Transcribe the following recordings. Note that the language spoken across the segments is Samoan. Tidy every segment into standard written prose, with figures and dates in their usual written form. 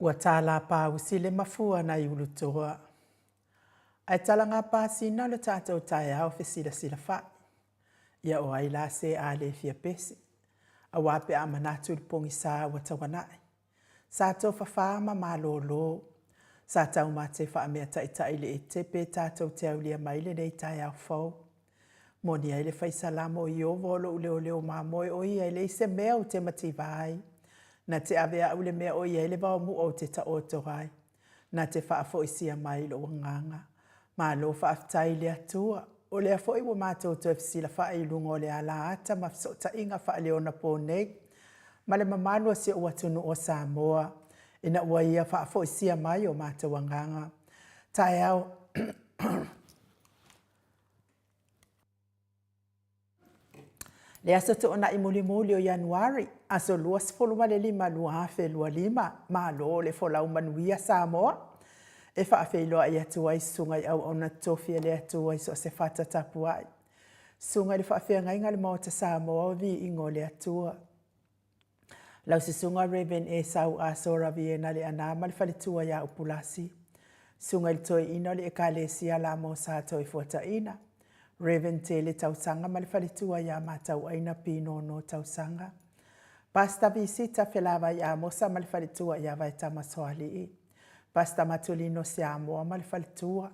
Ua talapausi le mafua nai Ulutoa, ae talagapasina lo tatou taeao fesilasilafai. Ia o ai la se a le fia pese, aua pe a manatu i le pogisa ua tauanai. Sa tofafa ma malolo, sa taumate faameataitai i le etepe tatou te aulia mai lenei taeao fou. Moni ai le fai Salamo o Iovo o lou leoleo mamoe o ia e leai se mea ou te mativa ai. Na te ave au i le mea o i ai le vaomu'a ou te taoto ai. Na te faafoisia mai lou agaga. Malo faafetai i le Atua, o lea foi ua matou toe fesilafa'i i luga o le alaata ma fesootaiga faaleonaponei ma le mamalu o si ou atunuu o Samoa, ina ua Ia faafoisia mai o matou agaga. Taeao Le aso tuanai mulimuli o Ianuari, aso 25 2025, malo le folau manuia Samoa. E faafeiloai atu ai susuga i auauna totofi a le Atua i so o se fata tapuai. Susuga i le faafeagaiga a le Maota Samoa o Viiga o le Atua. Lau Susuga Rev. Esau Aso Raviena Leaana ma le faletua ia Upulasi. Susuga i le Toeaina o le Ekalesia Lamosa Toefuataina, Rev. Tele Tausaga ma le faletua ia Matauaina Pinono Tausaga. Pastor Visita Felavai Amosa ma le faletua ia Vaetama Soalii. Pastor Matulino Siamoa ma le faletua.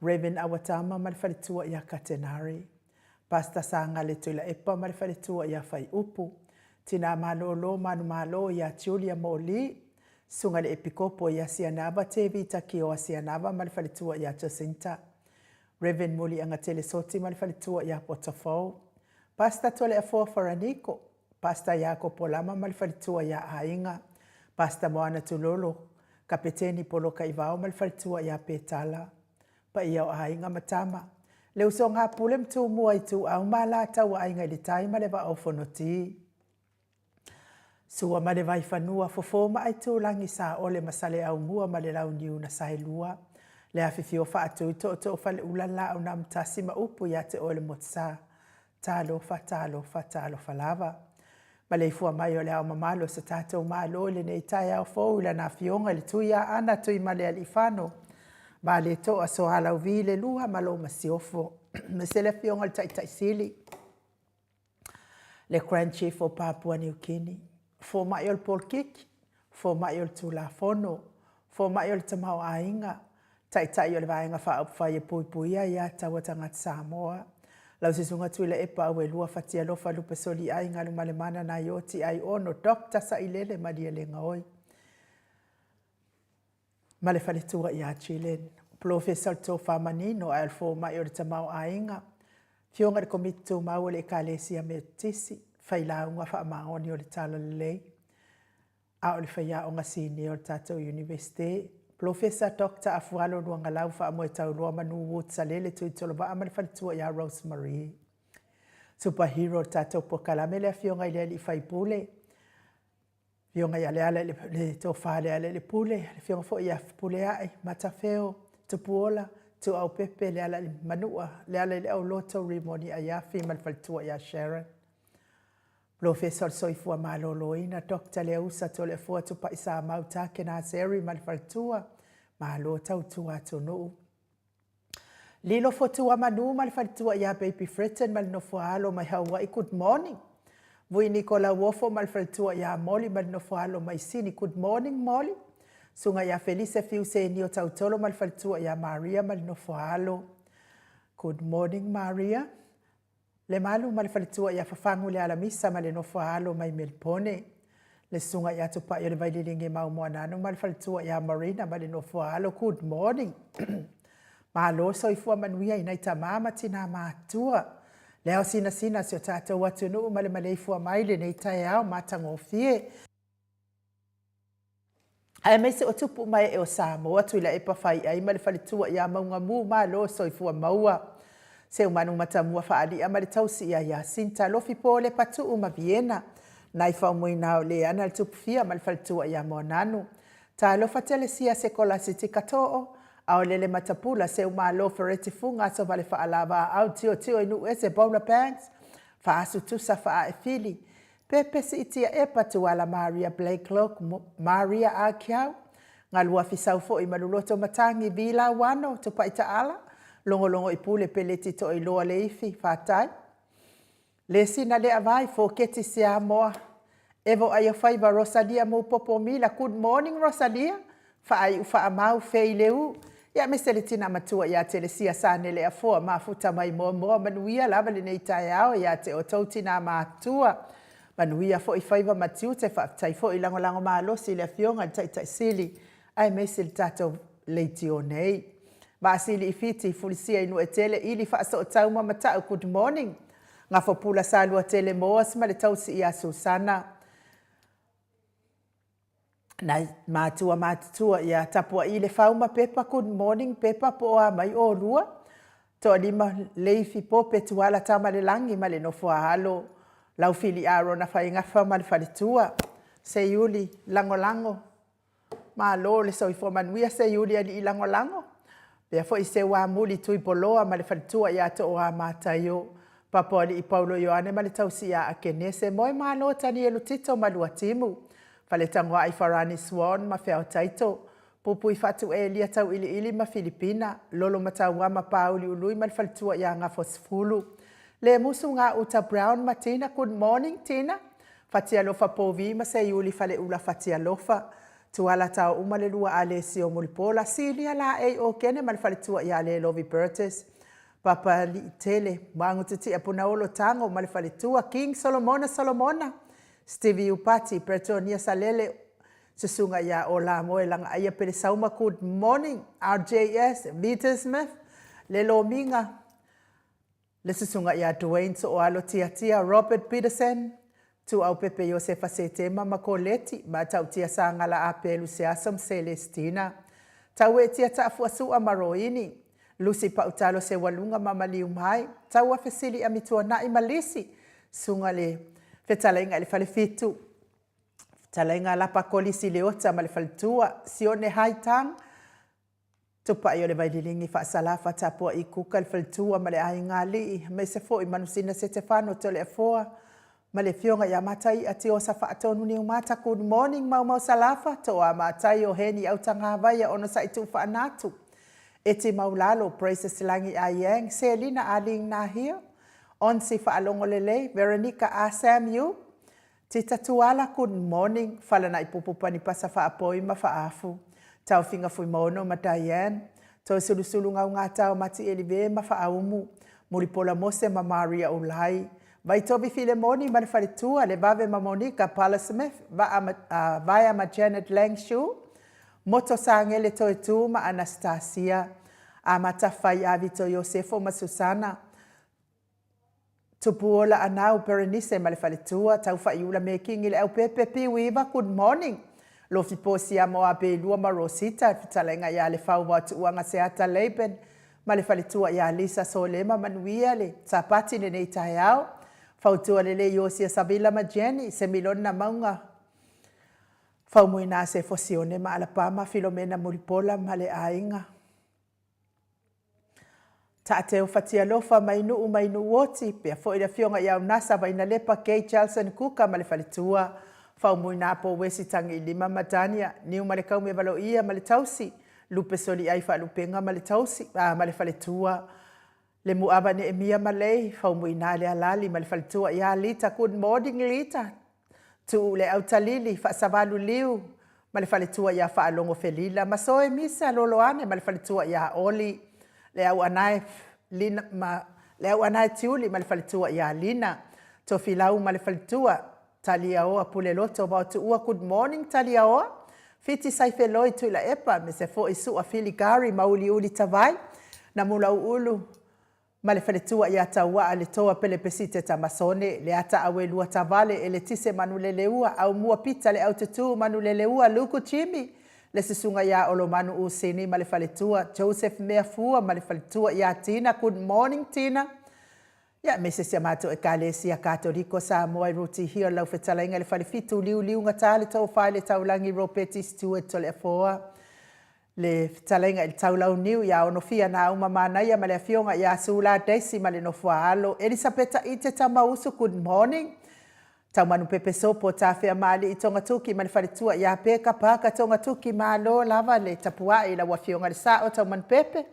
Rev. Awatama ma le faletua ia Katenare. Pastor Sagale Tuilaepa ma le faletua ia Faiupu, Tina Malolo Manumalo ia Julia Moli, Susuga i le Epikopo ia Sianava Tevita Kioa Sianava ma le faletua ia Jacinta, Rev. Muliagatele Soti ma le faletua ia Potafou, Pastor Toleafoa Faraniko, Pastor Iakopo Lama ma le faletua ia Aiga, Pastor Moana Tulolo, Kapeteni Polokaivao ma le faletua ia Petala, Paia o aiga ma tama, le usoga a Pule ma Tumua, Ituau ma Alataua, Aiga i le Tai ma le Vaa o Fonoti. Sua ma le Vaifanua, Fofo ma Aitulagi, Saole ma Saleaaumua ma le Launiu na Saelua, le afifio Faatui, Tootoo Faleula, Laau na Amotasi ma upu ia te oe le Motusa. Talofa, talofa, talofa lava. Maleifua mai o le Ao Mamalu o so tatou Malo i lenei taeao fou i Lana Afioga i le Tuiaana Tuimalealiifano Vaaletoa Sualauvi le Lua ma lou Masiofo, aemaise le Afioga i le Taitai Sili, le Grand Chief o Papua New Guinea, fomai o le polokiki, fomai o le Tulafono, fomai o le tamaoaiga, Taitai o le Vaega Faaupufai e Puipuia Aia Tatau a Tagata Samoa, lau Susuga Tuilaepa Auelua Fatialofa Lupesoliai Galumalemana Naioti Aiono Doctor Sailele Malielegaoi ma le faletua ia Jillian, Polofesa o le Tofa Manino ae o le Fomai o le Tamaoaiga, Afioga i le Komiti Tumau o le Ekalesia Metotisi, Failauga Faamaoni o le Talalelei, a o le faiaoga sinia o le tatou Iunivesite, Polofesa Doctor Afualo Luagalau Faamoetauloa Manu Woods Salele Tuitolovaa ma le faletua ia Rose Marie. Super Hero o le tatou polokalame le Afioga i le Alii Faipule, Afioga ia Leala i le Tofa Lealailepule, le Afioga foi ia Fepuleai, Matafeo, Tupuola, Tuuaupepe, Lealaimanua, Lealaileauloto, Rimoni Aiafi ma le faletua ia Sharon. Polofesa o le Soifua Maloloina, Doctor Leausa Toleafoa Tupaisamau Takena Jerry ma le faletua, malo tautua atunuu. Lilo Fotua Manu ma le faletua ia Baby Fretton ma le nofoaalo mai Hawaii, good morning. Vui Niko Lauofo ma le faletua ia Molly ma le nofoaalo mai Sini, good morning Molly. Susuga ia Felise Fiu Senio Tautolo ma le faletua ia Maria ma le nofoaalo. Good morning Maria. Lemalu ma le faletua ia Fafagu le Alamisa ma le nofo a alo mai Melipone. Le susuga ia Tupai o le Vaililiga i Maumoanano ma le faletua ia Marina ma le nofo a alo. Good morning. Malo soifua manuia i nai tama ma tina matutua. Le ao sinasina o si o tatou atunuu ma le maleifua mai i lenei taeao matagofie. Aemaise o tupu ma ee o Samoa, Tuilaepa Faiai ma le faletua ia Maugamu, malo soifua maua. Seumanu Matamua Faalia ma le tausi ia Yasinta, Lofi Pole, Patuu ma Viena, Nai Faumuina o Leana le Tupufia ma le faletua ia Moananu. Talofa Telesia Sekolasiti Katoo, Aolele Matapula, Seumalo Fereti Fuga Asovale Faalava Aau Tiotio i Nuuese Bowler Banks, Faasu Tusa Faaefili, Pepe Siitia Epa Tuala Maria Blakelock Maria Akiau, Galuafi sau foi ma Luloto Matagi, Vi Lauano, Tupai Taala, Logologo i Pule Peleti Toiloa Leifi, Fatai. Lesina Leavai, Foketi Siamoa, Evo Aiofaiva, Rosalia Mupopo Mila, Good morning Rosalia, Faaiu Faamau, Fei Leu, ia aemaise le tina matua ia Telesia Sanele Afoa, Mafuta mai Moamoa, manuia lava lenei taeao ia te outou tina matutua. Manuia foi faiva ma tiute, faafetai foi lagolago malosi i le Afioga i le Taitai Sili aemaise le tatou leitio nei. Vaasili i Fiti, Fulisia i Nuuetele, Ili Faasootau ma Matau, good morning. Gafopula Saluatele Moas ma le tausi ia Susana. Nai matua matutua ia Tapuai Lefau ma Pepa, good morning Pepa po o a mai oulua. Toalima Leifi Pope Tuala Tamalelagi ma le nofo a alo Laufili Arona Faigafa ma le faletua. Seiuli Lagolago Malo le soifua manuia Seiuli Alii Lagolago. Pea foi Seuamuli Tuipoloa ma le faletua ia Tooa Mataio. Papoalii Paulo Ioane ma le tausi ia Akenese. Moe malo Tanielu Tito ma Luatimu. Faletagoai Farani Swan ma Feaotaito. Pupui Fatu Elia Tauiliili ma Filipina. Lolo Matauama Pauli Ului ma le faletua ia Gafosefulu. Lemusu Gauta Brown ma Tina. Good morning Tina. Fatialofa Povi ma Seiuli Faleula Fatialofa. Tuala Taouma le lua Alesio Mulipola. Silia Laei Okene ma le faletua ia Lelovi Bertes. Papaliitele Magutitia Punaolo Tago ma le faletua King Solomona Solomona. Stevie Upati Bretonia Salele Susuga ia Olamoe Lagaaia Pelesauma Good morning RJS Vita Smith Le Lomiga Le susuga ia Duane Sooalo Tiatia, Robert Peterson, Tuaupepe Iosefa Setema ma Koleti, Matautia Sagala Apelu Seaso ma Celestina, Tauetia Taafuasua ma Roini, Lucy Pautalo Seualuga ma Maliumai, Taua Fesili Amituanai ma Lisi, Susuga le Fetalaiga i le Falefitu, Fetalaiga Lapa Kolisi Leota ma le Faletua, Sione Haitang, Tupai o le Vaililigi Faasalafa Tapuai Kuka le faletua ma le aiga alii aemaise foi Manusina Setefano Toleafoa ma le afioga ia Mataia Tiosa Faatonu Niumata Good morning Maumau Salafa Toa Matai o Heni Autagavaia Onosai Tuufaanatu Eti Maulalo Praises Lagi Aiang Selina Aling Nahia Onsi Faalogo Lelei Veronica A Sam Yu Tita Tuala Good morning Falanaipupu Panipasa Faapoi ma Faafu Taofiga Fuimaono ma Diane Toesulusulu Gaugata o Matielive ma Faaumu Mulipola Mose ma Maria Ulai Vaitovi Filemoni ma le faletua Levave ma Monica Pala Smith Vaa ma Vaea ma Janet Langshu Moto Sagele Toetu ma Anastasia Amata Fai Avito Iosefo ma Susana Tupuola Anau Berenice ma le faletua, Taufaiula Mekingi le Aupepe Piuiva Good morning Lofi Posia Moabelua ma Rosita Fetalaiga ia Lefau Vao Tuuaga Seata Laban ma le faletua ia Lisa Solema Manuia le Sapati lenei taeao Fautua Lelei Iosia Savila ma Jenny Semilona Mauga Faumuina Sefo Sione ma Alapama Filomena Mulipola ma le aiga Taateu Fatialofa mai Nuu mai Nuuoti, pea foi le afioga ia Unasa Vainalepa Kay Chalson Kuka ma le faletua, Faumuina Apo Wesi Tagiilima ma Dania, Niu ma le Kaumevaloia ma le tausi, Lupe Soliai Faalupega ma le tausi, ma le faletua, Lemuava Neemia ma Lei, Faumuina Lealali ma le faletua ia Lita Good morning Lita, Tuu le Autalili, Faasavalu Liu ma le faletua ia Faalogo Felila, ma Soe Misa Loloane ma le faletua ia Oli, Le Auanae Lina ma Le Auanae Tiuli ma le faletua ia Lina, Tofilau ma le faletua, Taliaoa Puleloto Vaotuua Good morning Taliaoa, Fiti Saifeloi Tuilaepa, mese foi Sua Fili Gary Mauliuli Tavai, Namulauulu Ma le faletua ia Tauaa le Toa Pelepesite Tamasone, le Ata Auelua Tavale, Eletise Manuleleua, Aumua Pita le Aututu Manuleleua, Luku Jimmy, le Susuga ia Olomanu Usini ma le faletua, Joseph Meafua ma le faletua ia Tina, Good morning Tina. Ia aemaise si a matou Ekalesia Katoliko Samoa i Ruti Hill, lau fetalaiga i le Falefitu, Liuliugata le Tofa i le Taulagi Ropeti Stewart Toleafoa, Le fetalaiga i le Taulauniu ia Onofia Nauma Manaia ma le Afioga ia Sula Daisy ma le nofo a alo Elisapeta Ite Tamausu Good morning. Taumanupepe Sopo Tafeamaalii Togatuki ma le faletua ia Peka Parker Togatuki, malo lava le tapuai i lau Afioga i le Sao Taumanupepe,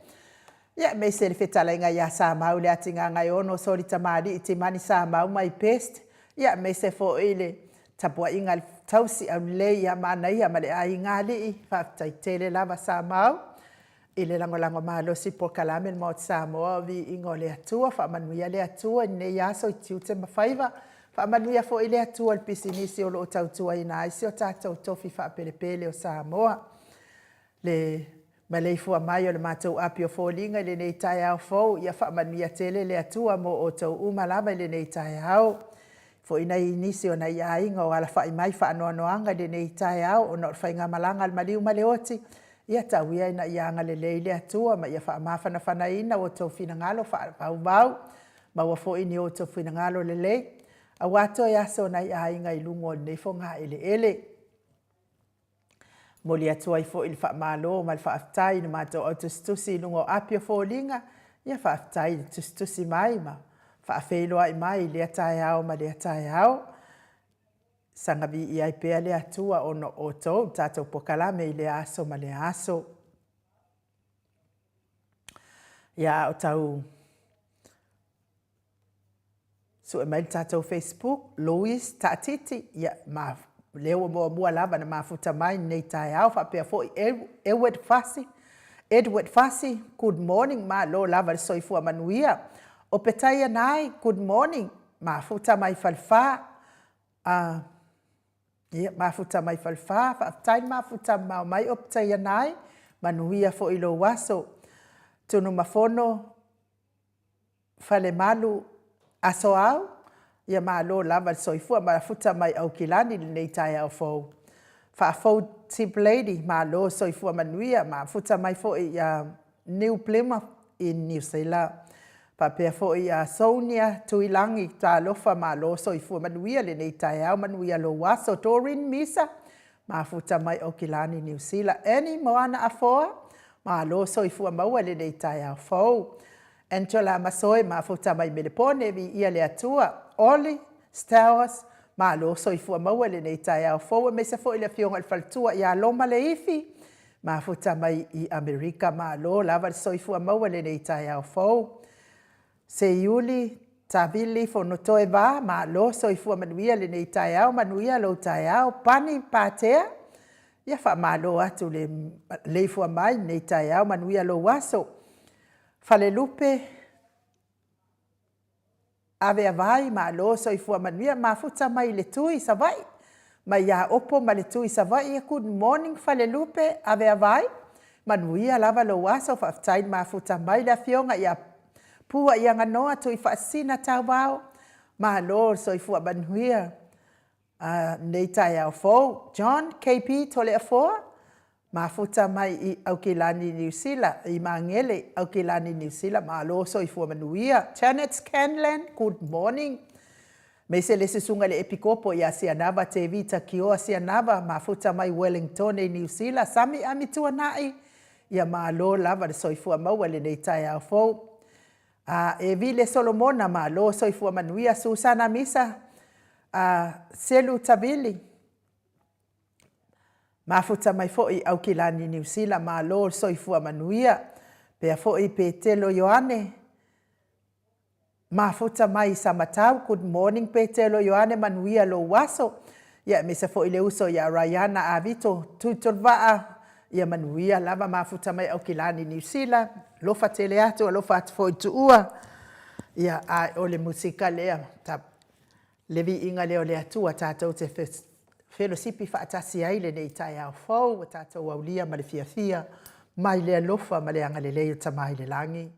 ia aemaise le fetalaiga ia Samau Leatigagaeono Solitamalii Timani Samau mai Best, ia aemaise foi le tapuaiga a le tausi aulelei ia Manaia ma le aiga alii. Faafetai tele lava Samau i le lagolago malosi i polokalame a le Maota Samoa o Viiga o le Atua. Faamanuia le Atua i lenei aso i tiute ma faiva. Faamanuia foi le Atua i le pisinisi o lo o tautuaina ai si o tatou tofi faapelepele o Samoa. Le maleifua mai o le matou api o foliga i lenei taeao fou, ia faamanuia tele le Atua mo outou uma lava i lenei taeao. Foi nai nisi o nai aiga o alafai mai faanoanoaga i lenei taeao ona o le faigamalaga a le maliu ma le oti, ia tau ia ina ia agalelei le Atua ma ia faamafanafanaina o outou finagalo faavauvau, maua foi ni outou finagalo lelei aua toe aso o nai aiga i luga o lenei fogaeleele. Momoli atu ai foi le faamalo ma le faafetai i le matou au tusitusi i luga o api o foliga, ia faafetai le tusitusi mai ma faafeiloai mai i lea taeao ma lea taeao. Saga viia ai pea le Atua ona o outou i le tatou polokalame i lea aso ma lea aso. Ia, a o tau sue mai le tatou Facebook, Louis Taatiti, ia, ma, lea ua muamua lava na mafuta mai lenei taeao, faapea foi Edward Fasi, Edward Fasi, good morning, malo lava le soifua manuia. O Petaia Nai, good morning, mafuta mai Falefa, ia, mafuta mai Falefa, faafetai le mafuta mamao mai o Petaia Nai, manuia foi lou aso. Tunumafono Falemalu Asoau, ia malo lava le soifua, mafuta mai Aukilani i lenei taeao fou. Faafou Tip Lady, malo soifua manuia, mafuta mai foi ia New Plymouth i Niu Sila. Faapea foi ia Sonia Tuilagi, talofa malo soifua manuia lenei taeao, manuia lou aso. Doreen Misa, mafuta mai Aukilani, Niu Sila. Annie Moana Afoa, malo soifua maua lenei taeao fou. Angela Masoe, mafuta mai Melepone, viia le Atua. Oli Stowers, malo soifua maua lenei taeao fou, aemaise foi le afioga i le faletua ia Loma Leifi, mafuta mai i Amerika, malo lava le soifua maua lenei taeao fou. Seiuli Tavili Fonotoe Va, malo soifua manuia lenei taeao, manuia lou taeao. Pani Patea, ia faamalo atu le leifua mai lenei taeao, manuia lou aso. Falelupe Aveavai, malo soifua manuia, mafuta mai le Tui Savaii, mai ia Opo ma le Tui Savaii, good morning Falelupe Aveavai, manuia lava lou aso, faafetai le mafuta mai le afioga ia Pua Iaganoa Tuifaasisina Tauvao, malo le soifua manuia lenei taeao fou. John KP Toleafoa, mafuta mai i Aukilani, Niu Sila, i Magele, Aukilani, Niu Sila, malo soifua manuia. Janet Scanlan, good morning. Aemaise le susuga i le Epikopo ia Sianava Tevita Kioa Sianava, mafuta mai Wellingtone i Niu Sila, Sami Amituanai, ia malo lava le soifua maua i lenei taeao fou. Evile Solomona, malo soifua manuia. Susana Misa, Selu Tavili, mafuta mai foi i Aukilani, Niu Sila, malo le soifua manuia. Pea foi Petelo Ioane, mafuta mai i Samatau, good morning Petelo Ioane, manuia lou aso. Ia aemaise foi le uso ia Raiana Avito Tuitolevaa, ia manuia lava, mafuta mai Aukilani, Niu Sila, alofa tele atu, alofa atu foi i le tuua. Ia, a o le musika lea, le viiga lea o le Atua tatou te felosipi faatasi ai lenei taeao fou, ua tatou aulia ma le fiafia mai le alofa ma le agalelei o Tama i le Lagi.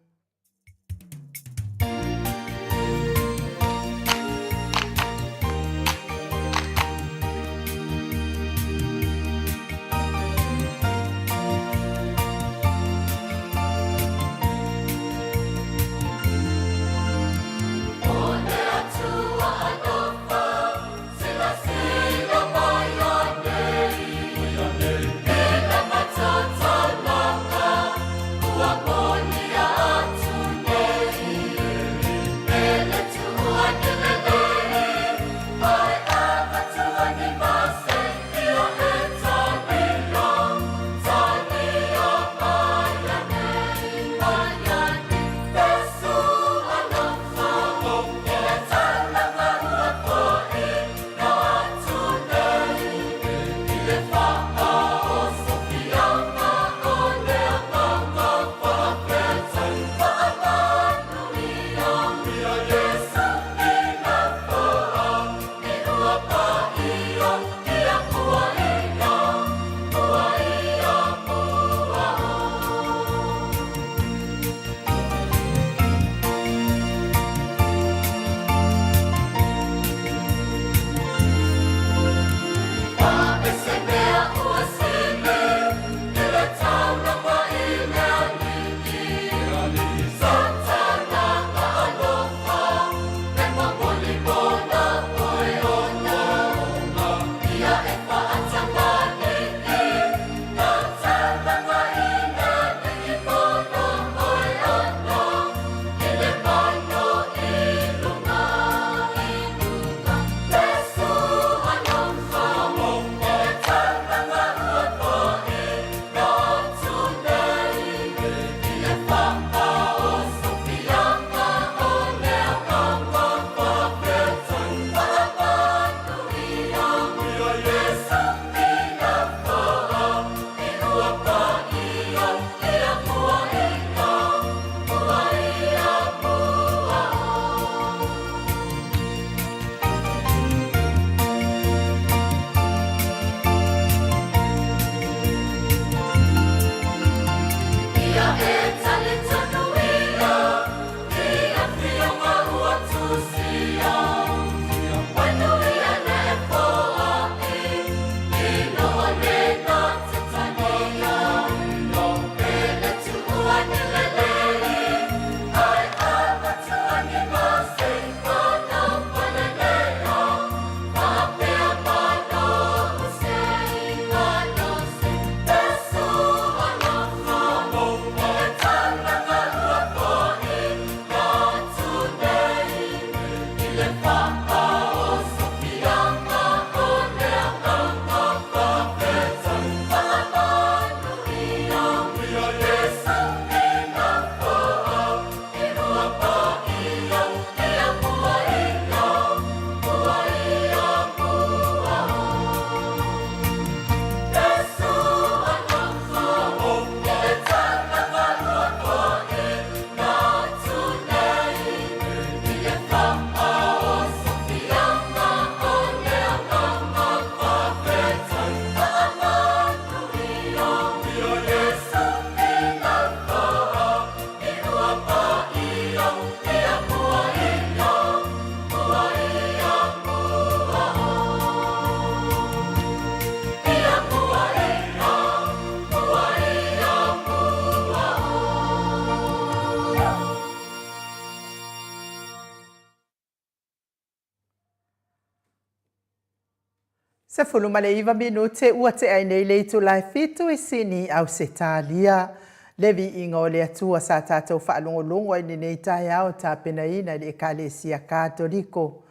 19 minute ua tea ai nei le itula e fitu i Sini, Ausetalia. Le viiga o le Atua sa tatou faalogologo ai i lenei taeao tapenaina e le Ekalesia Katoliko.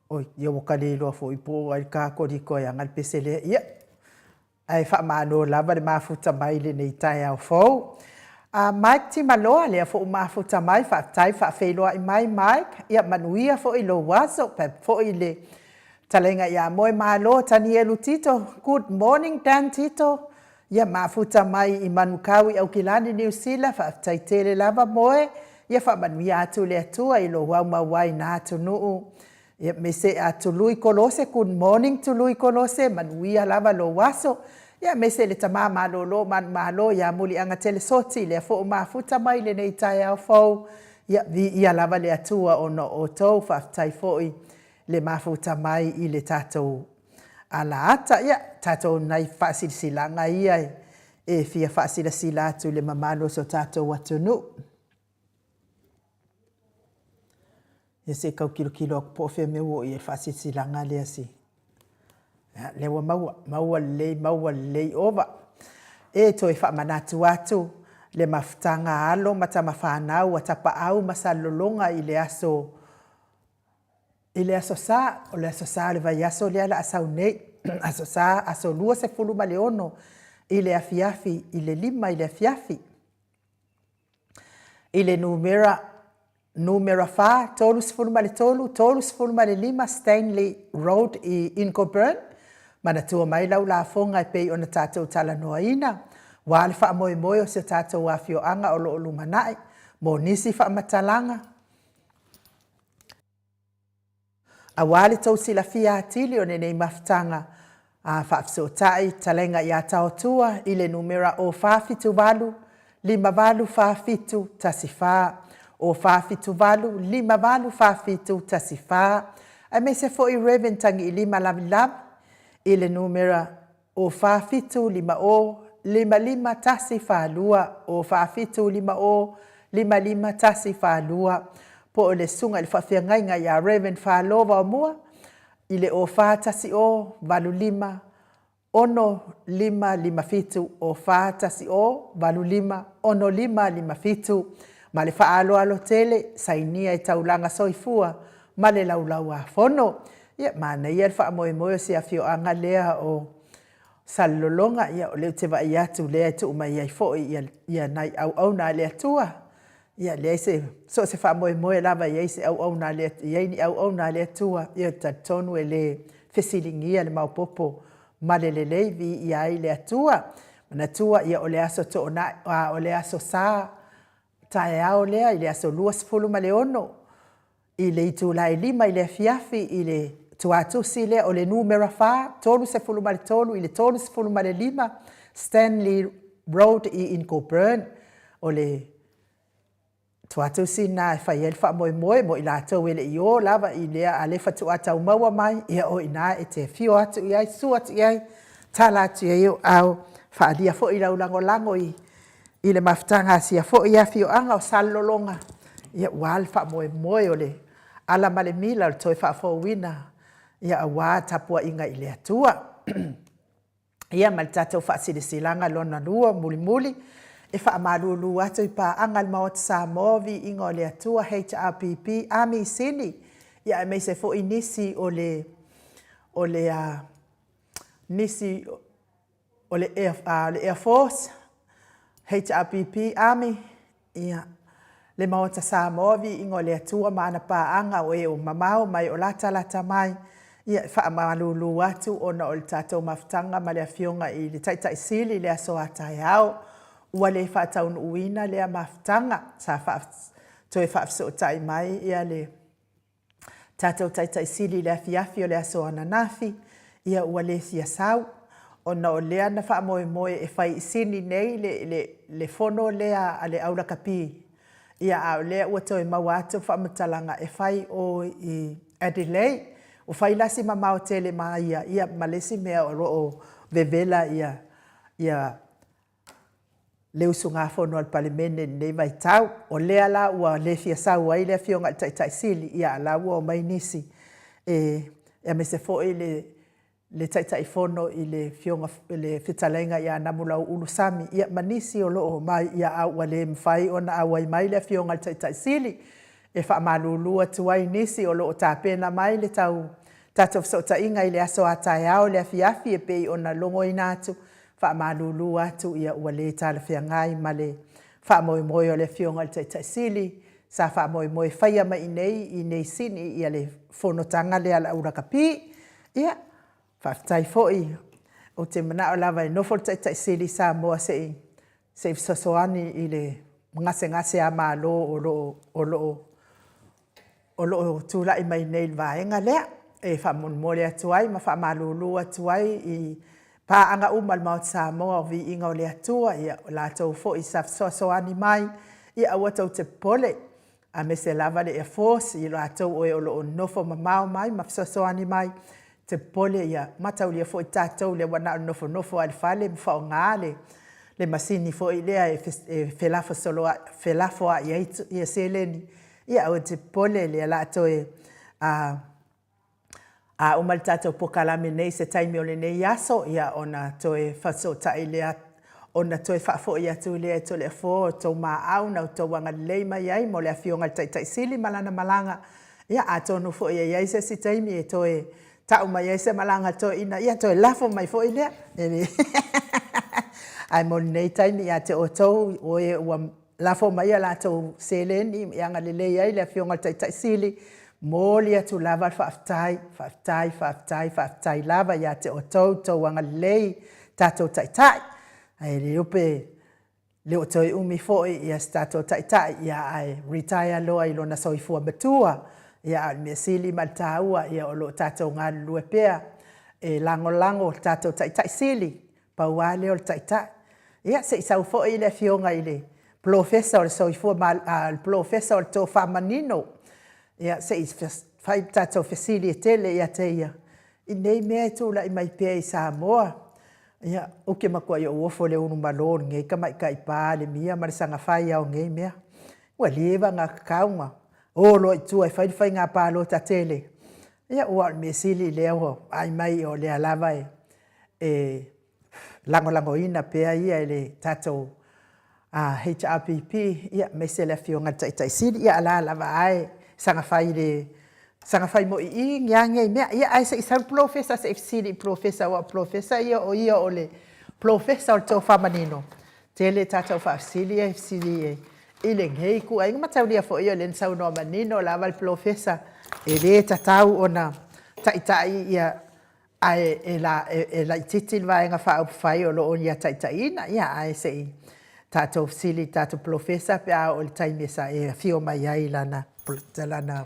Oi, ia ua ka le iloa foi po o ai le Katoliko e ana le pese lea. Ia, ae faamalo lava le mafuta mai i lenei taeao fou. A Mike Timaloa, lea foi ua mafuta mai, faafetai faafeiloai mai Mike. Ia manuia foi lou aso, faapea foi le talaiga ia Moe Malo Tanielu Tito. Good morning Dan Tito. Ia mafuta mai i Manukau i Aukilani, Niu Sila, faafetai tele lava Moe. Ia faamanuia atu le Atua i lou aumau ai i na atunuu. Ia aemaise a Tului Kolose, good morning Tului Kolose, manuia lava lou aso. Ia aemaise le tama malolo manumalo ia Muliaga Telesoti, lea foi ua mafuta mai i lenei taeao fou. Ia viia lava le Atua ona o outou, faafetai foi le mafuta mai i le tatou alaata. Ia, tatou nai faasilasilaga ia e fia faasilasila atu i le mamalu o si o tatou atunuu. Ia se i tau tilotilo atu po o fea mea ua oo i ai le faasilasilaga lea si. Ia, lea ua maua, maua lelei, maua lelei ova. E toe faamanatu atu le mafutaga a alo ma tamafanau a Tapaau ma Salelologa i le aso I le Aso Sa, o le Aso Sa o le vaiaso lea o le a sau nei, Aso Sa, aso 26 i le afiafi i le 5 i le afiafi. I le numera numera 4, 33, 35 Stanley Road i Ingleburn, manatua mai lau lafoga e pei ona tatou talanoaina, aua le faamoemoe o si o tatou afioaga o lo o lumanai mo nisi faamatalaga. Aua le tou silafia atili o lenei mafutaga a faafesootai talaiga ia Taotua i le numera 0478 5847 14, 0478 5847 14, aemaise foi Rev Tagiilima Lavilami i le numera 04750 55142, 04750 55142, po o le Susuga i le Faafeagaiga ia Rev. Falo Vaomua i le 0410 85 6557, 0410 85 6557, ma le faaaloalo tele, sainia e Taulaga Soifua ma le Laulau-a-Fono. Ia, manaia le faamoemoe o si afioaga lea o Salelologa, ia o lea ou te vaai atu o lea e tuu mai ai foi ia, ia nai auauna a le Atua. Ia leai se, so o se faamoemoe lava e i ai se auauna a le, e i ai ni auauna a le Atua, ia e talitonu e le fesiligia le maopoopo ma le lelei, viia ai le Atua. Manatua, ia o le aso Toonai, a o le aso Sa taeao lea i le aso 26 i le itula e 5 i le afiafi i le tuatusi lea o le numera 4, 33 i le 35 Stanley Road i Ingleburn. O le tuatusi lena e fai ai le faamoemoe mo i latou e le i o lava i lea, a o lea faatoa tau maua mai, ia o i ina e te afio atu i ai, susu atu i ai, tala atu i ai ou aao, faaalia foi lau lagolago i i le mafutaga a sia foi afioaga o Salelologa, ia aua le faamoemoe o le ala ma le mila o le toe faafouina, ia aua tapuaiga i le Atua. Ia ma le tatou faasilasilaga lona lua mulimuli, e faamalulu atu i paaga a le Maota Samoa, Viiga o le Atua, HRPP, Army Sini, ia aemaise foi nisi o le o le nisi o le Air, le Air Force, HRPP, Army, ia, le Maota Samoa, Viiga o le Atua ma ana paaga o e o mamao ma e o latalata mai, ia, e faamalulu atu ona o le tatou mafutaga ma le Afioga i le Taitai Sili i le aso a taeao, ua le faataunuuina lea mafutaga, sa faa, toe faafesootai mai ia le tatou Taitai Sili i le afiafi o le aso ananafi, ia ua le fia sau, ona o lea na faamoemoe e fai i Sini nei le, le, le fono lea a le au lakapi, ia a o lea ua toe maua atu faamatalaga e fai o i Adelaide. Ua fai la si mamao tele ma ia, ia ma le isi mea o lo o vevela ia, ia le usugafono a le Palemene i lenei vaitau. O lea la ua le fia sau ai le Afioga i le Taitai Sili, ia a o la ua omai nisi e, aemaise foi le, le Taitaifono i le Afioga i le Fetalaiga ia Namulauulu Sami, ia ma nisi o lo o omai, ia a ua le mafai ona auai mai le Afioga i le Taitai Sili, e faamalulu atu ai i nisi o lo o tapena mai le tau tatou fesootaiga i le aso a taeao i le afiafi e pei ona logoina atu, faamalulu atu ua le talafeagai ma le faamoemoe o le Afioga i le Taitai Sili sa faamoemoe e faia mai i inei i inei i Sini le fonotaga lea a le au lakapi. Ia, faafetai foi, ou te manao lava e nofo le Taitai Sili i Samoa se i fesoasoani i le gasegase malo o lo o tulai mai nei i le vaega lea. E faamolemole atu ai ma faamalulu atu ai i paaga uma a le Maota Samoa, o viiga o le Atua, ia o latou foi sa fesoasoani mai, ia aua tou te popole, aemaise lava le Air Force, i latou o e o lo o nonofo mamao mai ma fesoasoani mai, te popole ia mataulia foi tatou lea ua na o le nofonofo lava i le fale ma faaaoga le masini foi lea e felafoai ai seleni. Ia aua e te popole, o lea o le a toe a uma le tatou polokalame nei i se taimi o lenei aso, ia ona toe fesootai lea, ona toe faafoi atu lea i Toleafoa o outou maau na outou agalelei mai ai mo le Afioga i le Taitai Sili ma lana malaga. Ia atonu foi e i ai se isi taimi e toe tau mai ai se malaga a toeaina, ia toe lafo mai foi lea. Ae mo lenei taimi ia te outou o e ua lafo mai a latou seleni e agalelei ai le Afioga i le Taitai Sili, e momoli atu lava le faafetai, faafetai, faafetai, faafetai lava ia te outou i le tou agalelei i tatou Taitai. Ae le iloa pe le o toe umi foi se tatou Taitai, ae retire loa i lona soifua matua. Ia a o le mea sili ma le taua, o lo o tatou galulue pea e lagolago le tatou Taitai Sili, pau lava lea o le Taitai. Ia se i sau foi le Afioga i le Polofesa o le Soifua Maloloina, le Polofesa o le Tofa Manino, ia se i fai le tatou fesili e tele ia te ia i nei mea e tulai mai pea i Samoa. Ia, ou te matuai ou ofo i le ulumalo o lenei tamaitai Palemia ma le saga fai lava o nei mea. Ua leva ona tatau ona o loa i tua e fai le faiga palota tele, ia aua o le mea sili lea ua vaai mai o lea lava e lagolagoina pea ia e le tatou HRPP, aemaise le Afioga i le Taitai Sili. Ia a o la e lava e saga fai moi i i a nei mea. Ia ae se i sau le polofesa se i fesili i le polofesa aua o le polofesa ia o ia o le polofesa o le tofa manino. E tele tatou faafesili ia e fesili i lenei ituaiga. Mataulia foi o lea na saunoa manino lava le polofesa, e le tatau ona taitai ia ae e laitiiti le Vaega Faaupufai o lo o ia taitaiina. Ia, ae se i tatou fesili i le tatou polofesa pe a oo i le taimi e afio mai ai i lana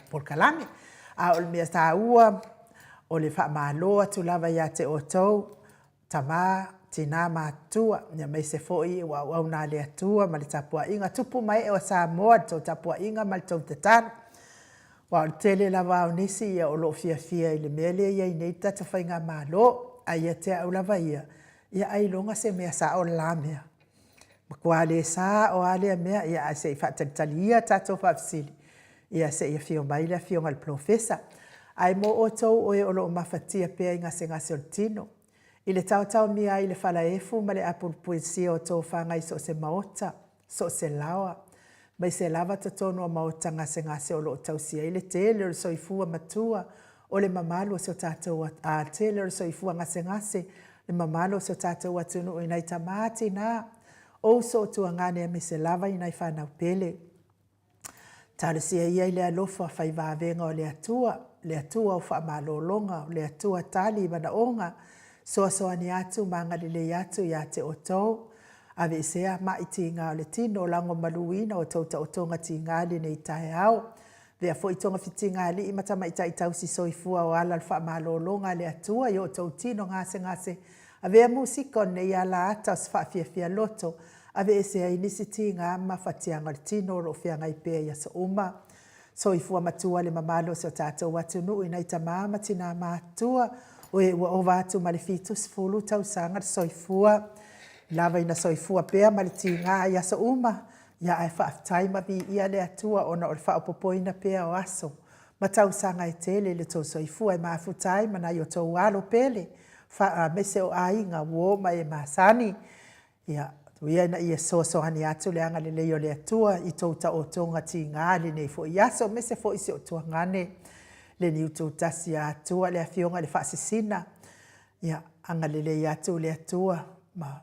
polokalame. A o le mea taua, o le faamalo atu lava ia te outou, tama, tina matutua, aemaise foi o auauna a le Atua ma le tapuaiga a tupu ma ee o Samoa i le tou tapuaiga ma le tou tatalo. Aua o le tele lava o nisi o lo o fiafia i le mea lea e i ai nei le tatou faigamalo, ae ia te au lava ia, ia ailoga se mea sao le la mea. Matua le sao lava lea mea, ia ae se i faatalitali ia tatou faafesili, ia se i afio mai le Afioga i le Polofesa. Ae mo outou o e o lo o mafatia pea i gasegase o le tino, i le taotaomia ai i le falaefu ma le apulupuesia o tofaga i so o se maota, so o se laoa, aemaise lava totonu o maota gasegase o lo o tausi ai le tele o le soifua matua o le mamalu o si o tatou a tele o le soifua gasegase le mamalu o si o tatou atunuu i nai tama, tina, o uso o tuagane aemaise lava i nai fanau pele. Talosia ia i le alofa fai vavega o le Atua, le Atua o faamalologa, o le Atua tali i manaoga, soasoani atu ma agalelei atu ia te outou. Aveesea ma'i tiga o le tino, lagomaluina o tou taotoga tiga i lenei taeao. Avea foi togafitiga a alii ma tamaitai tausi soifua o ala o le faamalologa a le Atua i o outou tino gasegase. Avea musika o lenei alaata o se faafiafia loto, aveese ai nisi tiga ma mafatiaga o le tino o lo o feagai pea i aso uma. Soifua matua le mamalu o si o tatou atunuu i nai tama ma tina matutua, o e ua ova atu ma le 70 tausaga le soifua. Lava ina soifua pea ma le tiga i aso uma, ia ae faafetai ma viia le Atua ona o le faaopoopoina pea o aso ma tausaga e tele i le tou soifua e mafuta ai ma nai o tou alo pele. aemaise o aiga, uo ma e masani. Ia, tuu ia ina ia fesoasoani atu le agalelei o le Atua i tou taotoga tiga i lenei foi aso, aemaise foi si ou tuagane le Niututasi a Atua, le Afioga i le Faasisina. Ia agalelei atu le Atua ma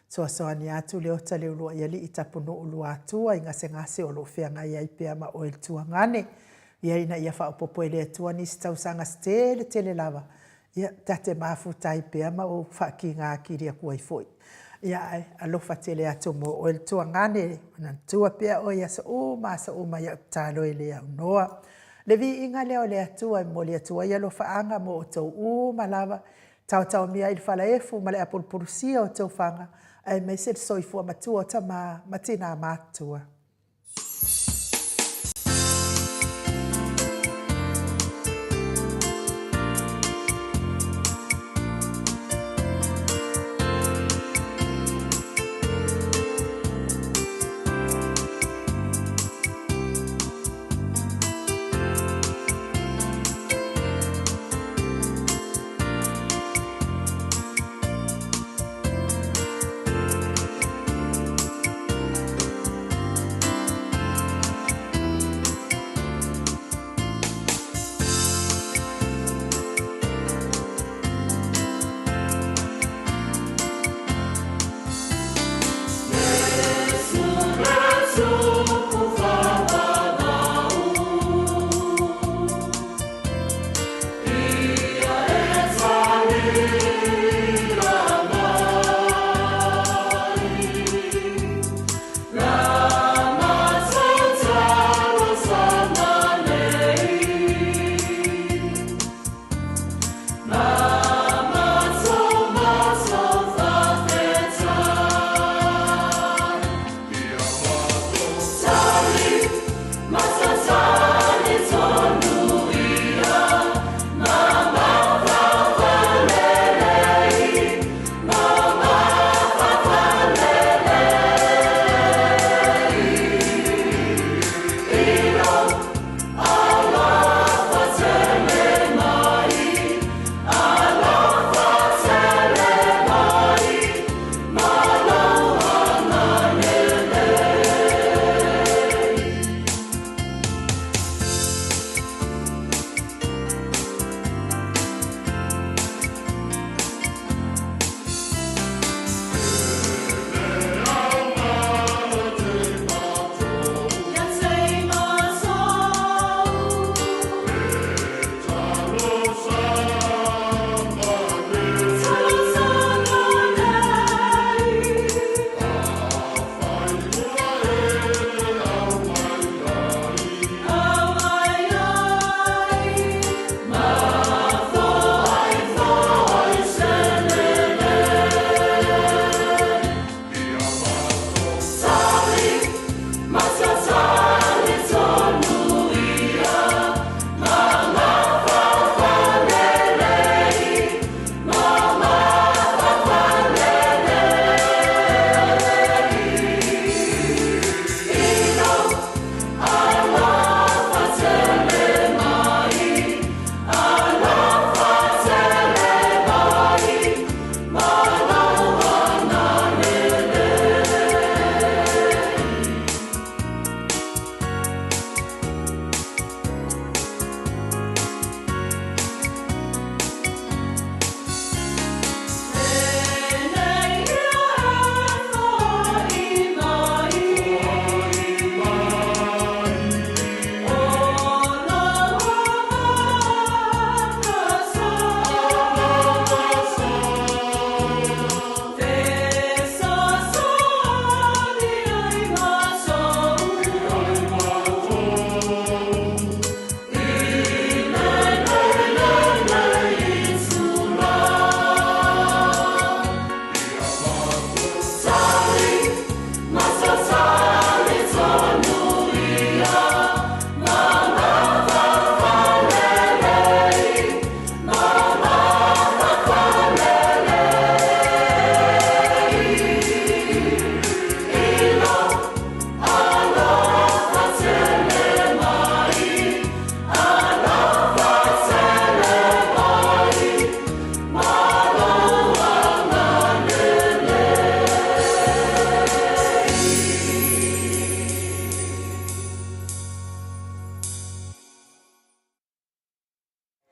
fesoasoani atu Leota Leuluaialii Tapunuu Luatua i gasegase o lo o feagai ai pea ma oe le tuagane. Ia ina ia faaopoopo e le Atua nisi tausaga se tele tele lava, ia, ta te mafuta ai pea ma ou faakiga atili atu ai foi. Ia ae alofa tele atu mo oe le tuagane, manatua pea oe i aso uma aso uma i au tatalo e le aunoa. Le viiga lea o le Atua e momoli atu ai alofaaga mo outou uma lava, taotaomia i le falaefu ma le apulupulusia o tofaga, aemaise le soifua matua o tama ma tina matutua.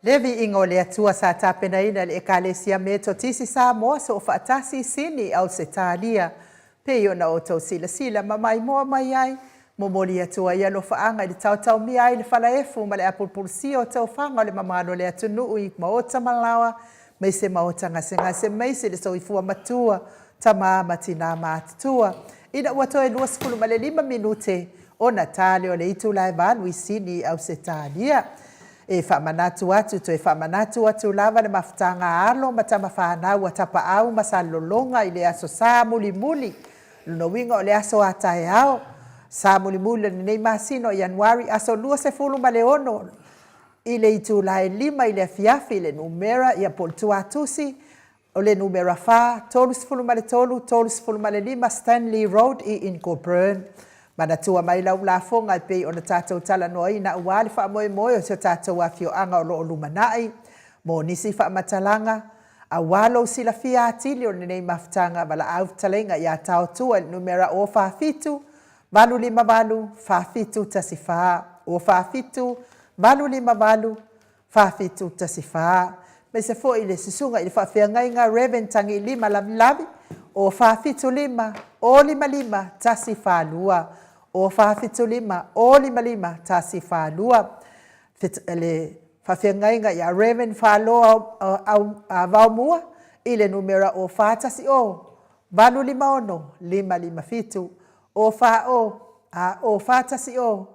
Le viiga o le Atua sa tapenaina e le Ekalesia Metotisi Samoa Soofaatasi i Sini, Ausetalia, pei ona outou silasila ma maimoa mai ai, momoli atu ai alofaaga i le taotaomia ai le falaefu ma le apulupulusia o tofaga o le mamalu o le atunuu i maota ma laoa, maise maota gasegase, maise le soifua matua, tama ma tina matutua. Ina ua toe 25 minute ona ta lea o le itula e 8 i Sini i Ausetalia. E faamanatu atu, toe faamanatu atu lava le mafutaga a alo ma tama fanau a Tapaau ma Salelologa i le Aso Sa mulimuli, lona uiga o le aso a taeao, Sa mulimuli o lenei masina o Ianuari, aso 26 i le itula e 5 i le afiafi, le numera ia po o le tuatusi o le numera 4, 33, 35 Stanley Road i Incoburn. Manatua mai lau lafoga e pei ona tatou talanoaina aua le faamoemoe o si o tatou afioaga o lo o lumanai. Mo nisi faamatalaga, aua lou silafia atili o lenei mafutaga, valaau fetalaiga ia Taotua i le numera 047 858 4714, 047 858 4714. Aemaise foi le susuga i le faafeagaiga Rev. Tagiilima Lavilavi, 0475 055 142, 0475 055 142. Le faafeagaiga ia Rev. Falo Vaomua i le numera 0410 856 557,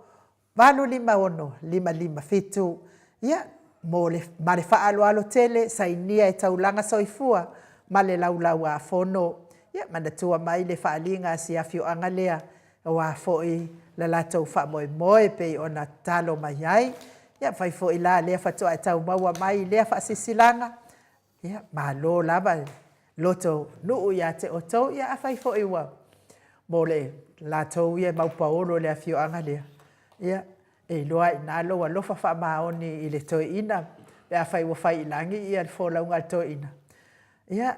0410 856 557. Ia, mo le, ma le faaaloalo tele, sainia e Taulaga Soifua ma le Laulau-a-Fono. Ia, manatua mai le faaaliga a si afioaga lea, aua foi la latou faamoemoe pei ona tatalo mai ai. Ia, afai foi la lea faatoa e tau maua mai i lea faasilasilaga, Ia, malo lava le loto nuu ia te outou. Ia, afai foi ua mo le latou ia e maupaolo i le afioaga lea, ia, e iloa ai i ina lou alofa faamaoni i le toeaina, pe afai ua fai i lagi le folauga a le toeaina, ia,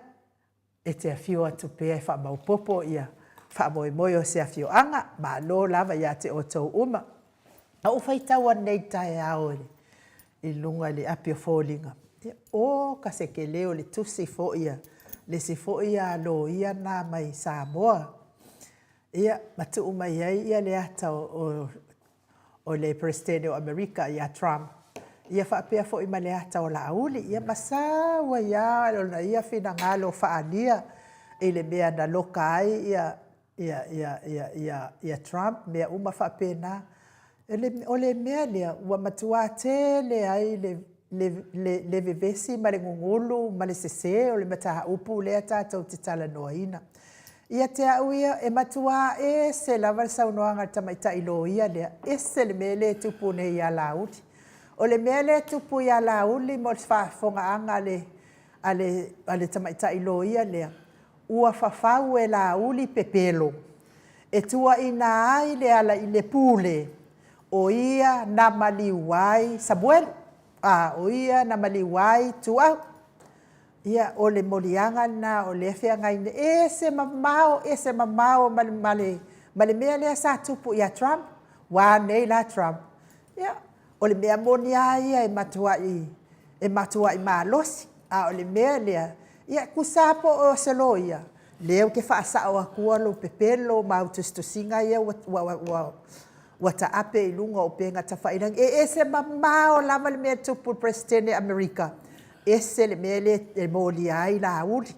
e te afio atu pea e faamaopopo ia faamoemoe o se afioaga. Malo lava ia te outou uma. Na ou faitau anei i le taeao i luga i le api o foliga, ia, o ka se tele o le tusi foi a le isi foi loia lena mai Samoa, ia, ma tuu mai ai le ata o o le Peresetene o Amerika ia Trump, ia faapea foi ma le ata o Laauli, ia ma sau ai lava lona ia finagalo faaalia i le mea na loka ai ia ia ia ia ia ia Trump, mea uma faapena. O le mea lea ua matua tele ai le le, le, le vevesi ma le gugulu ma le sese o le mataupu lea tatou te talanoaina. Ia te au ia, e matuā ese lava le saunoaga a le tamaitai loia lea, ese le mea lea e tupu nei ia Laauli. O le mea lea e tupu ia Laauli mo le faafofogaaga a le, a le, a le tamaitai loia lea, ua fafau e Laauli pepelo e tuuaina ai le ala i le pule o ia na maliu ai Samuelu, a, o ia na maliu ai Tuau. Ia, o le moliaga lena o lea e feagai nei. E ese mamao, ese mamao ma le, ma le, ma le mea lea sa tupu ia Trump. Ua a nei la Trump? Ia, o le mea moni lava ia e matuai, e matuai malosi. A o le mea lea, ia, tusa lava po o se loia, lea ou te faasao atua lou pepelo ma au tusitusiga ia ua, ua, ua, ua taape i luga o upega tafailagi. E ese mamao lava le mea e tupu i le Peresetene Amerika, ese le mea lea e molia ai Laauli.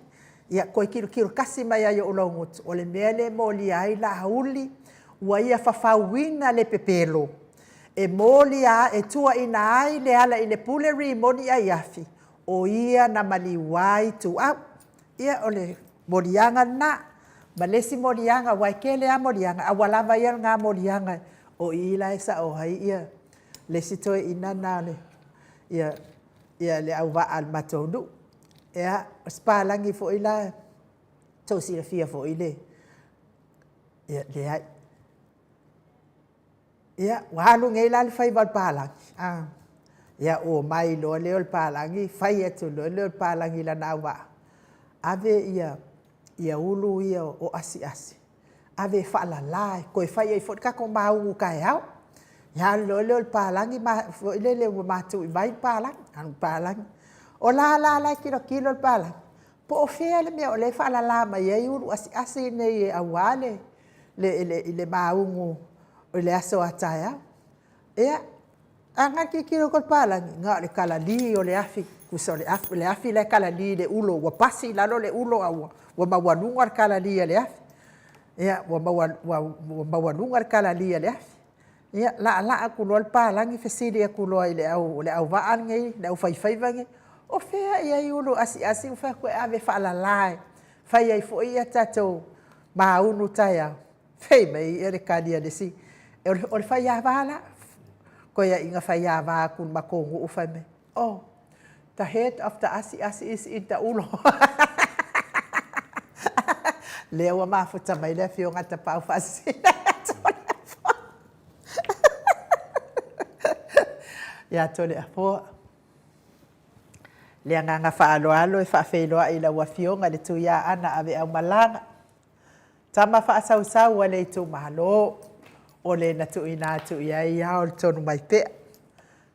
Ia, toe tilotilo tasi mai lava i ou laugutu, o le mea lea e molia ai Laauli, ua ia fafauina le pepelo, e molia, e tuaina ai le ala i le pule rimoni aiafi, o ia na maliu ai Tuau. Ia, o le moliaga lena. Ma le isi moliaga, aua e tele lava moliaga, a ua lava ia lena moliaga, o i la e sao ai ia le isi toeaina lena o le, ia, ia le auvaa a le matou nuu. Ia, o si palagi foi la, tou silafia foi le, ia, leai. Ia, ua alu nei la le faiva o le palagi, a, ia omai loa lea o le palagi fai atu loa lea o le palagi i lana auvaa, ave ia, ia ulu ia o asiasi, ave e faalala e toe fai ai foi le tatou maugu taeao. Ia alu loa lea o le palagi ma foi lele ua matu i vai le palagi, alu palagi. O la la la e tilotilo le palagi, po o fea le mea o lea e faalala mai ai ulu asiasi nei aua le le maugu i le aso a taeao. Ia, agai le tilotilo atu a le palagi, na o le kalali o le afi, tusa o le afi la e kalali i le ulo ua pasi i lalo le ulo ae ua maualuga le kalali a le afi. Ia, ua maualuga le kalali a le afi. Ia, laalaa atu loa le palagi fesili atu loa i le auvaa lenei, le aufaifaiva lenei, o fea ea e i ai ulu asiasi? Ou fai atu, e ave e faalala e fai ai foi a tatou maunu taeao. Fai mai le tali a le isi, o le faiava la. Toeaiina faiava atu i le matou nuu fai mai, oh, the head of the asiasi is in the ulo. Lea ua mafuta mai le afioga a Tapaau Faasisina ia Toleafoa. Ia Toleafoa. Le agaga faaaloalo e faafeiloai i lau Afioga i le Tuiaana Aveaumalaga, tama faasausau a le itumalo, o le na tuuina atu i ai ao o le Tonumaipea,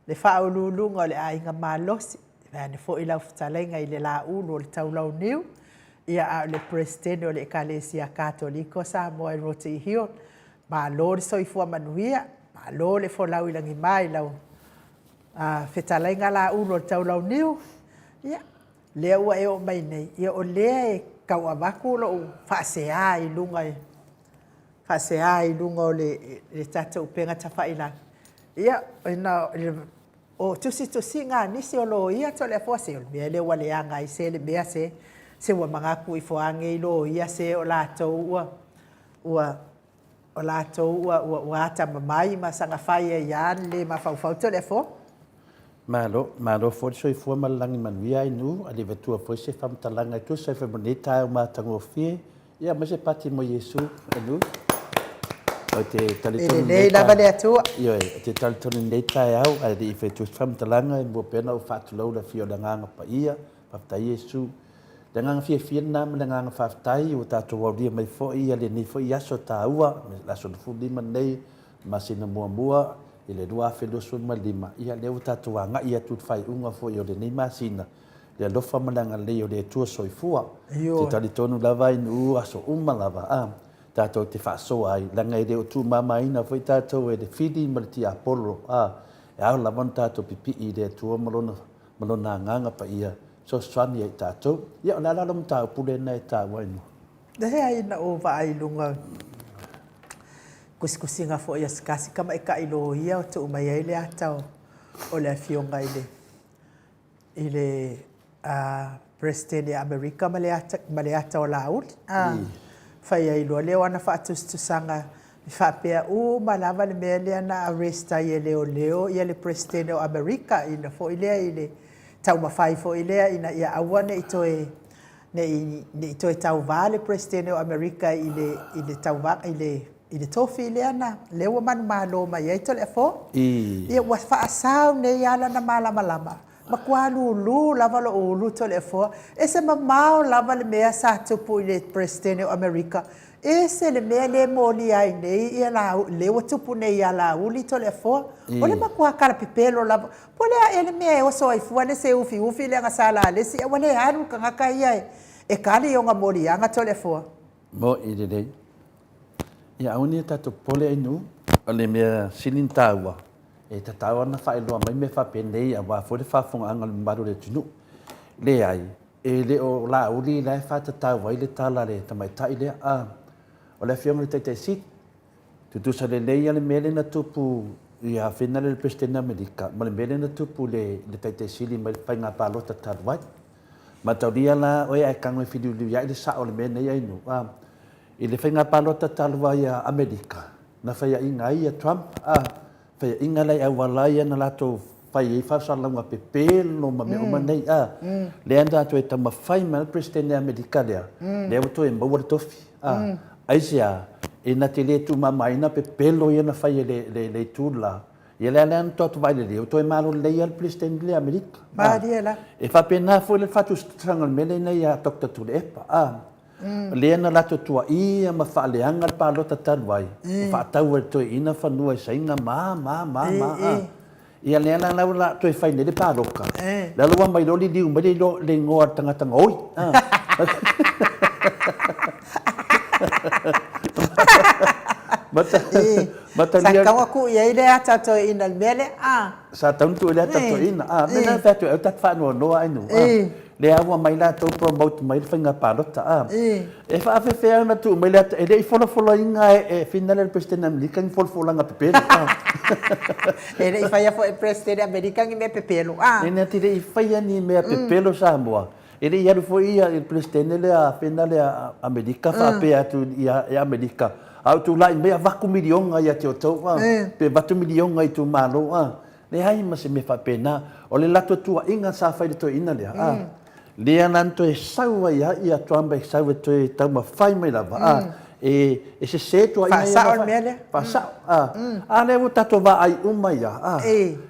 le faauluuluga o le aiga malosi, vaeane foi lau fetalaiga i le Laulu o le Taulauniu, ia a o le Peresetene o le Ekalesia Katoliko Samoa i Rotary Hill. Malo le soifua manuia, malo le folau i lagima i lau fetalaiga Laulu o le Taulauniu, ia, lea ua e oo mai nei, ia o lea e tau avatu lou faasea i luga faasea i luga o le tatou upega tafailagi. Ia, ona o tusitusiga a nisi o loia Toleafoa, se o le mea lea ua leaga ai se le mea se, se ua manatu ifo lava nei loia se o latou ua, ua o latou ua atamamai ma saga fai ai lava le le mafaufau Toleafoa. Malo, malo foi le soifua ma le lagi manuia Ainuu, a le avatua foi se faamatalaga e tusa ai foi ma lenei taeao matagofie, ia aemaise pati mo Iesu Ainuu. Ou te talitonu E lelei lava le Atua. Ioe, ou te talitonu i lenei taeao, ae le i fai atua se faamatalaga, e mua pea ona ou faatulou le afio o le Agaga Paia, faafetai Iesu. Le agaga fiafia lena ma le agaga faafetai ua tatou aulia mai foi lenei foi aso taua, le aso 15 lenei, masina muamua i le 2025, ia lea ua tatou agai atu i le faaiuga foi o lenei masina, le alofa ma le agalelei o le Atua Soifua. Ou te talitonu lava i nuu aso uma lava, a, tatou te faasoa ai, leaga e le o tuumamaina foi tatou e le fili ma le tiapolo, a, e ao lava ona tatou pipii i le Atua ma Lona, ma Lona Agaga Paia, fesoasoani ia i tatou. Ia, o le a la lau mataupu lena e taua ai? Leai, na ou vaai i luga tusitusiga foi a se tasi tamaitai loia o tuu mai ai le ata o le afioga i le i le Peresetene a Amerika ma le ata ma le ata o Laauli. Fai ai loa lea o ana faatusatusaga e faapea uma lava le mea lea na arrest ai e leoleo ia le Peresetene o Amerika ina foi lea i le taumafai foi lea ina ia aua ne i toe ne i toe tauva le Peresetene o Amerika i le, i le tauvaga, i le, i le tofi lea na, lea ua manumalo mai ai Toleafoa. Ia ua faasau nei lava lana malamalama. Matua lulu lava lou ulu Toleafoa. Ese mamao lava le mea sa tupu i le Peresetene o Amerika. Ese le mea lea e molia ai nei ia Laauli, lea ua tupu nei ia Laauli Toleafoa. O le matua kalapepelo lava. Po o le a ea le mea e oso ai fua le seufiufi leaga sa lalesi ae ua le alu le tagata ia e kali i ona moliaga Toleafoa. Moʻi lelei. Ia aua ne i tatou popole Ainuu. O le mea sili ona taua, e tatau lava ona faailoa mai mea faapenei aua foi le faafofogaaga a le mamalu o le atunuu. Leai, e le o Laauli la e faatatau ai le tala a le tamaitai lea, a o le Afioga i le Taitai Sili. Tutusa lelei lava le mea lea na tupu ia Fina le Peresetene o Amerika ma le mea lea na tupu i le Taitai Sili mai le faiga palota talu ai. Mataulia la oe ae tago e filiuliuiai le sao o le mea nei Ainuu, a i le faiga palota talu ai a Amerika, na faiaina ai ia Trump, a faiaina la i auala ia na latou fai ai faasalalauga pepelo ma mea uma nei, a lea na toe taumafai mai le Peresetene Amerika lea, lea ua toe maua le tofi, a aisea? Ina te le tuumamaina pepelo ia na fai e le itu la, ia lea la na tatou vaai lelei, ua toe malo lelei lava le Peresetene lea Amerika. Malie la. E faapena foi le faatusatusaga o le mea lea ia Doctor Tuilaepa, a. Lea na latou tuaia ma faaleaga le palota talu ai, ua faatau e le toeaina fanua i Saina ma, ma, ma, ma, a. Ia lea la la ua toe fai nei le palota, lea la ua aumai loa liliu mai le igoa o le tagata gaoi, a. Sa tatau ona tuu i ai le ata a le toeaina i le mea lea, a. Sa tatau ona tuu i ai le ata a le toeaina, a. Mea na fai atu ai, aua ta te faanoanoa ai nuu, a. Lea ua aumai latou promote mai le faiga palota a. E faafefea ona tuu mai le ata, e le i folafolaina e Fina le Peresetene Amerika ni folafolaga pepelo a. E le i faia foi e Peresetene Amerika ni mea pepelo a. E na te le i faia ni mea pepelo Samoa. E le i alu foi ia le Peresetene lea Fina lea Amerika faapea atu i Amerika, a ou tulai mai avatu miliona ia te outou a, pe avatu miliona i itumalo a. Leai ma se mea faapena. O le latou tuuaiga sa fai i le toeaina lea, a, lea la na toe sau ai lava ia Trump e sau e toe taumafai mai lava, a, e, e sese tuuaiga ia na fai. Faasao le mea lea. Faasao, a. A lea ua tatou vaai uma ai lava, a.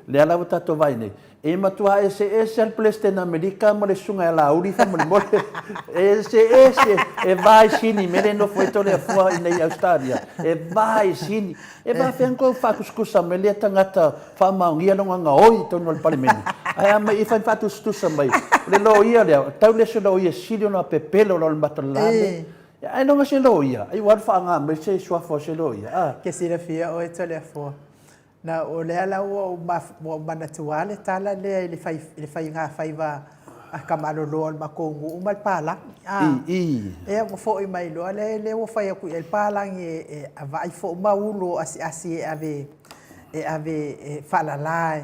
Lea la ua tatou vaai nei, e matua eseese lava le Peresetene o Amerika ma le Susuga ia Laauli faamolemole. E eseese, e vaesini i mea lea e nofo ai Toleafoa i inei i Ausetalia, e vaesini. E faafefea ona tou faatusatusa mai lea tagata faamaonia lona gaoi i totonu o le Palemene, ae a mai i fai faatusatusa mai le loia lea, tau lea se loia sili ona pepelo loa le matalala lea. Ailoga se loia, ai ua alu faaga mai se suafa o se loia, a. Ke silafia oe Toleafoa, na o lea la ua ou ua ou manatua le tala lea i le fai i le faigafaiva a Kamaloloa o le matou nuu ma le palagi a. I. Ia ua foi mai loa lea lea ua fai atu i ai le palagi e e vaai fo uma ulu o asiasi e ave e ave e faalala e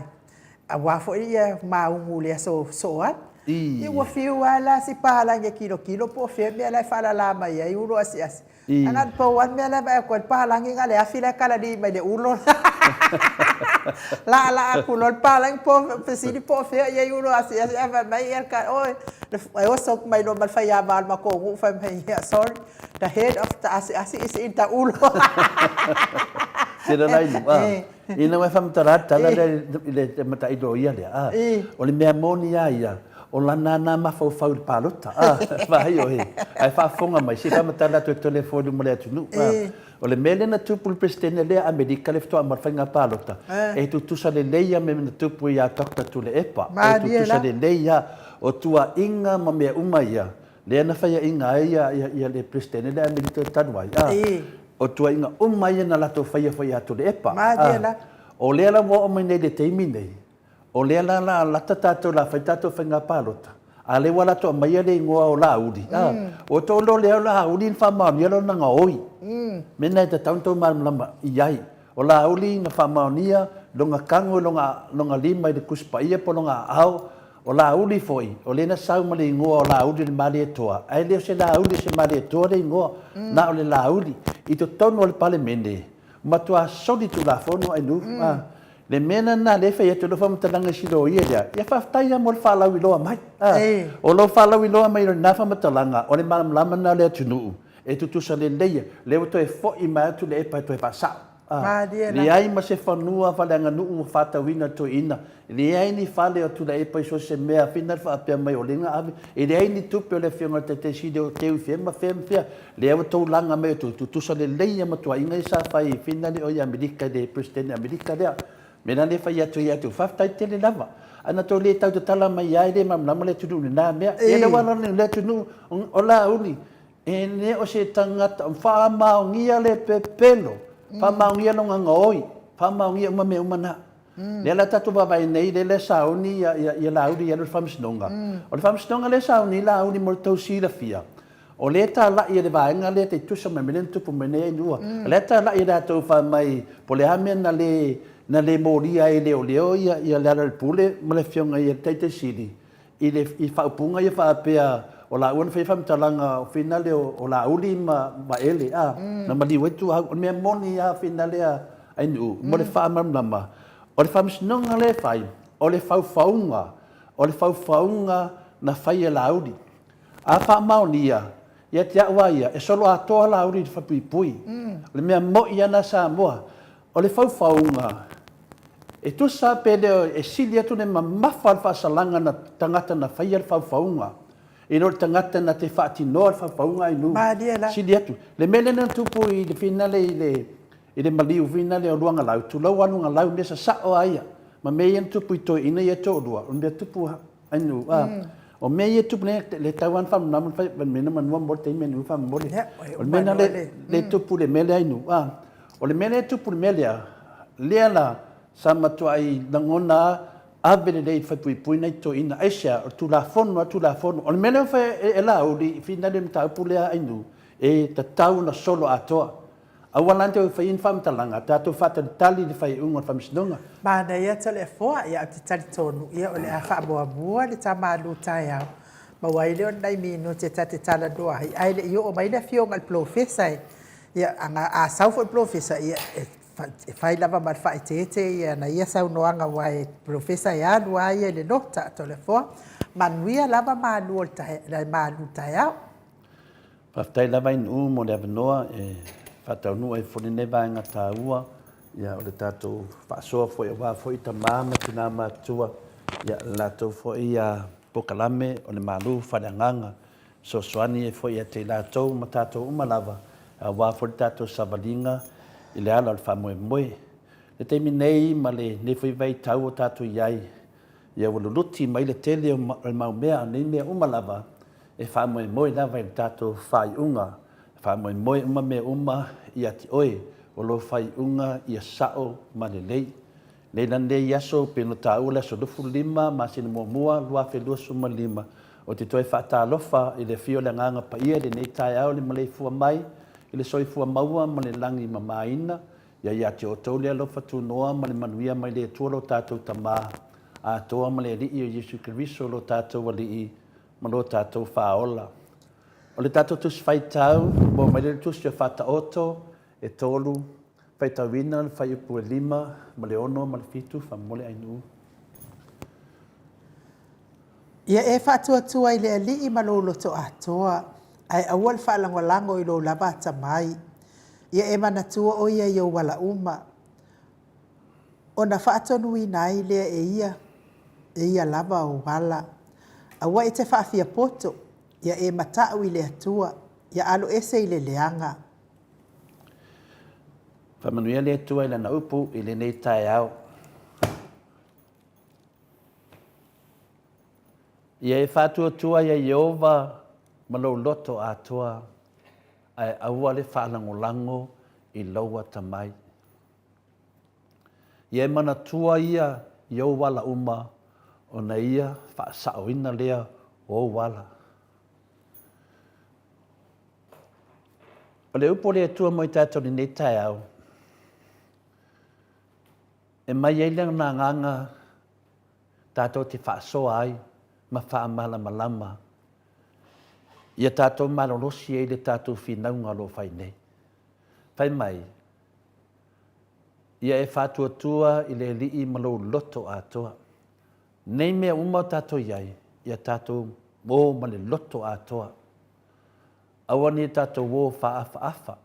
aua foi ia maugu i le aso soo ai. I. Ia ua fiu lava la si palagi e tilotilo po o fea mea la e faalala mai ai ulu o asiasi. Ae na o le pau lava le mea la e vaai atu ai le palagi na o le afi la e kalalii mai le ulo. Laalaa atu loa le palagi po fesili po o fea o i ai ulo asiasi ae fai mai ia oi e oso atu mai loa ma le faiava o le matou nuu fai mai ia sorry the head of the asiasi is in the ulo. Sila lai nu a. Ina ua faamatala atu tala lea i le matai loia lea a. O le mea moni a ia O lana na mafaufau i le palota, a, vaai oe, ae faafofoga mai, se i faamatala atu e Toleafoa i luma o le atunuu, a. O le mea lea na tupu i le Peresetene lea a Amerika lea faatoa aumai le faiga palota, e tutusa lelei lava ma mea na tupu ia Doctor Tuilaepa, e tutusa lelei lava. O tuuaiga ma mea uma ia, lea na faiaina ai ia le Peresetene lea a Amerika talu ai, a. O tuuaiga uma ia na latou faia foi ia Tuilaepa, a. O lea la ua oo mai nei i le taimi nei, O lea la la lata tatou la fai tatou faiga palota, a lea ua latou aumaia le igoa o Laauli, a, ua tou iloa lea o Laauli na faamaonia lona gaoi. Mea na e tatau ona tou malamalama i ai. O Laauli na faamaonia lona tago i lona, lona lima i le Tusi Paia po o lona aao. O Laauli foi, o lea na sau ma le igoa o Laauli o le Malietoa, ae le o se Laauli o se Malietoa le igoa, na o le Laauli. I totonu o le Palemene, matua soli Tulafono ai nu, a. Le mea lena lea e fai atu ai lau faamatalaga i si loia lea, ia faafetai lava mo le faalauiloa mai. A, o lou faalauiloa mai o lena faamatalaga, o le malamalama lena o le atunuu, e tutusa lelei, lea ua toe foi mai atu le epa e toe faasao. A, leai ma se fanua faaleaganuu ua faatauina e le toeaina, leai ni fale o Tuilaepa i so o se mea, fina le faapea mai o lea na ave, e leai ni tupe o le Afioga i le Taitai Sili o teu i fea ma fea ma fea. Lea ua tou laga mai outou, tutusa lelei ia matuaiga ia sa fai i Finale o i Amerika i le Peresetene Amerika lea. Mea la lea fai atu ai ia outou, faafetai tele lava. Ae na tou le tau tatala mai lava e le malamalama le atunuu i lena mea. Ia lea ua ala le atunuu o Laauli, e le o se tagata, faamaonia le pepelo, faamaonia lona gaoi, faamaonia uma mea uma na. Lea la tatou vaavaai nei, lea la e sauni ia Laauli e alu i le Faamasinoga. O le Faamasinoga lea e sauni ai Laauli mo le tou silafia, O lea e talai e le vaega lea te tusa mai ma lea na tupu mai nei Ainua. O lea e talai e latou fai mai po o le a mea na le na le molia ai e leoleo ia ia Lealailepule ma le afioga ia Taitai Sili i le i faaupuga ia faapea o laua na faia faamatalaga o finale o, o Laauli ma Vaele a na maliu ai Tuahau. O le mea moni a finale a Ainuu mo le faamalamalama o le faamasinoga lea e fai o le faufauga o le faufauga na fai e Laauli. A faamaonia, ia te au a ia, e solo atoa Laauli i le fapuipui. O le mea moi lava na Samoa. O le faufauga, e tusa pe le e sili atu le mamafa o le faasalaga na tagata na faia le faufauga. I lo le tagata na te faatinoa le faufauga ai nu. Malie la. Sili atu. Le mea lea na tupu i le finale i le i le maliu finale o Luagalau, tulou a Luagalau, mea sasao a ia. Ma mea ia na tupu i toeaiina ia e toalua, o le mea tupu ai nu. A, o mea ia e tupu nei, le tau lava na faamalamalama le fai mea na manua mo le taimi nu faamolemole. O le mea na le le tupu le mea lea ai nu. A, o le mea lea e tupu le mea lea, lea la sa matuai lagona a ave lelei i le falepuipui nai toeaiina. Aisea? O le Tulafono lava Tulafono. O le mea lea ua fai e Laauli i finale o le mataupu lea Ainuu, e tatau ona solo atoa. Aua la ne i toe faia ni faamatalaga, tatou faatalitali i le faaiuga o le Faamasinoga. Manaia Toleafoa, ia ou te talitonu ia o le a faamuamua le ta malu taeao, maua ai lea o ni nai minute ta te talanoa ai, ae le i oo mai le afioga i le Polofesa. Ia a sau foi le Polofesa, ia e E fai lava ma le faaeteete ana ia saunoaga aua e polofesa e alu lava ia i le nota. Toleafoa, manuia lava malu o le malu taeao. Faafetai lava Ainuu mo le avanoa e faataunuu ai foi lenei vaega taua ia o le tatou faasoa foi aua foi tama ma tina matutua ia le latou foi polokalame o le malu faaleagaga fesoasoani ai foi ia te i latou ma tatou uma lava, aua foi le tatou savaliga i le ala o le faamoemoe. I le taimi nei ma lenei foi vaitau o tatou i ai, ia ua luluti mai le tele o le mau mea, a o nei mea uma lava, e faamoemoe lava i le tatou faaiuga. E faamoemoe uma mea uma ia te oe, o lou faaiuga ia sao ma lelei. Nei la lenei aso, pei ona taua le aso 25 masina muamua 2025, ou te toe faatalofa i le afio o le Agaga Paia i lenei taeao i le maleifua mai i le soifua maua ma le lagi mamaina. Ia ia te outou le alofa tunoa ma le manuia mai le Atua lo tatou Tama atoa ma le Alii o Iesu Keriso lo tatou Alii ma lo tatou Faaola. O le tatou Tusi Faitau, maua mai lea i le Tusi o Faataoto e tolu, Faitauina le fuaiupu e 5 ma le 6 ma le 7, faamolemole Ainuu. Ia e faatuatua i le Alii ma lou loto atoa, ae aua le faalagolago i lou lava atamai. Ia e manatua o ia i ou ala uma, ona faatonuina ai lea e ia, e ia lava ou ala. Aua e te faafiapoto, ia e matau i le Atua, ia aloese i le leaga. Faamanuia le Atua i Lana upu i lenei taeao. Ia e faatuatua ia Ieova ma lou loto atoa, ae aua le faalagolago i lou atamai. Ia e manatua ia i ou ala uma, ona ia faasaoina lea o ou ala. O le upu a le Atua mo i tatou i lenei taeao, e mai ai lona agaga tatou te faasoa ai ma faamalamalama ia tatou malolosi ai le tatou finauga o lo o fai nei. Fai mai, ia e faatuatua i le Alii ma lou loto atoa. Nei mea uma o tatou i ai, ia tatou o ma le loto atoa. Aua ne i tatou o faafaafa,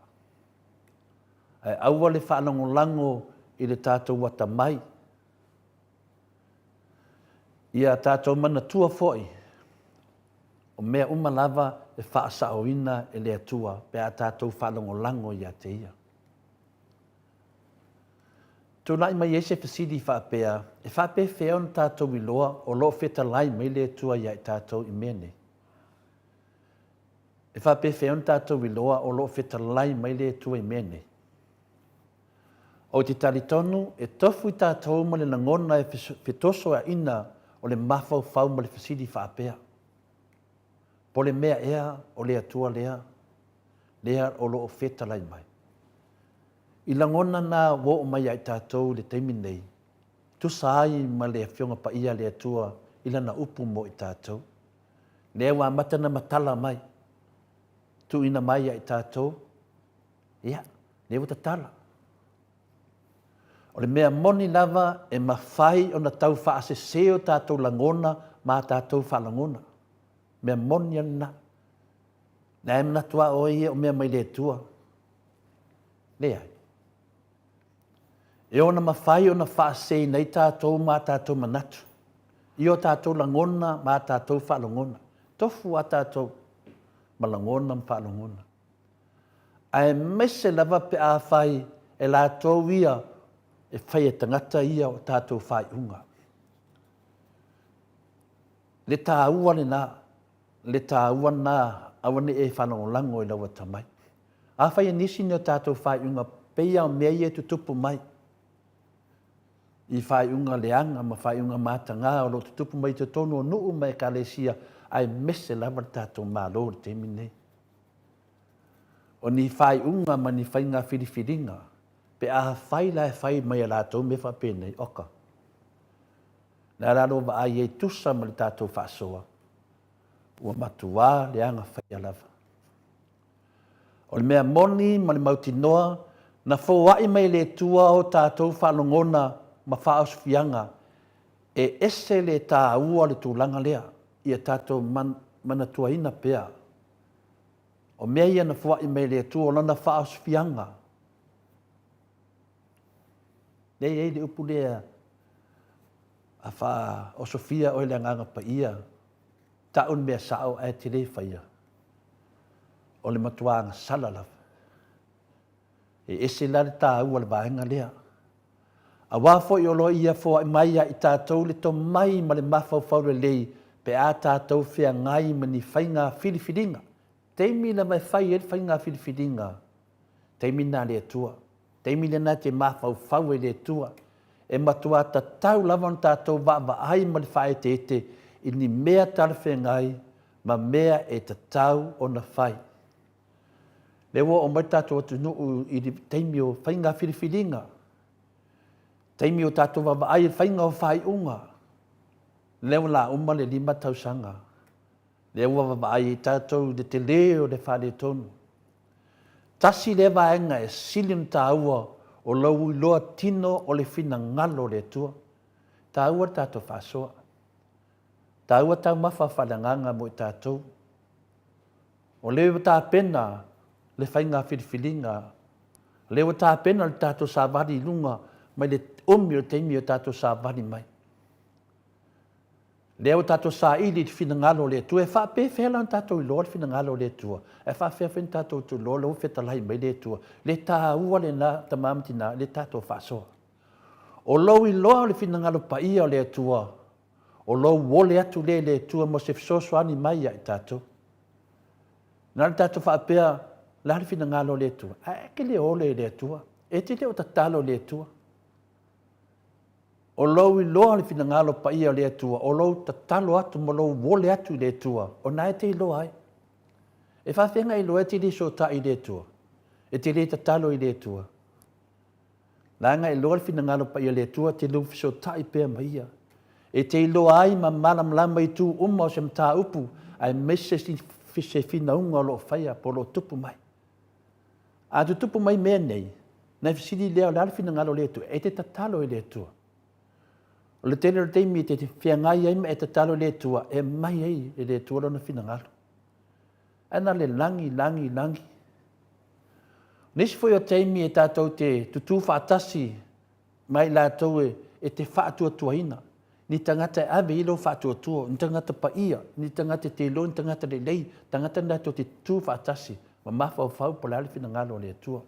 ae aua le faalagolago i le tatou atamai. Ia tatou manatua foi, o mea uma lava e faasaoina e le Atua pe a tatou faalagolago ia te Ia. Tulai mai ai se fesili faapea, e faapefea ona tatou iloa o lo o fetalai mai le Atua ia i tatou i mea nei? E faapefea ona tatou iloa o lo o fetalai mai le Atua i mea nei? Ou te talitonu e tofu i tatou ma le lagona e fetosoaina o le mafaufau ma le fesili faapea, Po le mea ea o le Atua lea, lea o lo o fetalai mai? I lagona na ua oo mai ia i tatou i le taimi nei, tusa ai ma le Afioga Paia a le Atua i Lana upu mo i tatou. Lea ua amata ona matala mai, tuuina mai ia i tatou, ia, lea ua tatala. O le mea moni lava e mafai ona tau faasese o tatou lagona ma a tatou faalagona. Mea moni lava lena. Na e manatu lava oe ia o mea mai le Atua. Leai. E ona mafai ona faaseseina ai tatou ma a tatou manatu, i o tatou lagona ma a tatou faalogona. Tofu a tatou ma lagona ma faalogona. Aemaise lava pe afai e latou ia e fai e tagata ia o tatou faaiuga. Le taua lena, le taua lena aua ne i e faalagolago i lau atamai. Afai e nisi ni o tatou faaiuga pei lava o mea ia e tutupu mai i faaiuga leaga ma faaiuga mataga o lo o tutupu mai i totonu o nuu ma ekalesia aemaise lava le tatou Malo i le taimi lenei. O ni faaiuga ma ni faiga filifiliga pe afai la e fai mai e latou mea faapenei, oka. Le a la lou vaai ai tusa ma le tatou faasoa, ua matua leaga faia lava. O le mea moni ma le mautinoa, na foai mai e le Atua o tatou faalogona ma faaosofiaga e ese le taua o le tulaga lea, ia tatou manatuaina pea. O mea ia na foai mai e le Atua o Lana faaosofiaga. Lea e i ai le upu lea, a faaosofia oe e le Agaga Paia, tau le mea sao ae te le faia, o le matua agasala lava. E ese la le taua o le vaega lea. Aua foi o lo o ia foai mai ia i tatou le tomai ma le mafaufau lelei pe a tatou feagai ma ni faiga filifiliga. Taimi lava e fai ai le faiga filifiliga, taimi lena a le Atua. Taimi lena e te mafaufau ai i le Atua. E matua tatau lava ona tatou vaavaai ma le faaeteete i ni mea talafeagai ma mea e tatau ona fai. Lea ua oo mai le tatou atunuu i le taimi o faiga filifiliga, taimi o tatou vaavaai i le faiga o faaiuga. Lea ua la uma le 5 tausaga, lea ua vaavaai ai tatou i le tele o le faaletonu. Tasi lea vaega e sili ona taua o lou iloa tino o le finagalo o le Atua. Taua le tatou faasoa. Taua taumafa faaleagaga mo i tatou. O lea ua tapena le faiga filifiliga, o lea ua tapena le tatou savali i luga mai le umi o le taimi o tatou savali mai. Lea ua tatou saili i le finagalo o le Atua, e faapefea la ona tatou iloa le finagalo o le Atua? Ae faapefea foi ona tatou iloa lea ua fetalai mai le Atua? Le taua lena tama ma tina, le tatou faasoa. O lou iloa o le finagalo paia o le Atua, o lou ole atu lea i le Atua mo se fesoasoani mai ia i tatou. Na o le tatou faapea, o le a le finagalo o le Atua? Ae e te le ole i le Atua. E te le o tatalo i le Atua. O lou iloa o le finagalo paia o le Atua, o lou tatalo atu ma lou ole atu i le Atua, o na e te iloa ai. E faafefea ona e iloa e te le sotai i le Atua? E te le tatalo i le Atua. Leaga e iloa le finagalo paia o le Atua, e te lou fesootai pea ma Ia. E te iloa ai ma malamalama itu uma o se mataupu, aemaise se finauga o lo o faia po o lo o tupu mai. A tutupu mai mea nei, ona e fesili lea o le a le finagalo o le Atua? E te tatalo i le Atua. O le tele o le taimi e te feagai ai ma e tatalo i le Atua, e aumai ai e le Atua lona finagalo. Ae na o le lagi, lagi, lagi. Nisi foi o taimi e tatou te tutū faatasi ma i latou e te faatuatuaina, ni tagata e ave i ai lou faatuatua, ni tagata paia, ni tagata e te iloa ni tagata lelei, tagata na tou te tutū faatasi ma mafaufau po o le a le finagalo o le Atua.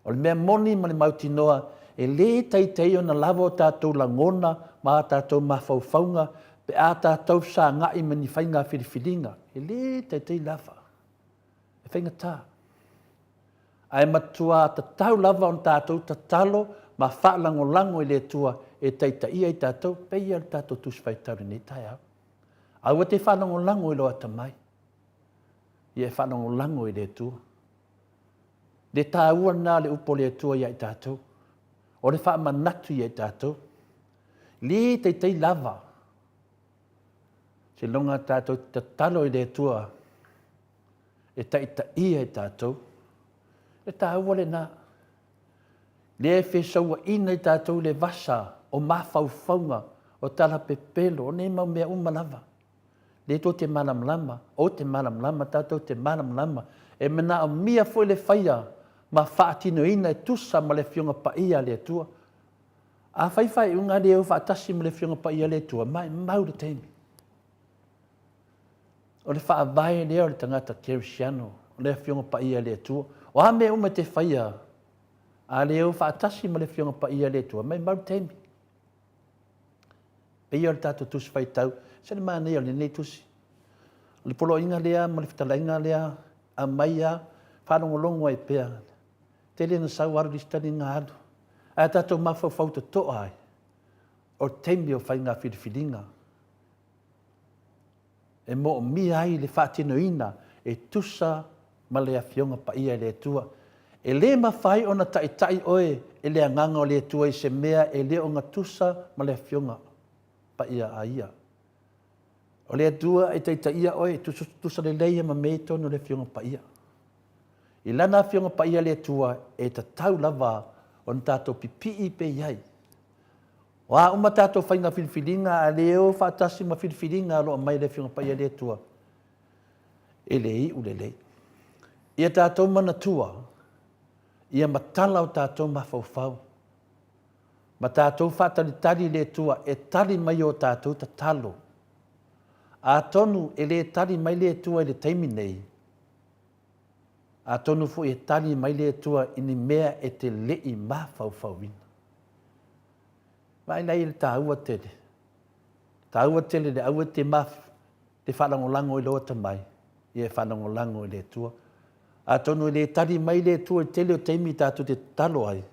O le mea moni ma le mautinoa, e le taitai ona lava o tatou lagona ma a tatou mafaufauga pe a tatou fesagai ma ni faiga filifiliga. E le taitai lava. E faigata. Ae matua tatau lava ona tatou tatalo ma faalagolago i le Atua e taitaia i tatou, pei lava o le tatou Tusi Faitau i lenei taeao. Aua te faalagolago i lou atamai, ia e faalagolago i le Atua. Le taua lena o le upu o le Atua ia i tatou. O le faamanatu ia i tatou. Le taitai lava. Seiloga tatou te tatalo i le Atua e taitaia i tatou. E taua lena. Lea e fesauaina i tatou i le vasa o mafaufauga, o tala pepelo, o nei mau mea uma lava. Lea tou te malamalama, ou te malamalama, tatou te malamalama. E manaomia foi le faia ma faatinoina e tusa ma le Afioga Paia a le Atua. A fai faaiuga le o faatasi ma le Afioga Paia a le Atua, maimau le taimi. O le faavae lea o le tagata kerisiano, o le Afioga Paia a le Atua. O a mea uma e te faia, a le o faatasi ma le Afioga Paia a le Atua, maimau le taimi. Pei o le tatou Tusi Faitau, se le manaia o lenei tusi. O le poloaiga lea ma le fetalaiga lea, aumai a, faalogologo ai pea. Tele na sau alu isi taliga alu. Ae tatou mafaufau totoa ai, o le taimi o faiga filifiliga. E moomia ai le faatinoina e tusa ma le Afioga Paia i le Atua. E le mafai ona taitai oe e le Agaga o le Atua i se mea e le o gatusa ma le Afioga Paia a Ia. O le Atua e taitaia oe e tusa lelei ma mea i totonu o le Afioga Paia. I Lana Afioga Paia le Atua e tatau lava ona tatou pipii pea i ai. O a uma tatou faiga filifiliga a le o faatasi ma filifiliga o lo o aumai e le Afioga Paia le Atua, e le iu lelei. Ia tatou manatua, ia matala o tatou mafaufau, ma tatou faatalitali i le Atua e tali mai o tatou tatalo. Atonu e le tali mai le Atua i le taimi nei, atonu foi e tali mai le Atua i ni mea e te le i mafaufauina. Vaai la i le taua tele. Taua tele le aua te maf, te faalagolago i lou atamai, ia e faalagolago i le Atua. Atonu e le tali mai le Atua i le tele o taimi tatou te tatalo ai,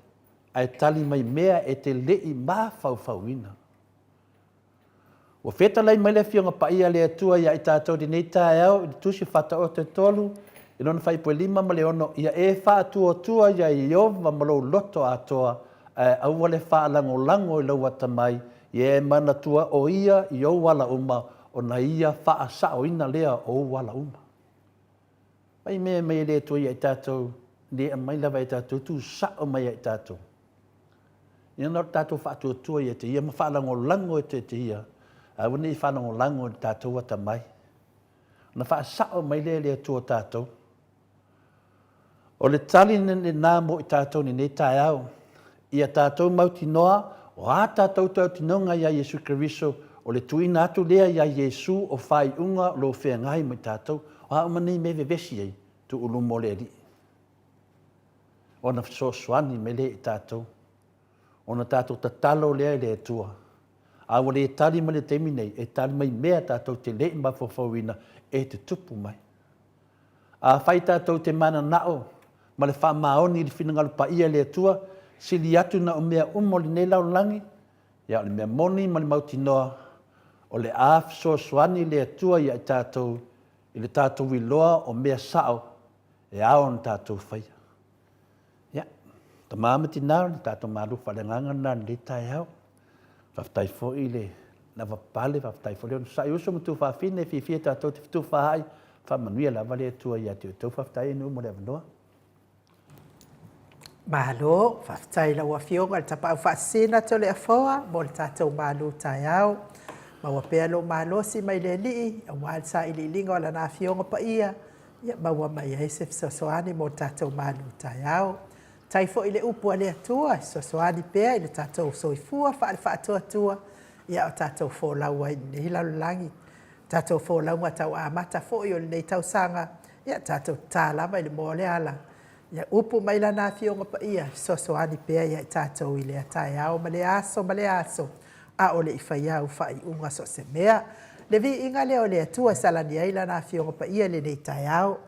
ae tali mai mea e te le i mafaufauina. Ua fetalai mai le Afioga Paia a le Atua ia i tatou i lenei taeao i le Tusi Faataoto e 3, i lona fuaiupu e 5 ma le 6, Ia e faatuatua iā Ieova ma lou loto atoa, ae aua le faalagolago i lou atamai, ia e manatua o Ia i ou ala uma, ona Ia faasaoina lea o ou ala uma. Mai mea mai e le Atua ia i tatou, le aumai lava e tatou, tu sao mai ia i tatou. Ia na o le tatou faatuatua ia te ia ma faalagolago e te te ia, aua ne i faalagolago i le tatou atamai. Ona faasao mai lea e le Atua tatou. O le tali lena mo i tatou i lenei taeao. Ia tatou mautinoa, o a tatou tautinoga iā Iesu Keriso, o le tuuina atu lea iā Iesu o faaiuga o lo o feagai ma i tatou. O a uma nei mea e vevesi ai, tuu luma o le Alii. Ona fesoasoani mai lea i tatou. Ona tatou tatalo lea i le Atua. A ua le tali mai le taimi nei, e tali mai mea tatou te le i mafaufauina e tutupu mai. Afai tatou te mananao ma le faamaoni i le finagalo paia i le Atua, sili atu na o mea uma o lenei lalolagi, ia o le mea moni ma le mautinoa, o le a fesoasoani le Atua ia i tatou i le tatou iloa o mea sao e ao ona tatou faia. Ia, tama ma tina, o le tatou malu faaleagaga lena i lenei taeao. Faafetai foi le lavapapale, faafetai foi le onosai. Uso ma tuafafine, e fiafia tatou te fetufaai, faamanuia lava le Atua ia te outou. Faafetai e nuu mo le avanoa. Malo, faafetai i lau Afioga i le Tapaau Faasisina Toleafoa mo le tatou malu taeao. Maua pea lou malosi mai le Alii aua le sailiiliga o Lana Afioga Paia, ia maua mai ai se fesoasoani mo le tatou malu taeao. Tai foi le upu a le Atua e fesoasoani pea i le tatou soifua faale-faatuatua, ia o tatou folau ai i lenei lalolagi, tatou folauga tau amata foi o lenei tausaga, ia tatou tatā lava i le moa o le ala. Ia upu mai Lana Afioga Paia e fesoasoani pea ia i tatou i lea taeao ma lea aso ma lea aso, a o le i faia au faaiuga so o se mea. Le viiga lea o le Atua e salani ai Lana Afioga Paia i lenei taeao.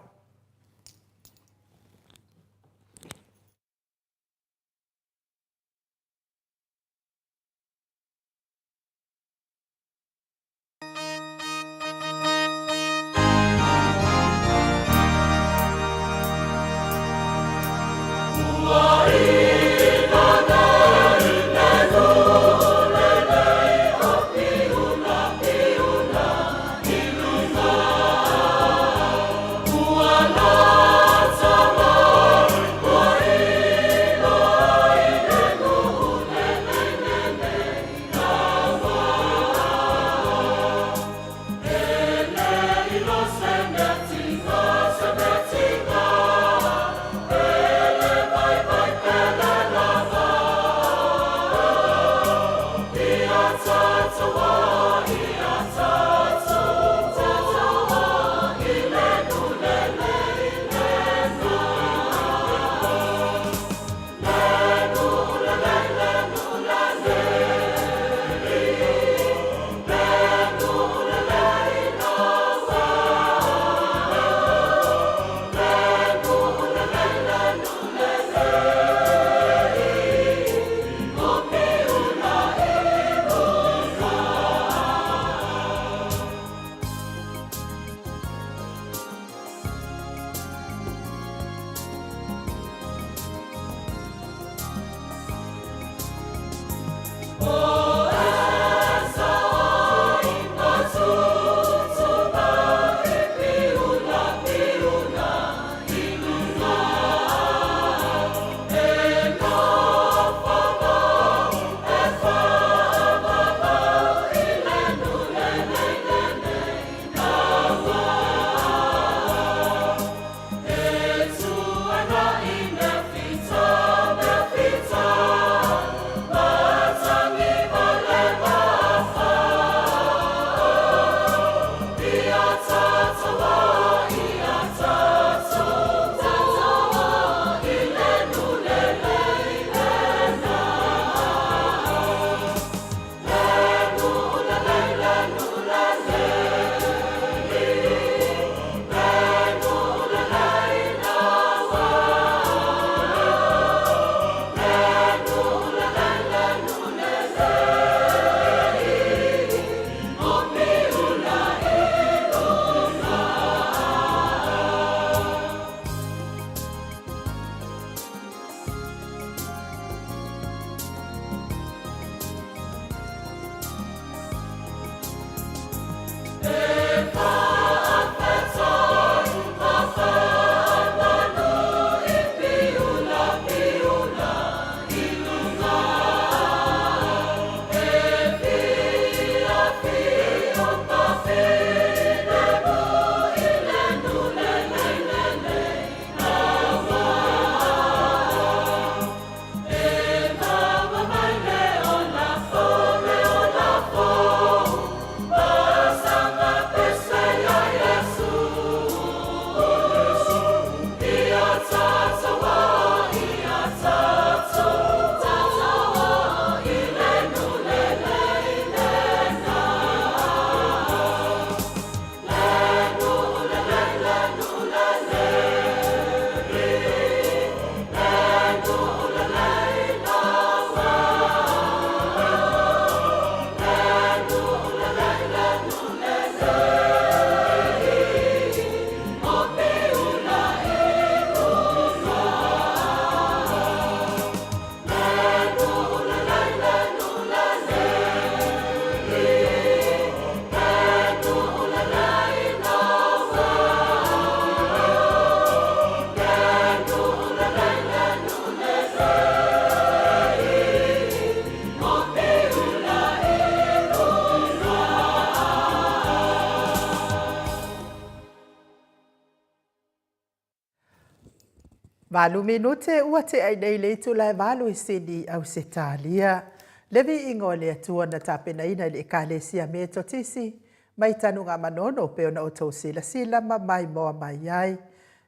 Valu minute ua tea i nei le itula e valu i Sini, Ausetalia. Le viiga o le Atua na tapenaina i le Ekalesia Metotisi mai Tanugamanono pei ona outou silasila ma maimoa mai ai.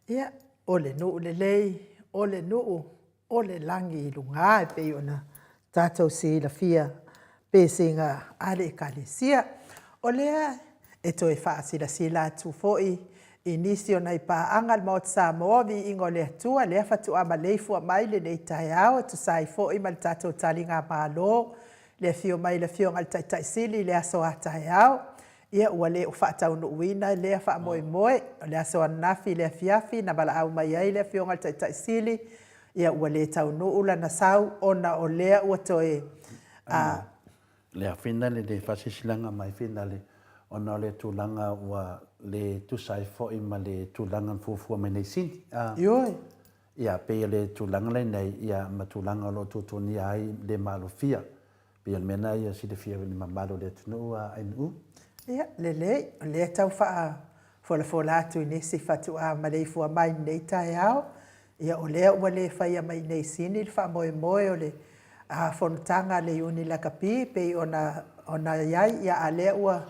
Ia, o le nuu lelei, o le nuu o le lagi i luga e pei ona tatou silafia pesiga a le Ekalesia. O lea e toe faasilasila atu foi i nisi o nai paaga a le Maota Samoa, viiga o le Atua, lea faatoa maleifua mai lenei taeao e tusa ai foi ma le tatou taligamalo, le afio mai o le Afioga i le Taitai Sili i le aso a taeao. Ia ua le o faataunuuina lea faamoemoe. O le aso ananafi i le afiafi na valaau mai ai le Afioga i le Taitai Sili, ia ua le taunuu lana sau ona o lea ua toe a Le afina le le faasilasilaga mai finale ona o le tulaga ua le tusa ai foi ma le tulaga na fuafua mai nei sini. A. Ioe. Ia, pei o le tulaga lenei, ia, ma tulaga o lo o tuatuagia ai le malofia. Pei o le mea lena ia silafia e le mamalu o le atunuu a ANU. Ia, lelei, o lea e tau faafolafola atu i nisi faatoa maleifua mai i lenei taeao. Ia, o lea ua le faia mai i nei Sini le faamoemoe o le fonotaga a le Iuni Lakapi pei ona ona i ai, ia, a lea ua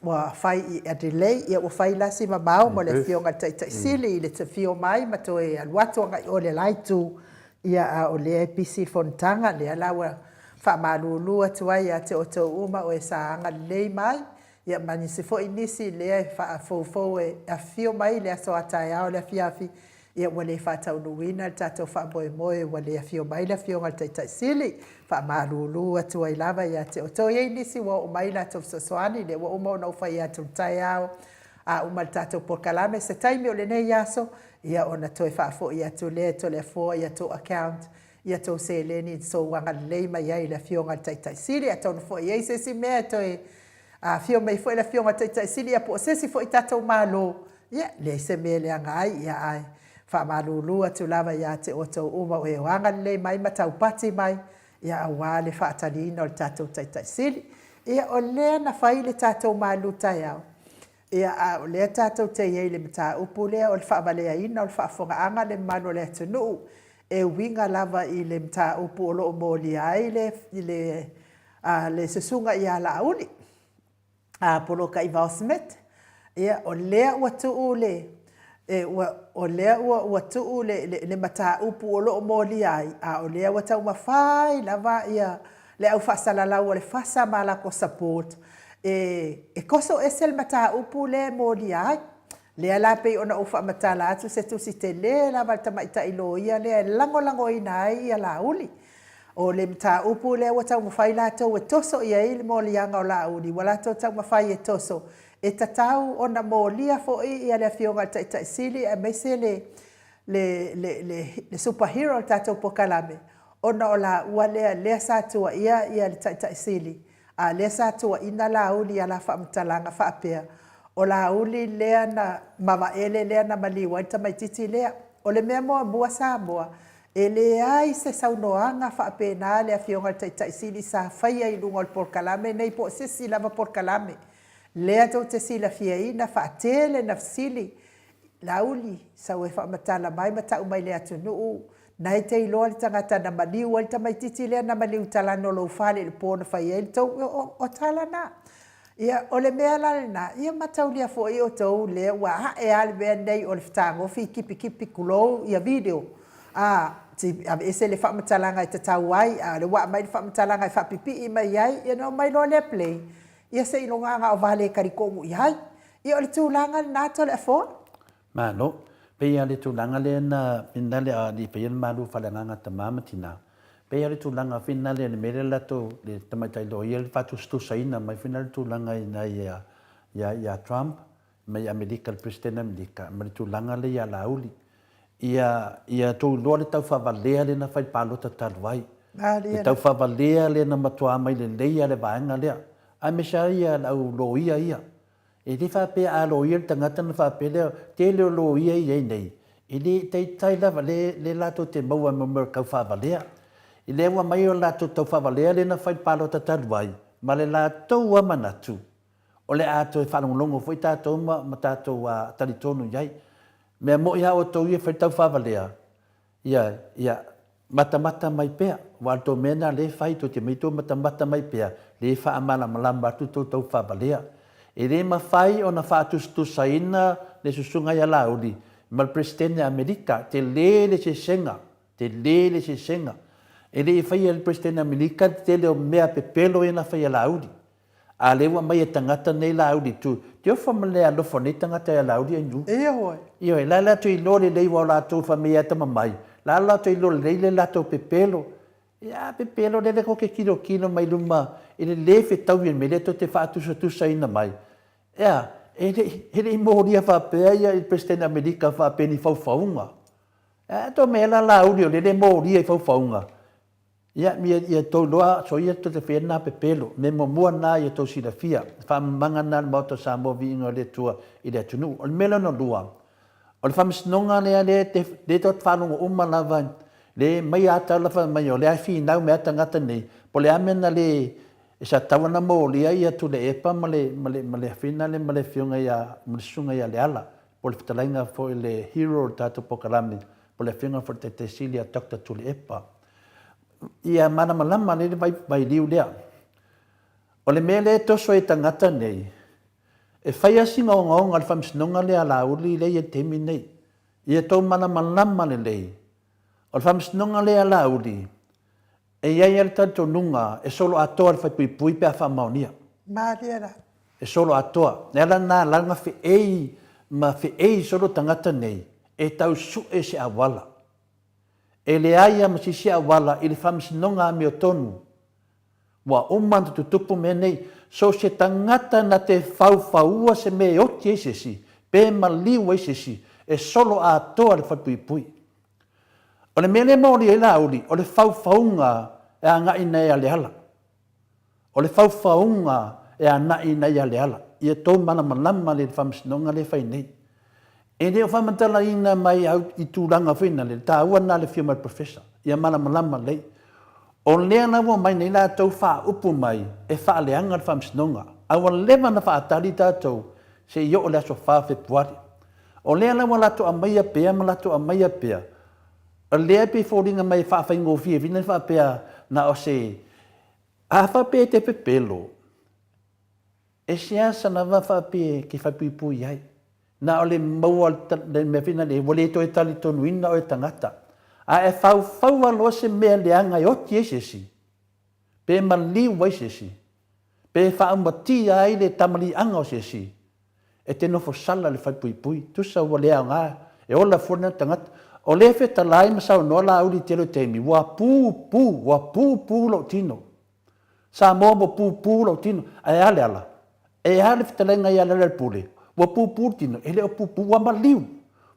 ua fai i Adelaide, ia ua fai la si mamao mo le Afioga i le Taitai Sili i le afio mai ma toe alu atu agai i o i le la itu, ia, a o lea e pisi le fonotaga, lea la ua faamalulu atu ai ia te outou uma o e sa agalelei mai, ia ma nisi foi nisi lea e faafoufou e afifio mai i le aso a taeao i le afiafi, ia ua le faataunuuina le tatou faamoemoe ua le afio mai le Afioga i le Taitai Sili. Faamalulu atu ai lava ia te outou. E i ai nisi ua oo mai latou fesoasoani, lea ua uma ona ou fai atu i le taeao, a uma le tatou polokalame se taimi o lenei aso, ia ona toe faafoi atu lea e Toleafoa i a outou account ia tou seleni na tou agalelei mai ai i le Afioga i le Taitai Sili. Atonu foi e i ai se isi mea e toe afio mai foi le Afioga i le Taitai Sili ia po o se isi foi tatou Malo, ia, leai se mea e leaga ai, ia ae faamalulu atu lava ia te outou uma o e agalelei mai ma taupati mai, ia aua le faataliina o le tatou Taitai Sili. Ia, o lea na fai le tatou malu taeao, ia, a o lea tatou te i ai i le mataupu lea o le faavaleaina o le faafofogaaga a le mamalu o le atunuu e uiga lava i le mataupu o lo o molia ai le, le, a, le susuga ia Laauli. a Poloka Ivao Smith, ia, o lea ua tuu le, e, ua, o lea ua, ua tuu le, le, le mataupu o lo o molia ai, a o lea ua taumafai lava ia le au faasalalau a le FASA ma latou support e, e toso ese le mataupu lea e molia ai. Lea la pei ona ou faamatala atu se tusi tele lava a le tamaitai loia lea e lagolagoina ai ia Laauli. O le mataupu lea ua taumafai latou e toso i ai le moliaga o Laauli, ua latou taumafai e toso, e tatau ona molia foi ia le Afioga i le Taitai Sili aemaise le, le, le, le, le super hero o le tatou polokalame, ona o laua lea, lea sa tuuaia ia le Taitai Sili, a lea sa tuuaina Laauli i ala faamatalaga faapea, o Laauli lea na, ma Vaele lea na maliu ai le tamaitiiti lea. O le mea muamua Samoa, E leai se saunoaga faapena a le Afioga i le Taitai Sili sa faia i luga o le polokalame nei po o se isi lava polokalame. Lea tou te silafiaina faatele na fesili, Laauli, sau e faamatala mai ma tau mai i le atunuu, na e te iloa le tagata na maliu ai le tamaititi lea na maliu talano lou fale i le po na fai ai le tou, o, o tala na. Ia, o le mea la lena, ia mataulia foi outou lea ua ae lava le mea lenei o le fetagofi kipikipiki tulou ia video, a, aveese le faamatalaga e tatau ai, a o lea ua aumai le faamatalaga e faapipii mai ai, ia ona omai loa lea play, ia seiloga na o vale e talitonu i ai. Ia o le tulaga lena Toleafoa. Malo. Pei lava o le tulaga lea na finale a alii faia le malu faaleagaga tama ma tina. Pei lava o le tulaga finale le mea lea latou le tamaitai loia le faatusatusaina mai finale le tulaga ina ia ia ia Trump mai Amerika le President Amerika ma le tulaga lea ia Laauli. Ia ia tou iloa le tau faavalea lea na fai le palota talu ai. Le tau faavalea lea na matua mai lelei lava le vaega lea. Aemaise lava ia le au loia ia. E le faapea a loia le tagata ona faapea lea, tele o loia ia i ai nei, e le taitai lava, le, le latou te maua mo mea o le taufaavalea. I lea ua aumai o le latou taufaavalea lea na fai i le palota talu ai, ma le latou lava manatu, o le a toe faalogologo foi tatou ma, ma tatou talitonu i ai. Mea moni lava outou ia e fai le taufaavalea, Ia, ia, matamata mai pea, aua o le tou mea lena lea e fai, tou te omai tou matamata mai pea, lea e faamalamalama atu tou tau faavalea. E le mafai ona faatusatusaina le susuga ia Laauli ma le Peresetene a Amerika, tele le eseesega, tele le eseesega. E le i faia e le Peresetene a Amerika le tele o mea pepelo ia na fai e Laauli. A lea ua aumai e tagata nei Laauli tu, te ofa ma le alofa o nei tagata ia Laauli Ainuu. Ioe. Ioe, la latou iloa lelei aua o latou fai mai e atamamai, la latou iloa lelei le latou pepelo. Ia a pepelo lele tou te tilotilo mai luma i le le fetaui o le mea lea tou te faatusatusaina mai. E a? E le i, e le i molia faapea ia le Peresetene o Amerika faapea ni faufauga. A tou mea la Laauli o lele e molia i faufauga. Ia, ia, ia tou iloa, soia tou te faia lena pepelo. Mea muamua lena ia tou silafia. Faamamaga lena a le Maota o Samoa Viiga o le Atua i le atunuu. O le mea lona lua, o le faamasinoga lea lea te, lea tou te faalogo uma lava, le mai a tala fai mai o lea e finau mai a tagata nei, po o le a mea na le, e sa tatau ona molia ia Tuilaepa ma le, ma le, ma le afina lea ma le afioga ia, ma le susuga ia Leala, po o le fetalaiga foi le hero o le tatou polokalame, po o le afioga foi i le Taitai Sili ia Doctor Tuilaepa. Ia malamalama lelei le vai, vailiu lea. O le mea lea e toso ai e tagata nei, e fai lava sina ogaoga o le faamasinoga lea a Laauli lea e i ai i le taimi lenei. Ia tou malamalama lelei, o le faamasinoga lea a Laauli, e i ai lava le talitonuga e solo atoa le faipuipui pe a faamaonia. Malie la. E solo atoa. Le ala lena la na feei ma feei solo tagata nei e tau sue se auala. E leai lava ma se isi auala i le faamasinoga amiotonu. Ua uma ona tutupu mea nei. So o se tagata na te faufaua se mea e oti ai se isi, pe maliu ai se isi, e solo atoa le falepuipui. O le mea lea e maoli ai Laauli, o le faufauga e agai nai Aleala. O le faufauga e anai nai Aleala. Ia tou malamalama lelei i le faamasinoga lea e fai nei. E le o faamatalaina mai au i tulaga foi na le taua lena le afio mai o le Professor. Ia malamalama lelei. O lea la ua omai nei latou faaupu mai e faaleaga le faamasinoga. A ua leva ona faatali tatou se i oo i le aso 4 o Fepuari. O lea la ua latou aumaia pea ma latou aumaia pea, o lea e pei e foliga mai e faafaigofie foi lea faapea na o se A faapea e te pepelo, e seasa lava faapea e te faipuipui ai. Na o le maua le mea foi lea, ua le toe talitonuina oe e tagata. A e faufau loa se mea leaga e oti ai se isi, pe maliu ai se isi, pe faaumatia ai le tamaliiaga o se isi, e te nofo sala i le falepuipui, tusa ua le aoga, e ola fua lena tagata. O lea e fetalai ma saunoa Laauli i le tele o taimi, ua pupu, ua pupu lou tino. Samoa ua pupu lou tino. Ae a Leala? E a le fetalaiga ia Lealailepule? Ua pupu le tino? E le o pupu, ua maliu.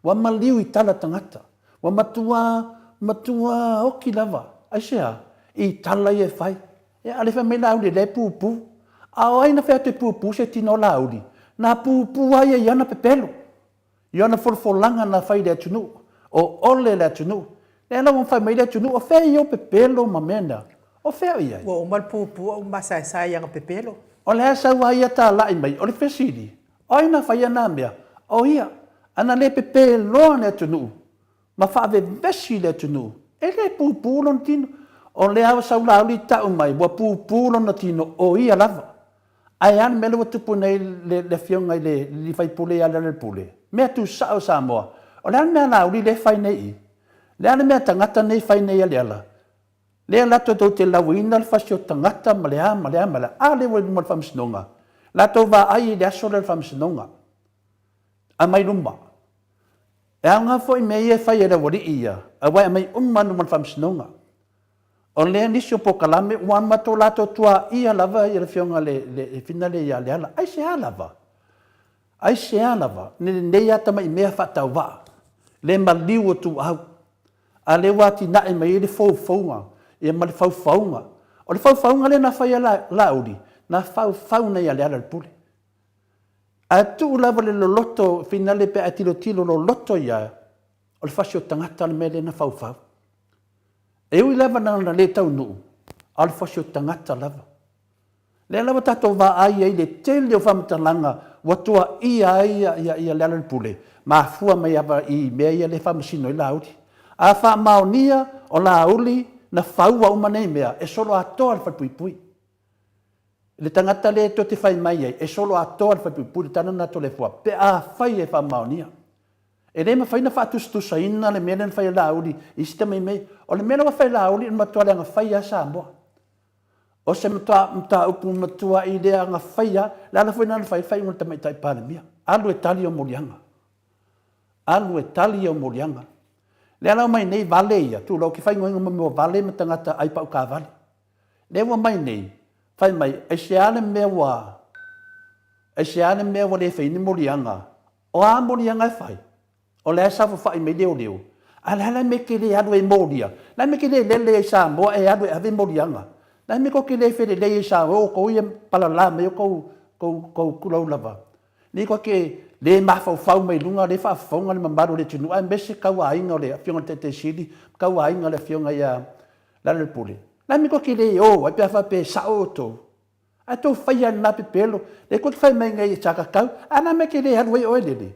Ua maliu i tala tagata. Ua matua, matua oki lava. Aisea? I tala ia e fai. Ia, a o le fai mai Laauli, o lea e pupu. A o ai na fai atu e pupu se tino o Laauli? Na pupu lava ia i ana pepelo, i ana folafolaga na fai i le atunuu, o ole le atunuu. Lea la ua fai mai le atunuu, o fea i ou pepelo ma mea na? O fea o i ai? Ua uma le pupu a ua masaesae i ana pepelo. O le a sau a ia talai mai? O le fesili, o ai na faia na mea? O ia. A na le pepeloa le atunuu, ma faavevesi le atunuu, e le pupu lona tino. O lea ua sau Laauli tau mai, ua pupu lona tino, o ia lava. Ae a le mea lea ua tupu nei le, le afioga i le alii faipule ia Lealailepule? Mea tuusao Samoa. O le a le mea a Laauli lea e fai nei i i? Le a le mea a tagata nei e fai nei a Leala? Lea latou tou te lauina le fasi o tagata ma le a ma le a ma le a. A lea ua i luma o le faamasinoga. Latou vaai i le aso lea o le faamasinoga. Aumai luma. E aoga foi mea ia e fai e le aualii ia, aua e aumai uma luma o le faamasinoga. O lea nisi o polokalame ua matou latou tuaia lava le afioga le, le fina lea ia Leala. Aisea lava? Aisea lava? Lenei lava tamai mea faatauvaa, le maliu o tuau, a lea ua atinae mai ai le foufouga ia ma le faufauga. O le faufauga lea na fai e Laauli, na faufau nei a Lealailepule. Ae tuu lava le loloto finale pe a e tilotilo loloto ia, o le fasi o tagata le mea lea na faufau. E ui lava na le taunuu, a o le fasi o tagata lava. Lea lava tatou vaai ai i le tele o faamatalaga ua tuaia ai ia, ia, ia Lealailepule, mafua mai lava i mea ia lea e faamasino ai Laauli. A faamaonia o Laauli na faua uma nei mea, e solo atoa le falepuipui. Le tagata lea tou te fai mai ai, e solo atoa le falepuipui le tala lena a Toleafoa, pe afai e faamaonia. E le mafai ona faatusatusaina le mea lea na fai e Laauli i isi tamaimei. O le mea lea ua fai e Laauli, o le matua leaga fai lava Samoa. O se mataupu matuai leaga fai lava. O le ala foi lena na fai ai le faaiuga a le Tamaitai Palemia, alu e tali au moliaga. Alu e tali au moliaga. Lea la ua omai nei vale ia, tulou, ou te faaigoaina mo mea o vale ma tagata ai pau taavale. Lea ua omai nei, fai mai, aisea le mea ua, aisea le mea ua le fai ai ni moliaga? O a moliaga e fai? O la e saofafai mai leoleo, ae o le a la le mea e te le alu ai e molia? O le a le mea e te le lele ai i Samoa e alu e ave moliaga? O le a le mea tou te le felelei ai i Samoa, o outou ia e palala mai outou, outou, tulou lava. Nei tou te le mafaufau mai luga o lea e faafofoga le mamalu o le atunuu aemaise tauaiga o le Afioga i le Taitai Sili ma tauaiga o le Afioga ia Lealailepule. O le a le mea tou te le o ai pe a faapea e sao outou? Ae tou faia lena pepelo, lea tou te fai mai nei sa tatau, ae o le a le mea e te le alu ai oe lele?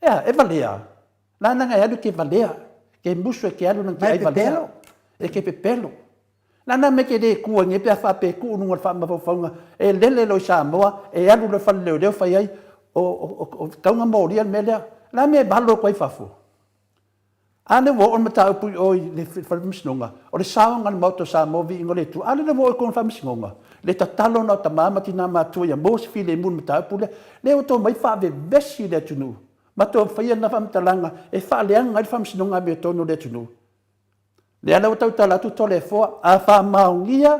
Ea, e valea. Lana e alu e te valea, ke musu e ke alu nang ke ai valea. E ke pepelo. Lana me ke le kua nge pe a faapea e tuu luga o le faamafaufauga e lele loa i Samoa, e alu loa i fale leoleo fai ai o, o, o, o tauga molia le mea lea. La mea e valo atu ai fafo. A lea ua oo le mataupu i o i le Fale Faamasinoga, o le saoga o le Maota o Samoa, viiga o le Atua. A lea ua oo i totonu o le Faamasinoga, le tatalo na o tama ma tina matutua ia maua se filemu i le mataupu lea. Lea ua outou omai faavevesi le atunuu ma tou faia lena faamatalaga e faaleaga ai le Faamasinoga amiotonu o le atunuu. Lea la ua tautala atu Toleafoa, a faamaonia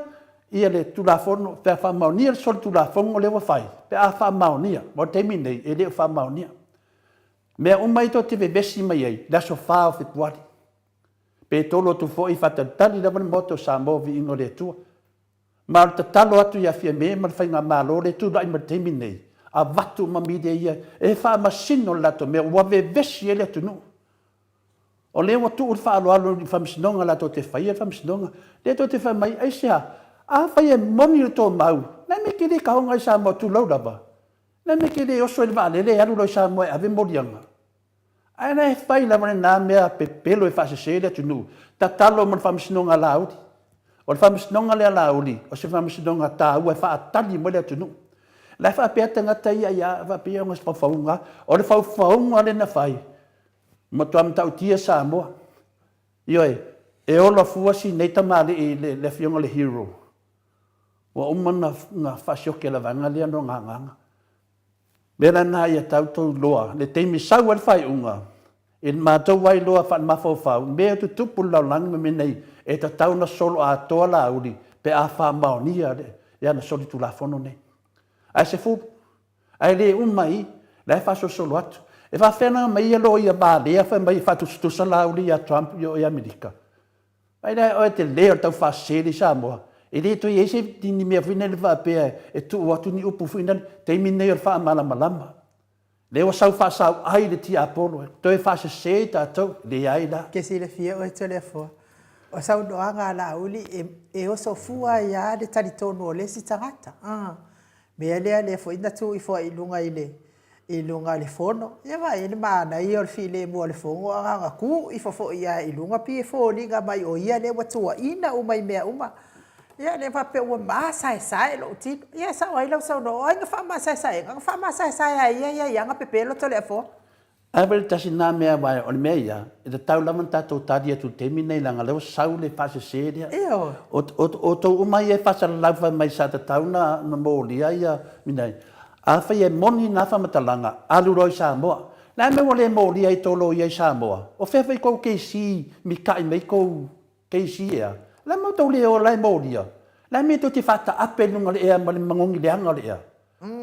ia le Tulafono, pe a faamaonia le solitulafono lea ua fai, pe a faamaonia, mo le taimi lenei e le o faamaonia. Mea uma ia tou te vevesi mai ai, le aso 4 o Fepuari. Pe tolo atu foi, faatalitali lava le Maota o Samoa, viiga o le Atua. Ma o le tatalo atu ia Fiame ma le Faigamalo lea e tulai mai i le taimi lenei, avatu uma media ia e faamasino le latou mea ua vevesi ai le atunuu. O lea ua tuu le faaaloalo i le Faamasinoga latou te faia le Faamasinoga. Lea tou te fai mai, aisea? Afai e moni le tou mau, o le a le mea e te le taoga ai i Samoa, tulou lava. Le mea e te le oso ai i le vaalele e alu loa i Samoa e ave moliaga. Ae la e fai lava lena mea pepelo e faasese le atunuu. Tatalo mo le faamasinoga a Laauli. O le faamasinoga lea a Laauli, o se faamasinoga taua e faatali mai le atunuu. La e faapea tagata ia, ia faapea ona faufauga. O le faufauga lea na fai, matua matautia Samoa. Ioe, e ola fua si nei tamalii le, le afioga le hero. Ua uma na faasioki e le vaega lea no gagana. Mea la na ia tau tou iloa le taimi sau ai le faaiuga i le matou ai loa faale-mafaufau mea e tutupu i le lalolagi ma mea nei e tatau ona solo atoa Laauli pe a faamaonia le ana solitulafono nei. Ae sefulu, ae le uma i la e faasolosolo atu. E faafefea ona aumai ia loia valea fai mai e faatusatusa Laauli ia Trump i o i Amerika? Ai lea oe te le o le tau faasese i Samoa. E le toe i ai se ni mea foi lele faapea e tuu atu ni upu foi lele, taimi lenei o le faamalamalama. Lea ua sau faasauai le tiapolo e toe faasese i tatou, leai la. Ke silafia oe Toleafoa, o saunoaga a Laauli e oso fua ai lava le talitonu o le isi tagata. Mea lea lea foi na tu ifo ai i luga i le i luga o le fono. Ia vaai i le manaia o le filemu o le fono a na ona tu ifo foi lava i luga pei e foliga mai o ia lea ua tuuaina uma i mea uma. Ia lea faapea ua masaesae lou tino. Ia e sao ai lau saunoaga, o ai na faamasaesaega? Na faamasaesae lava e ia ia ia ana pepelo Toleafoa. Ae pei tasi lena mea aua o le mea ia, e tatau lava ona tatou tali atu i le taimi lenei leaga o lea ua sau le faasese lea. Ioe. O, o, outou uma ia e faasalalau fai mai sa tatau na, na molia ia mina, afai e moni na faamatalaga, alu loa i Samoa. Le a le mea ua le molia ai tou loia i Samoa? O fea foi kou keisi mika'i mai kou keisi ea? Le a le mea ua tou le o la e molia? Le a le mea tou te faataape i luga o le ea ma le magogi leaga o le ea?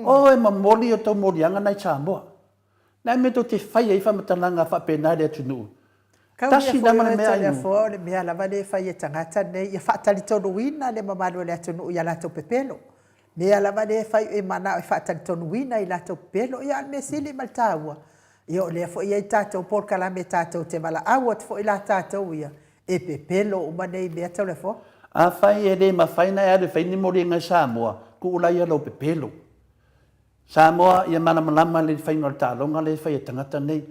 O e momoli o tou moliaga na i Samoa. Le a le mea tou te fai ai faamatalaga faapena i le atunuu? Tasi lava le mea ai. O le mea lava lea e fai e tagata nei, ia faatalitonuina le mamalu o le atunuu i a latou pepelo. Mea lava lea e fai e manao e faatalitonuina i latou pepelo. Ia a o le mea sili ma le taua, ia o lea foi e i ai tatou polokalame tatou te valaau atu foi la tatou ia, e pepelo uma nei mea Toleafoa. Afai e le mafai ona e alu e fai ni moliaga i Samoa, tuu laia lou pepelo. Samoa, ia malamalama le faiga o le taaloga lea e fai e tagata nei.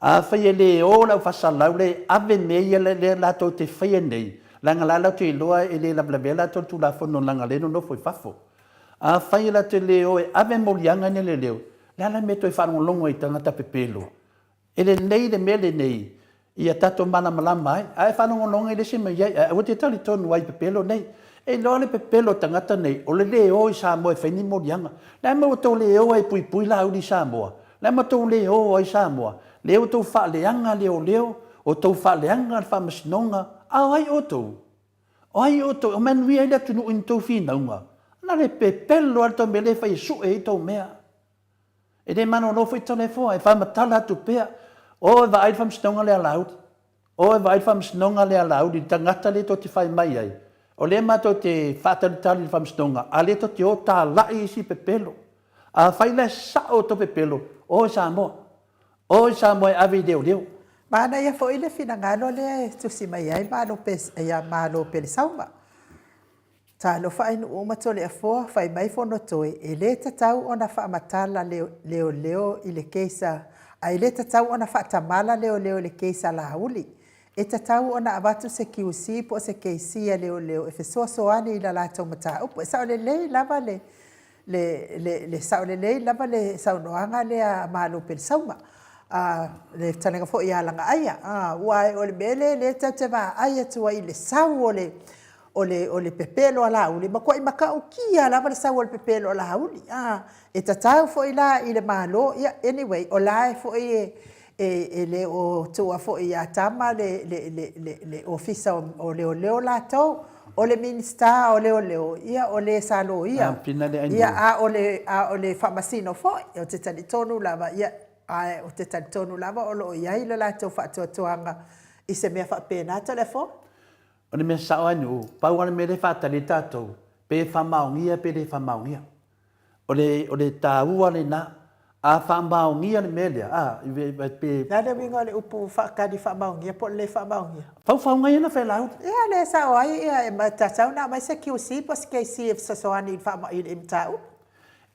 Afai e le o le aufaasalau lea e ave mea ia lea latou te faia nei, leaga la latou te iloa e le lavelavea latou i le Tulafono leaga lea e nonofo i fafo. Afai latou te le o e ave moliaga nei a leoleo, le a la le mea e toe faalogologo ai i tagata pepelo? E lelei le mea lenei ia tatou malamalama ai, a e faalogologo e le se mea o i ai, ae aua te talitonu ai i pepelo nei. E iloa le pepelo o tagata nei, o le le o i Samoa e fai ni moliaga. O le a le mea ua tou le o ai e puipui Laauli i Samoa? O le a le mea ua tou le o ai i Samoa? Lea ua outou faaleaga leoleo, ua outou faaleaga le faamasinoga, a o ai outou? O ai outou e manuia ai le atunuu i ni tou finauga? Na o le pepelo lava le tou mea lea e fai e sue ai tou mea. E le malolo foi Toleafoa, e faamatala atu pea, o e vaai le faamasinoga lea a Laauli, o e vaai le faamasinoga lea a Laauli, le tagata lea tou te fai mai ai, o lea matou te faatalitali i le faamasinoga, a o lea tou te o talai isi pepelo. Afai la e sao outou pepelo, o i Samoa, o i Samoa e ave i leoleo. Manaia foi le finagalo lea e tusi mai ai Malo Pelesauma. Talofa ainuu uma Toleafoa, fai mai Fonotoe, e le tatau ona faamatala leoleo i le case a, e le tatau ona faatamala leoleo i le case a Laauli. E tatau ona avatu se QC po o se KC a leoleo e fesoasoani i le latou mataupu. E sao lelei lava le, le, le sao lelei lava le saunoaga lea a Malo Pelesauma, le fetalaiga foi ia Lagaaia. Aua o le mea lea lea tatou te vaai atu ai i le sau o le o le, o le pepelo a Laauli, e matuai matautia lava le sau o le pepelo a Laauli. E tatau foi la i le Malo, ia anyway, o la e foi e, e, e le o tuua foi ia Tama le, le, le, le, le Ofisa o Leoleo latou, o le Minisita o Leoleo, ia o le sa loia, ia, a o le, a o le Faamasino foi. Ou te talitonu lava, ia, ae ou te talitonu lava o lo o i ai le latou faatuatuaga i se mea faapena Toleafoa. O le mea sao lava Nu'u, pau lava le mea lea e faatali ai tatou, pe faamaonia pe le faamaonia. O le, o le taua lena. A faamaonia le mea lea, a, pe... O le a le uiga o le upu faatali faamaonia po o le le faamaonia? Faufauga ia na Laauli. Ia, lea e sao ai, ia, e tatau ona aumai se QC po o se KC e fesoasoani i le mataupu.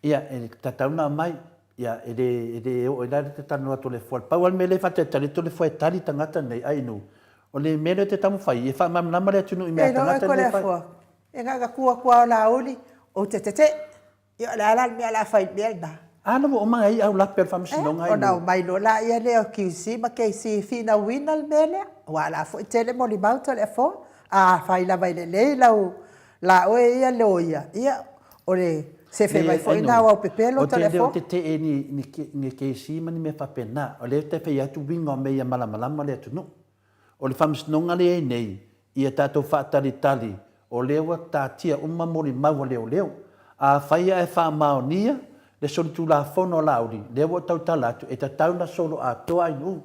Ia, e tatau ona aumai. Ia, e le, e le oo ai la le talanoa atu o le foe. Pau lava le mea lea e faatalitali atu le foe e tali tagata nei, ai nuu, o le mea lea ou te taumafai, e faamalamalama le atunuu i mea a tagata lea e fai. E na ona tu atu lava o Laauli, ou te tetee. Ia o le a la le mea o le a fai i le mea lena? A na ua uma ona i ai aulape o le faamasinoga i Ona omai loa laia lea o QC ma KC e finauina le mea lea. Aua o la foi e tele molimau Toleafoa. A fai lava e lelei lau la oe ia loia, ia o le sefe mai foi lena o au pepelo Toleafoa. Ou te le o tetee i ni KC ma ni mea faapena. O lea ou te fai atu uiga o mea ia malamalama le atunuu. O le faamasinoga lea e i ai nei, ia tatou faatalitali, o lea ua taatia uma molimau a leoleo. Afai ae faamaonia le solitulafono a Laauli, lea ua ou tautala atu, e tatau ona solo atoa Ainuu,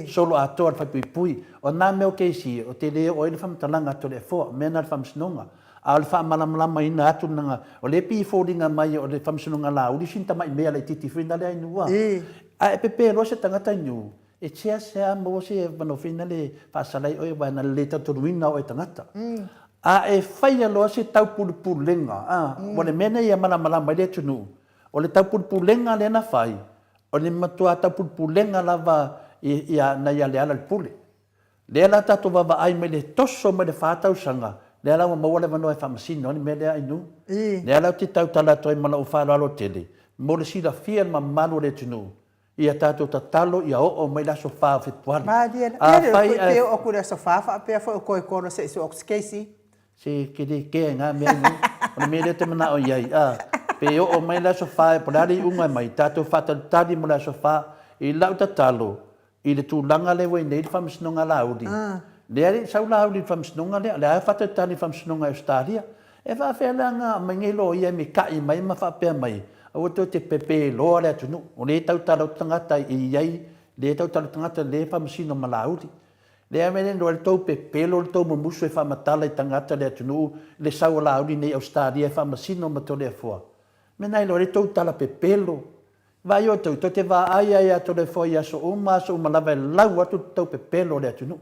solo atoa le Falepuipui. O na mea o kesi, ou te le oo ai le faamatalaga a Toleafoa, o mea na a le faamasinoga. A o le faamalamalamaina atu lena, o lea e pei e foliga mai o le faamasinoga a Laauli sina tamai mea laitiiti foi na lea Ainuu a. Ae pepe loa se tagata Ainuu, E seasea maua se avanoa foi na le faasalai oe aua na le talitonuina oe e tagata. A e faia loa se taupulepulega, a, ua le mea nei e malamalama ai le atunuu, o le taupulepulega lea na fai, o le matua taupulepulega lava i, i, nai a Lealailepule. Lea la tatou vaavaai mai le toso mai le fa tausaga, lea la ua maua le avanoa e faamasino ai le mea lea Ainuu. Lea la ou te tautala atu ai ma lou faaaloalo tele, mo le silafia e le mamalu o le atunuu, Ia tatou tatalo ia oo mai le aso fa o Fepuari. Malie la. Ia le foi pe oo atu i le aso fa faapea foi o toe kono se i sue atu se Casey. Se ke le kea i nga mea nei. O le mea lea ou te manao i ai, a, pe oo mai le aso fa, po o le a le iuga e mai, tatou faatalitali mo le aso fa. I lau tatalo, i le tulaga lea ua i nei le Faamasinoga a Laauli, lea e le i sau Laauli i le Faamasinoga lea, o lea lava e faatalitali i le Faamasinoga i Ausetalia. E faafefea la ona aumai nei loia e mita'i mai ma faapea mai, aua tou te pepe loa le atunuu, o lea e tautala atu tagata e i ai, lea e tautala atu tagata lea e faamasino ma Laauli. Lea mea lea le tou pepelo le tou mumusu e faamatala i tagata le atunuu le sau a Laauli nei i Ausetalia e faamasino ma Toleafoa. Mea na iloa le tou tala pepelo. Vaai outou, tou te vaai ai ia Toleafoa i aso uma aso uma lava e lau atu le tou pepelo o le atunuu.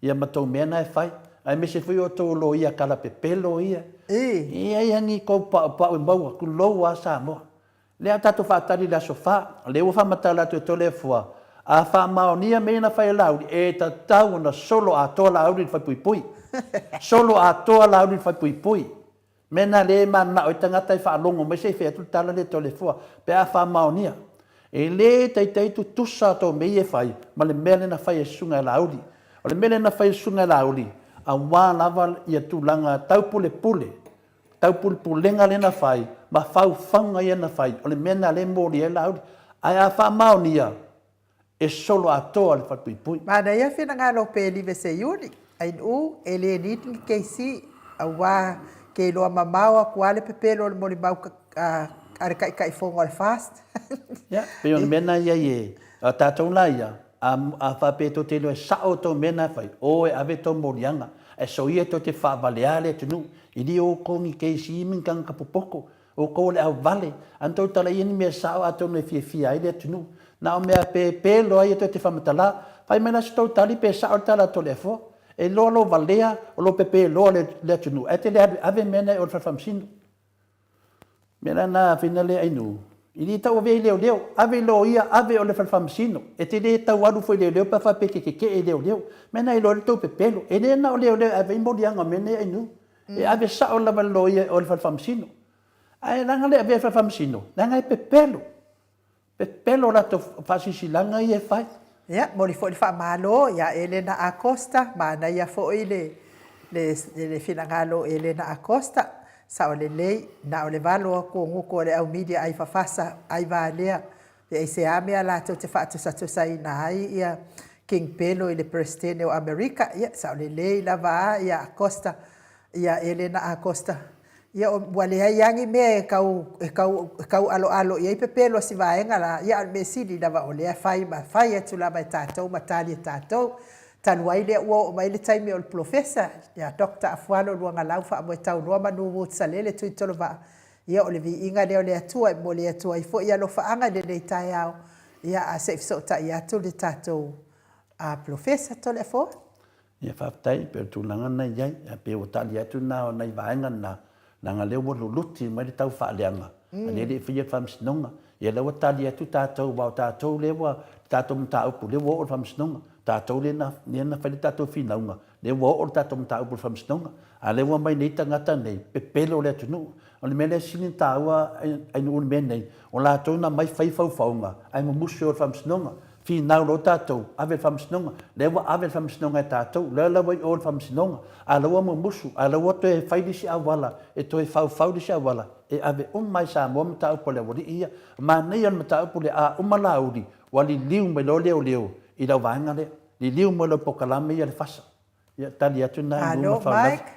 Ia ma tou mea na e fai, aemaise foi outou o loia kalapepelo ia. E i ai a ni tou paupau e maua, tulou a Samoa. Lea a tatou faatali i le aso fa, lea ua faamatala atu e Toleafoa, A faamaonia mea ia na fai e Laauli, e tatau ona solo atoa Laauli i le faepuipui. Solo atoa Laauli i le faepuipui. Mea na lea e mananao ai tagata e faalogo mai se i fai atu le tala lea Toleafoa pe a faamaonia. E le taitai tutusa tou mea ia e fai ma le mea lea na fai e Susuga ia Laauli. O le mea lea na fai e Susuga ia Laauli, aua lava ia tulaga tau pulepule, tau pulepulega lea na fai ma faufauga ia na fai, o le mea lena lea e molia ai Laauli. Ae a faamaonia, e solo atoa le falepuipui. Manaia finagalo o Pelive Seiuli, Ainuu, e le need ni KC aua ke iloa mamao atu a le pepelo o le molimau a le Taitaifono a le FAST. Ia, pei o le mea lena e i ai e, a o tatou la ia, a, a faapea tou te iloa e sao tou mea na e fai, o e ave tou moliaga, ae soia tou te faavalea le atunuu, e le o outou ni KC ma ni tagata popoto, Outou o le auvale, a na tou talaia ni mea sao atonu e fiafia ai le atunuu. Na o mea pepe loa ia tou te faamatala. Fai mai la se tou tali pe sao le tala a Toleafoa. E iloa lou valea, o lou pepe loa le atunuu, ae te le alu e ave mea na i o i le fale faamasino. O le mea la lena Fina Ainuu, e le tau avea i leoleo, ave i loia, ave i o i le fale faamasino. E te le tau alu foi i leoleo pe a faapea e te tetee i leoleo. O le mea lena e iloa ai le tou pepelo. E le na o leoleo e ave ai moliaga o mea nei Ainuu. E ave sao lava e le loia i o i le fale faamasino. Ae leaga le avea i le fale faamasino, leaga e pepelo, pepelo latou faasilasilaga ia e fai. Ia, momoli foi le faamalo ia Elena Acosta, manaia foi le le finagalo o Elena Acosta, sao lelei, na o le 8 atu o gutu a le au media ai fafasa ai valea Pe aisea mea latou te faatusatusaina ai ia King Pelo i le Peresetene o Amerika? Ia, sao lelei lava a ia Acosta, ia Elena Acosta. Ia, ua leai lava ni mea e tau, e tau, e tau aloalo i ai pepelo a si vaega la, ia a o le mea sili lava o lea e fai ma fai atu lava e tatou ma tali e tatou. Talu ai lea ua oo mai le taimi o le Polofesa ia Doctor Afualo Luagalau Faamoetauloa Manu Salele Tuitolovaa, Ia o le viiga lea o le Atua e momoli atu ai foi alofaaga i lenei taeao, ia ae se i fesootai atu le tatou Polofesa Toleafoa. Ia faafetai, e pei o le tulaga lena e i ai, ae pei ua tali atu na o nai vaega na, leaga o lea ua luluti mai le taufaaleaga, a o lea e le i faia le faamasinoga. Ia o lea ua tali atu tatou, aua o tatou lea ua, le tatou mataupu lea ua oo i le faamasinoga, tatou lea na fai le tatou finauga, lea ua oo le tatou mataupu i le faamasinoga, a o lea ua aumai nei tagata nei, pepelo le atunuu. O le mea lea e sili ona taua Ainuu i le mea lenei, o latou na omai fai faufauga ae mumusu e o i le faamasinoga. Finau loa tatou, ave i le faamasinoga. Lea ua ave i le faamasinoga e tatou, lea la ua i o i le faamasinoga, a o la ua mumusu, a o la ua toe fai le isi auala e toe faufau le isi auala e ave uma ai i Samoa mataupu a le aualii ia. Manaia o le mataupu lea, a uma Laauli, ua liliu mai loa leoleo i lau vaega lea. Liliu mai loa i polokalame ia a le FASA. Ia, tali atu lena i luma Malo Mike.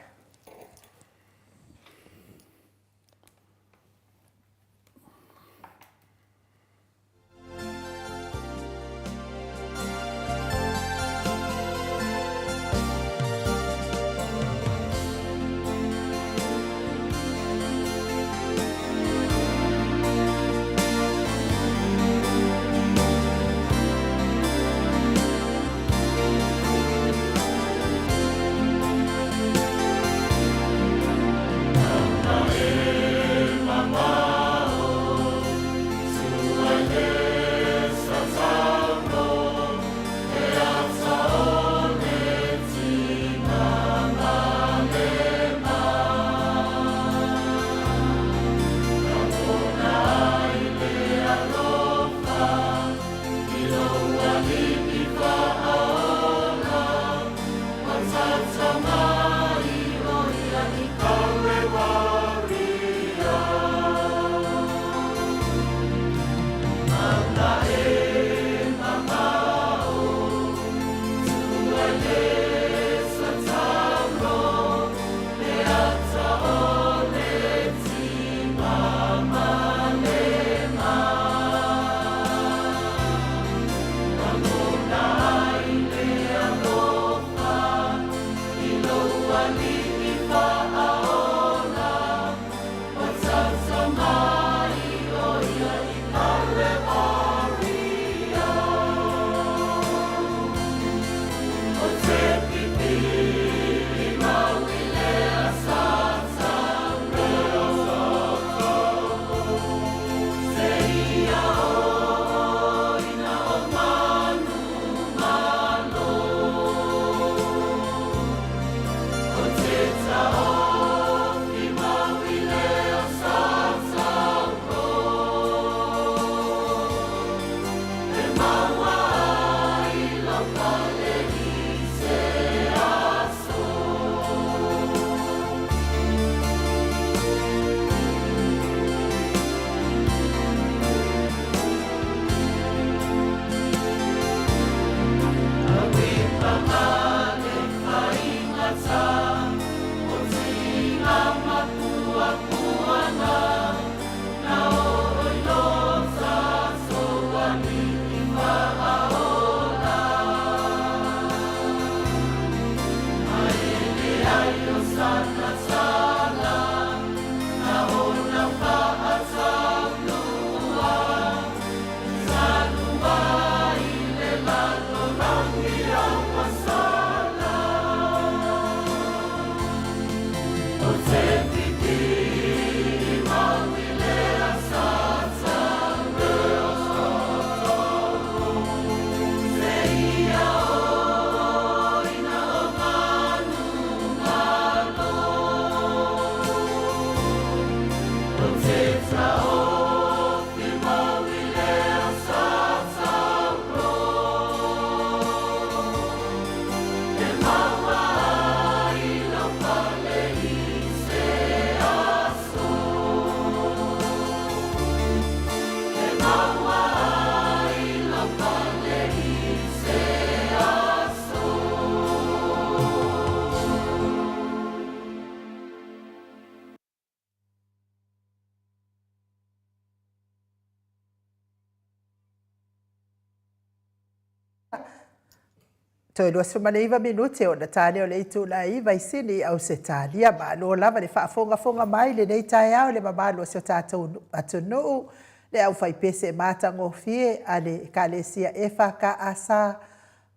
Toe 29 minute ona ta lea o le itula e 9 i Sini i Ausetalia. Malo lava le faafogafoga mai i lenei taeao i le mamalu o si o tatou atunuu, le aufaipese matagofie a le Ekalesia EFKS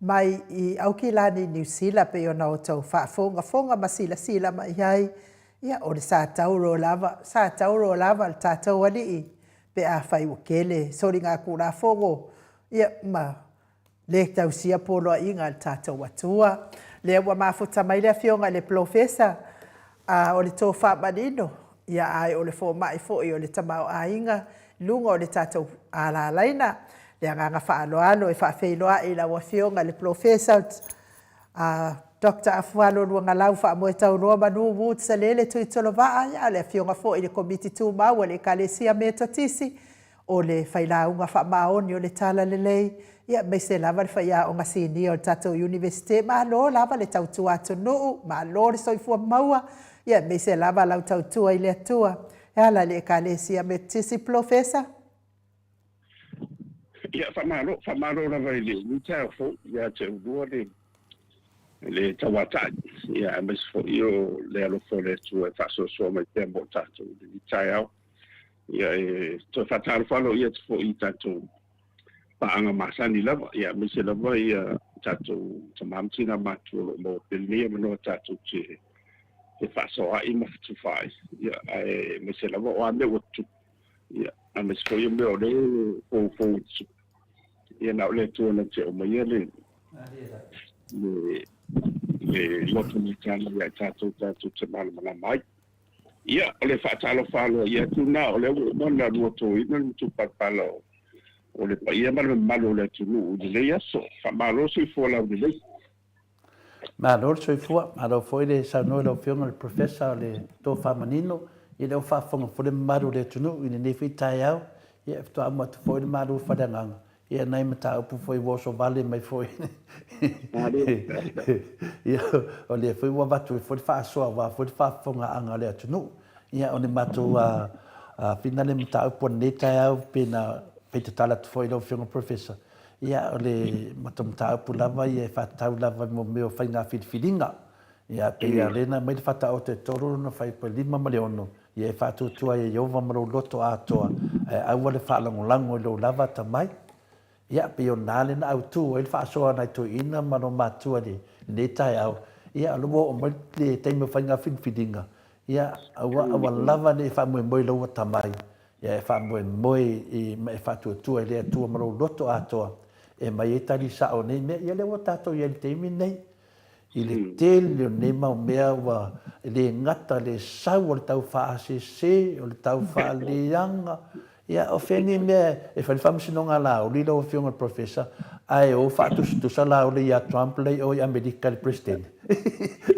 mai i Aukilani, Niu Sila, pei ona outou faafogafoga ma silasila mai ai. Ia, o le Sa Tauro lava, Sa Tauro lava le tatou alii pe afai ua tele soligatulafono, ia, ma le tausia poloaiga a le tatou Atua. Lea ua mafuta mai le Afioga i le Polofesa o le tofa manino, ia ae o le fomai foi o le tamaoaiga i luga o le tatou alalaina. Le agaga faaaloalo e faafeiloai i lau Afioga i le Polofesa Dr. Afualo Luagalau Faamoetauloa Manu Woods Salele Tuitolovaa, ia a o le Afioga foi i le Komiti Tumau a le Ekalesia Metotisi, o le failauga faamaoni o le Talalelei, ia aemaise lava le faiaoga sinia o le tatou Iunivesite. Malo lava le tautua atunuu, malo le soifua maua, ia aemaise lava lau tautua i le Atua. E ala i le Ekalesia Metotisi Polofesa. Ia, faamalo, faamalo lava i lenei taeao fou ia te oulua le le tauatai, ia aemaise foi o le alofa o le Atua e faasoasoa mai pea mo tatou i lenei taeao. Ia e toe faatalofa aloaia atu foi i tatou paaga masani lava, ia aemaise lava ia tatou tama ma tina matutua o lo o maua pea lenei avanoa tatou te fefaasoaai ma fetufaai, ia ae aemaise lava o a mea ua tutupu, ia aemaise foi o mea o lea e foufou e tutupu. Ia na o le Atua na te aumaia le le le loto maitaga ia i tatou tatou te malamalama ai. Ia, o le faatalofa aloaia atu lena, o lea ua uma ona luatoina le matupalapala o le paia ma le mamalu o le atunuu i lenei aso. Faamalo soifua laulelei. Malo le soifua, malo foi le saunoa i lau Afioga i le Professor o le tofa manino, ia lea ua faafofoga foi le mamalu o le atunuu i lenei foi taeao, ia faatoa uma atu foi le malu faleagaga Ia nai mataupu foi ua oso vale mai foi. Ia, o lea foi ua avatu ai foi le faasoa aua foi le faafofogaaga a le atunuu. Ia, o le matou fina le mataupu o lenei taeao pe na fai tatala atu foi i lau Afioga Professor. Ia, o le matou mataupu lava ia e faatatau lava i mea o faiga filifiliga. Ia, pei o lea na aumai le faataoto e 3 lona fuaiupu e 5 ma le 6, ia e faatuatua ai e Ieova ma lou loto atoa, ae aua le faalagolago i lou lava atamai. Ia, pei o lena lea na autu ai le faasoa a nai toeaiina ma lou matua i lenei taeao. Ia, o lea ua oo mai le taimi o faiga filifiliga, ia, aua, aua lava ne i faamoemoe i lou atamai, ia e faamoemoe i, ma e faatuatua i le Atua ma lou loto atoa, e aumai ai tali sao o nei mea. Ia, lea ua tatou i ai i le taimi lenei. I le tele o nei mau mea ua le gata le sau o le tau faaseese, o le tau faaleaga, ia o fea nei mea e fai le faamasinoga a Laauli lau Afioga i le Professor, ae o faatusatusa Laauli ia Trump la i o i Amerika i le Peresetene.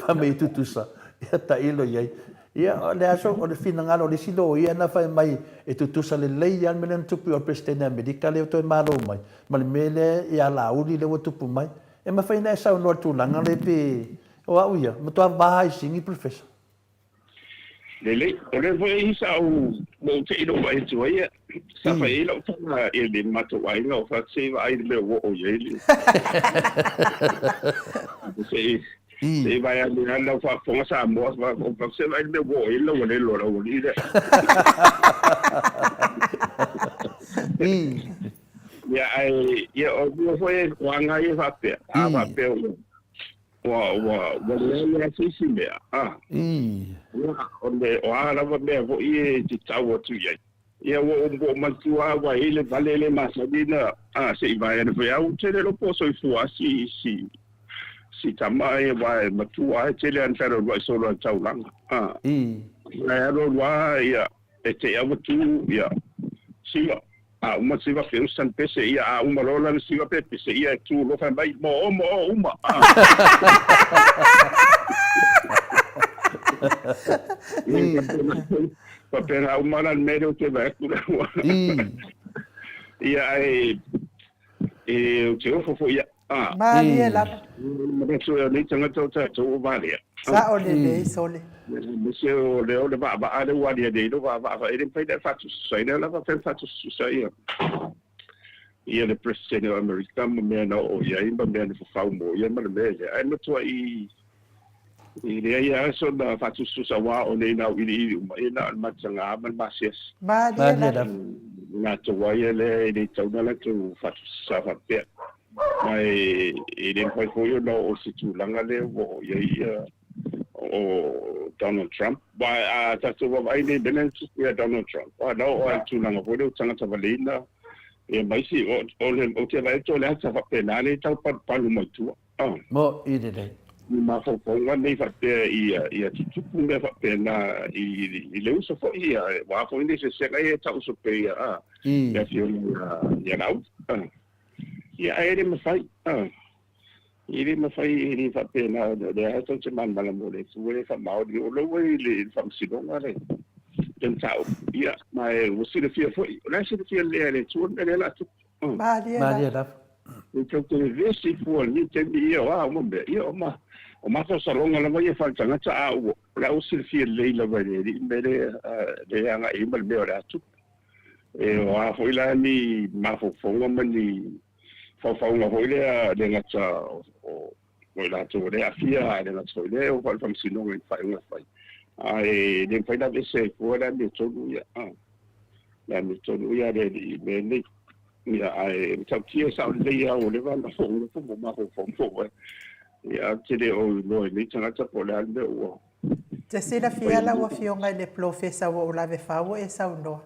Fai mai e tutusa, ia tailo i ai. Ia o le aso, o le finagalo o le isi loia na fai mai e tutusa lelei lava le mea lea na tupu i o i le Peresetene a Amerika lea ua toe malo mai, ma le mea lea ia Laauli lea ua tupu mai. E mafai ona e saunoa i le tulaga lea pe o au ia, matua va i sini Professor. Lelei, o lea foi e i sa ou ua ou te i lou vaai atu ai ia, sa fai ai lau tala i le matou aiga o fai atu se i vaai i le mea ua oo i ai le se i se i vaai ane lava lau faafofoga Samoa, se i vaai i le mea ua oo i ai le laualelo a le aualii lea. Ia, ae, ia, o mea foi o aga ia faapea, a faapea ua, ua, ua, ua leai lava se isi mea, a. Ia, o le, o a lava mea foi e te tau atu i ai, ia, ua ou, ua ou manatua lava ua i ai le vale le masani na, a, se i vae ane foi, a ua tele loa po o soifua si, si, si tama ia, aua e matua lava, e tele lava ina fealualuai solo i le taulaga, a. Ae alualu lava, ia, E te aua tu ia siva a uma siva pe usan pese ia a uma loa lana siva pe pese ia e tu loa fai mai mo o mo o uma a. Faapena uma la le mea lea ou te vaai atu la ua. Ia ae e ou te ofo foi ia. A. Malie lava. Manatu e o nei tagata o tatou o valea. Sao lelei sole. Aemaise o lea o le vaavaa lea ua alia nei, le vaavaa e le mafai ona e faatusatusaina lava, fai ma faatusatusa ia. Ia le Peresetene o Amerika ma mea na oo i ai ma mea na fafau mo ia ma le mea lea. Ae matuai i leai lava sona faatusatusa aua o nei na auiliili uma, ia na o le matagā ma le masiasi. Malie lava. Latou ai ia lea e le tatau ona latou faatusatusa faapea. Ma e le mafai foi ona oo i se tulaga lea ua oo i ai ia o Donald Trump. Aua a tatou vaavaai nei i le mea lea na tupu ia Donald Trump, na oo lava i le tulaga foi lea ua tagata valeina Ia ma isi, o le, ou te vaai atu o le ata faapena lea e tau palupalu mai tua. Ah. Moʻi lelei. I mafaufauga nei faapea ia, ia tutupu mea faapena i, i le uso foi ia, o a foi nei sesega ia e tauso pea ia, ah, le afioga ia, ia Laauli. Ah. Ia, ae le mafai, ah. E le mafai, e le faapena, o lea lava tou te malamalama o le Atua e faamaoni, o lea ua i le faamasinoga le mataupu. Ia, ma ua silafia foi, o la e silafia lelei lava e le Atua le mea lea o le a tupu. Malie Malie lava. E tou te vevesi fua i lenei taimi, ia o a uma mea, ia o masalosaloga lava ia faaletagata, a ua, o la ua silafia lelei lava e le Alii le mea lea e agai ai ma le mea o le a tupu. E o a foi la ni mafaufauga ma ni faufauga foi lea le gata o i latou o lea e aafia, ae le gata foi lea e oo foi i le Faamasinoga i ni faaiuga e fai. Ae le mafai ona aveese ai fua le amiotonu ia, le amiotonu ia a le alii i mea nei. Ia, ae matautia e sao lelei lava ua leva ona ou nofo ma mafaufau mau ai. Ia, ou te le o iloa i nei tagata po o le a le mea ua Te silafia lau Afioga i le Polofesa ua ou lave fau ua e saunoa.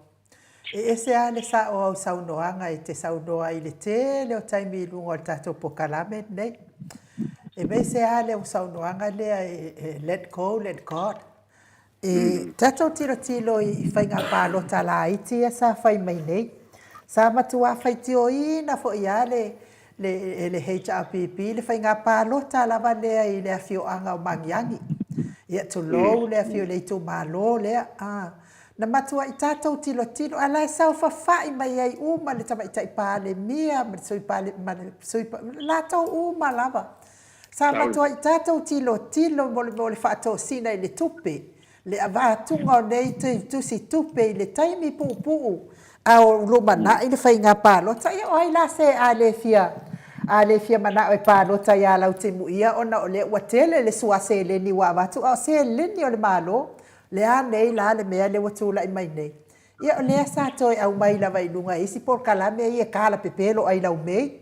E ese lava le sao o au saunoaga e te saunoa ai i le tele o taimi i luga o le tatou polokalame lenei. E aemaise lava le saunoaga lea e let go, let God. E tatou tilotilo i faiga palota laiti ia sa fai mai nei. Sa matua faitioina foi lava le le le HRPP le faiga palota lava lea i le afioaga o Magiagi. Ia tulou le afio i le itumalo lea. Ah. Na matuai tatou tilotilo, a la e saofafai mai ai uma le Tamaitai Palemia ma le Sui Palemia, ma le Sui, latou uma lava. Sa matuai tatou tilotilo mo le mea o le faatosina i le tupe, le avatuga o nei tusi tupe i le taimi puupuu a o lumanai le faiga palota. Ia o ai la se a le fia, a le fia manao e palota ia Lautimuia ona o lea ua tele le sua seleni ua avatu, a o seleni o le Malo. Le a nei la le mea lea ua tulai mai nei? Ia o lea sa toe aumai lava i luga e isi polokalame ia e kalapepelo ai laumei,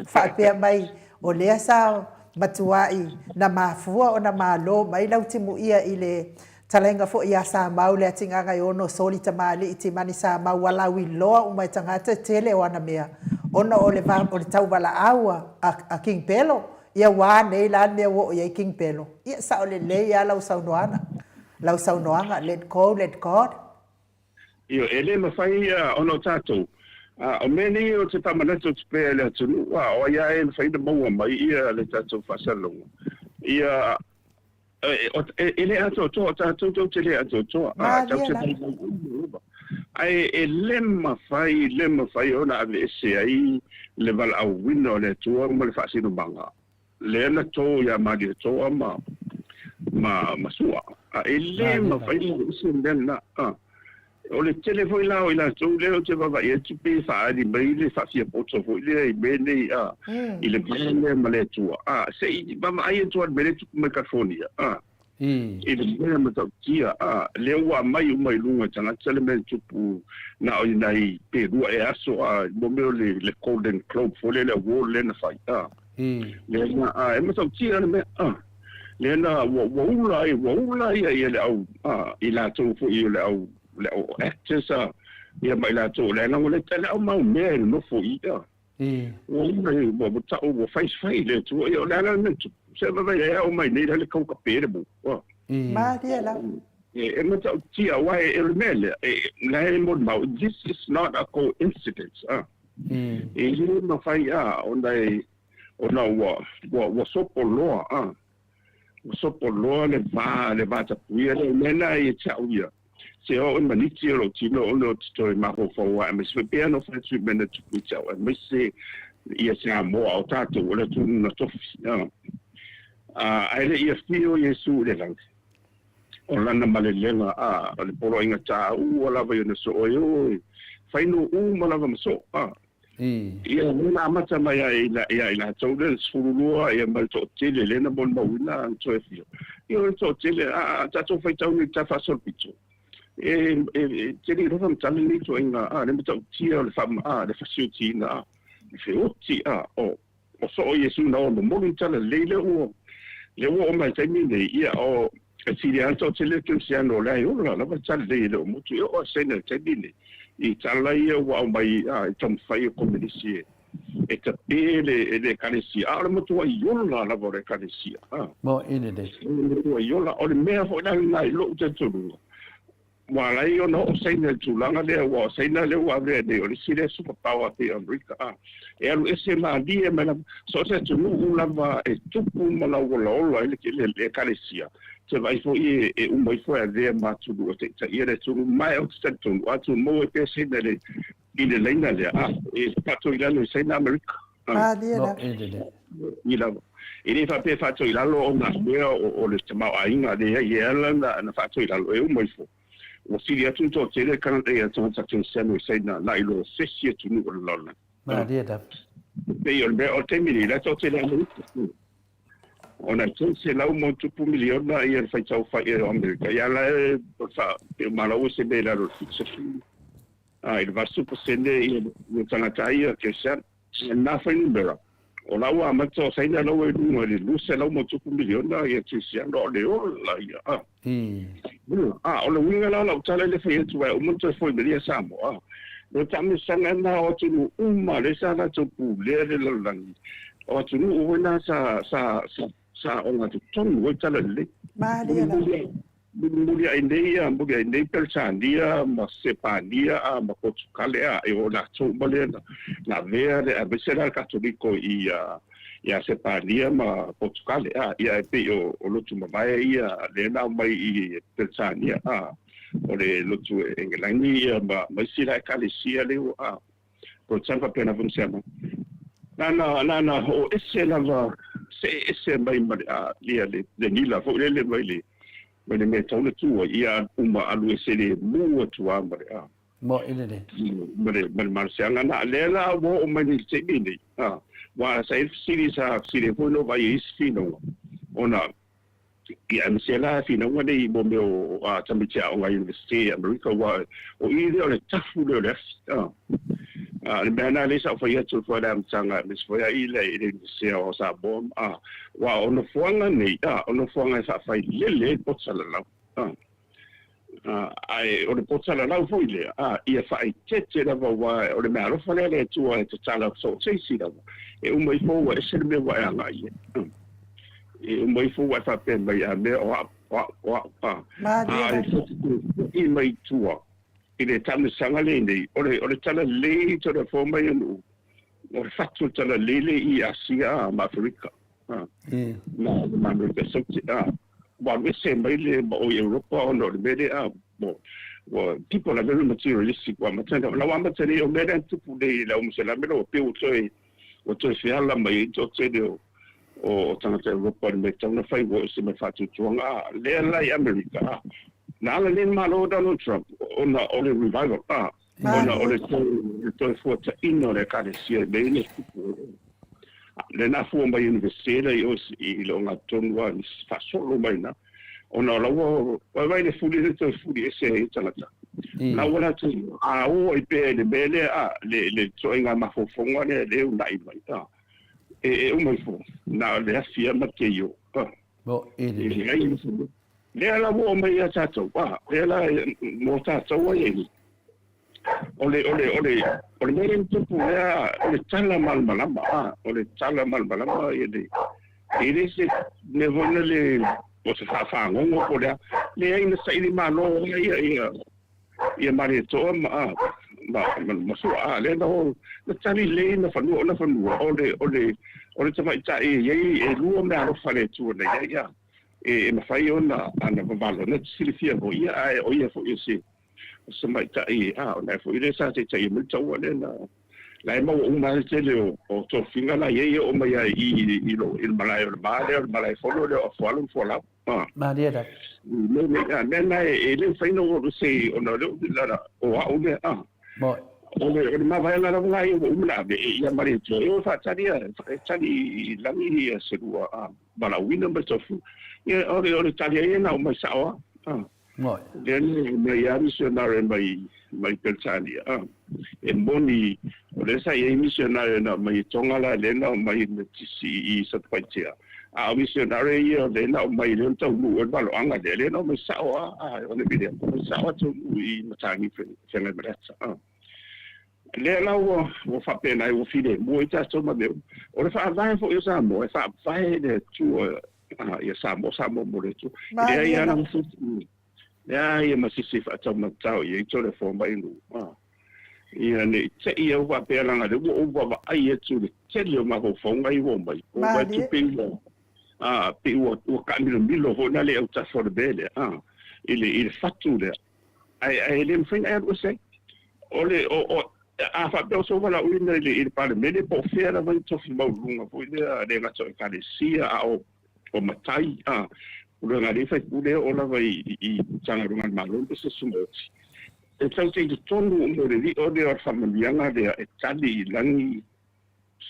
faapea mai o lea sa matuai na mafua ona malo mai Lautimuia i le talaiga foi ia Samau le atigaga e ono soli tamalii timani Samau ua lauiloa uma e tagata e tele o ana mea ona o le o le tauvalaau a a King Pelo. Ia ua a nei la le mea ua oo i ai King Pelo? Ia sao lelei lava lau saunoaga, lau saunoaga, let go, let God. Ioe, e le mafai ona o tatou, o mea nei ou te faamanatu atu pea i le atunuu, o ai lava e mafai ona maua mai ia le tatou faasalalauga, ia, e le atoatoa, o tatou tou te le atoatoa, tatou te vaivai uma lava. Ae e le mafai, le mafai ona aveese ai le valaauina o le Atua ma le faasinomaga. Lea na to ia Malietoa ma ma ma Sua, a e le mafai ona aveese le mea lena. A o le tele foi la o i latou lea ou te vaavaai atu pei e faaali mai le faafiapoto foi lea i mea nei a i le va lea ma le Atua. A se i vaavaai atu lava i le mea lea e tupu mai California a i le mea matautia a lea ua aumai uma i luga e tagata le mea e tupu na o i nai pe lua ea aso a mo mea o le le Golden Globe foi lea le award lea na fai a lea na a e matautia le mea a lea na ua ua ula ai ua ula ia ia le au a i latou foi o le au le au actors a ia ma i latou o le leaga le le au mau mea e nonofo i a Ua uma i, ua, ua tau, ua fai fai le Atua. Ia, o le a la le mea tupu? Se vaivai e ao mai nei la le kau kape le mo. Ua. Malie lava. E, e matautia, aua e, o le mea lea, e, la e molimau, this is not a coincidence, ah. E le mafai, ah, ona e, ona ua, ua, ua sopo loa, ah. Ua sopo loa le va, le va tapuia lea, o mea na ia te au ia. Se oo i maniti o lou tino ona ou te toe mafaufau ai, aemaise foi pei ona ou fai atu i mea na tupu i te au, aemaise ia Samoa, o tatou o le atunuu na tofi. Ae le i afio Iesu i le lagi, o lana malelega, o le poloaiga taua lava i ona soo, e o e fai nuu uma lava ma soo. Ia, lea na amata mai ai ia i latou lea le 12 ia ma le toatele lea na molimauina ana toe afio. Ia o le toatele, a a tatou faitau nei i le ta faasolopito, e e e te le iloa faamatala lenei ituaiga a le matautia o le faa a le fasiotiina a le feoti a o o soo Iesu na o momoli le tala lelei lea ua lea ua oo mai i le taimi lenei, ia o e sili lava le toatele o kerisiano o la e ola lava le tala lelei e le o motu e oo lava Saina i le taimi lenei i tala ia ua aumai a i taumafai o Komenisi e e tape le le ekalesia a o le matuai ola lava o le ekalesia a. Mo i lelei. O le matuai ola o le mea foi la lena i lou talitonuga Ua ala ai ona oo Saina i le tulaga lea, aua o Saina lea ua avea nei o le isi lea super power pei o Amerika, a e alu ese malie mai lava. So o se atunuu lava e tupu ma lauolaola ai le le Ekalesia, te vaai foi e uma ifo e avea ma atunuu e taitaia le atunuu. Ma ou te talitonu, a tumau ai pea Saina i le i le laina lea, a e faatoi i lalo i Saina Amerika. Malie lava. I lava. E le faapea e faatoi i lalo ona mea o le tamaoaiga, leai, e ala ona faatoi i lalo e uma ifo. Ua sili atu le toatele tagata ia tagata kerisiano i Saina nai lo se isi atunuu o le lalolagi. Malie lava. E pei o le mea o le taimi nei, la e toatele Amerika. Ona e 300 ma ono tupu miliona ia le faitau fai o Amerika, ia la e pei o malo ua se mea i lalo o le 70 i le 80% ia tagata ia kerisiano. I lena fuainumera, o la ua amata o Saina la ua i luga i le 200 ma ono tupu miliona ia kerisiano, o le ola ia. A. A, o le uiga la o lau tala i le fai atu, ae uma ona toe foi mai ia Samoa. O le taamilosaga lena o atunuu uma lea sa latou pulea le lalolagi, o atunuu foi na sa sa sa sa ogatotonu ai talalelei. Malie lava. Mulimuliai nei ia, muliai nei Peretania ma Sepania a ma Potukale a e o latou uma lea na na avea le aemaise la le Katoliko i ia Sepania ma Potukale a ia e pei o o lotu mavae ia lea na aumai i Peretania a o le lotu Engelani ia ma ma isi la ekalesia lea ua a ko le tala faapena foi se ama na na na na hoʻoese lava seʻe ese mai ma le a ia le le nila foi lele mai le mai le mea e tatau ona tu ai ia uma alu ese lemu atu lava ma le a Mo i lelei. Ma le ma le malosiaga na lea la ua oo mai nei i le taimi nei a aua sa i ai le fesili sa fesili ai foi lou vaai i isi finauga ona Ia, aemaise la finauga nei mo mea o a tamaiti aoga University i Amerika, aua o i lea o le tafu lea o le afi. A, a le mea lena lea sa ou fai atu foi i le amataga, aemaise foi lava i le i le Iunivesite o Samoa, a, aua o nofoaga nei, a, o nofoaga e faafailele ai le poto salalau. A, a, ae o le poto salalau foi lea, a, ia faaeteete lava, aua o le meaalofa lea a le Atua e tatala so o se isi lava, e uma ifo ua ese le mea ua e agai i ai. E uma ifo ua e faapea mai, a mea o au, o au, o au, a. Malie A e foi mai tua i le taamilosaga lenei, o le, o le talalelei tole mai o nuu, o le fatu o le talalelei le i Asia ma Aferika, a. Ma, ma Amerika Saute, a. Ua alu ese mai le ma o i Europa ona o le mea lea, a, mo, ua, people are very materialistic, ua amata, na ua amata nei, o mea lea na tupu nei i le au moselame, ua pei ua toe, ua toe feala mai ai le toatele o o tagata Europa i le mea e tatau ona fai ua ese mai le faatuatuaga a lea la i Amerika a na ala lea le malo o Donald Trump ona o le revival a ona o le toe fuataina o le ekalesia i mea ia na tupu lea na afua mai Universite la i o i le ogatotonu a faasolo mai na ona o la ua vaivai le fuli le toe fuli ese ai tagata la ua latou a o ai pea i le mea lea a le le ituaiga mafaufauga lea lea e uunai mai a e uma ifo na o le afi lava ma te io a Mo e le leai lea la ua oo mai ia tatou a lea la mo tatou ai ai o le o le o le o le mea lea na tupu lea o le tala malamalama a o le tala malamalama ia le e le se mea foi lele o se faafagogo po o le a leai na saili malo ai ia ia ia Malietoa ma a ma ma ma sua a lea na ho na tali lelei na fanua o na fanua o le o le o le tamaitai e i ai e lua meaalofa a le Atua na i ai a e mafai ona ana vavalo na te silafia foi ia ae o ia foi o se O se tamaitai, a, o lea foi lea sa taitaia mai le taua lea na, la e maua uma ai le tele o, o tofiga la i ai e oo mai ai i, i, i, lo, i le malae o le ma lea, o le malae fono lea o Afualo ma Fualau. A. Malie lava. Me, me, a, mea na e, e le mafai ona ou alu ese ona o lea, la, o au lea, a. Moe. O le, o le mavaega lava la ia ua uma ona ave ia ma le Atua e o e faatali e tali i lagi ia se lua valaauina ma le tofu. Ia o le, o le tali ai na aumai sao lava. Moi. Lea na aumai lava misionare mai, mai Peretania. E moni, o lea sa i ai misionare na aumai i Tonga la, lea na aumai i Metisi i Satupaitea. A o misionare ia o lea na aumai lea na taunuu ai le valoaga lea, lea na aumai sao lava, a o le mea lea, aumai sao lava taunuu i Matagi feagai ma le ata. Lea la ua, ua faapena ai, ua filemu ai tatou ma mea uma. O le faavae foi o Samoa, e faavae le Atua ia Samoa, Samoa mo le Atua. E leai lava ma se, leai ma se isi e faataumatao i ai Toleafoa ma Ainuu. Ia ne i te i au faapea leaga o lea ua ou vaavaai atu i le tele o mafaufauga ia ua omai, ua vaai atu pei ua, pei ua, ua taamilomilo foi la le autafa o le mea lea, i le, i le fatu lea. Ae, ae le mafai ona e alu ese ai. O le, o, o, a faapea o sou valaauina i le, i le Palemene po o fea lava i tofi maualuluga foi lea, le gata o Ekalesia a o, o matai, a, pulega a alii faipule e oo lava i, i Matagaluega a le Malo ma se sumaoti. E tau te i totonu uma o le lio lea o le faamanuiaga lea e tali i lagi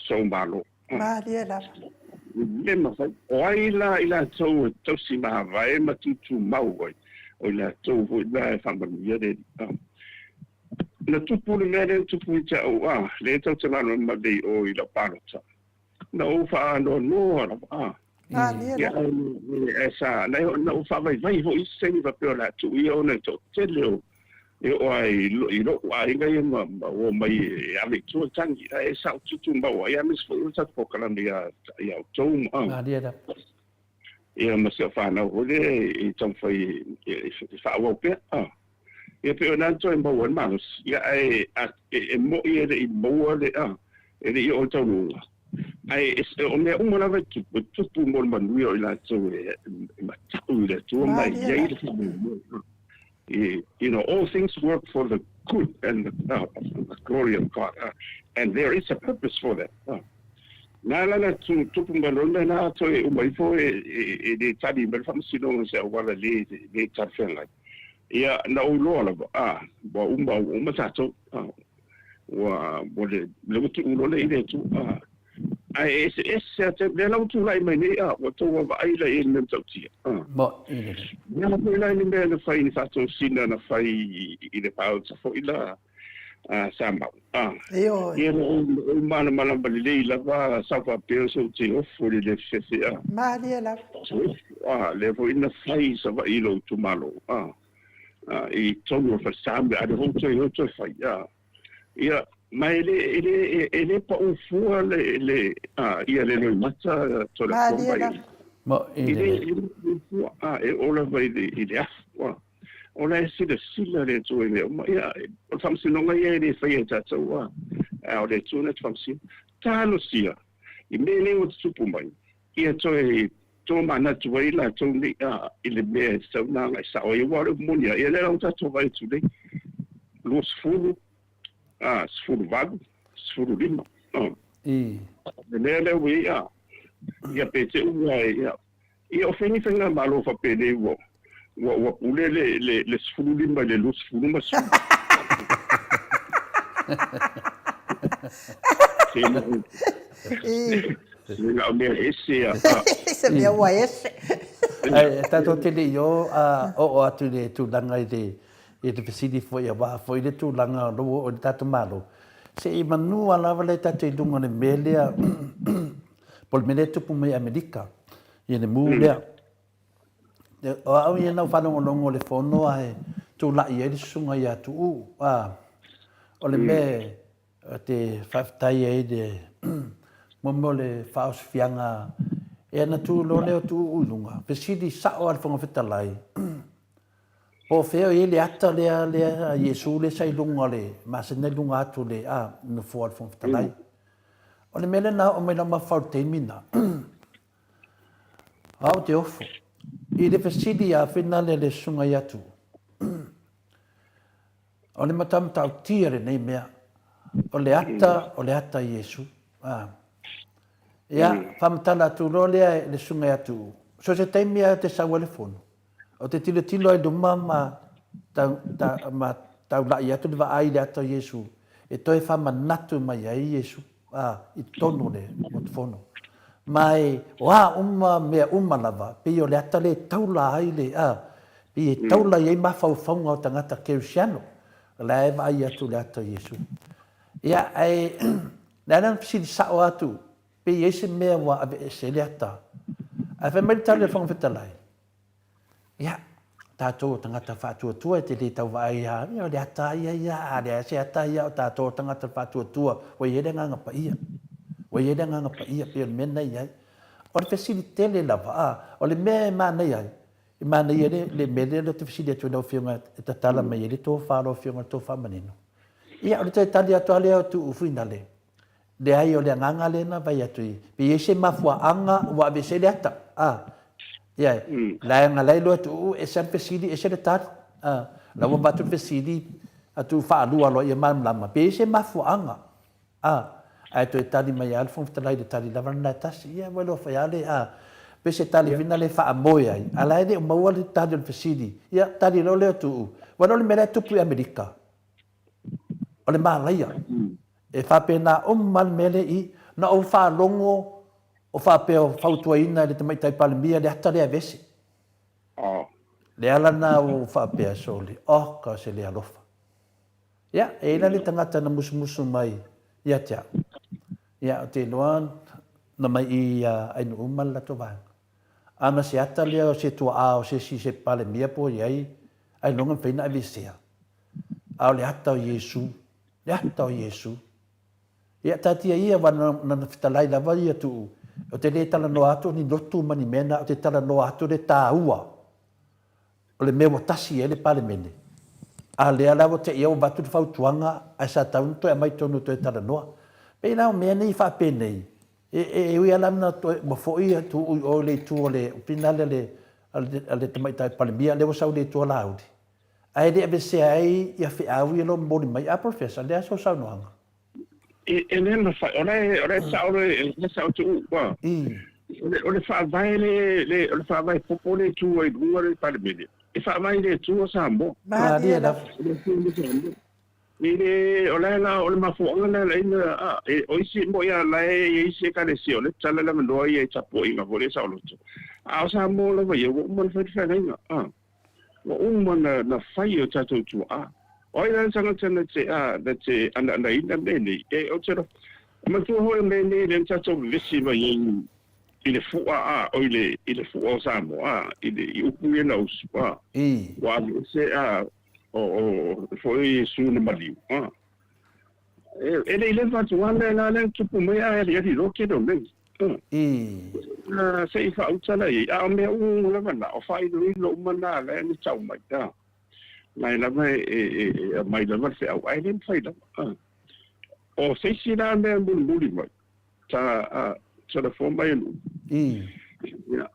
sou Malo. Malie lava. Le mafai. O ai la i latou e tausi mavae ma tutumau ai, o i latou foi la e faamanuia le Alii. Na tupu le mea lea na tupu i te au, a, lea e tau te malamalama lelei i o i lau palota. Na ou faanoanoa lava, a. Malie lava. Ia, sa, na ou faavaivai foi isi taimi faapea o le a tuu ia ona e toatele o E oo lava i lou aiga ia ma ua omai e ave i tua le tagi, ae sa ou tutumau ai, aemaise foi o le tatou polokalame ia outou ma Malie lava. Ia ma si au fanau foi lea e taumafai e faaauau pea. Ia pei o lena na toe maua ai le malosi, ia ae e moi e le i maua le, e le i oo i le taunuuga. Ae o mea uma lava e tupu, e tupu mo le manuia o i latou e matau i le Atua ma e i ai le faamoemoe. You know, all things work for the good and the, the glory of God. And there is a purpose for that. Nā lana tu, tupu mai loa nā toe uma ifo e, e, e le tali mai le faamasinoga se auala le, le talafeagai. Ia, na ou iloa lava, a, ua uma, ua uma tātou. A, ua, ua le, le ua tuu loa le i le Atua. A, Ae e eseese a te lea la ua tulai mai nei a ua tou vaavaai la i ai i le mea matautia. A. Moʻi lelei. Lea la foi la i le mea na fai i le faatosina na fai i le palota foi la a Samau. A. Ioe. Ia na ou na ou malamalama lelei lava sa ou faapea o se ou te ofo i le le fefe a. Malie lava. A, lea foi na fai i Savaii i lou itumalo. A. A, i totonu o le falesa a lea foi ua toe o toe fai. A. Ia, ma e le, e le, e le pau fua le, le, a, ia le loimata Toleafoa Malie mai. lava. Mo, i E le le, le. e le pau fua, a, e oo lava i le, i le afu, a. O la e silasila le Atua i mea uma. Ia, o le faamasinoga ia e le faia e tatou, a, a o le Atua na te faamasino. Talosia, i mea nei ua tutupu mai, ia toe tomanatu ai latou nei, a, i le mea e tatau ona agai sao ai, aua o le upu moni lava, ia lea la ua tatou vaai atu nei, 20, a, 18, 15, a. I. Le mea lea ua i ai, a, ia pe te ua e, ia, ia o fea ni faigamalo faapenei ua, ua, ua pule le, le, le 15 i le 20 ma 10. I. Se na o mea ese a. Se mea ua ese. Ae tatou te le i o a oo atu i le tulaga i le i le fesili foi aua foi le tulaga o lo o le tatou Malo, se i manua lava le tatou i luga o le mea lea po o le mea lea e tupu mai i Amerika i le mū lea. O au ia na ou faalogologo i le fono ae tulai ai le susuga ia Tuuu, a, o le mea Ou te faafetai ai i le mo le faaosofiaga e ana tu loa lea o Tuuu i luga, fesili sao lava le Fofoga Fetalai, po o fea o i ai le ata lea lea a Iesu lea sa i luga o le masina i luga atu o le a, nofoa o le Fofoga Fetalai. O le mea lea na oo mai lau mafaufau i le taimi lena, a ou te ofo i le fesili a finale le susuga ia Tuuu. O le matamatautia lenei mea, o le ata, o le ata Iesu. A. Ia, faamatala atu loa lea e le susuga ia Tuuu, so o se taimi lava ou te sau ai le fono, ou te tilotilo ai i luma ma, tau, ta, ma taulai atu le vaai i le ata o Iesu. e toe faamanatu mai ai Iesu, ā, i totonu o le Motu Fono. Ma e, o a uma mea uma lava, pei o le ata lea e taula ai le, ā, pei e taula i ai mafaufauga o tagata Kerisiano, o la e vaai atu i le ata o Iesu. Ia, ae, le a la na fesili sao atu, pe i ai se mea ua aveese ai le ata. Ae fai mai le tali a le Fofoga Fetalai, Ia, tatou o tagata faatuatua e te le tau vaai lava, ia o le ata ia ia, a leai se ata ia o tatou o tagata faatuatua, ua i ai le Agaga Paia. Ua i ai le Agaga Paia, pei o le mea lena e i ai. O le fesili tele lava, a, o le mea e manaia ai, e manaia le, le mea lea ou te fesili atu i lau Afioga e tatala mai ai le tofa a lau Afioga i le tofa manino. Ia, o le toe tali atu lava lea o Tuuu Fuinale, Leai, o le agaga lea na vaai atu i, pe i ai se mafuaaga ua aveese ai le ata. A, ia, leaga la e iloa atu, uu, ese lava le fesili, ese le tali. A, la ua avatu le fesili atu faalua loa ia malamalama, pe i ai se mafuaaga. A, ae toe tali mai lava le Fofoga Fetalai i le tali lava lena e tasi. Ia, ua iloa foi lava le, a, pe se tali foi lena e faamoe ai, a la e le o maua le tali o le fesili. Ia, tali loa lea atu, uu. Ua iloa le mea la e tupu i Amerika. O le malaia. E faapena uma lava le mea lea i i. Na ou faalogo o faapea o fautuaina e le Tamaitai Palemia le ata lea e aveese. Le ala lena ua ou faapea, sole, oka o se le alofa. Ia, e i ai la le tagata na musumusu mai ia te au. Ia, ou te iloa na mai i ia Ainuuma le latou vaega. A na se ata lea o se tuaa o se isi se Palemia po o i ai, ailoga e mafai ona aveesea. A o le ata o Iesu, le ata o Iesu. Ia, taatia ia, aua na na fetalai lava ia Tuuu, ou te le talanoa atu o ni lotu ma ni mea na, ou te talanoa atu le taua o le mea ua tasi i ai le Palemene. A lea la ua te i ua avatu le fautuaga, ae sa tatau ona toe aumai totonu e toe talanoa. Pei la o mea nei faapenei, e ui lava la ina toe ua foi ia Tuuu i o i le itu o le finale a le Tamaitai Palemia, lea ua sau i le itu a Laauli. Ae le avesea ai ia feau ia lo momoli mai. A Professor, le a sou saunoaga? E le mafai, o le, o le sao le, le sao tu ua. O le faavae le, le, o le faavae popo le tu ai luga le Palemene. E faavae le tu o Samoa. Malie lava. I le, o le la, o le mafuaaga lea la ina, a, e, o isi, mo ia la e i isi ekalesia, o le tala le avanoa ia i tapuaiga foi le saoloto. A o Samoa lava ia, ua uma ona fai le feagaiga, a. Ua uma na fai e o tatou tuaa. O ai la le tagata na te, a, na te anaanaina mea nei? E, ou te alofa. Manatua foi o mea nei lea na tatou vevesi mai ai i le fua, a, oi le, i le fua o Samoa, a, i le, i upu ia na usu, a. Ua aveese, a, o, o, foi Iesu na maliu, a. E, e le i leva atu lava mea la lea na tupu mai ae aliali loa tele o mea. Na se i faauta la i ai, a o mea uma lava na, o faailoilo uma na la e na tau mai, a. Na e lava e, e, e, e aumai lava le feau, ae le mafai lava, a. O se isi la mea mulimuli mai, sa, a, telefone mai e Nu'u. Ia,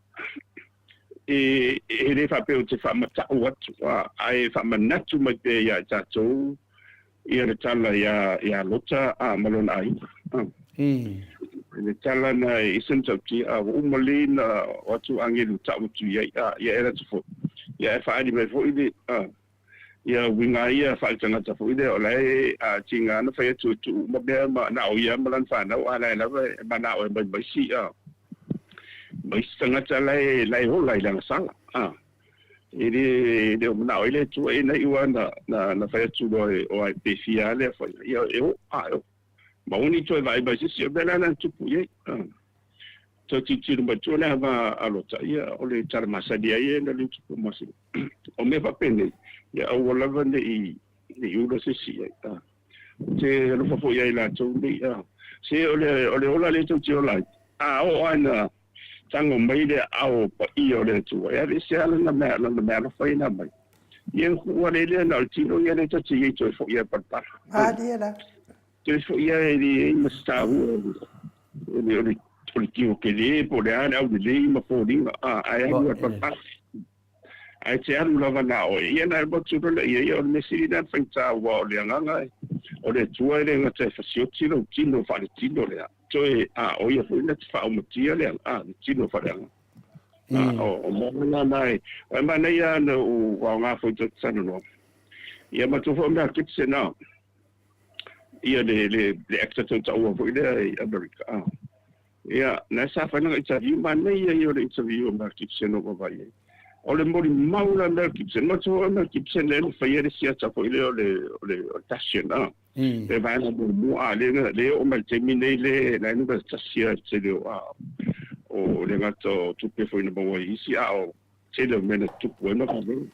e, e le faapea ou te faamata'u atu, a, ae faamanatu mai pea ia i tatou, Ia le tala ia, ia Lota, a, ma lona aiga. A. I le tala na e ese matautia, a, ua uma lelei na o atu agelu tau atu i ai, a, ia e lata foi. Ia e faaali mai foi le, a, ia uiga ia faaletagata foi lea, o la e, a, tiga na fai atu e tuu uma mea ma, na o ia ma lana fanau, a la e lava e manao e aumai ma isi, a, ma isi tagata la e, la e ola i le agasala, a. E le, e le o manao ai le Atua e na iu lava na, na, na fai atu loa e, o ai, pe fia lava lea faiga, ia e oo, a, e oo. Ma aua ne i toe vaai mai se isi, o le mea la lena na tupu i ai. A. Toe tilotilo mai tua le ava a Lota, ia o le tala masani ai ia na le tupu ma se. O mea faapenei, ia aua lava ne i, ne i ula se isi i ai. A. Ou te alofa foi ia i latou nei, a. Se o le, o le ola lea tou te ola ai, a oo lava ina Tago mai le aao paia o le Atua, e aveese lava lana mea, lana meaalofa ia na aumai. Ia na kuʻu ale lea na o le tino ia lea ta te i ai toe foʻi ai palapala. Malie la. Toe foʻi ai e leai ma se taua o le, o le, o le tino tele po o le a le aulelei ma foliga, a, ae alu lava i le palapala. Ae te alu lava na oe. Ia na alu atu loa lea ia, o le mea sili lena na faigata aua o le agaga o le Atua e le gata e fasioti lou tino faaletino lea, toe a o ia foi na te faaumatia le a le tino faaleagaga. A o o mea la na e e manaia na ou aoga foi ta talanoa. Ia matou foi o mea kete na. Ia le le le actor tau taua foi lea i Amerika. Ah. Ia, na sa fai lana interview, manaia ia o le interview a Mel Gibson o vaavaai ai. O le molimau la Mel Gibson, manatua o Mel Gibson lea na faia le siata foi lea o le o le o le Passion, ah. Le vaega muamua, ah, lea lea oo mai le taimi nei le la e numera tasi lava i le tele o ah o le gata o tupe foi na maua ai isi, a o tele o mea na tutupu ai ma faapena.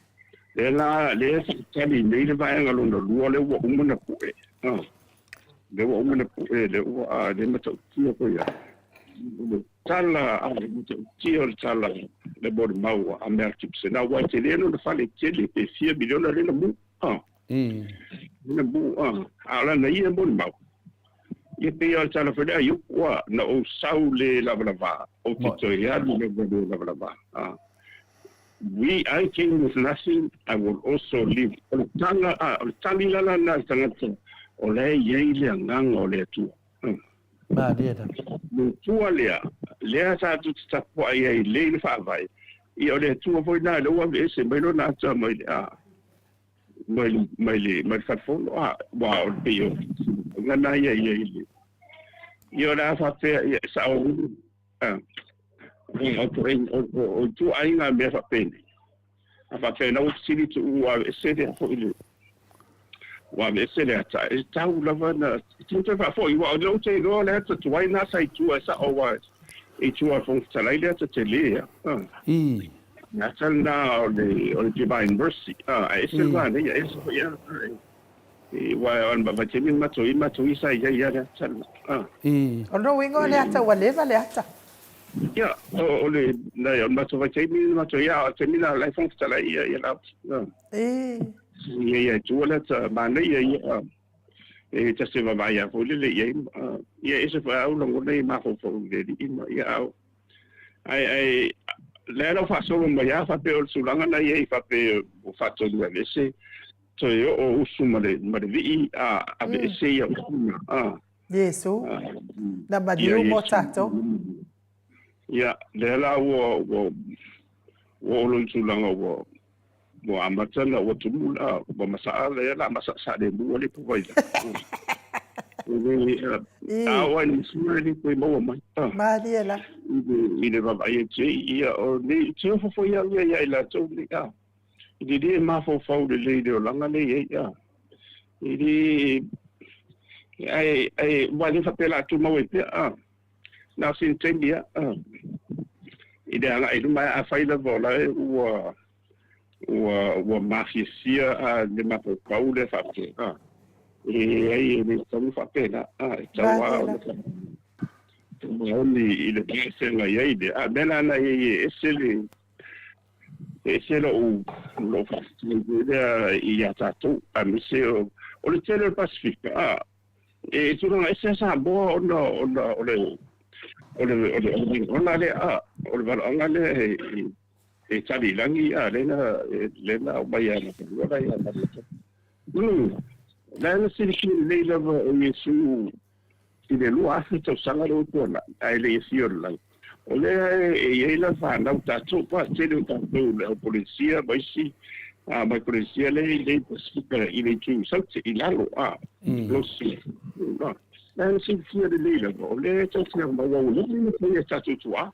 Lea la lea tali nei le vaega lona lua lea ua uma na pue, ah. Lea ua uma na pue, lea ua a le matautia foi ia. Le tala, a le matautia o le tala, le molimau a Mel Gibson. Aua e tele lona fale tele, pe fia miliona lea na mu. A. Na mu, a. A o lana ia molimau. Ia pei o le tala foi lea a Iopu, a, na ou sau le lavalava, ou te toe alu lava le lavalava. A. We, I came with nothing, I will also leave. O le tala, a, o le tali la lana a le tagata, o la e i ai le agaga o le Atua. Malie lava. Le Atua lea, lea tatou te tapuai ai lei le Faavae, ia o le Atua foi lena lea ua aveese mai lona ata mai le, a, mai le, mai le, mai le falefono, a, aua o le pei o le lena ia i ai le, ia o le a faapea, ia, sao, a, O ituaiga mea faapenei, a faapea ua fesili tuu ua aveese lea foi le ua aveese le ata, e tau lava na tau toe faafoi, aua o lea ou te iloa le ata tuai na sa i tua e sao aua i tua o le Fofoga Fetalai le ata tele a. Le ata lena o le Divine Mercy, a ese le manaia, ese foi a. Aua o le vaitaimi matou i matou i sa i ai ia le ata lena. O lona uiga o le ata ua leva le ata. Ia, o le o le matou vaitaimi na matou i ai, a o le taimi lena o la e Fofoga Fetalai ia ia la. Ia ia e tua le ata manaia ia e tasi e vaavaai lava foi lele i ai. Ia ese foi au lagona ia mafaufau i le alii ma ia au. Ae ae lea la ua faasolo mai lava faapea o le tulaga na i ai faapea ua faatonu e aveese Toe oo usu ma le ma le vii a aveese ia usu na a. Iesu, na maliu mo tatou. Ia, lea la ua ua ua oo loa i le tulaga ua ua amata ona ua tumu la ua masaa lea la masaa saalemu le pua i le a oo ai i le masina e le toe maua mai. Malie la. I le vaavaai atu ai ia o nei te ofo foi au ia ia i latou nei a. I le mafaufau lelei i le olaga lea e i ai, a. E le, ae, ae, ua le faapea o le a tumau ai pea, a. Na o sina taimi lava, a. I le agai i luma, ae afai lava o la e ua, ua, ua mafiafia a le mafaufau lea faapea, a. E leai, e le tatau ona faapena, a. E tatau lava ona faamaoni i le va e feagai ai le, a o le mea la lena e i ai e ese le, E ese lou lou faafetai foi lea ia tatou, aemaise o o le tele o le Pasefika, a e tulaga ese a Samoa ona ona o le o le o le valaauga lea, a o le valaauga lea e e tali i lagi, a lea na lea na aumai ia matou la ia matou. La na silasila lelei lava o Iesu i le 2000 tausaga lea ua tuanai, ae le i afio i le lagi. O lea e i ai la fanau tatou, pa tele o tatou le au Polenesia ma isi Micronesia lea i le Pasifika i le itu i Saute i lalo a Losi. La na silafia lelei lava, o lea e tau maua ua leva ona fai e tatou tuaa.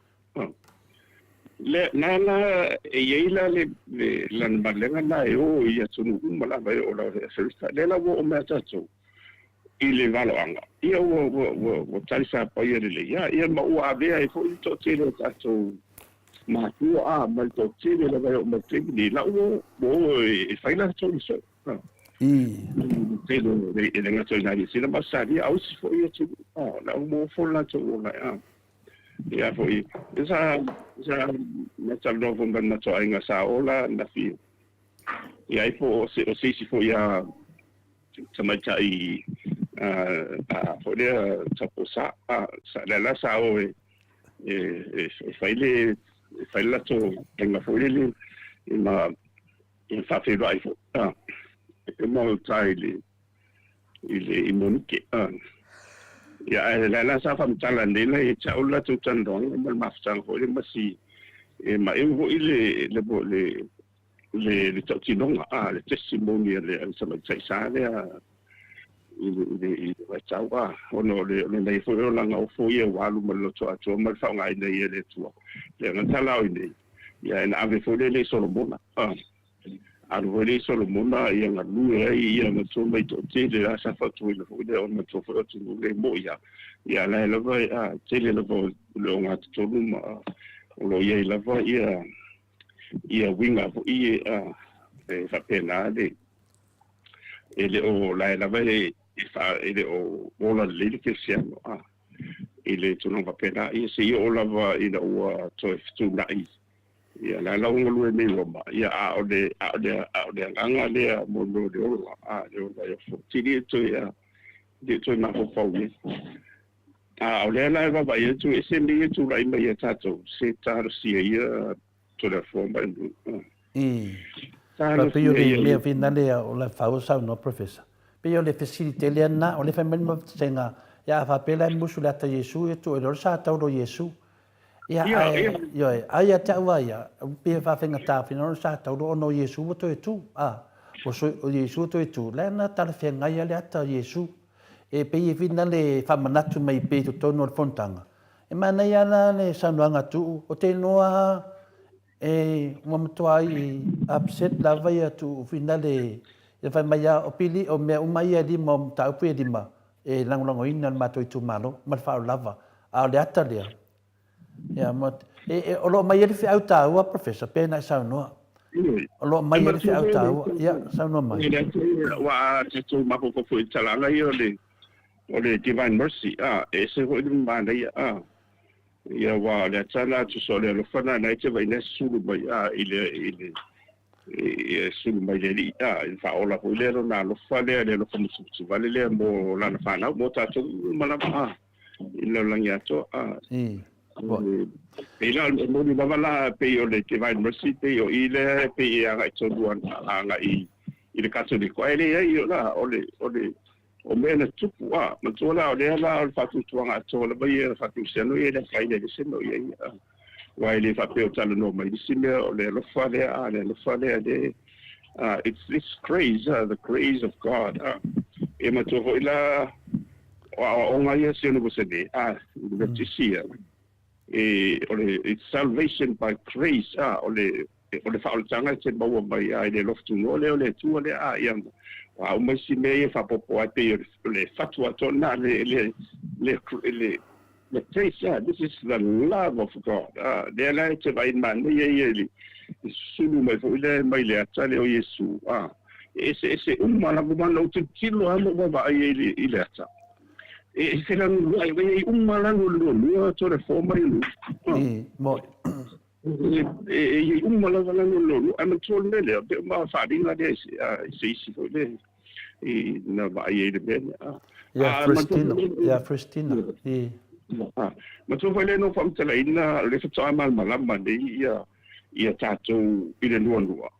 Le na la e i ai la le lana malega na e o i atunuu uma lava e oo lava i Aferika. Lea la ua oo mai a tatou i le valoaga, ia ua, ua, ua, ua talisapaia lelei lava, ia ma ua avea ai foi le toatele o tatou matua, a, ma le toatele lava e oo mai i le taimi nei, la ua, ua o e fai latou i le soo. Le tele o le, e le gata i Niu Sila ma Ausetalia, a o isi foi atunuu, a, la ua maua foi le latou ola, a. Ia foi, sa, sa matalanoa foi ma le matou aiga sa ola ananafi, ia ai po o se, o se isi foi a, tamaitai foi lea taupousa lea la sa o e e fai le e fai le latou faiga foi lele e ma e faafeiloai foi e ma uta i le i le i Monike ia ae lea la sa faamatala nei la ia te au le latou talanoaga ma le mafutaga foi lea ma si e maeu foi le le le le, le tautinoga, a, le testimony a le, a le tamaitai sa lea. I le vaitau a ona o le lenei foi olaga ofo ia ua alu ma le loto atoa ma le faaaogaina ia e le Atua. Le agaga talao i nei, ia e na ave foi lele i Solomona, a alu foi lea i Solomona ia galue ai ia matua mai toatele la sa fautuaina foi lea ona matua foi o atunuu le mo'i a ia la e lava a tele lava o le ogatotonu ma o lo o i ai lava ia ia uiga foi a e faapena le e le o la e lava e e le o ola lelei le kerisiano a i le tulaga faapena ia seia oo lava ina ua toe fetuunai ia la la ua galue nei Roma ia a o le a o le a o le agaga lea mo mo le ola a le ola e ofo tili e toe a le toe mafaufau i a o lea la e vaavaai atu e ese mea ia tulai mai ia tatou se talosia ia Toleafoa mai I. Pei o le mea finale o le fau saunoa Professor. Pei o le fesili tele ana, o le fai mai le mafutaga, ia a faapea la e musu le ata Iesu, ia tuu ai loa le sa tauro Iesu. Ia, ae, ioe, ai ia te au a ia, pei e faafaigata finagalo le sa tauro ona o Iesu ua toe tu. A, o, so, o Iesu ua toe tu, la na talafeagai a le ata o Iesu. E pei e finale faamanatu mai pea i totonu o le fonotaga. E manaia la le saunoaga a Tuu, o te iloa e ua matua i upset lava ia Tuu finale ia fai mai a o pili o mea uma ia e lima o mataupu ia e lima e lagolagoina le matou itumalo ma le faaaloalo lava. A o le ata lea, ia ma e, e, o lo o mai ai le feau taua Professor pe na e saunoa. O lo o mai ai le feau taua. Ia, saunoa mai. Ua tatou mafaufau foi i le talaga ia o le o le Divine Mercy, a, e ese foi le manaia, a, ia aua o le ata la tusa o le alofa na na e te vaai na sulu mai, a, i le, i le, e sulu mai le Alii, a, i le faaola foi lea lona alofa lea, le alofa musumusu lea mo lana fanau, mo tatou uma lava, a, i le lalolagi atoa, a. Pei la, e moni lava la, pei o le Divine Mercy, pei o i lea, pei e agai tonu agai i le Katoliko, ae leai, o la, o le, o le, O mea na tupu, a, matua la, o lea la o le faatuatuaga atoa lava ia o le faakerisiano ia e le afaina i le ese mea o i ai, a. Aua e le faapea o talanoa mai nisi mea, o le alofa lea, a, le alofa lea, le, a, it's this grace, a, the grace of God, a. E matua foi la, o aoaoga ia si ona ua a, University ia, e, o le, it's salvation by grace, a, o le, O le faaolataga e te maua mai ai le alofa tunoa lea o le Atua lea, a ia a uma isi mea ia e faaopoopo ai pei o le fatu atoa lena, le, le, le, le, le grace, ah, this is the love of God. Ah, lea la e te vaai manaia ia i le sulu mai foi lea mai le ata lea o Iesu. Ah, e eseese uma lava ma na ou tilotilo lava ma ou vaavaai ai i le ata. E felanunuai, e i uma lalo o le lualua, tore fo mai le. Ah. Mo, E i ai uma lava lalo o le lualua, ae manatua le mea lea, pei o ma faaaliga lea i se isi foi lea i na vaai ai i le mea lea. Ia Christina, ia Christina, i. Manatua foi lea na ou faamatalaina, o lea faatoa malamalama nei ia ia tatou i le lualua.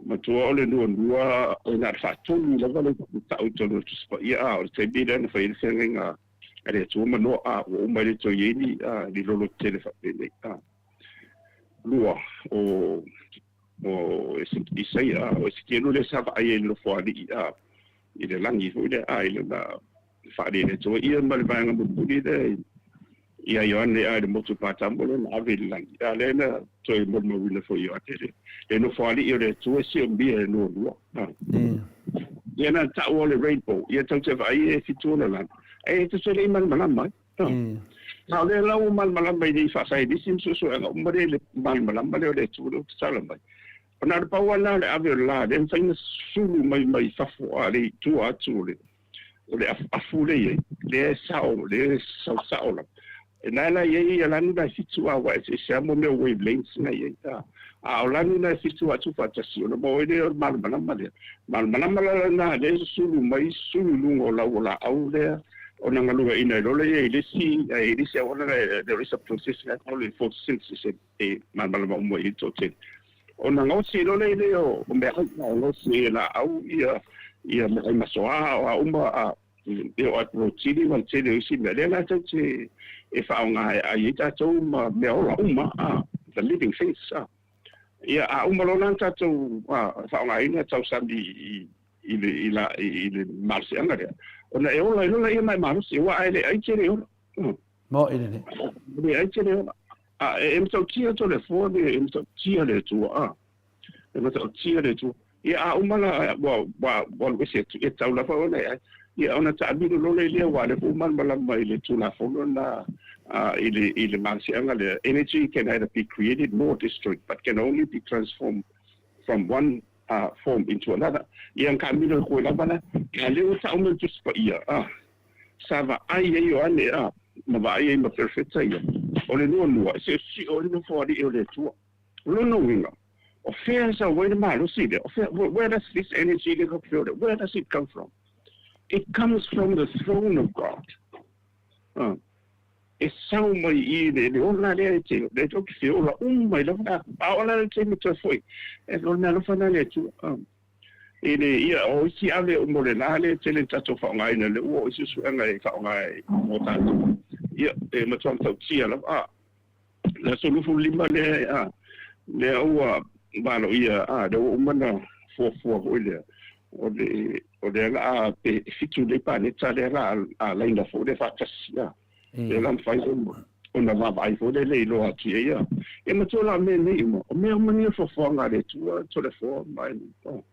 Matua o le lualua, e na o le faatolu lava le tau i totonu o le Tusi Paia, a o le taimi lea na fai ai le feagaiga a le Atua ma Noa, a ua uma ai le toe i ai ni, a, ni lolo tetele faapenei. A. Lua, o, o Isaia, o Esekielu lea sa vaai ai i le nofoalii, a, i le lagi foi lea, a, i lona faaali e le Atua ia ma le vaega mulimuli lea ia Ioane, a, i le motu Patamo lea na ave i le lagi, a, lea na toe molimauina foi e Ioane le, le nofoalii o le Atua e siomia e lualua. A. Ia na taua o le rainbow, ia tau te vaai e fitu ona lana. E te le i malamalama ai. A o lea la ua malamalama i nei faasaienisi ma suesuega uma lea i le malamalama lea o le Atua lea ua tatala mai. Ona o le pau lava lena o le ave o le la, lea e mafai ona sulu mai mai fafo a le i tua atu o le o le afuafu lea i ai, lea e sao, lea e saosao lava. E na la i ai ia lanu na e fitu a ua eseese lava mo mea o wavelengths na i ai. A, a o lanu na e fitu atu faatasi, ona maua ai lea o le malamalama lea. Malamalama la lena lea e susulu mai, susulu i luga o lau o laau lea, ona galueaiina ai loa lea i le isi, i le isi auala lea, there is a process lea o le photosynthesis e malamalama uma i ai le toatele. Ona gaosi ai loa lea i lea o meaai, a gaosi ai e laau ia ia meaai masoa o a uma a e oo atu loa tili ma le tele o isi mea. Lea la tatou te e faaaoga e ai ai tatou ma mea ola uma, a, the living things, a. Ia, a uma loa la ona tatou faaaogaina tausami i i le i la i le malosiaga lea, ona e ola ai loa lea ma e malosi, aua a e le ai e te le ola. Moʻi lelei. E le ai e te le ola. A e matautia Toleafoa le e matautia le Atua a. E matautia le Atua. Ia a uma la ua ua ua alu ese atu, e tatau lava ona e ai. Ia ona taamilo loa lea aua o lea foi ua malamalama i le Tulafono lena i le i le malosiaga lea, energy can neither be created nor destroyed but can only be transformed from one form into another. Ia na taamilo ai koe lava la, a lea ua tau mai le Tusi Paia a. Sa vaai ai Ioane a, ma vaai ai ma Perofeta ia, o le nuanua, e siosio ai le nofoalii o le Atua. O lona uiga, o fea e sau ai le malosi lea? O fea, where does this energy lea ka fea where does it come from? It comes from the throne of God. E sau mai i le, le ola lea e te, le to ki ola uma mai lava la, a ola le taimi toe foi. E o le mea alofa lena a le Atua. E le ia, o isi ave o mo le la lea e tele tatou faaaogaina le ua o isi suesuega e faaaoga ai mo tatou. Ia, e matua matautia lava. A, le aso 25 lea, a, lea ua valoia, a, lea ua uma ona fuafua foi lea, o le, o lea la a, pe fitu nei paneta lea la a laina foi lea faatasi, a. Lea la mafai ona vaavaai foi lele e iloa atu i ai ia. Ia matua la o mea nei uma, o mea uma nei o fuafuaga a le Atua, Toleafoa ma e oh.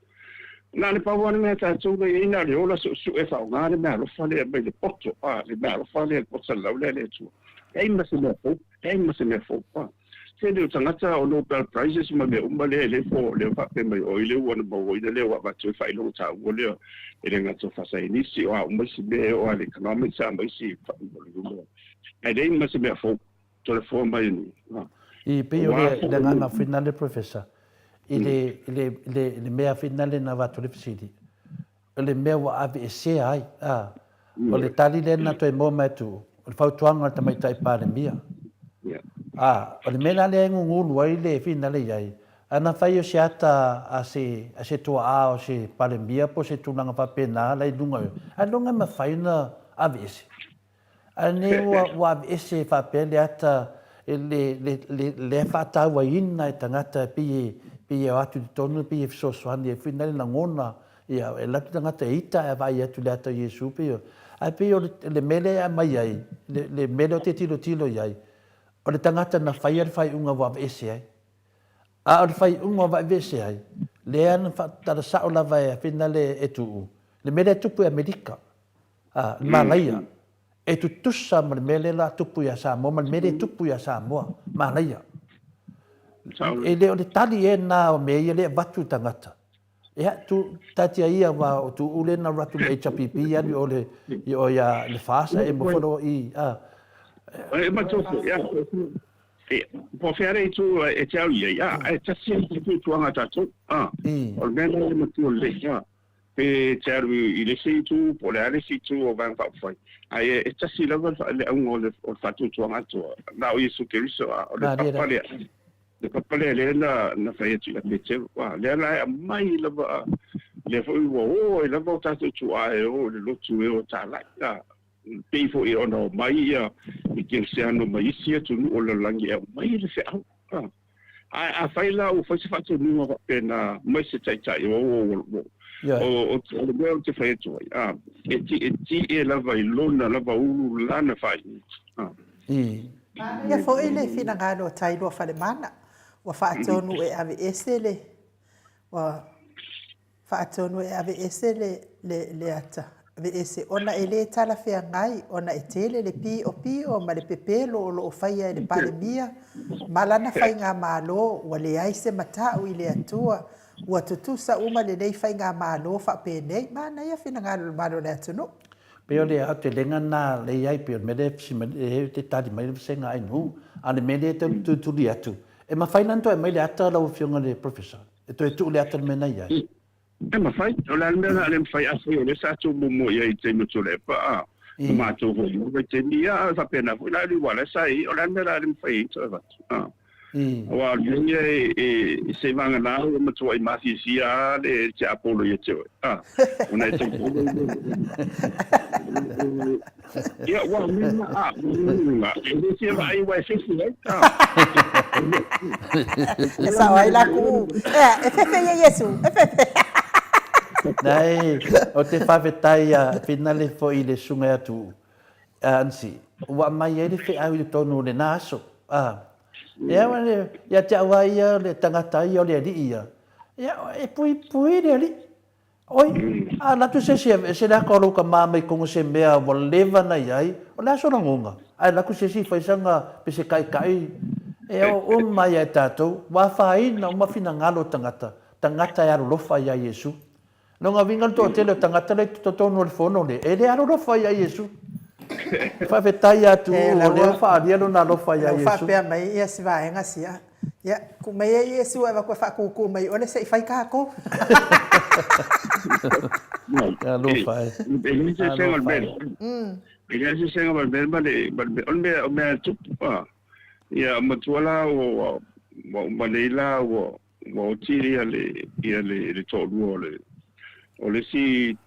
Na o le pau lava le mea a tatou lea i ai, na o le ola suesue faaaoga le meaalofa lea mai le poto, a, le meaalofa lea, le poto salalau lea a le Atua. Leai ma se mea fou, leai ma se mea fou, a. Tele o tagata o Nobel Prizes ma mea uma lea e le po lea faapea mai oi lea ua na mauaina lea ua avatu ai faailoga taua lea e le gata o faasaienisi o a uma isi mea e oo lava i le economics a ma isi mea ae leai ma se mea fou Toleafoa mai ni. I pei o le agaga finale Professor i le le le mea finale na avatu le fesili o le mea ua aveesea ai, a, o le tali lea na toe maua mai atu, o le fautuaga a le Tamaitai Palemia. A, o le mea la lea e gugulu ai le finale i ai, ana fai o se ata a se, a se tuaa o se Palemia po o se tulaga faapena la i luga, ailoga e mafai ona aveese. A nei ua, ua aveese faapea le ata, le, le, le, lea faatauaina e tagata e pei e, pei e o atu i totonu, pei e fesoasoani ai foi na le lagona, ia, e alu atu le tagata e ita ae vaai atu i le ata o Iesu, pei o, ae pei o le, le mea lea e aumai ai, le, le mea lea ou te tilotilo i ai, o le tagata na faia le faaiuga ua aveese ai. A o le faaiuga ua aveese ai, lea na faatala sao lava e Finale e Tuuu, le mea lea e tupu i Amerika. A, le malaia, e tutusa ma le mea lea la tupu ia Samoa ma le mea lea e tupu ia Samoa, malaia. E le o le tali ea na o mea ia lea e avatu i tagata. Ia, tu, taatia ia wa o Tuuu lea na alu atu le HRPP alu i o le, i o ia le FAS e mo folo i, a. E matua foi, ia. E, po o fea le itu e te au i ai, a, e tasi ai te tuatuaga a tatou, a. O le mea lena e matua lelei, a. Pe te alu i le isi itu, po o le a le isi itu o Vaega Faaupufai, ae e tasi lava le auga o le faatuatuaga atoa, na o Iesu Keriso, a o le papa lea, le papa lea lea na, na fai atu ia Peteru, a lea la e aumai lava, lea foi ua o ai lava o tatou tuaa e o i le lotu e o talai, a pei foi ona omai ia i Kerisiano mai isi atunuu o le lalolagi e aumai le feau, a. Ae afai la ua fai se faatonuga faapena mai se taitai o o o o le mea ou te fai atu ai, a, e tietie lava i lona lava ulu lana faaiuga. A. Manaia foi le finagalo o Tailua Falemana, ua faatonu e aveese le, ua Faatonu e aveese le, le, le ata, aveese, ona e le talafeagai, ona e tele le piopio ma le pepelo o lo o faia e le Palemia ma lana faigamalo, ua leai se matau i le Atua, ua tutusa uma lenei faigamalo faapenei. Manaia finagalo o le mamalu o le atunuu. Pei o le aotelega lena lea i ai, pei o le mea lea e fisi mai, e te tali mai le vasega Ainuu, a o le mea lea e tau tulituli atu, e mafai la ona toe aumai le ata lau Afioga i le Professor? E toe tuu le ata i le mea na i ai. E mafai. O le a le mea o le a le mafai afai o lea sa tou muamua i ai i le taimi o Tuilaepa, a, o matou foi i lena vaitaimi, ia, a faapena foi la le uala sa i ai, o le a le mea o le a le mafai ai ona toe avatu, a. Aua o le mea ia e, seivagana ua matuai mafiafia lava le tiapolo ia te oe, a, ona e talitonu Ia, ua mea a, e le fia vaai aua e fefe ai. E sao ai la ku. Ea, e fefe ia Iesu, e fefe. Leai, ou te faafetai a finale foi i le susuga ia Tuuu, Ansi, ua aumai ai le feau i totonu o lena aso. A, ia, ia te au lava ia, o le tagata ia, o le alii ia, ia, e puipui le alii. Oi, a alu atu se isi e aveese le ata o lou tama mai totonu o se mea ua leva ona i ai, o le a sona lagona? Ae alu atu se isi fai sana pese taitai, e oo uma ai lava e tatou, ua afaina uma finagalo o tagata, tagata e alolofa ia Iesu. Lona uiga o le toatele o tagata la e i totonu o le fono lea, e le alolofa ia Iesu. Faafetai ia Tuuu o lea ua faaalia lona alofa ia Iesu. Ua faapea mai ia si vaega sia, Ia, tuu mai ia Iesu e avatu e faatūtū mai ole se i fai tatou. Alofa e. E leai se eseesega o le mea lea. E leai se eseesega ma le mea ma le, ma le mea, o le mea, o mea e tupu. Ia, matua la ua, ua uma nei la ua, ua oti ia le, ia le, le toalua o le, o le isi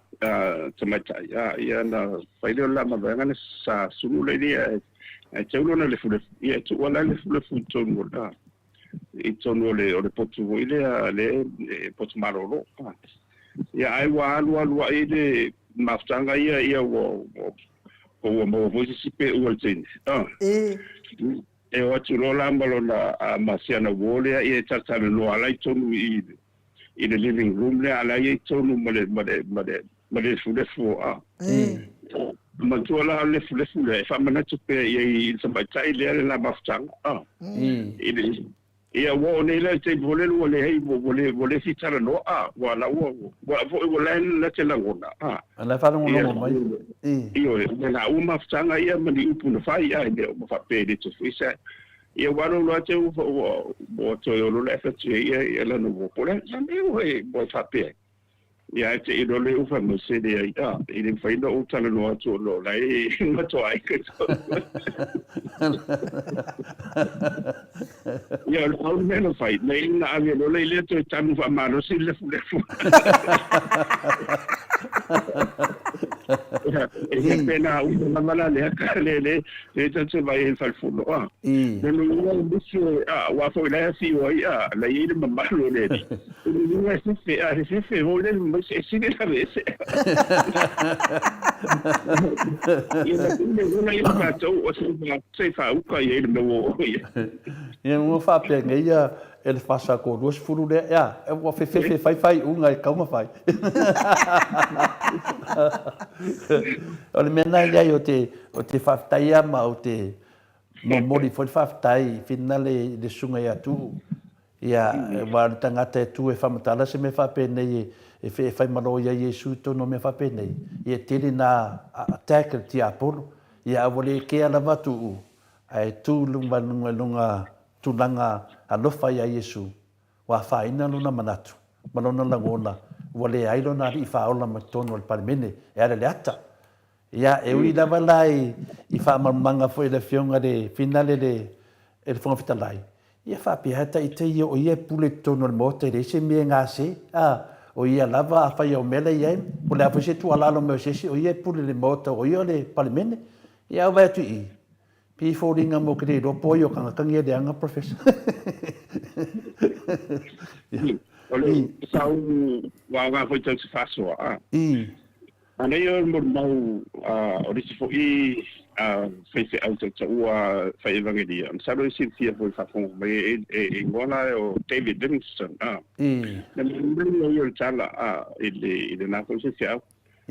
tamaitai, ia na fai lea o le la mavaega na sa sulu lea ia ae teu lona lefulefu, ia e tuua la lefulefu i totonu o le, i totonu o le, o le potu foi lea, le potu malolo. Ia ae ua alu alu ai le mafutaga ia, ia ua, ua, ua maua foi se isi peua i le teine. E o atu loa la ma lona, ma si ana uo lea, ia e talatalanoa la i totonu i, i le living room lea, a la e i ai totonu ma le, ma le, ma le, ma le lefulefu o a. Manatua la o le lefulefu lea, e faamanatu pea i ai i le tamaitai lea le la mafutaga, a. I le, ia ua oo nei la i le taimi foi lele ua leai, ua le, ua le fia talanoa, a, ua la ua, ua foi ua la e te lagona, a. A la e faalogologo mai. Ioe, o le la ua mafutaga ia ma ni upu na fai, a, e le o ma faapea e le toe foi se. Ia ua alu loa te ua, ua, ua toe olo le effort ia, ia lana uo. Po o le a le mea ua e, ua e faapea ai. Ia ae te i loa le ufa mai se leai, a, e le mafai ona ou talanoa atu ona o la e matua ai koe tonu. Ia o le pau le mea na fai, na i na ave loa le lea toe tanu faamalosi le lefulefu. Ia, e faapena uma lava la lea, le, le, le tatou te vaai ai i le falefono, a. Lona uiga o nisi, a, aua foi la e afio ai, a, la e i ai le mamalu o le alii. E fefe, a, he fefe foi lele mai se sili la vese. Ia na pule huna ia tātou o se se whauka ia i le mea o ia. Ia ua faapea nei ia e le fasa ko 20 lea, ia, e ua fefefe fai fai unga e kau ma fai. O le mea na iai o te, o te whawhetai ia ma o te momoli foi le whawhetai i whina le, le sunga ia tuu. Ia, aua o le tagata e tu e faamatala se mea faapenei e e fai malo i ai Iesu i totonu o mea faapenei, ia e tele nā attack a le tiapolo, ia a ua le kea lava tuu, ae tu i luga i lona tulaga alofa ia Iesu, ua afaina lona manatu ma lona lagona, ua leai lona Alii Faaola mai totonu o le Palemene e ala i le ata. Ia, e ui lava la i faamalamalamaga foi a le Afioga i le Finale le e le Fofoga Fetalai, ia faapea lava ita ia o ia e pule i totonu o le Maota e leai se mea e gase, a, o ia lava afai o mea la e i ai, po o le a foi se tuualalo mai o se isi, o ia e pule i le Maota, o ia o le Palemene. Ia a ou vaai atu i i, pei e foliga mo ke le iloa po o ai o tagata nei e leaga, Professor. O le sa ou aoga foi tau te faasoa, a. Manaia o le molimau o le isi foi faifeau tautaua fai evangelia, masalo e silafia foi i le faafofoga mai, e igoa la o David Livingstone, a. Na molimau mai ia o le tala i lena foi faifeau.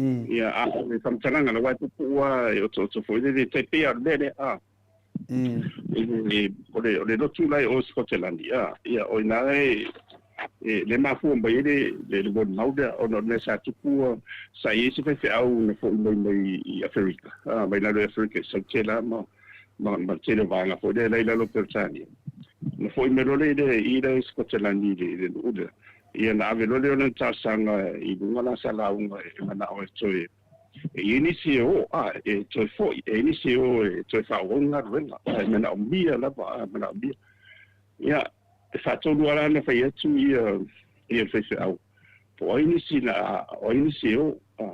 Ia, a o le faamatalaga la, aua e puupuu lava, e otooto foi lele, e tai pei lava o le mea lea, a. O le lotu la i o Sikotelani, ia, o i ina e le mafua mai ai le molimau lea, ona o le mea sa tupu, sa i ai se faifeau na foi mai mai i Aferika, mai lalo i Aferika i Sautela ma le tele o vaega foi lea la i lalo o Peretania. Na foi mai loa lea i i Sikotelani i le nuu lea, ia na ave loa lea o lana talosaga i luga la sa lauga e manao e toe E i ai nisi e o, a, e toe foi, e i ai nisi e o e toe faaauau le galuega, a, e manaomia lava, a, manaomia. Ia, e faatolu lava la ona fai atu ia, ia le faifeau, po o ai nisi na, o ai nisi e o, a,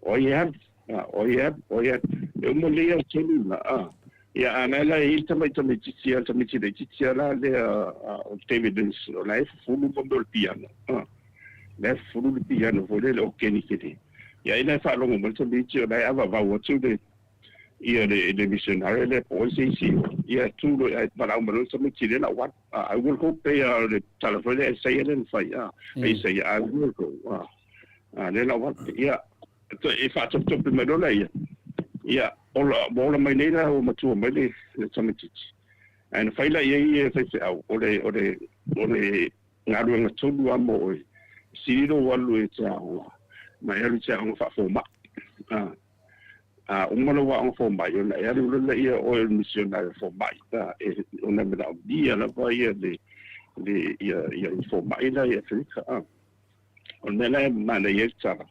o ai e alu, a, o ai e alu, o ai e alu. E uma lelei lava le tolu lena, a. Ia, a na la e i ai le tamai tamaitiiti a, le tamaiti laitiiti lava la lea, a, o David Lynch, o la e fufulu ma mea o le piano, a. La e fufulu le piano foi lea i le okeni tele. Ia ai la e faalogo mai le tamaiti o la e avavau atu le ia le le missionary lea po o ai se isi ia e tu loa ae valaau mai loa le tamaiti lea la ua alu. I will go pei lava o le tala foi lea a Isaia lea na fai a Isaia I will go a a lea la ua alu. Ia e faatopetope mai loa laia ia ola ua ola mai nei la ua matua mai le le tamaitiiti. Ae na fai la i ai e faifeau o le o le o le galuega tonu lava mo oe, sili lou alu e te aoga ma e alu i te aoga faafomai. A, a uma lou aoga fomai ona e alu loa lea oe o le misionari fomai, a, e, ona e manaomia lava ia le, le, ia, ia fomai la i Aferika. A, o le mea la e manaia ai le tala,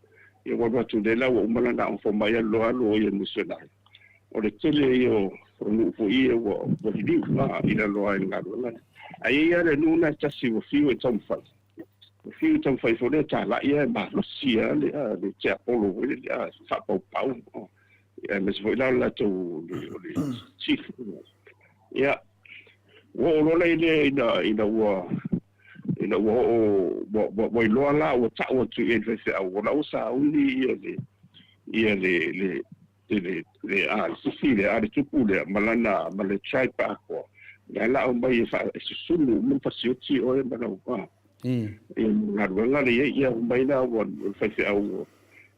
ia ua alu atu nei la ua uma lana aoga fomai alu loa alu oe ia misionari. O le tele ia o nuu foi ia ua liliu i lalo lava i le galuega lea. Ae i ai lava le nuu lena e tasi ua fiu e taumafai, ua fiu e taumafai foi lea e talai lava e malosi lava le tiapolo foi lele e faapaupau, aemaise foi la o le latou o le chief. Ia, ua oo loa la i lea ina ua ina ua oo ua iloa la ua tau atu i ai le faifeau, o la ua sauni ia le ia le le le le a le sifi lea a le tupu lea ma lana ma le tribe atoa la la aumai e fa e susunu uma fasioti oe ma lau a ia galuega le ia ia mai la ua faifeau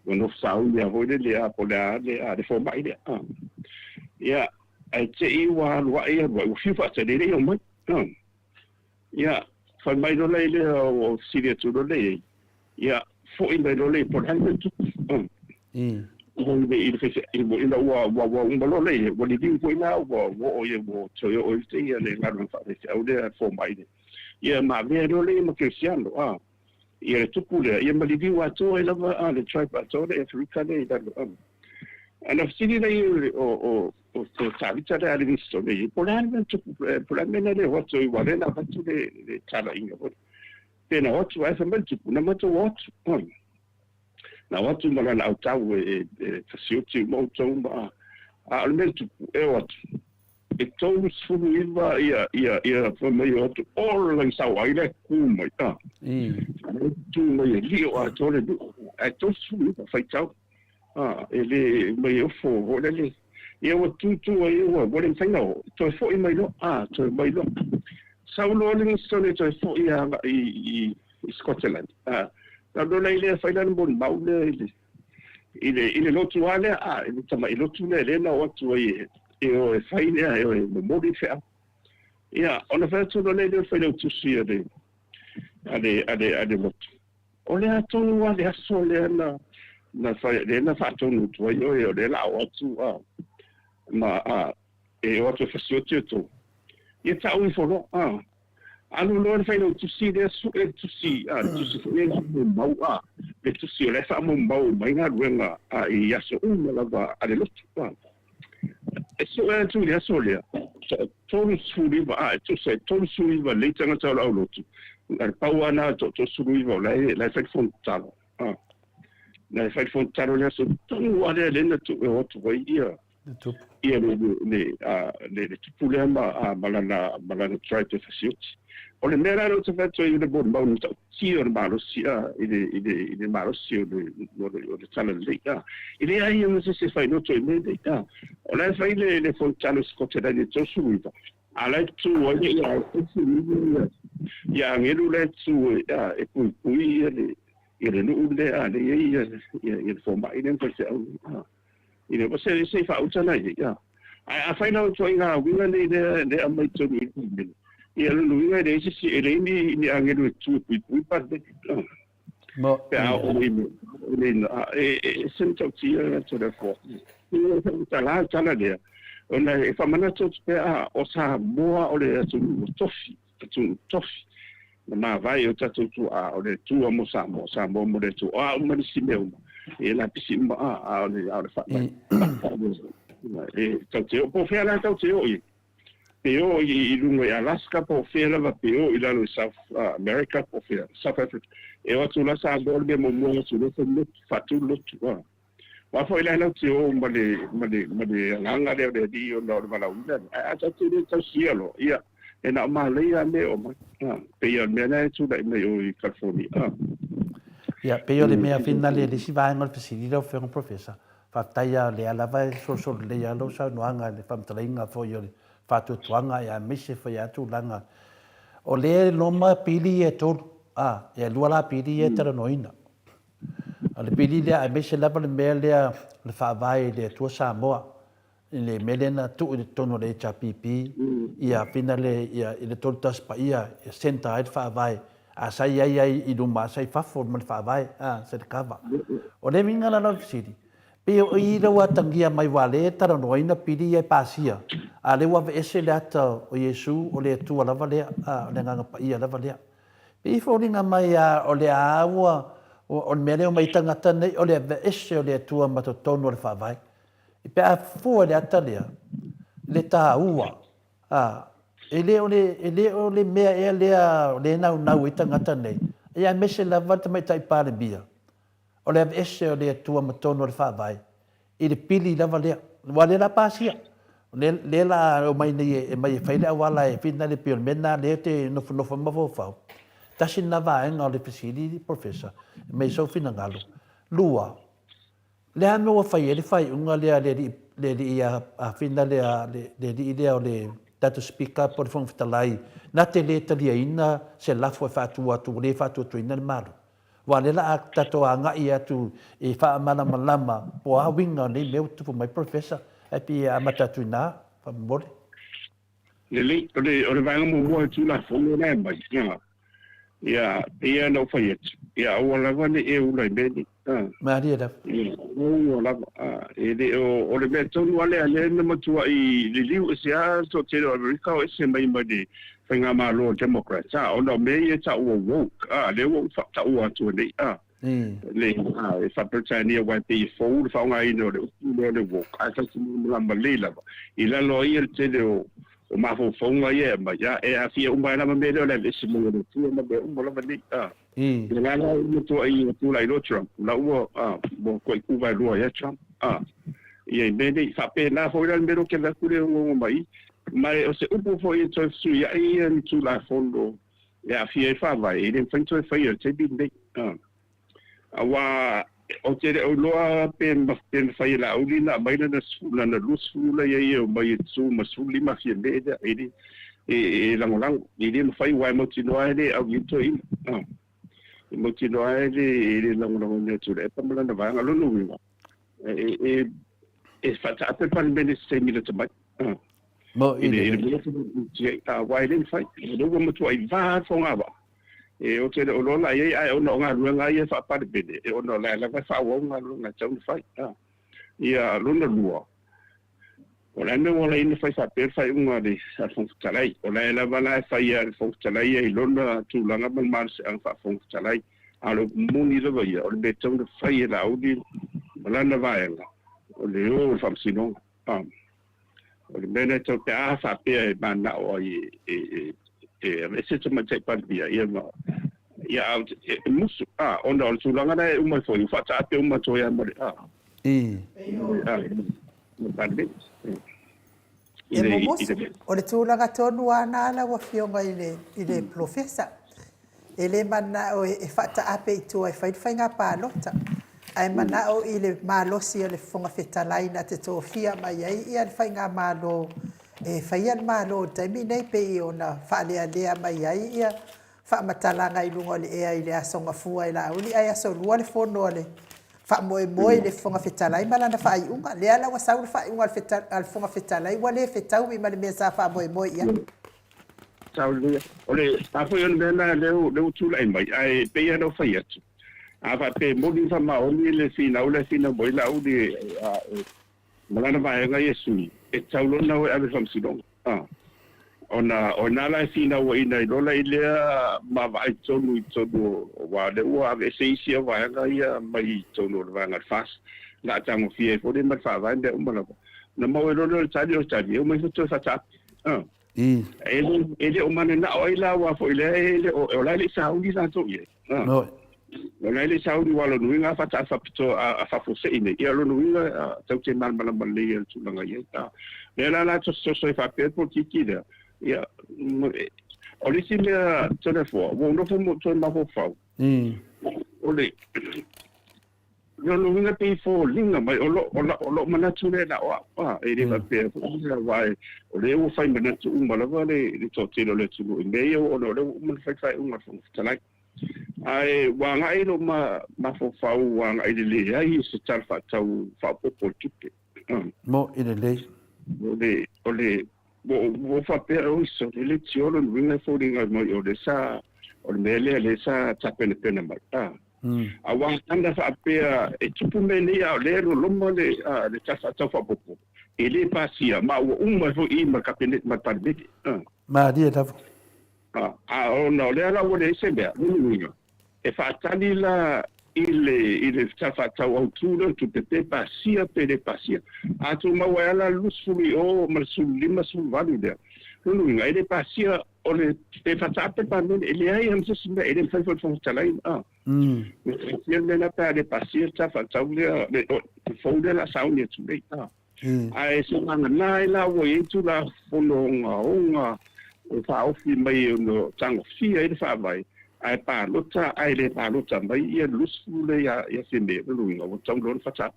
ua nofo sauni a foi le a po le a le a le fomai lea a ia ae te i ua alu ai alu ai ua fiu faatali le ia mai a ia fai mai loa lea o fesili atu loa lea Ia, foi mai loa lea po o le a le mea tupu. I le faifeau, ina ua ua uma loa lea, ua liliu foi la, ua oo ia, ua toe oo i ia le galuega faafaifeau lea fomai lea. Ia ma avea loa lea ma kerisiano, a. Ia le tupu lea, ia ma liliu atoa ai lava a le tribe atoa lea i Aferika lea i lalo, a. Ona fesili lea o o Tavita lea a Livingstone ia, po o le a le mea tupu, po o le a le mea lea e o atu ai, aua o lea na avatu le talaiga foi. Pe na o atu ae fai mai le tupu, na matou o atu. Na o atu ma lana autau e fasioti uma outou ma a o le mea le tupu, e o atu. E 39 ia, ia, ia, fai mai o atu, ola i sau ai le ku mai, a. Tu mai e lio atoa le nuu, ae 39 faitau. A, e le mai e ofo, o le le. Ia ua tūtū ai ua, ua le mafai ona oo, toe foi mai loa, a, toe mai loa. Sau loa le Livingstone e toe foi agai i, i Scotland, a, na loa la i lea fai la le molimau lea i le, i le, i le lotu lava lea, a, i le tamai lotu lea lea na o atu ai e, e o e fai lea, e o e momoli le feau. Ia, ona fai atu loa lea i le failautusi a le, a le, a le, a le lotu. O le a tonu lava le aso lea na, na fai, lea na faatonu atu ai oe, o lea la o atu a, ma a, e o atu e fasioti outou. Ia tau ifo loa, a. Alu loa le failautusi lea, sue le tusi, a, le tusi foi lea e faamaumau, a, le tusi o la e faamaumau mai galuega a, i aso uma lava a le lotu, a. E sue atu i le aso lea, 39, a, e tusa e 39 lelei tagata o le aulotu, a le pau lava lena o le toa-39 o la e, la e fai le fono tatalo, a. La e fai le fono tatalo i le aso tonu lava lea lea na tuu e o atu ai ia, ia le, le, le, a, le, le tupu lea ma, a, ma lana, ma lana tribe e fasioti. O le mea la lea ou te fai atu ai i le molimau na matautia o le malosi, a, i le, i le, i le malosi o le, o le, o le talalelei, a. E leai lava se isi e fai loto i mea nei, a. O la e fai le, le fonotaga i Scotland i le 39, a la e tu ai le, ia, 39 ia, ia agelu la e tu e, a, e puipui ia le, ia le nuu lea, a, le i ai ia, ia, ia le fomai lea ma faifeau nei, a. I le, se, se i faauta la i ai, a. Ae afai la o ituaiga uiga nei lea, lea aumai tonu i le Palemene, ia o lona uiga e leai se isi, e leai ni, ni agelu e tu e puipui le Palemene, a. Mo, Pe a oo i le, i le, a, e, e ese matautia le Tulafono. E tala le tala lea, ona e faamanatu atu pea, a, o Samoa o le atunuu ua tofi, atunuu tofi. Na mavae o tatou tuaa, o le Atua mo Samoa, Samoa mo le Atua. O a uma nisi mea uma, e lapisi uma, a, a o le, a o le faavae. E tau te oo, po o fea la tau te oo i ai. Pe oo i luga i Alaska po o fea lava, pe oo i lalo i South America po o fea, South Africa. E o atu la Samoa o le mea muamua e o atu loa fai lotu, faatu le lotu. Aua foi la e latou te o ma le, ma le, ma le agaga lea o le Alii ona o le valaauina lea. Ae a tatou le tausia loa, ia, e na o malaia lava mea e oo mai. Pei o le mea lea e tulai mai o i California. Ia, pei o le mea finale i le isi vaega o le fesili lau Afioga Professor, faafetai lava o lea lava e solosolo lelei lava lau saunoaga i le faamatalaina foi o le faatuatuaga aemaise foi lava tulaga. O lea e loma pili ia e tolu, a, e lua la pili ia e talanoaina. O le pili lea aemaise lava le mea lea o le Faavae i le Atua Samoa, i le mea lea na tuu i totonu o le HRPP, ia finale ia i le 31 Paia e centre ai le Faavae, a sa i ai ai i luma, a sa i fafo ma le Faavae, a, sa i le cover. O le uiga la lau fesili, pei o i lea ua atagia mai aua o lea e talanoaina pili ia e pasia, a o lea ua aveese le ata o Iesu, o le Atua lava lea, a, o le Agaga Paia lava lea. Pei e foliga mai lava o le a ua, o le mea lea e omai ai tagata nei, o le aveese o le Atua ma totonu o le Faavae. Pe a fua i le ata lea, le taua, a, e le o le, e le o le mea ea lea o lea e naunau ai tagata nei, ia aemaise lava le Tamaitai Palemia, o le aveese o le Atua ma totonu o le Faavae, i le pili lava lea, aua o lea o le a pasia. O lea, lea o le a omai nei e aumai e fai le auala e fina le pei o le mea lena lea ou te nofonofo ai ma mafaufau. Tasi lena vaega o le fesili, Professor, aumai sou finagalo. Lua, le a le mea ua fai ai le faaiuga lea a le alii, le alii a fina lea, le alii lea o le tatou Speaker po o le Fofoga Fetalai, na te le taliaina se lafo e faatu atu ua le faatuatuaina le Malo? Aua o lea o le a tatou agai atu e faamalamalama po o a uiga o nei mea ua tutupu mai Professor, ae pei e amata atu i ina, faamolemole. Lelei, o le, o le vaega muamua o le Tulafono la e aumai, ia, ia, pei lava ona ou fai atu, ia aua lava ne i e ula i mea nei. Malie lava. Ia, aua lava. E le o, o le mea tonu lava lea, lea na matuai liliu ese lava le toatele o Amerika o ese mai ma le faigamalo a Democrats, a, ona o mea ia e taua woke, a, lea ua ou faataua atua nei, a, le, a, e faa-Peretania aua e pei e fou le faaaogaina o le upu lea o le woke, ae tatou te malamalama lelei lava, i lalo ai le tele o, o mafaufauga ia e aumai, a, e aafia uma ai lava mea lea o le aveese mai o le Atua ma mea uma lava nei, a. O le a la ua matuai tulai loa Trump, la ua, a, ua matuai tuvaelua ia Trump, a, ia i mea nei. Faapena foi la le mea lea ou te alu atu lea uaua mai i. Ma o se upu foi e toe fesuiai ia ni Tulafono e aafia ai Faavae, e le mafai ona toe faia i le taimi lenei, a. Aua ou te le o iloa pe, pe mafai e Laauli ona aumai lana, lana 20 la e i ai e omai e tu ma 15 afi me lea, e le, e, e lagolago. E le mafai aua e mautinoa e le au i ai toeaina. A. E mautinoa e le, e le lagolagoina e Tuilaepa ma lana vaega. O lona uiga, e, e, e faataape le Palemene i se taimi lata mai. A. Mo i le. I le mea aua e le mafai. O lea ua matuai va le fogavaa. E ou te le o iloa la i ai, ae ona o galuega ia faa-Palemene, e ona o la e lava e faaauau galuega e tatau ona fai. A. Ia, lona lua, o le a le mea ua ala ai ona fai faapea le faaiuga a le Fofoga Fetalai? O la e lava la e fai lava e le Fofoga Fetalai ia i lona tulaga ma le malosiaga faa-Fofoga Fetalai. A o le upu moni lava ia, o le mea e tatau ona fai e Laauli ma lana vaega, o le o i le Faamasinoga. A. O le mea lea tau pe a faapea e manao ai e e aveese le Tamaitai Palemia, ia ma, ia a e musu, a, ona o le tulaga la e uma ai foi, ua faataape uma atu ai lava ma le, a, a, ma le Palemene. E mumusu, o le tulaga tonu lava na lau Afioga i le, i le Polofesa. E le manao e faataape i tua e fai le faiga palota, ae manao i le malosi o le Fofoga Fetalai na te tofia mai ai ia le faigamalo e faia le Malo i le taimi nei pei ona faalealea mai ai ia faamatalaga i luga o le ea i le Aso Gafua e Laauli ae Aso Lua le fono a le faamoemoe i le Fofoga Fetalai ma lana faaiuga. Lea la ua sau le faaiuga a le Fofoga Fetalai ua le fetaui ma le mea sa faamoemoe i ai. Sao lelei. O le a foi o le mea lena lea ua tulai mai, ae pei lava ona ou fai atu, a faapea e moni ma faamaoni le finau lea e finau mai Laauli ma lana vaega ia e sui, e tatau loa ona o e ave i le faamasinoga. Ona o ina la e finauaina ai loa la i lea vaavaai tonu i totonu o, aua o lea ua aveese isi au vaega ia mai totonu o le vaega o le FAST, o le a tagofia ai foi lea ma le Faavae mea uma lava. Ona maua ai loa lea o le tali, o le tali, e omai foi toe faataape. E le, e le o mananao ai la aua foi lea e le o, o la e le i sauni latou i ai. No. O la e le i sauni aua o lona uiga a faataape faapitoa a faafuasei nei, ia o lona uiga tatou te malamalama lelei i le tulaga i ai. A. Lea la la tosotoso ai faapea le polokiki lea, ia, o le isi mea Toleafoa, ua ou nofo ma ou toe mafaufau. O le lona uiga pei e foliga mai o lo o lou manatu lea na o au, a, e le faapea foi lea aua o lea ua fai manatu uma lava le toatele o le atunuu i mea ia ona o lea ua uma ona fai faaiuga a le Fofoga Fetalai. Ae ua agai lou mafaufau agai i le leai o se Tala Faatatau Faaopoopo o le Tupe. Mo i lelei. O le, o le, ua ou faapea, oi sole, le tio lona uiga e foliga mai o lea sa, o le mea lea lea sa tapenapena mai. A. Aua ana faapea e tupu mea nei a o lea e loloma le, le Tala Faatatau Faaopoopo, e le pasia, ma ua uma ai foi i ma le Kapeneta ma le Palemene. Malie lava. A ona o lea la ua leai se mea, lona uiga, e faatali la i le i le Tala Faatatau Autu lea o le Tupe pe pasia pe le pasia. A tumau ai lava la le 20 i o ma le 15, 18 lea, lona uiga, e le pasia, o le e faataape le Palemene, e leai lava ma se isi mea, e le mafai foi e le Fofoga Fetalai ona pasia le mea lena pe a le pasia le Tala Faatatau lea, le fou lea o le a sauni atu nei. Ae seiavagana ai la ua i ai Tulafono ogaoga e faaofi mai e tagofia ai le Faavae, ae palota ae le palota mai ia le 20 lea ia Fiame, o lona uiga ua tatau loa ona faataape.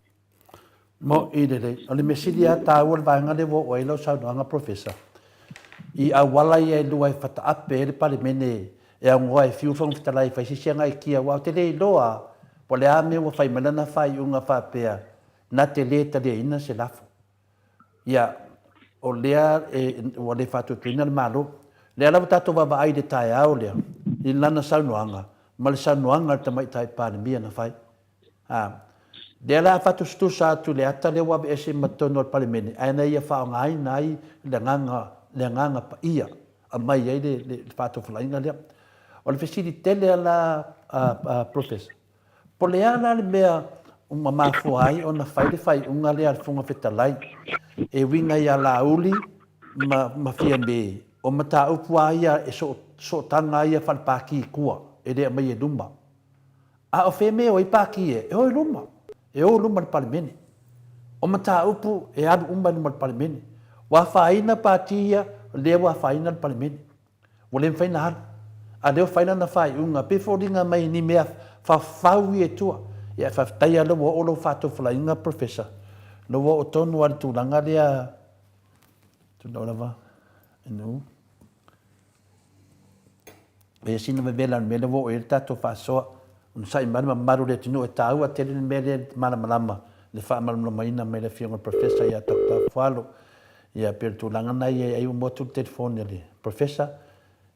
Moʻi lelei. O le mea sili lava taua le vaega lea ua oo ai lau saunoaga Professor, i auala ia e lua e fataape ai le Palemene e aunoa e fiu le Fofoga Fetalai e fai se isi agai kia, aua ou te le iloa po o le a mea ua fai mai lana faaiuga faapea na te le taliaina se lafo. Ia, o lea e, ua le faatuatuina le Malo. Lea lava tatou vaavaai i le taeao lea, i lana saunoaga, ma le saunoaga a le Tamaitai Palemia na fai. A, lea la a faatusatusa atu i le ata lea ua aveese ma totonu o le Palemene, ae na ia faaaogaina ai le agaga, le agaga paia, aumai ai le, le, le faatofalaiga lea. O le fesili tele a la, a, a Professor, Po o le a la le mea ua mafua ai ona fai le faaiuga lea a le Fofoga Fetalai e uiga ia Laauli ma, ma Fiame, o mataupu a ia e sootaga ai ia faale-Pati i tua, e le aumaia i luma. A o fea mea e o ai Pati ia? E o i luma. E o i luma i le Palemene. O mataupu e alu uma i luma o le Palemene. Ua afaina Pati ia, lea ua afaina le Palemene. Ua le mafai ona alu. A lea ua fai lana faaiuga, pei e foliga mai ni mea faufau ia i tua. Ia, faafetai lava lea ua oo lau faatofalaiga Professor, lea ua oo tonu lava i le tulaga lea, tulou lava, inu. Ia sina vevela o le mea lea ua oo i ai le tatou faasoa. Onosai mai le mamalu o le atunuu e taua tele le mea lea i le malamalama, le faamalamalamaina mai e le Afioga i le Professor ia Doctor Fualo. Ia pei o le tulaga lena ia ai ua motu le telefoni a le Professor,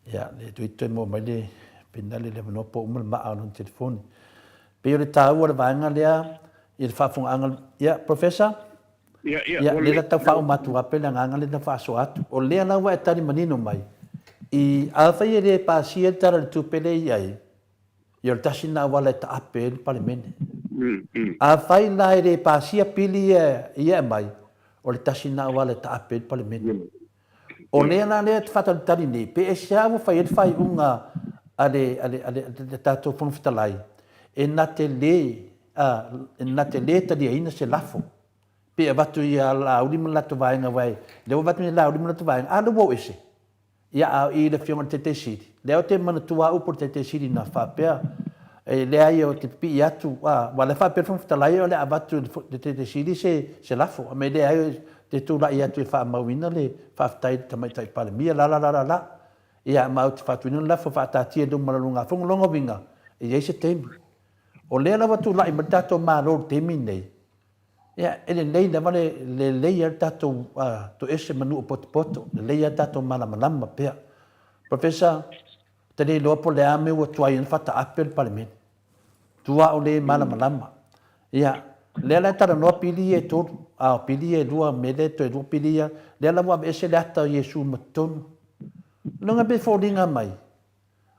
ia le toeitiiti toe maua mai le pina le avanoa po ua uma le maa o lona telefoni. Pei o le taua o le vaega lea i le faafofogaaga, ia Professor, Ia, ia, ia lea la tau faauma atu lava pei le agaga lea na faasoa atu. O lea la ua e tali manino mai, i afai e le pasia le Tala o le Tupe lea e i ai, Ia o le tasi lena auala e taape ai le Palemene. Afai la e le pasia pili ia e aumai, o le tasi lena auala e taape ai le Palemene. O lea la lea e te faatalitali nei, pe aisea ua fai ai le faaiuga a le, a le, a le, le tatou Fofoga Fetalai, e na te le, a, e na te le taliaina se lafo, pe avatu ia Laauli ma le latou vaega, aua lea ua avatu nei Laauli ma le latou vaega, a lea ua o ese. Ia, a o i le Afioga i le Taitai Sili, lea ou te manatua lava upu a le Taitai Sili na faapea, e leai ou te pipii atu, a, aua o lea e faapea le Fofoga Fetalai o le a avatu e le Taitai Sili se, se lafo, a mea leai ou te tulai atu e faamauina le faafetai i le Tamaitai Palemia, la, la, la, la, la. Ia, ma ou te faatuina le lafo e faataatia i luma o le lugafono. Lona uiga, e i ai se taimi. O lea la ua tulai mai le tatou Malo i le taimi lenei, Ia, e lelei lava le lelei a le tatou toese ma nuu potopoto, lelei a le tatou malamalama pea. Professor, ou te le iloa po o le a mea ua tuai ai ona faataape le Palemene. Tua o le malamalama. Ia, lea la e talanoa pili ia e tolu, a o pili ia e lua, mea lea toe lua pili ia, lea la ua aveese le ata o Iesu ma totonu. Loga pe foliga mai,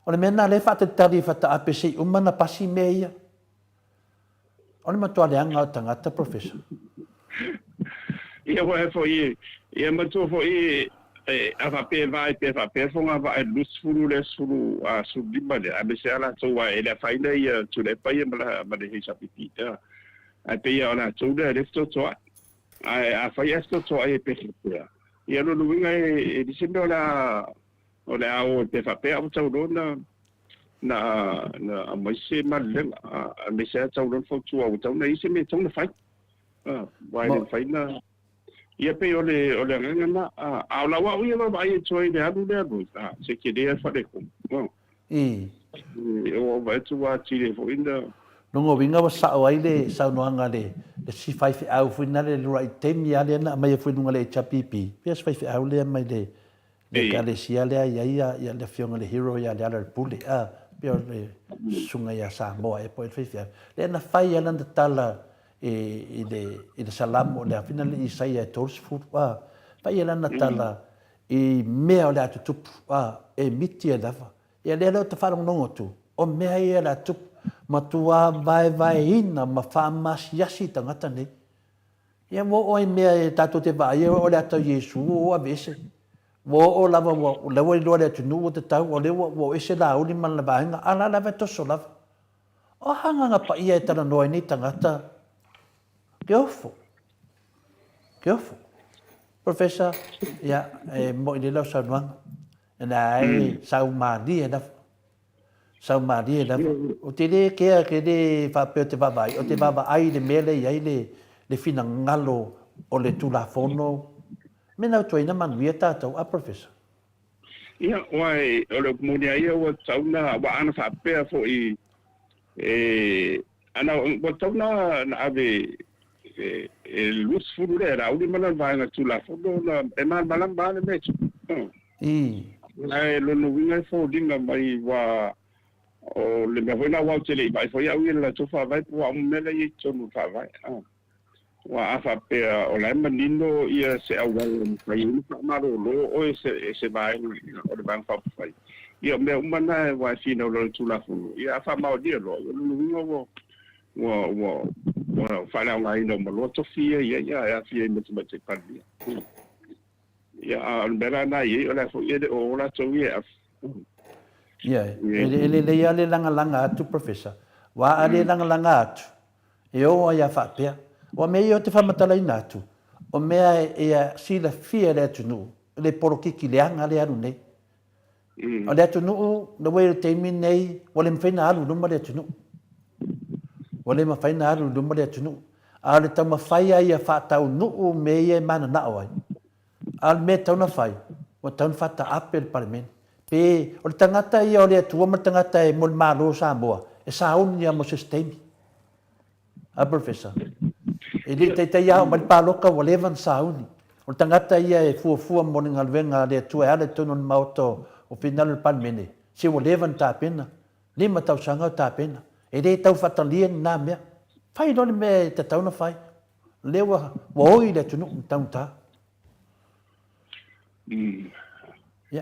o le mea lena lea e faatalitali e faataape se i uma ona pasi mea ia. O le matua leaga o tagata Professor. Ia aua foi ia matua foi e a faapea e vaai pea faapea fogavaa e 20 lea 10 a 15 lea aemaise a latou aua e le afaina ia Tuilaepa ia ma le HRPP ae pei a o latou lea lea fetotoai ae afai ae fetotoai e pea faapea ia lona uiga e le se mea o le a o le a o e pea faapea a ua tau loa na. Na na aumai se malilega, aemaise lava tau loa le fautua ua tatau ona i ai se mea e tatau ona fai. Aua e le mafai ona, ia pei o le o le agaga lena. A o lau au ia vaavaai atu ai i le alu lea alu ai, se tele lava le faaletonu. Ua ou vaai atu ua atili ai foi na. Lona uiga ua sao ai le saunoaga a le isi faifeau foi lena le uluai taimi lava lea na aumaia foi i luga o le HRPP, pei o se faifeau lea mai le Ekalesia lea e i ai le afioga i le hero ia Lealailepule, a, pei o le susuga ia Samoa ea po o ai le faifeau. Lea na fai lava lana tala i le Salamo o le a foi le Isaia e 30, a, fai lava lana tala i mea o le a tutupu, a, e miti ai lava. Ia lea la ou te faalogologo atu, o mea ia o le a tutupu, matua vaevaeina ma faamasiasi tagata nei. Ia ua oo i mea e tatou te vaai ai o le ata o Iesu ua aveese. Ua oo lava ua, o lea ua iloa e le atunuu ua tatau, o lea ua o ese Laauli ma lana vaega, a o la lava e toso lava. O a agaga paia e talanoa ai nei tagata? Keofo. Keofo. Professor, ia, e moi lelei lau saunoaga. Ina e sau malie lava. Sau malie lava. Ou te le kea ke le faapea ou te vaavaai, ou te vaavaai i le mea lea e i ai le, le finagalo o le Tulafono. Me nau tuaina manuia tatou, a Professor? Ia, aua o le upu moni a ia ua tatau ona, aua ana faapea foi e, ana, ua tatau ona ave e le 20 lea, Laauli ma lana vaega Tulafono ona e malamalama lava le mea e tupu. Ae lona uiga e foliga mai ua o le mea foi lena aua ou te le i vaai foi au ia i le latou faavae po o a uma mea la e i ai i totonu o le faavae. Aua a faapea o la e manino ia se auala e mafai ai ona faamalolo oe e se vaega o le Vaega Faaupufai, ia o mea uma na aua e finau loa i le Tulafono, ia a faamaonia loa, ia o lona uiga ua ua ua ua faaleaogaina uma loa tofi ia i ai e aafia ai ma le Tamaitai Palemia. Ia, a o le mea la lena e i ai, o la foi e le o o latou ia e ave. Ia, e lelei lava le lagalaga atu, Professor, aua a le lagalaga atu, e oo ai lava faapea. Aua o mea ia ou te faamatalaina atu, o mea e silafia e le atunuu, le polokiki leaga lea e alu nei. O le atunuu, the way o le taimi lenei, ua le mafai ona alu i luma le atunuu. Ua le mafai ona alu i luma le atunuu. A o le taumafai lava ia faataunuu mea ia e mananao ai, a o le mea e tatau ona fai, ua tatau ona faataape le Palemene. Pe o le tagata ia o le Atua ma le tagata e mo le Malo o Samoa, e sauni lava mo se isi taimi. A Professor, e le i taitai lava oo mai le palota ua leva ona sauni. O le tagata ia e fuafua mo le galuega a le Atua e ala i totonu o le Maota o finagalo o le Palemene, se ua leva ona tapena, lima tausaga o tapena. E le tau faatalia lena mea. Fai loa le mea e tatau ona fai. O lea ua oi le atunuu i le taugata.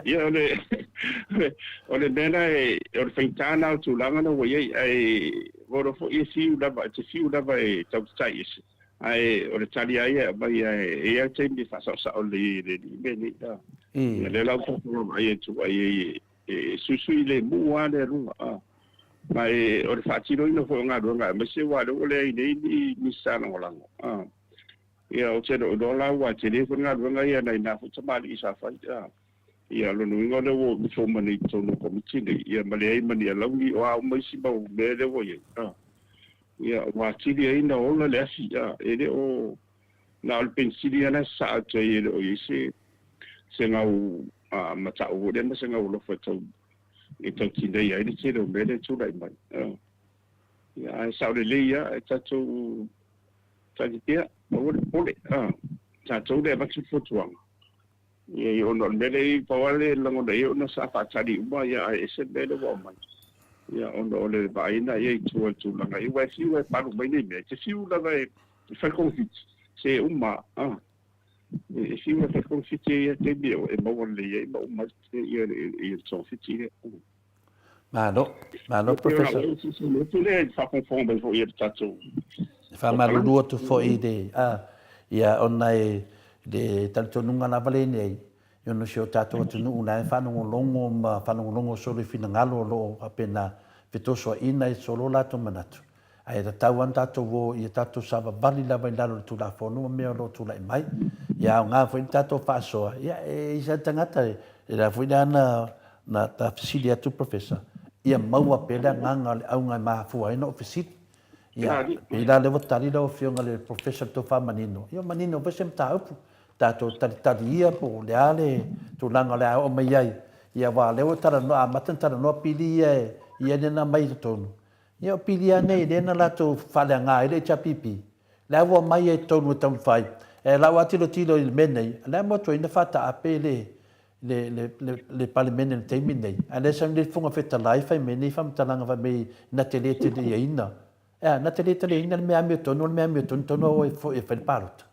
Ia, o le, o le mea la e, o le faigata lena o tulaga na ua i ai, ae ua iloa foi e fiu lava, e te fiu lava e tau tatai ese, ae o le tali lava ia e aumai e i ai lava le taimi e faasaosao lelei ai e le alii mea nei. Ia lea la ua tatou vaavaai atu ai e suisui lemu lava le aluga, ma e o le faatinoina foi o galuega aemaise aua o lea ua leai nei ni Minisita Lagolago. Ia, ou te le o iloa la ua tele foi le galuega ia nai na foi tamalii sa fai. Ia, o lona uiga o lea ua nofo uma nei i totonu o Komiti nei, ia ma leai ma ni alauni, o a uma isi mau mea lea ua i ai. Ia, ua atili ai ona ola le afi, e le o na o le penisili lava la e sasaa atu ai e le o i ai se se gau matau foi lea ma se gau alofa e tau e tau tineia ai le tele o mea lea e tulai mai. Ia, ae sao lelei lava e tatou Tali pea, aua le popole, a, tatou lea e avatu le fautuaga. Ia, ona o le mea lea e pau lava le lagona i ai ona sa faatali uma, ia, ae ese le mea lea ua aumai. Ia, ona o le vaai lena i ai i tua i le tulaga, ia, aua e fiu lava e palu mai nei mea, e te fiu lava e fai konofiti, se uma, a, e fiu lava e fai konofiti i ia taimi e maua lelei ai ma uma ai ia le togafiti lea. Malo, malo Professor. E faamalulu atu foi i le, a, ia, ona e, le talitonuga lava lenei, ona o si o tatou atunuu la e faalogologo ma faalogologo solo i finagalo o lo o faapena fetosoaina ai solo o latou manatu. Ae tatau lava ona tatou o ia tatou savavali lava i lalo o le Tulafono ma mea o lo o tulai mai. Ia aoga foi le tatou faasoa, ia e i ai se tagata, e la foi lea na fesili atu Professor, Ia maua pea le agaga o le auga e mafua ai ona ou fesili. Ia, pei la lea ua tali lau Afioga i le Professor i le tou faamanino, ia ua manino foi se mataupu. Tatou talitali ia po o le a le tulaga o le a oo mai ai, ia aua o lea ua talanoa, amata ona talanoa pili ia e i ai lea na aumai i totonu. Ia o pili lava nei lea na latou faaleaga ai le HRPP, lea ua aumai ai i totonu e taumafai. E lau lava tilotilo i le mea nei, o le a mea ua tuai ona faataape le le Palemene i le taimi lenei, a o lea e sau nei le Fofoga Fetalai fai mai nei faamatalaga fai mai na te le taliaina. E a, na te le taliaina le mea amiotonu, o le mea amiotonu tonu a oe foi e fai le palota.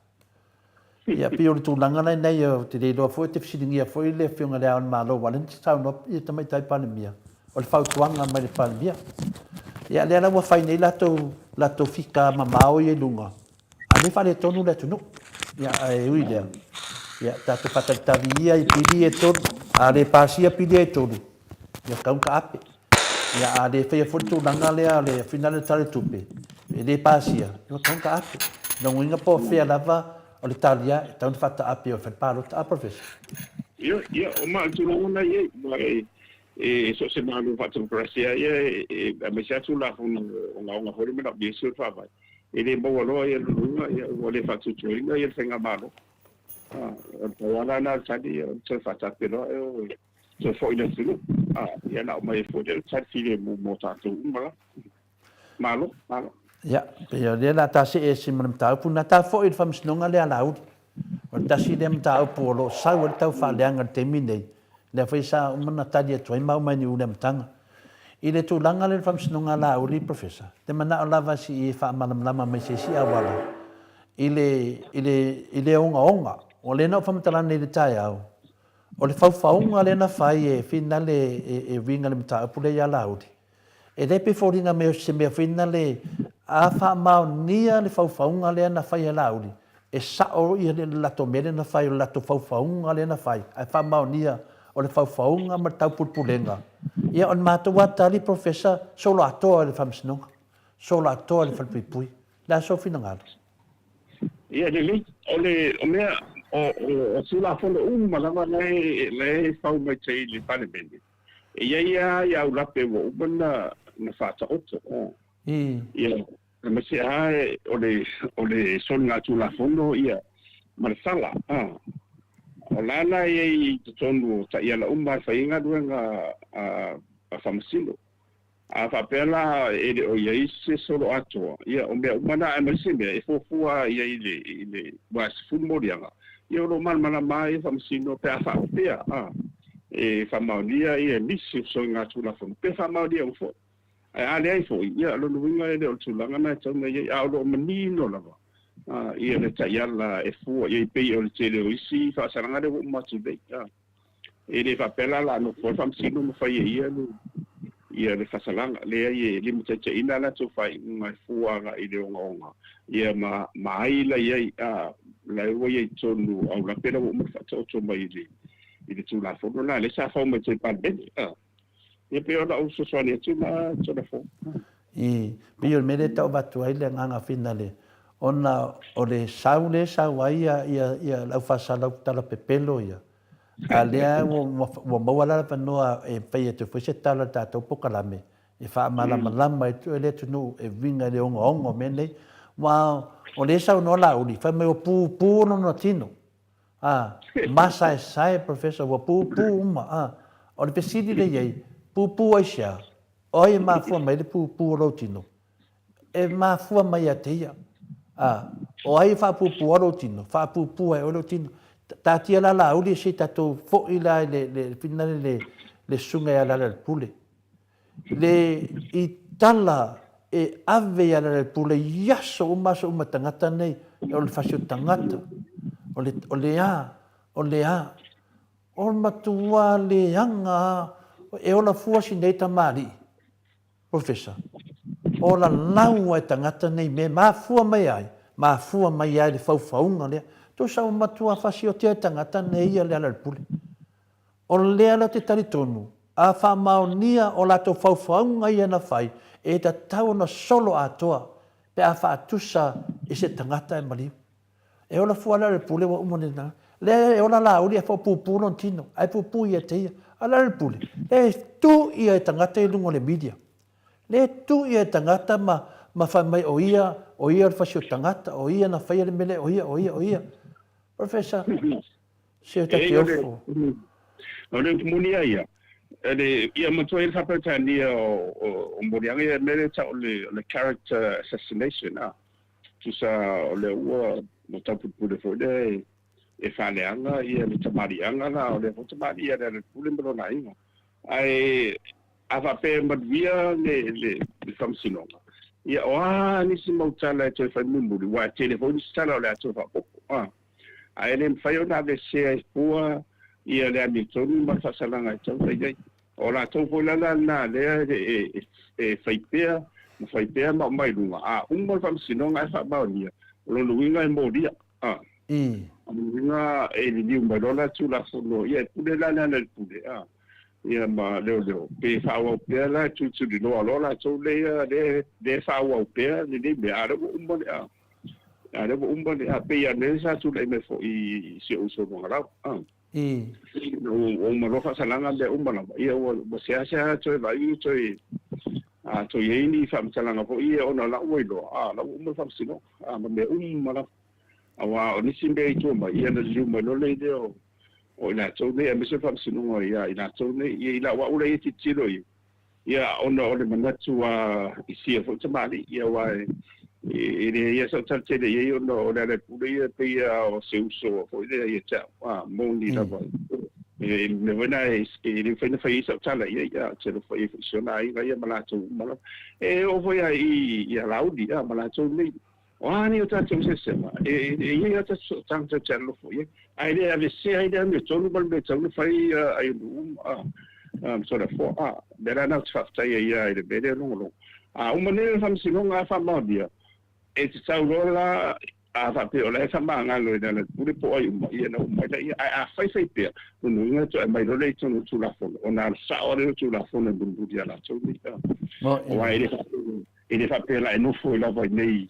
Ia, pei o le tulaga la i ou te le iloa foi, ou te fesiligia foi le Afioga i Le Ao o le Malo, aua o lea na saunoa le Tamaitai Palemia, o le fautuaga mai le Palemia. Ia, lea la ua fai nei latou, latou fika mamao ia i luga, A o lea e faaletonu le atunuu. Ia, ae ui i lea, ia, tatou faatalitali ia i pili ia e tolu. A le pasia pili ia e tolu, ia tatau ona taape. Ia, a le faia foi le tulaga lea o le finale o le Tala o le Tupe, e le pasia, ia ua tatau ona taape. O lona uiga po o fea lava o le tali lava, e tatau ona faataape e o e fai le palota. A Professor? Ioe, ia, o ma o le tulaga lena e i ai, aua e so o se Malo faatemokarasi lava ia, aemaise lava Tulafono ogaoga foi lea e manaomia e sui o le Faavae. E le maua loa ia luluga ia ua le faatuatuaina ia le faigamalo. O le pau lava lena o le tali ia o le toe faataape loa e o e toe foi i le atunuu. Ia ona aumai ai foi lea o le tali filemu mo tatou uma lava. Malo, malo. Ia, pei o lea o le a ta see ese ma le mataupu lena. Ta foi i le faamasinoga lea a Laauli. O le tasi lea mataupu o lo o sau ai le tau faaleaga i le taimi lenei, lea foi sa uma ona tali atu ai maua mai i le amataga. I le tulaga lea i le faamasinoga a Laauli, Professor, te manao lava se i e faamalamalama mai se isi auala i le, i le, i le ogaoga. O lea na ou faamatalaina nei i le taeao, o le faufauga lea na fai e finale e uiga i le mataupu lea ia Laauli, E le pe foliga mai o se mea foi nale a faamaonia le faufauga lea na fai e Laauli, e sao ia le latou mea lea na fai, o le latou faufauga lea na fai, ae faamaonia o le faufauga ma le taupulepulega. Ia o le matou lava tali Professor, solo atoa i le Faamasinoga, solo atoa i le Falepuipui. O le a sou finagalo? Ia lelei, o le o mea o o Tulafono uma lava la e la e fau mai tai i le Palemene, E i ai lava ia aulape ua uma ona faataoto. Ia, aemaise lava o le, o le soligatulafono ia ma le sala. O la la e i ai i totonu o taiala uma e fai ai galuega a Faamasino. A faapea la e le o i ai se solo atoa, ia o mea uma na, aemaise mea e fuafua i ai i le, i le, aua e 10 moliaga, ia o lo o malamalama lava ia Faamasino pe a faapea a e faamaonia ia nisi o soligatulafono, pe faamaonia uma foi. Ae a leai foi, ia o lona uiga e le o le tulaga na e tatau ona i ai, a o lo o manino lava ia le taiala e fua i ai pei o le tele o isi faasalaga lea ua uma atu nei. E le faapea la o le a nofo ai le Faamasino ma fai e ia le ia le faasalaga. Leai, e limataitaiina a latou faaiuga e fua agai i le ogaoga ia ma ma ai la i ai a la e ua i ai i totonu o aulape la ua uma ona faataoto mai i le i le Tulafono la lea sa fau mai tai Palemene. A ia pei o lau fesoasoani atu lena Tolafo. I, pei o le mea lea e tau avatu ai le agaga finale, ona o le sau lea e sau ai ia, ia, ia le aufaisalau talapepelo ia, A lea ua maua la le avanoa e fai atu foi se tala i le tatou polokalame e faamalamalama ai le atunuu e uiga i le ogaoga o mea nei. Aua o lea e saunoa Laauli, fai mai ua pupu lona tino, a, masaesae Professor, ua pupu uma, a. O le fesili lea e i ai, pupu aisea? O ai e mafua mai ai le pupu o lou tino? E mafua mai ia te ia. A, o ai e faapuupua lou tino? Faapuupua e oe lou tino. Taatia la Laauli se i tatou foi la i le, le, le, le, le susuga ia Lealailepule. Le, i tala e ave ia Lealailepule i aso uma aso uma tagata nei, o le fasi o tagata, o le, o le a, o le a. O le matua leaga e ola fua si nei tamalii. Professor, Ola lau ai tagata nei mea e mafua mai ai, mafua mai ai le faufauga lea. Tusa ua matua fasiotia e tagata nei ia Lealailepule. O lea la ou te talitonu, a faamaonia o latou faufauga ia na fai, e tatau ona solo atoa pe a faatusa i se tagata e maliu. E ola fua la le pule ua uma lena. Lea e ola Laauli ae faapupu lona tino, ae pupu ia te ia. A o Lealailepule, lea e tu ia e tagata i luga o le media. Lea e tu ia e tagata ma, ma fai mai o ia, o ia o le fasi o tagata, o ia na faia le mea lea, o ia, o ia, o ia. Professor, se o ta te ofo. O le upu moni a ia, le, ia matua i le faa-Peretania o moliaga ia mea lea e tau o le character assassination, a. Tusa o lea ua taupulepule foi lea e faaleaga ia le tamaliiaga la, o lea foi tamalii a Lealailepule ma lona aiga. Ae a faapea e manuia le faamasinoga, ia o a nisi mau tala e toe fai mulimuli, aua e tele foi nisi tala o le a toe faaopoopo, a. Ae le mafai ona aveesea e fua ia le amiotonu ma le faasalaga e tatau ona i ai. O latou foi la lena lea e fai pea ma fai pea ma aumai i luga, a uma le faamasinoga ae faamaonia, o lona uiga e molia. A. O lona uiga e liliu mai loa la Tulafono, ia e pule la le Lealailepule, a, ia ma leoleo, pe faaauau pea la e tulituliloa loa latou lea lea e faaauau pea lenei mea, a o lea ua uma le a. A o lea ua uma le a, pei lava o le mea sa tulai mai foi i si ou uso Luagalau. A. Ua uma loa faasalaga mea uma lava, ia ua seasea toe vaai toe a toe i ai ni faamatalaga foi ia ona o la ua iloa, a la ua uma le faamasinoga, a ma mea uma lava. Aua o nisi mea i tua mai, ia na liliu mai loa lea o i latou nei, aemaise o le faamasinoga ia i latou nei. Ia i lau au lea e tilotilo i ai, Ia, ona o le manatu a i sia foi tamalii, ia aua e leai lava sau tala tele i ai ona o Lealailepule ia e pei lava o se uso foi lea ia te au, a, moni lava. E mea foi na e le mafai ona fai ai sau tala i ai, a, ou te alofa i ai foi i si ona aiga ia ma latou uma lava. E oo foi lava i ia Laauli, a, ma latou nei. O a nei o tatou eseesega, e i ai lava tatou sootaga tatou te alolofa i ai, ae le aveesea ai le amiotonu ma le mea e tatau ona fai ai nuu ma Toleafoa. A, o le mea la lena ou te faafetai ai i le mea lea e logologo. A uma nei le faamasinoga a faamaonia, e tatau loa la, a faapea o la e faamagalo e Lealailepule po o ai uma, ia ona uma ai lea. Ae a faifai pea, lona uiga e toe aumai loa lea i totonu o le Tulafono, ona alu sao lava lea o le Tulafono e mulimuli ia latou nei. Aua e le faapea E le faapea la e nofo ai lava i nei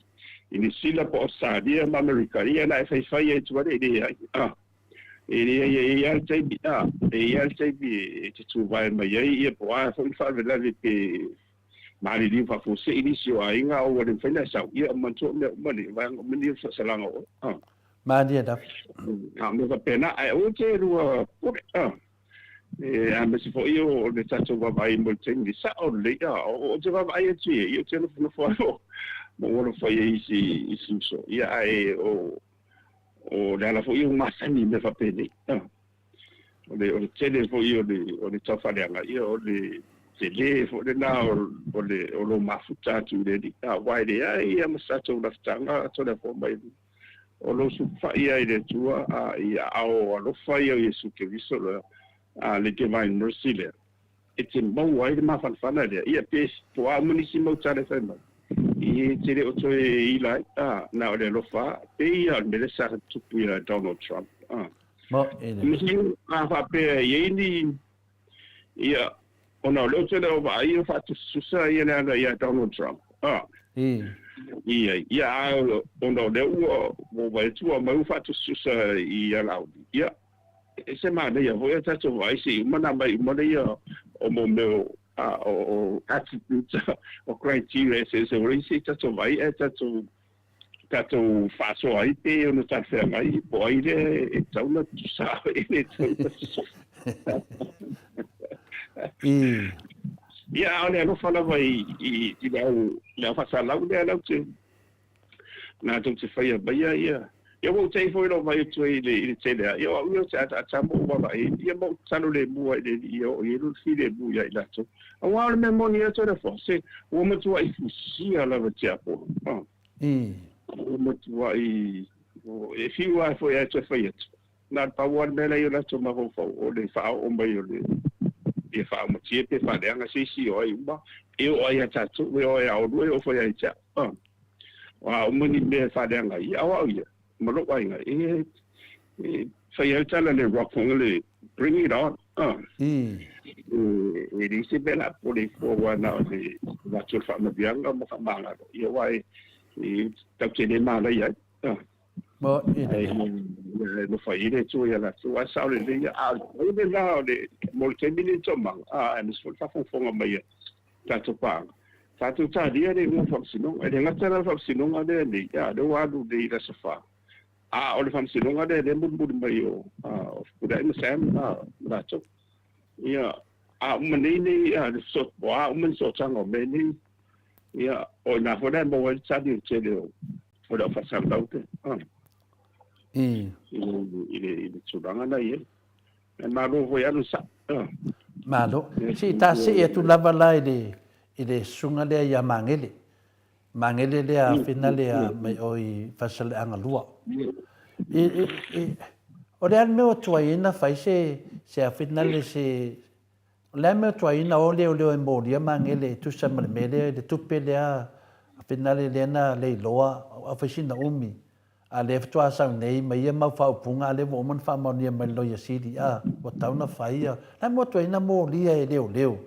i Niu Sila po o Ausetalia ma Amerika, ia na e faifai ai atu ai, e leai. A, e leai, e i ai lava le taimi, a, e i ai lava le taimi e te tuvae mai ai, ia po o a foi le faalavelave pe maliliu faafuasei nisi o aiga a ua le mafai ona e sau, ia manatua mea uma nei, vaega uma nei o le faasalaga o oe. A. Malie lava. A, mea faapena, ae aua te lua pule, a. E, aemaise foi o le tatou vaavaai mo le taimi, sao lelei, a, o te vaavaai atu i ai, ou te nofonofo lava ma ou alofa i ai i isi uso, ia, ae o, o le ala foi ua masani i mea faapenei, a. O le, o le tele foi o le, o le taufaaleaga, ia, o le tele foi lena o, o le, o lou mafuta atu i le Alii, a, aua e leai lava ma se tatou lafutaga, Toleafoa mai O lou sulufai ai i le Atua, a i aao alofa ia o Iesu Keriso lea, a le Divine Mercy lea, e te maua ai le mafanafana lea. Ia, pe po a uma nisi mau tala e fai mai, e te le o toe ila ai, a, na o le alofa a, pei lava o le mea lea sa tupu ia Donald Trump, a. Mo e le. A faapea e i ai ni, ia, ona o lea ou te le o vaai o faatusatusa ia le ala ia Donald Trump. A. Ia, ia, a ona o lea ua ua vaai atu ua aumai ua faatusatusa i Alauli. Ia, e se manaia foi a tatou vaai se i uma ona aumai uma lea o mo mea o a o attributes o criteria eseese o le isi tatou vaai ae tatou tatou faasoa ai pe ono talafeagai po o ai lea e tatau ona tutusa e le tatau ona tutusa. Ia, a o le alofa lava i, i, i le au, le au faasalau lea lau te, latou te faia maia ia. Ia ua ou te'i foi i lou vaai atu ai i le, i le tele a, ia o au ia ou te ataata ma ou vaavaai, ia ma ou tatalo lemu ai i le Alii ia oo i ai lona filemu ia i latou. Aua o le mea moni lava Toleafoa, se ua matuai fusia lava tiapolo. Ah. Ua matuai, e fiu lava foi ae toe fai atu. Na o le pau lava le mea la e i o latou mafaufau, o le faaoo mai o le, ia faaumatie pe faaleaga se isi o ai uma, e oo lava ia tatou, e oo lava ia oulua, e oo foi lava ia te au. Ah. O a uma ni mea e faaleaga ai, ia o au ia, ma lou aiga, e, e fai ai le tala a le Rock foi lele, bring it on. Ah. E leai se mea o le a popole ai fua aua na o le avatu o le faamanuiaga ma faamagalo, ia aua e tatou te le malaia ai. Ah. Mo e le. Ia e alofa i ai le Atua ia latou, ae sao lelei ia. A o le taimi lena o le, mo le taimi lenei toomaga, a, aemaise foi le faafogafoga mai a tatou paaga, tatou talia le iuga o le Faamasinoga. E le gata la o le Faamasinoga lea nei, a, lea ua alu nei i le aso 4, a o le Faamasinoga lea lea e mulimuli mai o, a, o Fepuleai ma Sam, a, ma latou. Ia, a uma nei nei, a, le fesoo, o a uma ni sootaga o mea nei, ia, o i ina foi la e maua ai le tali o le tele o, o le au faasalalau lea, a. I. I le, i le tulaga na i ai. Ae malo foi lava le sao. Malo. Se i ta see atu lava la i le, i le susuga lea ia Magele. Magele lea afina lea mai o i Faasaleleaga 2. I, i, i, o le a le mea ua tuai ai na fai se, se afina le se, o le a le mea ua tuai ai na o leoleo e molia Magele e tusa ma le mea lea i le tupe lea afina le lea na leiloa, a fai sina umi. A lea faatoa sau nei ma ia mau faaupuga a lea ua uma ona faamaonia mai e le Loia Sili, a, ua tatau ona fai ia, la e motu ai na molia e leoleo.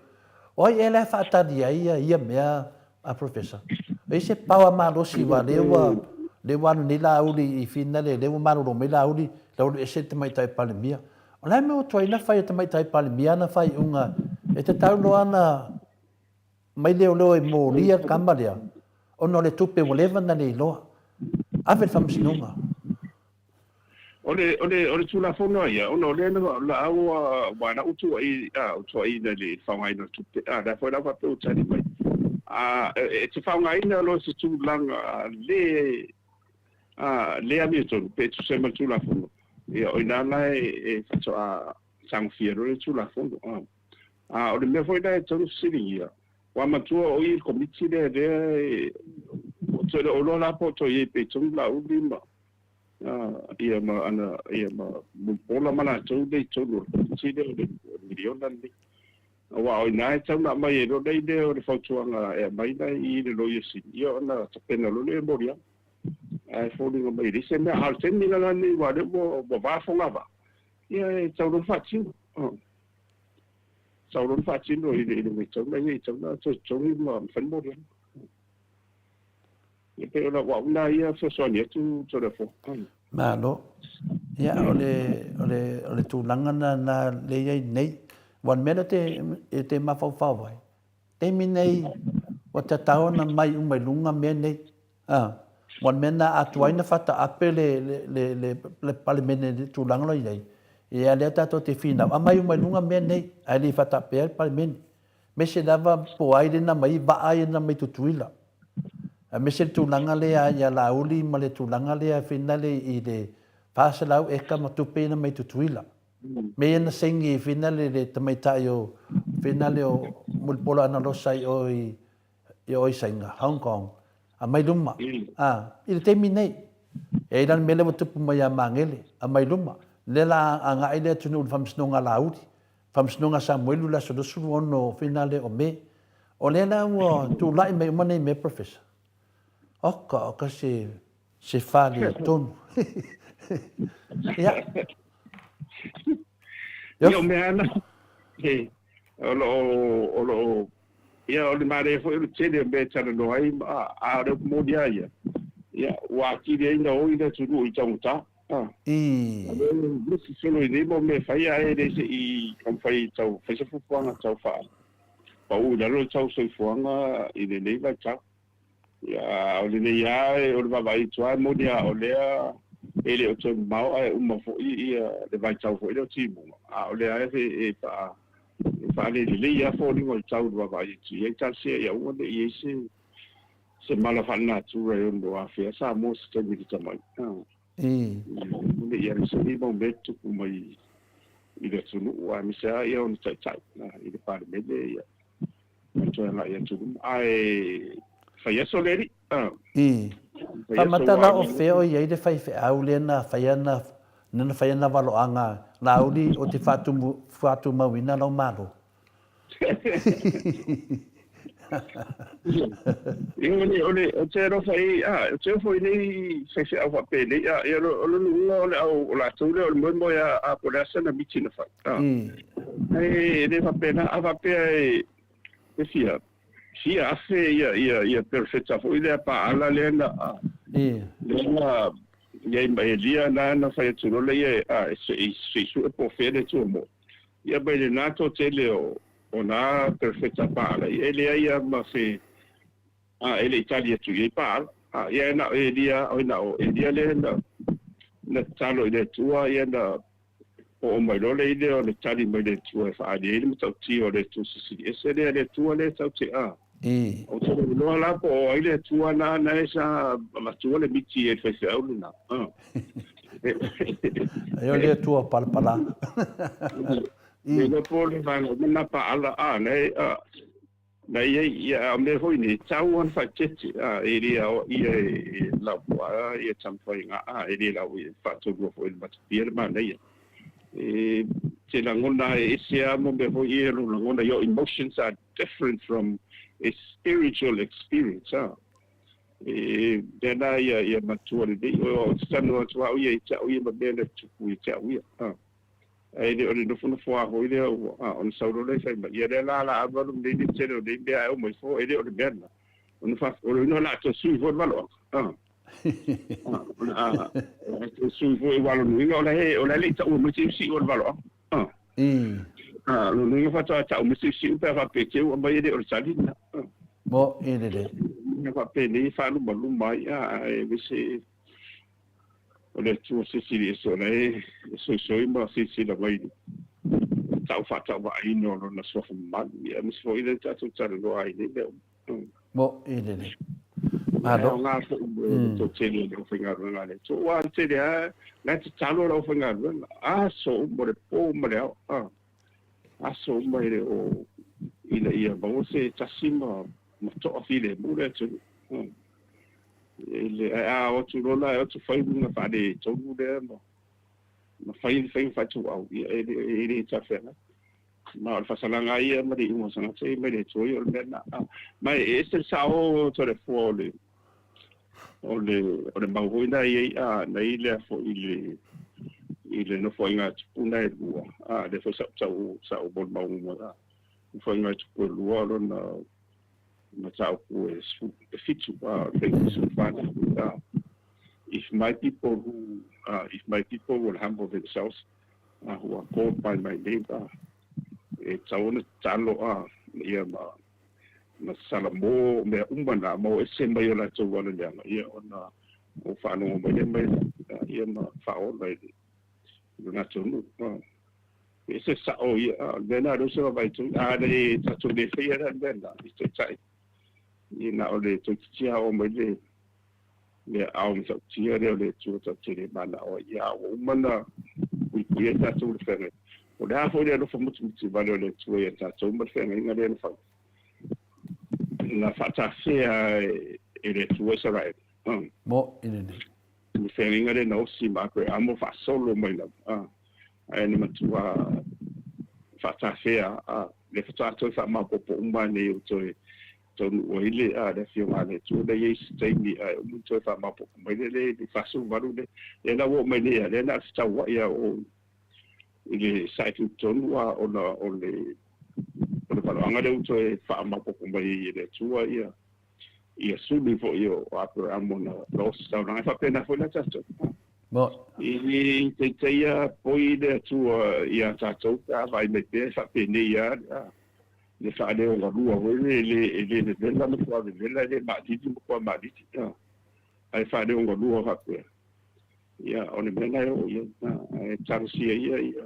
O ai ea la e faatali ai ia, ia mea a Professor? E i se power malosi aua lea ua, lea ua alu nei Laauli i finale, lea ua malolo mai Laauli, la ua alu ese le Tamaitai Palemia. O le a le mea ua tuai ona fai e le Tamaitai Palemia ana faaiuga e tatau loa ona mai leoleo e molia le tama lea ona o le tupe ua leva ona leiloa. Ave le faamasinoga. O le, o le, o le Tulafono a ia, ona o lea na, la ua, ua na utuai, a, utuaiina i le faaaogaina o le tupe, a, lea foi la faapea ua tali mai. A, e, e te faaaogaina loa se tulaga le, a, le amiotonu, pe tusa ai ma le Tulafono, ia, o i ina la e, e faatoa tagofia loa le Tulafono, a. A o le mea foi lea e tatau ona fesiligia, ua matua o i i le Komiti lea lea e ou te le o iloa la po o toe i ai pea i totonu Laauli ma ia ma ana ia ma Mulipola ma latou lea i totonu o le Komiti lea o le miliona lenei. Aua o i ina e tatau ona aumai ai loa lea o le fautuaga e aumai la i le Loia Sili, ia ona tapena loa lea e moliaga. Ae foliga mai e leai se mea. A o le taimi la lenei aua o lea ua va fogavaa, ia e tatau loa ona faatino. Sau loa na faatino i le vaitau na i ai, tau na toe totogi ma fai le moliaga. E pei o lau au na ia fesoasoani atu Toleafoa. Malo. Ia, o le, o le, o le tulaga na, na le i ai nei. Ua le mea lea te, e te mafaufau ai, taimi nei, ua tatau ona mai uma i luga mea nei. A, ua le mea na a tuai na fataape le, le, le, le, le Palemene i le tulaga lo i ai, ia lea tatou te finau, aumai uma i luga mea nei, ae le i fataapea le Palemene. Mese lava po ai lena mai vaa ia na mai Tutuila. Aemaise le tulaga lea ia Laauli ma le tulaga lea finale i le 400 eka ma tupe ia na mai Tutuila. Mea ia na saini finale le tamaitai o finale o Mulipola Anarosa i o i i o i Saina, Hong Kong, a mai luma, a, i le taimi nei. E ai la le mea lea ua tupu mai ia Magele, a mai luma. Lea la agai le atunuu i le Faamasinoga a Laauli, Faamasinoga a Samuelu i le aso 26 o finale o Me. O lea la ua tulai mai uma nei mea, Professor. Oka, oka se, se faaletonu. Ia. Ia, o mea ana, o lo o, o lo o Ia, o le manaia foi o le tele o mea e talanoa ai, a o le upu moni lava ia, ia, ua atili ai ona oi le atunuu i taugata. A o le solo i nei mau mea e fai, ae le se i taumafai e tau fai se fuafuaga tau faapau i lalo le tau soifuaga i lenei vaitau. Ia, o lenei lava, o le vaavaai atu lava, e moni lava o lea e le o toe mamao ae uma foi ia le vaitau foi lea o timuga, a o lea lava e faa e faalelelei lava foliga o le tau i le vaavaai atu i ai. Talosia ia aua ne i i ai se se mala faalenatura e ono afea Samoa i se taimi lata mai. Aua ne i alu se mau mea tutupu mai i le atunuu, aemaise lava ia ona taitai i le Palemene ia ma toe agai atu i luma. Ae fai aso le alii. Fai aso Faamata la o fea o i ai le faifeau lea na faia na na faia na valoaga Laauli o te faatumu faatumauina lau Malo. Ia o le o le o te alofa i a o te ofo i nei faifeau faapenei a ia o lona uiga o le au o latou lea o le moemoe a a po o le a sana miti na fai a e le faapena a faapea e e fia fia afe ia ia ia perofeta foi lea paala lea na lea na I ai ma Elia na na fai atu loa lea ia, se i se i sue po o fea le Atua moʻi. Ia mai lenā toatele o o nā perofeta a Paala, ia e leai lava ma se a e le i tali atu i ai Paala. A ia e na o Elia, oi na o Elia lea na na tatalo i le Atua, ia na oo mai loa le ile o le tali mai le Atua e faaali ai le matautia o le Atua Sisili Ese lea, le Atua lea tatou te a. Ou te le iloa la po o ai le Atua na na e sa avatua le miti e le faifeau lena. Ai o le Atua palapala. Le iloa po o le vaega uma na paala a na e a na ia ia a mea foi nei tau ona faaeteete a e le aoaia e Laupua ia taumafaiga a e le lau e faatolua foi i le matapia le manaia. E te lagona e ese lava mo mea foi ia lou lagona, your emotions are different from a spiritual experience a. E mea na ia ia matua lelei oe ou te talanoa atu au ia i te au ia ma mea na tupu i te au ia a. Ae le o le nofonofo lava foi lea ua a ona sau loa lea fai mai ia lea la la alu alu nei le tele o nei mea ae omai fua e le o le mea lena. Ona fa o le inoa la toe sui foi le valoaga a. A o le sui foi aua o lona uiga o la e o la e le i taua mai se isi o le valoaga. A. A lona uiga faatoa tau mai se isi pe a faapea te ua aumai e le o le tali lena. Mo e lelei. Mea faapenei e faalumaluma ai a ae vese o le Atua Silisili Ese o la e soisoi ma silasila mai i le tau faatauvaaina o Lona Suafa mamalu, ia aemaise foi lea tatou talanoa ai i nei mea uma. Mo i lelei. Malo. E aoga foi mo le toatele o le aufaigaluega a le Atua. Aua o le tele lava, la e tatalo le aufaigaluega, aso uma, le po ma le ao, aso uma e le o ina ia maua se tasi ma ma toafilemu le atunuu. Ae a o atu loa la e o atu fai uiga faaletonu lea ma ma fai le faiga faaituau, ia e le talafeagai. Ma o le faasalaga lava ia ma le iuga o tagata ia mai le Atua ia, o le mea lena. Ma e ese le sao o Toleafoa o le, o le, o le mau foi na i ai, a, na i lea foi i le, i le nofoaiga a tupuna e lua, a, lea foi sa ou tau, sa ou molimau mai, a, nofoaiga a tupu e lua lona mataupu e 17, a, o le faiga 14 a, if my people who, uh, if my people will humble themselves, a who are called by my name, a, e tatau ona tatalo, a, ia ma, ma salamo mea uma na, ma o ese mai o latou ala leaga, ia ona o faalogo mai lea mai, a, ia ma faaola i le, lo latou nuu, a. E ese sao ia, a, o le mea na lea ua se vaavaai atu, a le tatou le faia la le mea lena, i taitai, ia na o le toeitiiti lava oo mai le, le aao matautia lea o le Atua tatou te le manao ai. Ia, ua uma ona puipuia i tatou le feagaiga. O le a foi le alofa mutimiti vale o le Atua ia tatou ma le feagaiga lea na fai, na faatafea e le Atua Isaraelu. Mo i lenei. Le feagaiga lea na osi ma Aperehama faasolo mai lava, ae na matua faatafea, lea faatoa toe faamaopoopo uma nei o toe taunuu ai le a le Afioga a le Atua lea e i ai se taimi ae uma ona toe faamaopoopo mai lea le le 48 lea. Lea la ua oo mai nei a lea na o le fetauai a oo i le sae tutotonu a ona o le o le valoaga lea ua toe faamaopoopo mai ai e le Atua ia ia suli foi o Aperamo na losi taulaga. E faapena foi la tatou. Mo. I teiteia poi le Atua ia tatou pe a vaai mai pea e faapenei a le faaleogalua foi lea e le e le vevela ma kua vevela, e le maalili ma kua maalili, ae faaleogalua faapea. Ia, o le mea lena e oo i ai, ae talosia ia ia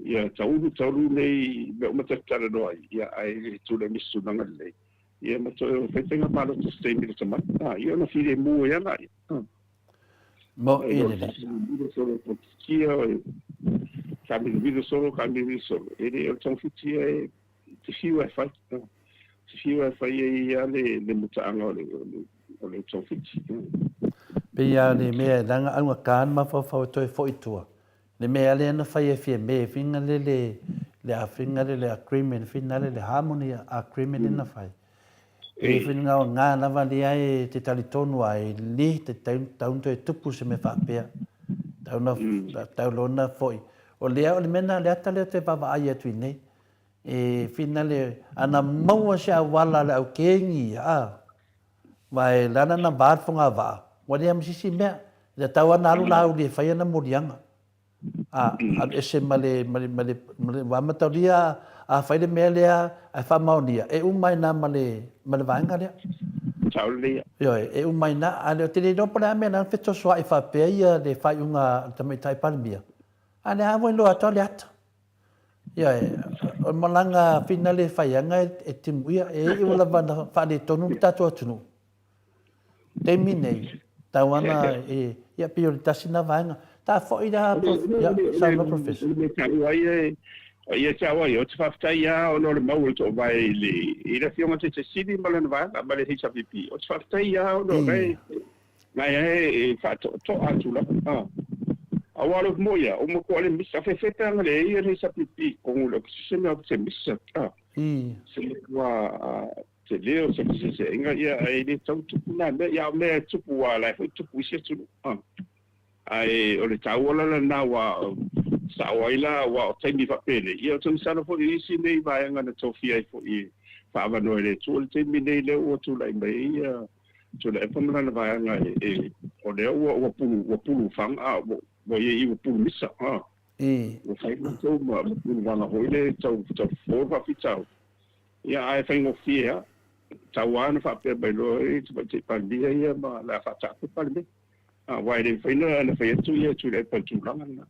ia taulu taulu nei mea uma tatou talanoa ai, ia, ae tulai mai se tulaga lelei, ia ma toe fai faiga palota se taimi lata mai, ia ona filemu ai lava lea. Mo i lelei. Solo potitia e kamilomilo solo kamilomilo solo e le o le togafiti ia e te fiu e fai te fiu e fai ai ia le le mutaaga o le o le togafiti. Pei lava o le mea e leaga augata le mafaufau e toe foi i tua. Le mea lea na fai e Fiame e whina le le le a whina le le agreement whina le le harmony agreement le na fai. E whina ngā ngā lava lea e te talitonu a e le te tau tau toe tupu se mea faapea. Tau na tau lona foi. O lea o le mea na le ata lea te vaavaai atu i nei. E whina le ana maua se auala le au kengi a. Vae lana na va le fogavaa, ua lea ma sisi mea. E tatau lava ona alu Laauli e fai ana moliaga. A, alu ese ma le, ma le, ma le, ma le, aua mataulia a fai le mea lea ae faamaonia, e uma ai i ina ma le, ma le vaega lea. Sao lelei ia. Ioe, e uma ai i ina. A lea ou te le iloa po o le a mea na fetosoa'i faapea ia le faaiuga a le Tamaitai Palemia, a o lea lava ua iloa atu lava le ata. Ioe, o le malaga finale e fai aga e timuia, e iu lava ina faaletonu le tatou atunuu. Taimi nei, tau ana e, ia pei o le tasi na vaega. Ta foi la, ia, saunoa Professor. O le mea taua ia e, ia taua ia, ou te faafetai lava ona o le mau o le toovae i le, i le Afioga Tete Sili ma lana vaega ma le HRPP. Ou te faafetai lava ona o la e, la e faatoatoa atu lava. Aua o le upu moni lava, ua matua le misa, fefe pe ana leai ia le HRPP i totonu o le opposition, ou te misa. Se matua Tele o se feseseaiga ia ae le tau tupu na mea ia o mea e tupu aua la e foi tupu isi atunuu a ae o le taua la lena aua sao ai la aua o taimi faapenei ia ou te masalo foi o isi nei vaega na tofia ai foi e faaavanoa e le Atua le taimi nei lea ua tulai mai ai ia Tuilaepa ma lana vaega e o lea ua ua pulu ua pulu faga a ua ua ia i ua pulu misa a ua fai latou ma pulu faga foi le tau tau fofo le faafitauli. Ia, ae faigofie lava. Tau lava ona faapea mai loa e Tamaitai Palemia ia ma o le a faataape le Palemene. Aua e le mafai ona fai atu ia Tuilaepa i le tulaga lena.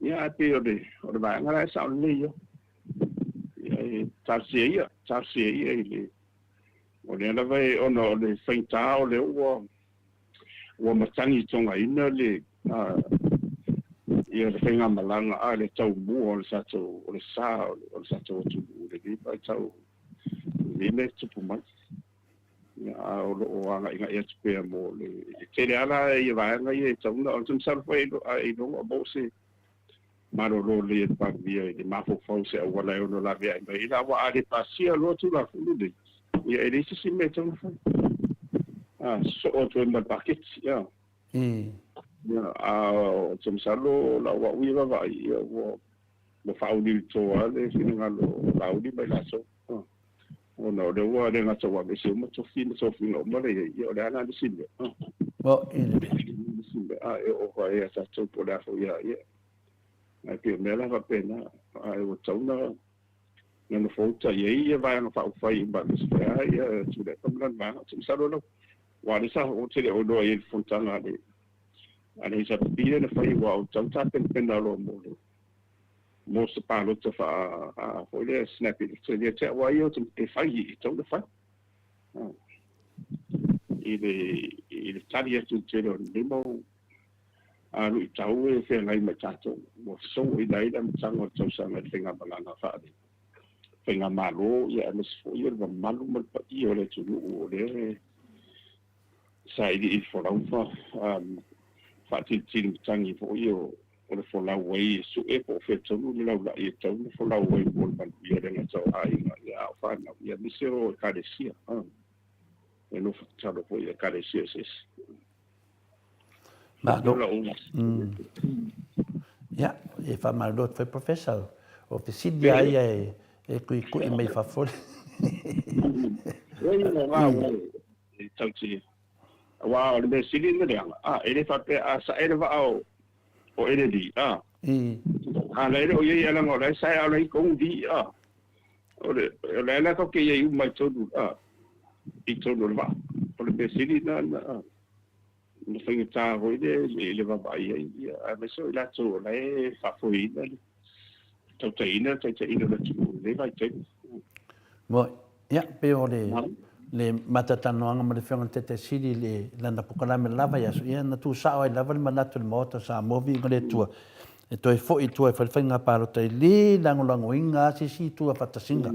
Ia, ae pei o le o le vaega la e sao lelei ia. Ia, e talosia ia, talosia ia i le o lea lava e ona o le faigata o lea ua ua matagitogaina le ia le faigamalaga a le taumua o le tatou o le sa o le tatou atunuu i lenei vaitau i lenei mea e tupu mai. Ia, a o lo o agaigai atu pea mo le tele lava la ia vaega ia e tatau ona ou te masalo foi ailoga o maua se malolo lelei a le Palemia i le mafaufau i se auala e ono laveai mai ai la, aua a le pasia loa Tulafono nei, ia e leai se isi mea e tatau ona fai. A sosoo atu ai ma le paketi, a. Ia, a ou te masalo o lau au ia vaavaai, ia ua ua faauliulito lava le finagalo o Laauli ma i latou. Ona o lea ua le gata ua aveese uma tofi ma tofiga uma la e i ai, ia o le a la le isi mea? A e oo foi ia tatou po o le a foi a ia. Ae pei o mea la faapena, ae ua tatau ona na nofouta i ai ia Vaega Faaupufai uma aemaise foi lava ia Tuilaepa ma lana vaega. Ou te masalo lau aua o lea sa ou te le o iloa i ai i le fonotaga a le a le HRPP lea na fai aua ua tatau ona tapenapena loa mo le mo se palota faa foi lea snap election ia te au lava ia e fai e tatau ona fai i le i le tali atu i le tele o lenei mau luitau e feagai ma i tatou ua fesooina ai le amataga o le tausaga i le faigamalaga faale faigamalo ia aemaise foi o le mamalu ma le paia o le atunuu o lea e sailiili folau ma faatilitili matagi foi o le folau ai e sue po o fea tonu le laulai e tatau ona folau ai mo le manuia le gata o aiga ia a o fanau ia aemaise o ekalesia e nofo tatalo foi i ekalesia eseese. Malo. Ia, e faamalulu atu foi Professor, o fesili lava ia e tuitui mai fafo. E tau te aua o le mea sili ona leaga, a, e le faapea a sae le vaa o o Eleli, a. A la e le o i ai leaga o la e sae a o la e i tonu li, a. O le o le a la tatou te i ai uma i tonu, a, i tonu o le vaa. O le mea sili na na na faigata foi le i le vaavaai ai, ia, aemaise o i latou o la e faafoeina le tautaiina le taitaiina o le atunuu i lenei vaitaimi. Moi, ia, pei o le, le matatalanoaga ma le Afioga i le Taitai Sili i le, lana polokalame lava i aso, ia na tuusao ai lava le manatu i le Maota o Samoa, viiga le Atua, e toe foi i tua e fai le faiga palota e le lagolagoina lava se isi itu a faatasiga.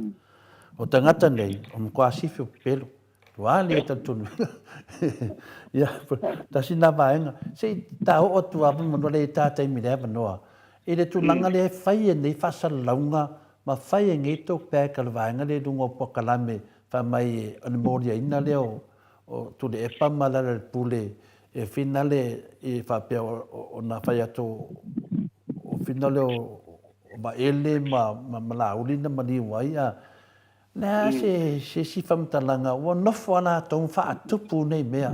O tagata nei, o matua sifi o pepelo. Ua le talitonu. Ia, tasi na vaega. Se i ta oo atu lava manu le ta taimi le avanoa. I le tulaga lea e fai e nei faasalalauga ma fai e nei talk back a le vaega lea i luga o polokalame fai mai o le moliaina lea o o Tuilaepa ma Lealailepule e finale i faapea ona fai atu o finale o Vaele ma Laauli na maliu ai a Le a se isi faamatalaga ua nofo a latou ma faatupu nei mea.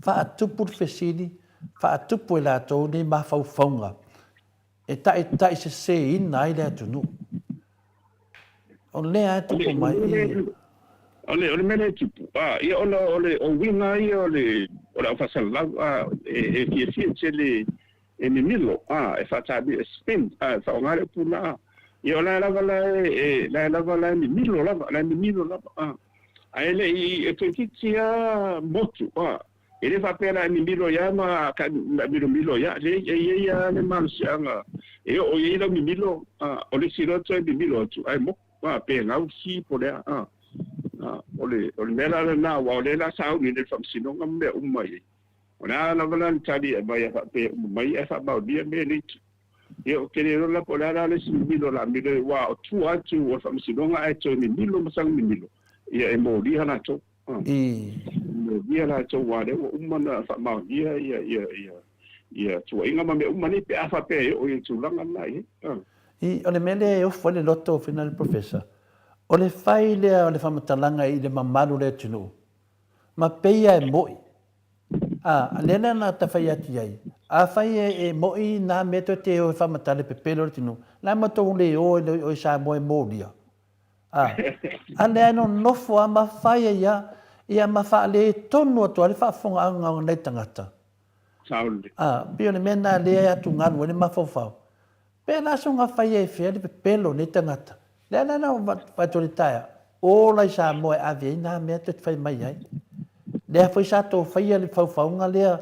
Faatupu le fesili, faatupu e latou nei mafaufauga e taitaiseseina ai le atunuu. O lea e tupu mai i. O le, o le mea lea e tupu, a, ia ona o le o uiga ia o le, o le aufaasalalau, a, e, e fiafia tele e mimilo, a, e faataamilo, e spin, a, e faaaoga le upu lena, a. Ia o la e lava la e, e, la e lava la e mimilo lava, la e mimilo lava, a. Ae le i, e toeitiiti lava motu, a. E le faapea la e mimilo ai lava ma ka milomilo ai lava, leai, e i ai lava le malosiaga e oo i ai lau mimilo, a, o le isi loa toe mimilo atu ae moku, a, pe gausi po o le a, a. A, o le, o le mea la lena, aua o lea la sauni nei le Faamasinoga ma mea uma i ai. O le a lava la le tali e aumai a faapea e uma mai ae faamaonia mea nei. Ia, ou te le iloa la po o le a la le isi mimilo o le a milo ai, aua o tua atu o le Faamasinoga ae toe mimilo ma sana mimilo, ia e molia latou. E molia latou aua o lea ua uma ona faamaonia ia, ia, ia, ia tuuaiga ma mea uma nei pe a faapea e oo i le tulaga lena i ai. I, o le mea lea e ofo ai le loto o Fina le Professor, o le fai lea o le faamatalaga i le mamalu o le atunuu, ma pei a e mo'i. A, lea la na ta fai atu i ai, afai e mo'i na mea toe te o e faamatala e pepelo le atunuu, la e matou le o ai o i Samoa e molia. A, a lea e nonofo a ma fai ai a, ia ma faaletonu atu ai le faafofogaaga o nai tagata. A, pei o le mea lena lea e atugalu ai le mafaufau. Pe la soga fai ai fea le pepelo o nei tagata. Lea la na fai atu le taeao, ola i Samoa e ave ai na mea toe fai mai ai. Lea foi sa tou faia le faufauga lea,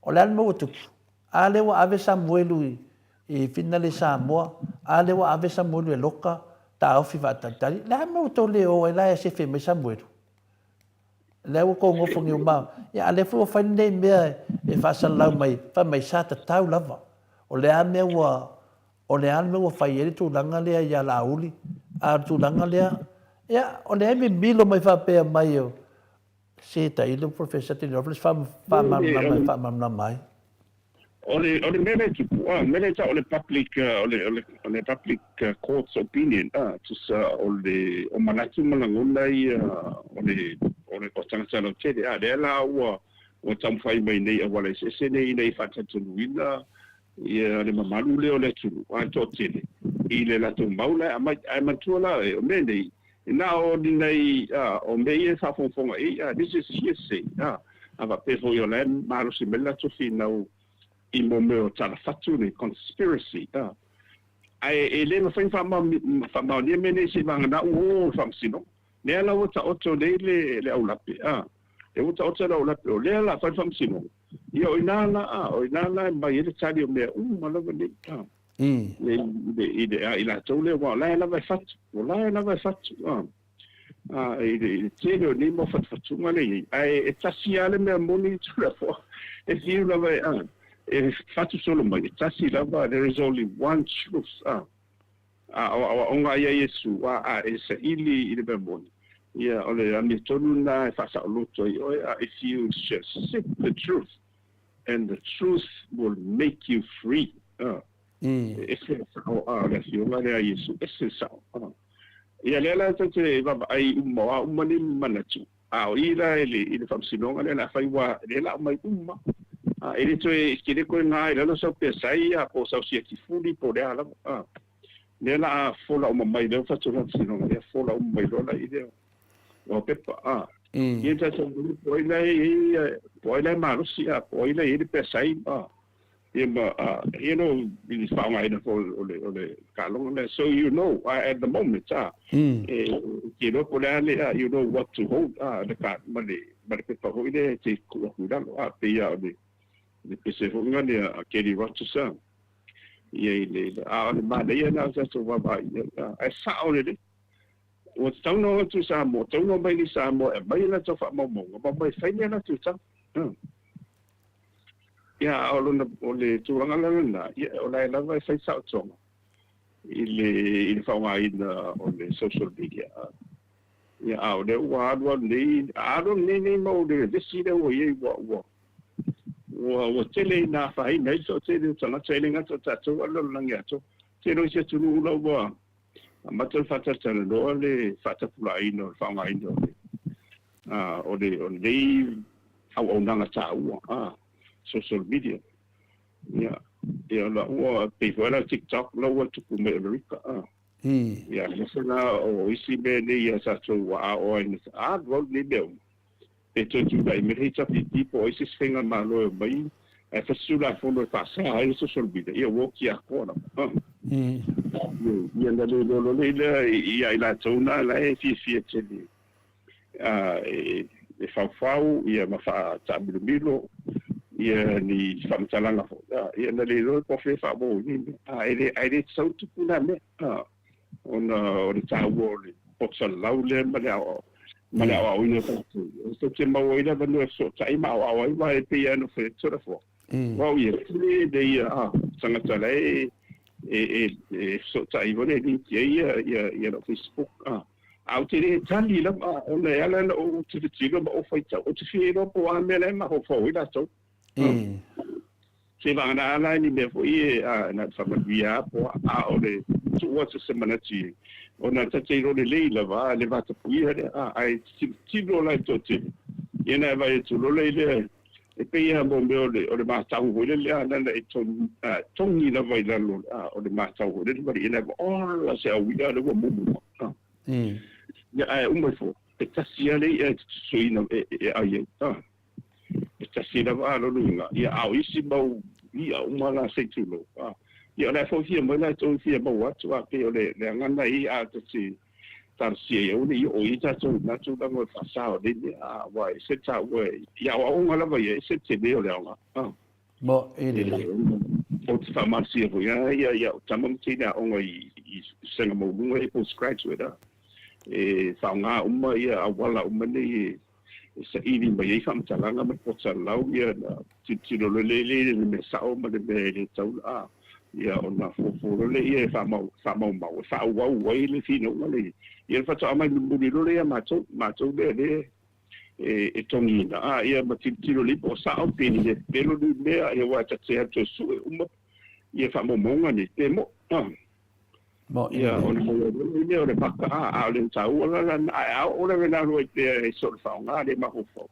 o le a le mea ua tupu? A lea ua ave Samuelu i, i finale Samoa, a lea ua ave Samuelu e loka, taofi faatalitali. Le a le mea ua tou le o ai la e sefe mai Samuelu? Lea ua tou nofo niumao. Ia, a lea foi ua fai lenei mea e faasalalau mai, fai mai sa tatau lava. O le a mea ua, o le a le mea ua fai ai le tulaga lea ia Laauli, a o le tulaga lea, ia, o lea e mimilo mai faapea mai o, se tailo Professor Tinirofa, se faamalamalama e faamalamalama ai. O le, o le mea lea e tupu, a, o le mea lea e tau o le public, o le, o le, o le public court's opinion, a, tusa o le, o manatu ma lagona ia o le, o le, o tagata lautele, a, lea la ua, ua taumafai mai nei auala eseese nei ina ia faatautanuina ia le mamalu lea o le atunuu, a, e toatele i le latou mau la e aumai. Ae manatua la o mea nei, Na o ni nai, a, o mea ia e faafogafoga i ai, a, this is hearsay, a, a faapea foi o la e malosi mai le latou finau i mo mea o tala fatu nei, conspiracy, a. Ae e le mafai ona faamaonia mea nei seivagana ua o le Faamasinoga. Lea la ua taoto nei le, le aulape, a. Lea ua taoto le aulape, o lea o le a fai le Faamasinoga, ia o ina la, a, o ina la e mai ai le tali o mea uma lava nei, a. I le, a i latou lea, aua o la e lava e fatu, o la e lava e fatu, a, a, i le, i le tele o nei mau fatufatuga lea e i ai. Ae e tasi lava le mea moni Tuilaepa, e fiu lava e, a, e fatu solo mai, e tasi lava, there is only one truth, a. A o aoaoga ia a Iesu, a, a e saili i le mea moni, ia, o le amiotonu lena e faasaoloto ai oe, a, if you shall seek the truth, And the truth will make you free. E ese le sao a le Afioga lea a Iesu, ese le sao. Ia lea la tou te vaavaai uma, o a uma nei manatu, a o i la i le, i le faamasinoga lea o le a fai, ua, lea la aumai uma. E le toe, e le toe na i lalo sau pesai a po o sau siaki fuli po o le a lava. Lea la a fola uma mai lea ua fai atu le faamasinoga, ia fola uma mai loa la i lea. O pepa, a. Ia tatou iloa po o ai la e i ai, po o ai la e malosi, a, po o ai la e i ai le peasai, a. Ia ma, a, you know, i le faaaogaina foi o le, o le taaloga lea. So you know, at the moment, a, e te iloa po o le a le, a, you know what to hold, a, le ka, ma le, ma le pepa foi lea e te tuu atu i lalo, a, pei lava o le, le pese foi lea a Kenny Rogers, a. Ia i le, a o le manaia lena o le tatou vaavaai i ai, a, ae sao lelei. Ua tatau ona o atu i Samoa, tatau ona omai i Samoa e aumai a latou faamaumauga ma omai e fai ni a latou tala. Ia, a o lona, o le tulaga la lena, ia, o la e lava e fai saotoga i le, i le faaaogaina o le social media. Ia, a o lea ua alu alu nei, a alu alu nei nei mau le vevesi lea ua i ai, ua, ua, ua, ua tele ina afaina ai le toatele o tagata, e le gata o tatou a o le lalolagi atoa. Tele o isi atunuu la ua Amata le faatalatalanoa le faatapulaaina o le faaaogaina o le o le o lenei auaunaga taua, a, social media. Ia, ia la ua pei foi la TikTok la ua tupu mai Amerika, a. Ia, aemaise la o isi mea nei ia tatou ua aoa ai na alu alu nei mea uma. Pe toe tulai mai le HRPP po o ai se isi faigamalo e omai ae fai se Tulafono e faasa ai le social media, ia ua oti atoa lava. Ia na le iloa loa lea ia i latou na la e fiafia tele e faufau ia ma faataamilomilo ia ni faamatalaga foi, ia na le iloa po o fea e faaauau ai nei mea. Ae le tatau ona tupu na mea, ona o le taua o le poto salalau lea ma le aoao ma le aoaoina o tatou. E tou te maua ai le avanoa e fesootai ma aoao ai, aua e pei lava ona fai atu Toleafoa, o au ia, tele le ia tagata la e fesootai foi lea e link i ai ia lau Facebook, a ou te le tali lava, ona e ala ona ou tilotilo ma ou faitau, ou te fia iloa po o a mea la e mafaufau ai latou. Seivagana la ni mea foi e na o le faamanuia lava po a o le tuu atu se manatu i ai, ona ta te iloa lelei lava le vatapuia lea, a, ae tilotilo la i le toatele, ia ona e vaai atu loa lea, e pei lava mo mea o le, o le matau foi lele, a, na ona e togi lava i lalo, a, o le matau foi lele, ma le, ia ola se aui'a lea ua mumu mai, a. Ia, ae uma ifo, e tasi lava le i'a e te tusoina e ai ai, a. E tasi lava a lona uiga, ia, a o isi mau i'a uma la se i tulou, a, ia o le a foi fia mai latou e fia maua atu, a pei o le, le agaga ia a ta te talosia ia aua ne i oo i ai tatou i lena tulaga o le faasa o nei mea, a, aua e ese le taua i aoaoga lava ia, e ese le tele o le aoga, a. Mo e lelei. Ou te faamalosia foi lava ia i au tama ma teine aoga i, i vasega maualuga ia postgraduate, a, e faaaoga uma ia auala uma nei e, e saili mai ai faamatalaga ma le poto salalau ia na tilotilo loa lea i le mea sao ma le mea e le tatau a ia ona fuafua loa lea e faamaumau e faaauau ai le finauga lea ia le faatoa mai mulimuli loa lea ia matou matou lea lea e togiina a ia ma tilotilo lelei po o sao pe ni mea pepelo ni mea ia aua ta te alu toe sue uma ia faamaumauga nei pe mo'i a. Mo'i Ia, ona maua ai lea o le maka, a, a o le taua la lana, ae a oo lava ina alu ai pea e soo le faaaoga lea mafaufau.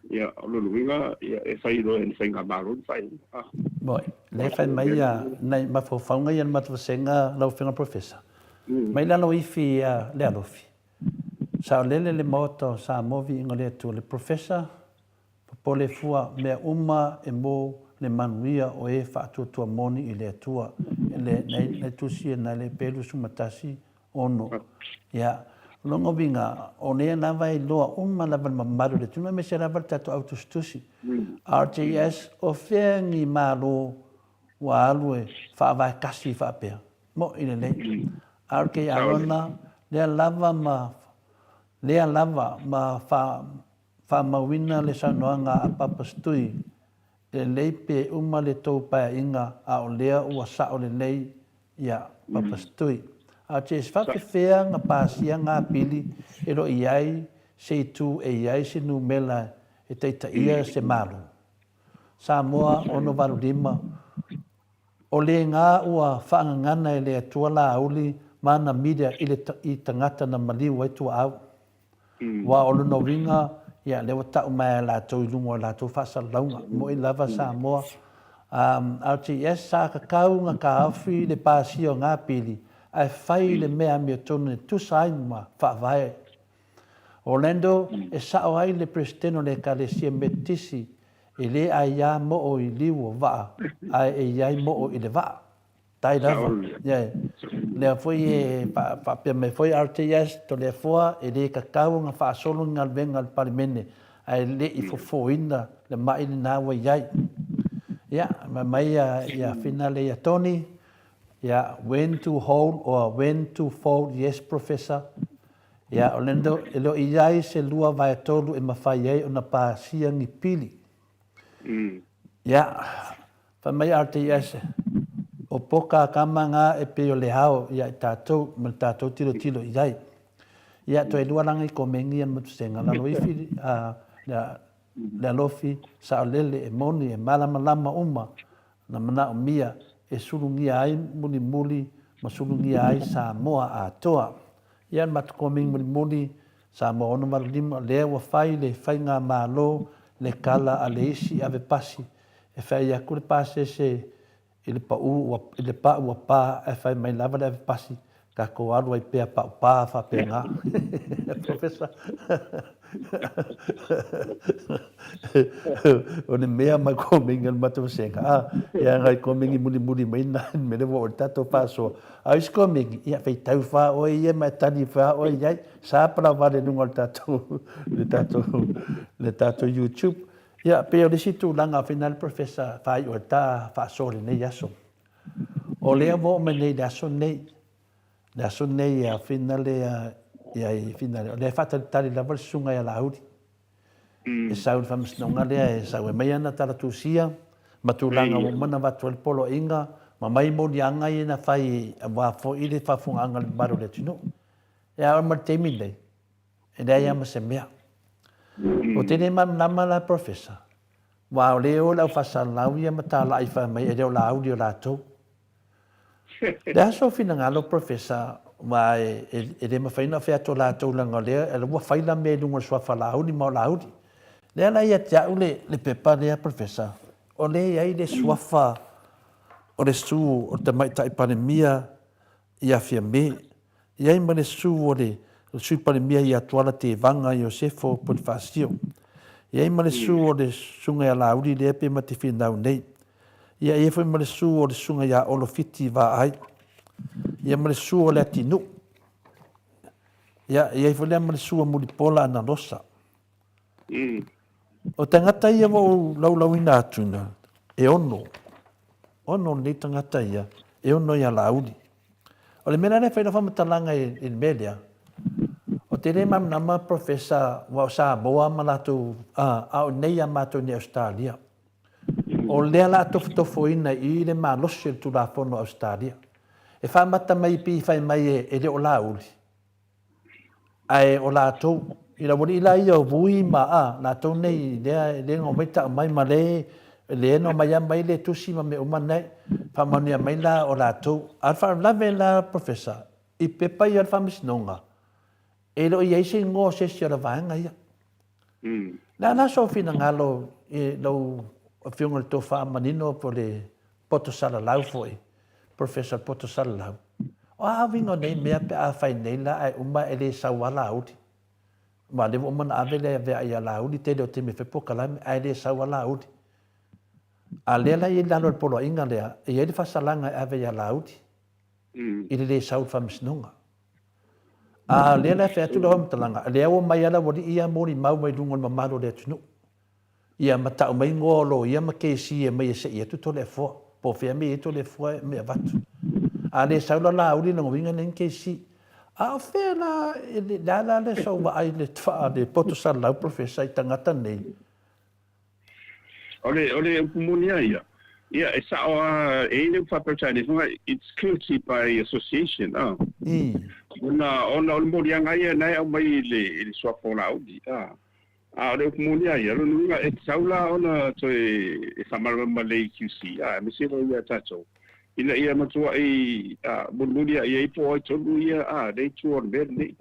Ia, o lona uiga, ia, e fai loa e le faigamalo le faaiuga, a. Mo'i, lea e fai mai ia nai mafaufauga ia le matou vasega lau Afioga Professor, mai lalo ifi ia Lealofi, saolele le Maota o Samoa Viiga o le Atua, le Professor Popole fua mea uma e mo le manuia o e faatuatua moni i le Atua. Le, nei, nei tusi e nai le pelu suma tasi, ono. Ia, longa uiga, o lea lava e iloa uma lava le mamalu o le atunuu aemaise lava le tatou au tusitusi. RTS, o fea ni Malo ua alu e faavae kasi faapea? Mo'i lelei. RK Arona, lea lava ma, lea lava ma fa, Faamauina le saunoaga a Papa Stui, E lelei pe uma le tou paeaiga a o lea ua sao lelei ia Papa Stui. A o se faapefea nga pasia nga pili e lo i ai se itu e i ai se numela e taitaia se Malo? Samoa 685, O le nga ua faangagana e le Atua Laauli ma ana media i le i tagata na maliu ai tuaau. Aua o lona uiga, ia, lea ua tau mai e latou i luga o latou faasalalauga. Mo'i lava Samoa. RTS, sa kakau nga taofi le pasia o nga pili, ae fai le mea amiotonu e tusa ai ma faavae. Orlando, e sao ai le Peresetene o le Ekalesia Metotisi, e le aiā mo'o i liu o vaa, ae e i ai mo'o i le vaa. Tai lava. Yeah. Lea foi e faapea mai foi RTS, Toleafoa, e le tatau ona faasolo ni galuega a le Palemene ae le i fofoina le ma'i lena ua i ai. Ia, fai mai ia Finale ia Tony, ia, when to hold or when to fold, yes Professor. Ia, o le e le o i ai se 2/3 e mafai ai ona pasia ni pili. Ia, fai mai RTS, o poka kama nga e pei o le ao ia i tatou ma le tatou tilotilo i ai. Ia, toe lua langa i komengi ia motusenga lalo ifi a le alofi saolele e moni e malamalama uma na manaomia e sulugia ai mulimuli ma sulugia ai Samoa atoa. Ia, le matou komengi mulimuli Samoa 65, lea ua fai le faigamalo le kala a le isi ave pasi, e fai atu le pasese i le pau ua, i le pau ua pa, ae fai mai lava le ave pasi, tatou alu ai pea pau pa faapena. Professor. O le mea mai komengi o le matou vasega, a, ia ngai komengi mulimuli mai na me le ua o le tatou faasoa. A o isi komengi, ia feitau fa oe ia ma e tali fa oe i ai. Sa palavale i luga o le tatou, le tatou, le tatou YouTube. Ia, pei o le isi tulaga fina le Professor faaiu ai le ta faasoa i lenei aso. O lea ua oo mai nei i le aso lenei, le aso lenei ia fina le, ia i fina le, o lea e faatalitali lava le susuga ia Laauli. E sau i le faamasinoga lea e sau e aumai ana tala tusia ma tulaga ua uma ona avatu ai le poloaiga ma mai moliaga ia na fai aua foi le faafofogaaga a le mamalu o le atunuu. E a oo mai le taimi lenei, e leai lava ma se mea. Ou te le malamalama la Professor, aua o lea e o le aufaisalau ia ma talai fai mai e le o Laauli o latou. O le a sou finagalo Professor, aua e le mafai ona fai atu o latou leaga o lea ua fai la mea i luga o le suafa Laauli ma o Laauli. Lea la ia te au le pepa lea Professor, o lea e i ai le suafa o le susu o le Tamaitai Palemia ia Fiame, i ai ma le susu o le Sui Palemia ia Tuala Tevaga Iosefo Ponifasio, i ai ma le susu o le Susuga ia Laauli lea pe ma te finau nei, ia i ai foi ma le susu o le Susuga ia Olo Fiti Vaai, ia ma le susu o Leatinuu, ia i ai foi lea ma le susu o Mulipola Analosa. O tagata ia ua ou laulauina atu ina, e ono, ono lenei tagata ia, e ono ia Laauli. O le mea la lea e fai lau faamatalaga i le mea lea, ou te le malamalama Professor aua o Samoa ma latou, a o inei ia matou i Ausetalia. O lea o le a tofotofoina i i le malosi o le Tulafono a Ausetalia. E faamata mai pei fai mai e le o Laauli, Ae o latou, i le aualii la ia o Vui ma a, latou nei lea lea na omai tau mai ma le lea na omai lava mai le tusi ma mea uma nei, faamaonia mai la o latou. A o le faalavelave la Professor, i pepa ia o le Faamasinoga, e le o i ai se igoa o se isi o le vaega ia. Le a la sou finagalo i lau Afioga i le Tofa Manino po o le Poto Salalau foi, Professor Poto Salalau, o a uiga o nei mea pe a fai nei la ae uma e le sau a Laauli? Aua o lea ua uma ona ave le aveai ia Laauli tele o taimi e fai polokalame ae le sau a Laauli. A lea la e i lalo o le poloaiga lea, e i ai le faasalaga e ave ia Laauli i le le sau i le faamasinoga. A o lea la e fai atu le faamatalaga, o lea ua omai lava le aualii ia molimau mai luga o le mamalu o le atunuu. Ia ma tau mai igoa o loia ma kesi e aumai e sei atu Toleafoa. Po o fea mea i ai Toleafoa e aumai avatu. A le sau la Laauli lona uiga e leai ni kesi. A o fea la, le a la le sou vaai i le le poto salalau Professor i tagata nei? O le, o le upu moni lava ia, ia e sao lava, e i ai le upu faa-Peretania foi lea, it's guilty by association, a. Ona, ona o le moliaga ia na e aumai i le, i le suafa o Laauli, a. A o le upu moni lava ia, o lona uiga e tatau la ona toe faamalamalama lelei i QC, aemaise foi ia tatou, ina ia matuai mulimuli lava i ai po o ai tonu ia lea i tua o le mea lenei.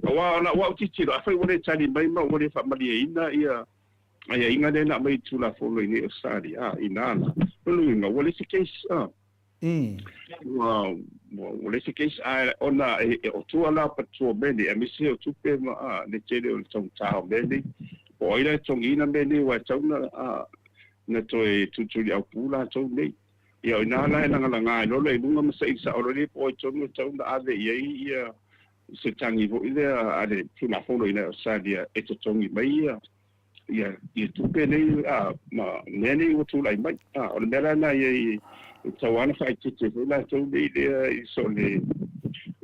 Aua o lau tilotilo, afai ua le tali mai ma ua le faamalieina ia aiaiga lea na aumai i le Tulafono i inei i Ausetalia, ina la, o lona uiga ua leai se case. Ua leai se case, ae ona o tua la o tua o mea nei, aemaise o tupe ma le tele o le taugata o mea nei. Po o ai la e totogiina mea nei, aua e tatau ona toe tulituliaupu latou nei. Ia o i ina la e lagalaga ai loa le i luga ma saili sao loa po o ai tonu e tatau ona ave i ai ia se tagi foi lea a le Tulafono i Ausetalia e totogi mai ia ia ia tupe nei a ma mea nei ua tulai mai. A o le mea la lena ia e tatau lava ona faaeteete foi latou nei lea i so le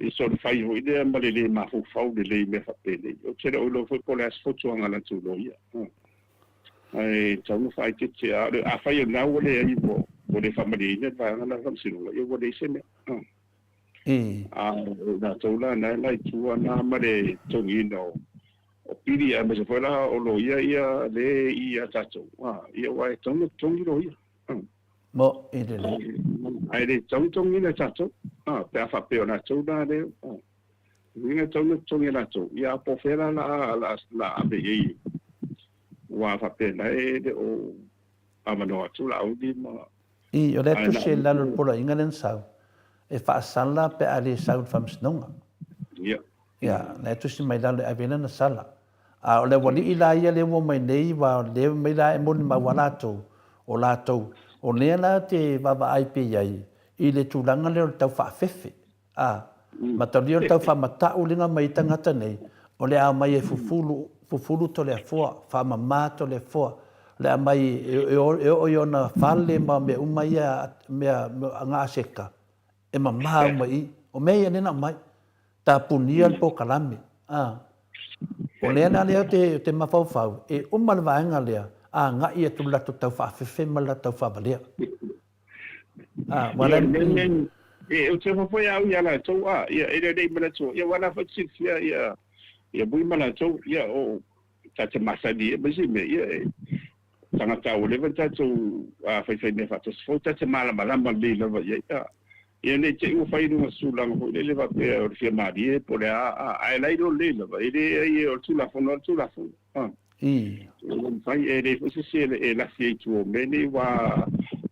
i so le fai foi lea ma le le mafaufau lelei i mea faapenei. Ou te le o iloa foi po o le a se fautuaga a latou loia. Ae tatau ona faaeteete. A afai o lena ua leai ua le faamalieina le vaega lena o le faamasinoga, ia ua leai se mea. A o latou la na e la i tua na ma le totogiina o o pili aemaise foi la o loia ia le ia tatou, ia aua e tatau ona totogi loia. Mo i lelei. Ae le tatau ona totogiina e tatou, pe a faapea o latou la lea, uiga e tatau ona totogi e latou, ia a po o fea la la ave i ai. Aua a faapena e le o avanoa atu Laauli ma. I, o lea tusi i lalo o le poloaiga lea na sau, e faasala pe a le sau i le faamasinoga. Ia. Ia, lea tusi mai lalo e ave ai lana sala. A o le aualii la ia lea ua omai nei, aua o lea mai la e molimau a latou, o latou, o lea la te vaavaai pea i ai i le tulaga lea o le tau faafefe. A, matalia o le tau faamata'u liga mai tagata nei, o le a omai e fufulu, fufulu Toleafoa, faamama Toleafoa, o le a omai e oo i ona fale ma mea uma ia, mea gaseka, e mama uma i i. O mea ia lea na aumai, tapunia le polokalame. A, o lea la lea ou te mafaufau, e uma le vaega lea, agai atu i le latou tau faafefe ma le latou tau faavalea. Ah, wala. Ia, ou te ofo foi au ia latou, a, ia, e le i manatu, ia, wala foi te silafia, ia, ia mui ma latou, ia, o, ta te masani ia ma isi mea, ia, e, tagata ua leva ona tatou, a, faifai mea faatasi foi, ta te malamalama lelei lava i ai, a, ia, ne i te i ua fai i luga o se tulaga foi lele faapea o le fia malie po o le a, a, ae la iloa lelei lava, e leai, o le Tulafono lava le Tulafono, a. I. E le mafai, e leai foi se isi e lafi ai i tua o mea nei, aua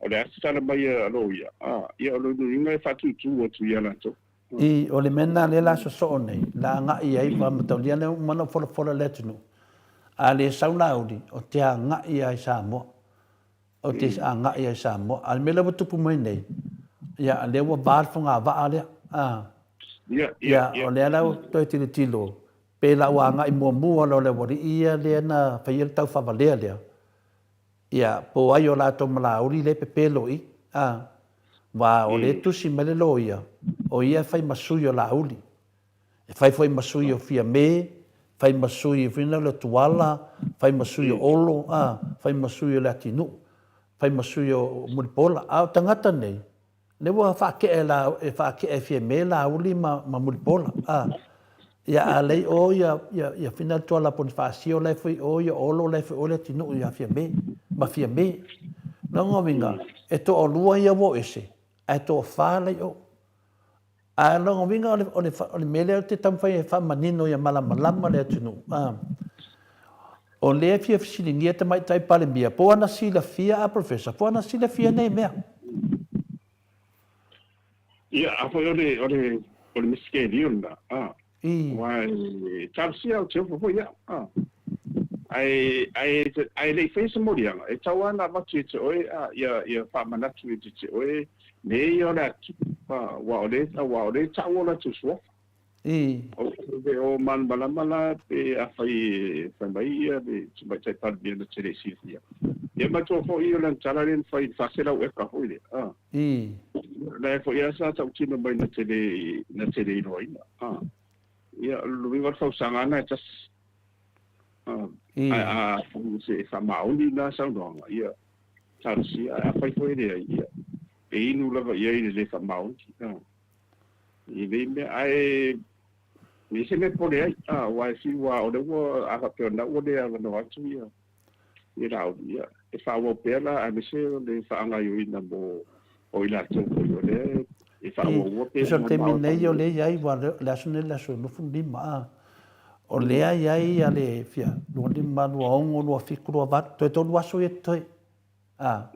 o le a se tala mai a loia, a, ia o lona uiga e faatūtū atu ia latou. I. O le mea lena lea la sosoo nei, la agai i ai, aua mataulia lea ua uma ona ou folafola i le atunuu, a le sau Laauli, ou te agai lava i Samoa. Ou te agai lava i Samoa. A o le mea lea ua tupu mai nei, ia, lea ua va le fogavaa lea, a. Ia, o lea la ua toe tilotilo, Pe la ua agai muamua loa le aualii ia lea na faia le taufaavalea lea, ia, po o ai o latou malauli lea e pepelo i, a, wa o lea e tusi mai le loia, o ia e fai ma sui o Laauli. E fai foi ma sui o Fiame, fai ma sui foi lea o Tuala, fai ma sui o Olo, a, fai ma sui o Leatinuu, fai ma sui o Mulipola. A o tagata nei, Lea ua faakea e la, e faakea e Fiame Laauli ma, ma Mulipola. A. Ia a lei o ia, ia, ia Fina le Tuala Ponifasio la e foi o ia Olo la e foi o Leatinuu ia Fiame, ma Fiame. Lona uiga, e toalua ia ua o ese, ae toafa la i o. A o lona uiga o le, o le, o le mea lea ou te taumafai e faamanino ia malamalama le atunuu, a, o lea e fia fesiligia le Tamaitai Palemia, po o ana silafia a Professor, po o ana silafia nei mea. Ia, a foi o le, o le, o le misitelio lena, a. I. Aua e talosia au te ofo foi au, a. Ae, ae, ae le i faia se moliaga, e tatau lava ona avatu ia te oe, a, ia, ia faamanatu ia te oe mea ia o le a tupu, a, aua o lea, aua o lea e tau o latou suafa. I. O le o malamalama la pe afai e fai mai ia le Tamaitai Palemia na te le i silafia. Ia manatua foi o lana tala lea na fai i le 400 eka foi lea, a. I. La e foi lava sa tautino mai na te le, na te le iloaina. A. Ia, o le uiga o le fausaga lena e tasi. A. I. Ae a se e faamaoni lena saunoaga, ia, talosia, ae afai foi e leai, ia, e inu lava i ai le le faamaoni. A. I nei mea, ae e se mea pole ai, a, aua e fiu lava, o lea ua, a faapea o lena ua le avanoa atu ia, i Laauli, ia, e faaauau pea la, aemaise o le faagaoioiga mo o i latou foi o lea e faaauaua pea. Tusa o le taimi nei o lea e i ai, aua o le aso nei o le aso 25, a, o lea e i ai ia le fia, 25, 26, 27, 28, toe tolu aso ia totoe. A,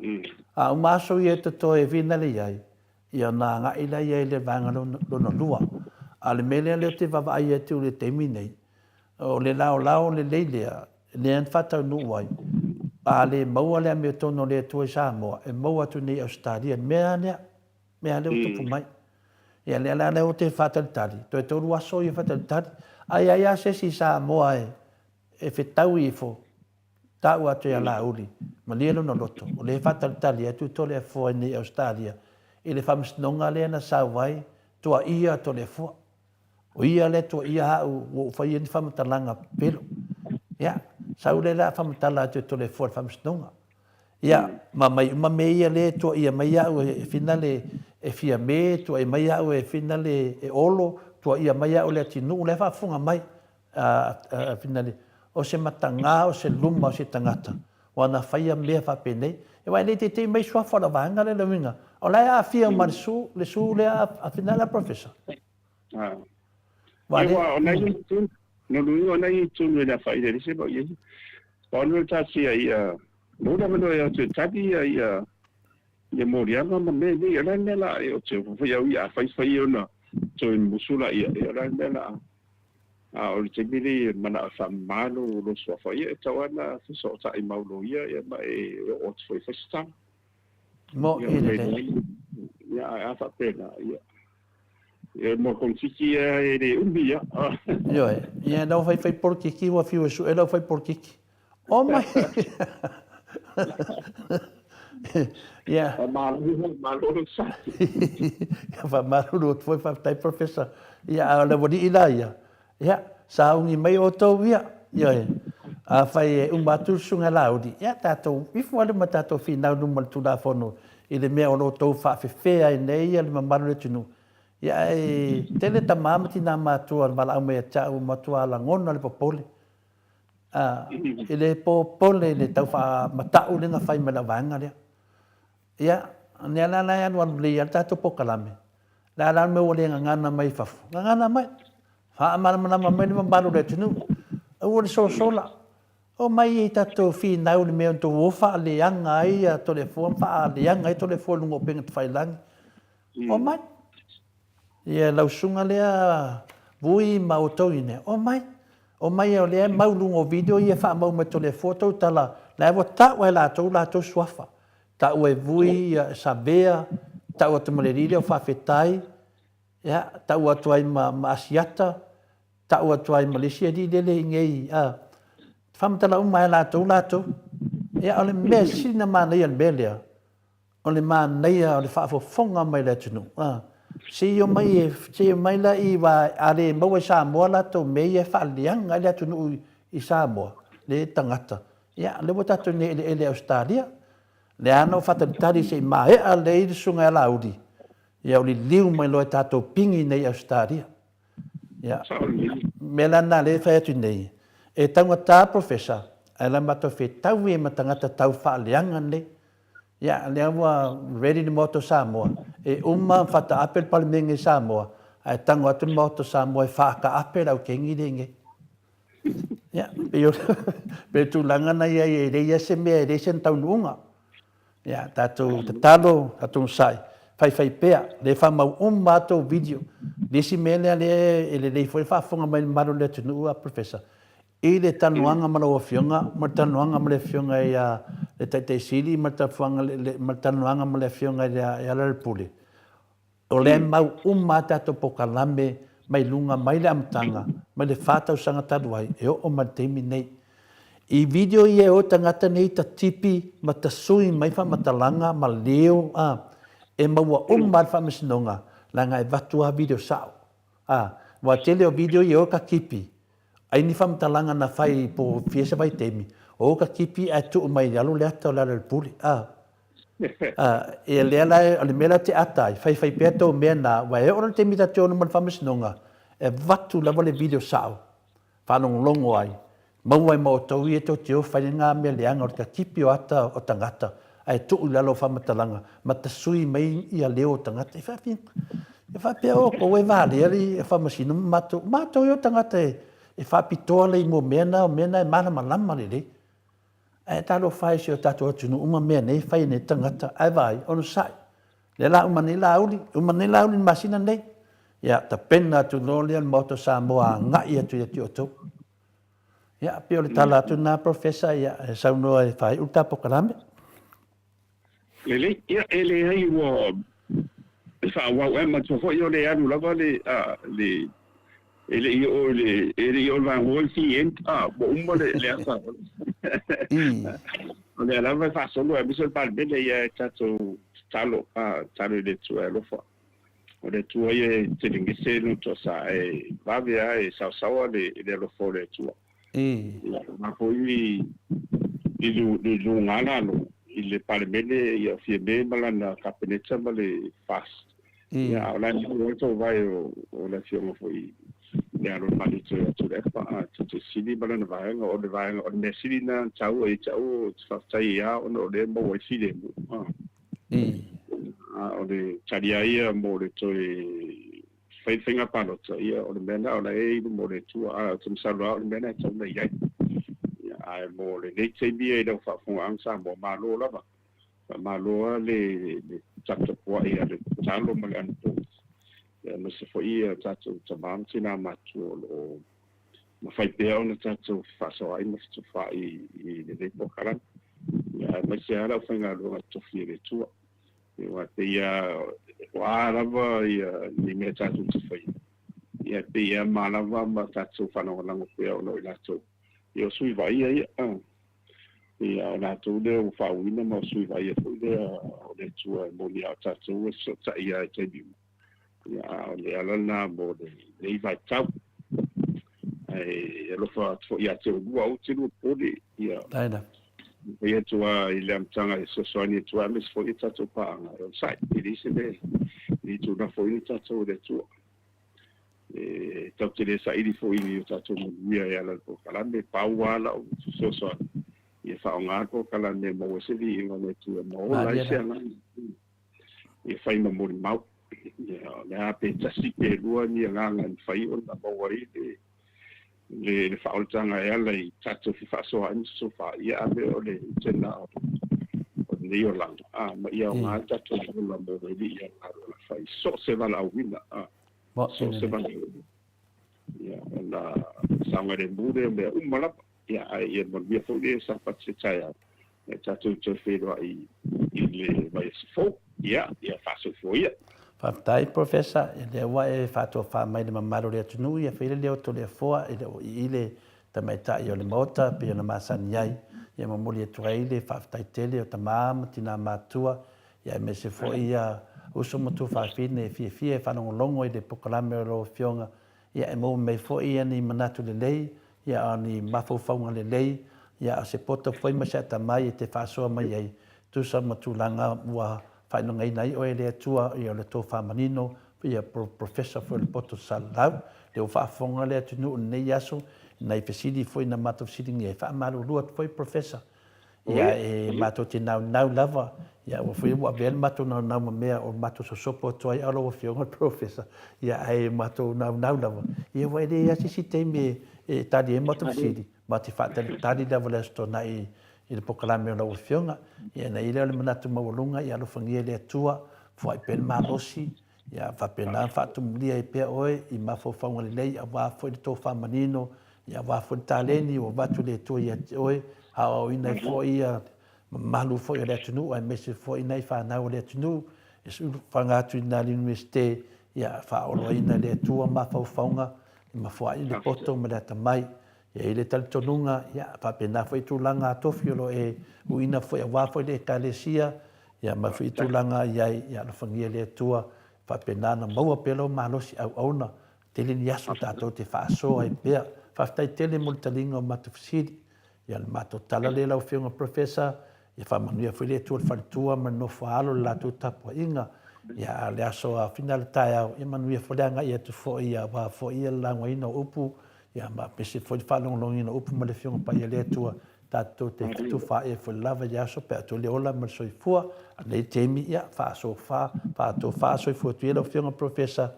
a uma aso ia e totoe e finale i ai, ia ona agai lea i ai i le vaega lona lua. A o le mea lea lea ou te vaavaai atu i le taimi nei, o le laolao lelei lea, lea na faataunuu ai, a le maua le amiotonu a le Atua i Samoa, e maua atu nei i Ausetalia, le mea lava lea, mea lava lea ua tupu mai. Ia lea la lea ou te faatalitali, toe tolu aso ia faatalitali, a i ai lava se isi i Samoa e fetaui ifo, Taua atu ia Laauli, malie lona loto, o lea e faatalitali atu Toleafoa i nei Ausetalia i le faamasinoga lea na sau ai tuaia Toleafoa. O ia lea tuaia au ua ou faia ni faamatalaga pepelo. Ia, sau lea la faamatala atu e Toleafoa i le faamasinoga. Ia, ma mai uma mea ia lea e tuaia mai au e Finale e Fiame, tuaia mai au e Finale e Olo, tuaia mai au e Leatinuu, la e faafofoga mai. A Finale, o se matagā, o se luma o se tagata, ua na faia mea faapenei. Aua e le teitei mai suafa o le vaega lea le uiga, o la e aafia uma le su, le su lea a Finale a Professor. Ua le... Ia, o nai itu, no luiga o nai itu e le afa'i le lese ma i ai. Pau le taatia ia lou le avanoa ia toe tali ia ia ia moliaga ma mea nei. O le a le mea la ou te ofo foi au ia a fai fai ona toe musu laia, ia o le a le mea la a o le taimi lenei e manao e faamama lou lou suafa, ia e tatau lava ona fesootai mau loia ia ma e oo atu foi e fai se tala. Mo Ia e o le lelei. Ia ae a faapena ia ia mo konfiti ia e le umi ia. Ioe, ia lau fai fai polokiki ua fiu e su'e lau fai polokiki. Omai. Ia. Faamalo, malo lou sa. Ia faamalulu atu foi, faafetai Professor. Ia a o le aualii la ia, ia sauni mai outou ia. Ioe. Afai e uma atu le susuga ia Laauli, ia tatou ifo lea ma tatou finau i luma o le Tulafono i le mea o lo o outou faafefea ai nei le mamalu o le atunuu. Ia ae tele tama ma tina matutua na valaau mai ia te au ua matua lagona le popole. A, e le popole i le tau faamata'u lea na fai mai e lau vaega lea. Ia, o lea la e alualu lelei lava le tatou polokalame, o le a la le mea ua le gagana mai i fafo? Gagana mai, faamalamalama mai le mamalu o le atunuu, aua le sosola, omai i tatou finau i le mea tou o faaleaga ai Toleafoa ma faaleaga ai Toleafoa i luga o upega tafailagi. Omai. Ia lau susuga lea Vui ma outou ine, omai. Omai o lea e mau i luga o video ia e faamau mai Toleafoa tou tala, la ua tau lava e latou latou suafa. Tau e Vui, ia Savea, tau atu ma le alii lea o Faafetai, ia, tau atu ai ma, ma Asiata, tau atu ai ma le isi alii lele i inei, a, faamatala uma lava e latou latou. Ia, o le mea sili ona manaia i le mea lea, O le manaia o le faafofoga mai le atunuu a. Se i omai e, se i omai la i wa a le maua i Samoa latou mea ia e faaleaga ai le atunuu i Samoa, le tagata. Ia, lea ua tatou i nei eleele Ausetalia. Lea lava na ou faatalitali se i maea lelei le susuga ia Laauli, ia o liliu mai loa e tatou pigi nei i Ausetalia. Ia, mea la lena lea e fai atu nei, e taugata Professor, ae la matou fetau ai ma tagata tau faaleaga nei. Ia, lea ua ready le Maota o Samoa, e uma faataape le Palemene i Samoa, ae tago atu le Maota o Samoa e faataape le aukeni lea i inei. Ia, pei o le tulaga na i ai e leai lava se mea, e leai sona taunuuga. Ia, tatou tatalo, tatou onosai, faifai pea, lea e faamau uma lava tou video. O le isi mea lea lea e lelei foi le faafofoga mai le mamalu o le atunuu a Professor, i le talanoaga ma lau Afioga ma le talanoaga ma le Afioga ia le Taitai Sili ma le talanoaga ma le Afioga ia Lealailepule, o lea e mau uma lava tatou polokalame mai luga mai le amataga mai le fa tausaga talu ai e oo mai le taimi nei. I video ia e o tagata nei ta tipi ma ta sui mai faamatalaga ma leo a, e maua uma lava le faamasinoga leaga e avatu lava video sao. A, ua tele o video ia e o ka tipi Ai ni faamatalaga na fai po fia se vaitaimi, o ka tipi ae tuu mai i lalo le ata o Lealailepule. A, a, ia lea la, o le mea la te ata ai, faifai pea tou mea na, aua e oo la i le taimi ta te ono ma le faamasinoga, e avatu lava le video sao, faalogologo ai, maua ai ma outou ia tou te o fai lena mea leaga o le tatipi o ata o tagata ae tuu i lalo o faamatalaga ma tasui mai ia leo o tagata. E faapea, e faapea outou e valea le faamasino ma matou, matou ia o tagata e, e faapitoa le mo mea na, o mea na e malamalama lelei. Ae talofa e si o tatou atunuu ma mea nei e fai e nei tagata, ae vaai, onosai. Lea la uma nei Laauli, uma nei Laauli i le masina nei. Ia, tapena atu loa lea le Maota o Samoa agai atu ia te outou. Ia, pei o le tala atu lena Professor, ia, e saunoa e faaiu le ta polokalame. Lelei, ia, e leai ua e faaauau, ae manatua foi o le alu lava le, a, le, e le i oo i le, e le i oo i le vaegoa i CN, a, ua uma le, le ata. O lea lava e faasolo aemaise o le Palemene, ia e tatou tatalo, a, tatalo i le Atua e alofa. O le Atua ia e telegese lona toasa, ae vave lava e saosaoa le le alofa o le Atua. Ia, aua foi i le luga lalo i le Palemene, ia o Fiame ma lana Kapeneta ma le FAST. Ia, a o la e maua ai tauvae o le Afioga foi le alo o le Malietoa ia Tuilaepa, a Taitai Sili ma lana vaega, o le vaega, o le mea sili lena ona taua ia te au, ou te faafetai ai lava ona o lea e maua ai filemu. A o le tali lava ia mo le toe fai le faiga palota, ia o le mea lena o la e i luma o le Atua, ae ou te masalo lava o le mea lena e tatau ona i ai. Ae mo lenei taimi ia i lau faafofogaaga Samoa, malo lava. Faamalo lava le taputapuai a le tatalo ma le anapo, aemaise foi o tatou tama ma tina matutua o lo o mafai pea ona tatou fefaasoaai ma fetufaai i lenei polokalame, aemaise lava le aufaigaluega totofi a le Atua. Aua e pei lava o a lava ni mea tatou te faia, e pei lava manava ma tatou faalagolago pea ona o i latou, o sui vaaia ia. Ia, o latou lea ua faauuina ma o sui vaaia foi lea o le Atua e moni lava o tatou e fesootai lava i taimi uma. Ia, a o le ala lena mo lenei vaitau. Ae alofa atu foi ia te oulua, aua te lua popole. Ia, fai atu lava i le amataga e fesoasoani atu ai, aemaise foi o tatou paaga e onosai. E leai se mea e le tuulafoina tatou e le Atua. E tatou te le saili foi i ni o tatou manuia e ala i le polokalame. Pau lava lau fesoasoani, ia faaaoga le polokalame e maua ai se viiga o le Atua e ma ola ai se agaga ia fai ma molimau. Ia, o le a pe tasi pe lua ni agaga e mafai ona maua ai le le faaolataga e ala i tatou fefaasoaai ma fesofaai, ia ave o le utena o lenei olaga, a, ma ia aoga le tatou ola mo le Alii ia malo la fai so o se valaauina, a, so o se valaauina. Ia, ona saogalemu lea o mea uma lava, ia, ae ia manuia foi le Sapati se taeao, e tatou toe feiloai i le vaiaso fou. Ia, ia faasoifua ia. Faafetai Professor, ia lea ua e faatofa mai le mamalu o le atunuu ia fai le leo Toleafoa e le o ii le tamaitai o le Maota pei ona masani ai. Ia momoli atu ai le faafetai tele o tama ma tina matutua ia aemaise foi ia uso ma tuafafine e fiafia e faalogologo i le polokalame o lau Afioga ia e maua mai foi ni manatu lelei ia a o ni mafaufauga lelei, ia a o se poto foi ma se atamai e te faasoa mai ai, tusa ma tulaga ua faailogaina ai oe e le Atua, ia o le tofa manino, ia Professor foi o le poto salalau. Lea ua faafofoga le atunuu i lenei aso, i nai fesili foi na matou fesiligia ai, faamalulu atu foi Professor, Ia, e matou te naunau lava, ia aua foi ua avea le matou naunau ma mea o matou sosopo atu ai a o lau Afioga le Professor, ia ae matou naunau lava, ia aua e leai lava se isi taimi e tali ai matou fesili, matou te faatalitali lava i le Aso Toonai i le polokalame o lau Afioga. Ia ona i ai lea o le manatu maualuga, ia alofagia e le Atua, foai pea le malosi, ia faapena ona faatumulia ai pea oe i mafaufauga lelei aua foi le tofa manino Ia aua foi le taleni ua avatu e le Atua ia te oe, aoaoina ai foi ia mamalu foi o le atunuu aemaise foi nai fanau o le atunuu e sulufaga atu i na Iunivesite, ia faaoloaina e le Atua mafaufauga ma foai le poto ma le atamai. E i ai le talitonuga, ia faapena foi tulaga tofi o lo o e uiina foi aua foi le Ekalesia, ia ma foi tulaga i ai, ia alofagia e le Atua faapena ona maua pea lou malosi auauna Tele ni aso tatou te faasoa ai pea. Faafetai tele mo le taliga o matou fesili. Ia le matou tala lea lau Afioga Professor, ia faamanuia foi le Atua i le faletua ma le nofo a alo i le latou tapuaiga. Ia a o le aso a finala taeao, ia manuia foi le agai atu foi aua foi le laugaina o upu, ia ma pese foi le faalogologoina o upu ma le Afioga Paia a le Atua, tatou te fetufaai ai foi lava i aso pe a toe le ola ma le soifua. A o lenei taimi, ia faasofa, faatofa soifua atu ia lau Afioga Professor.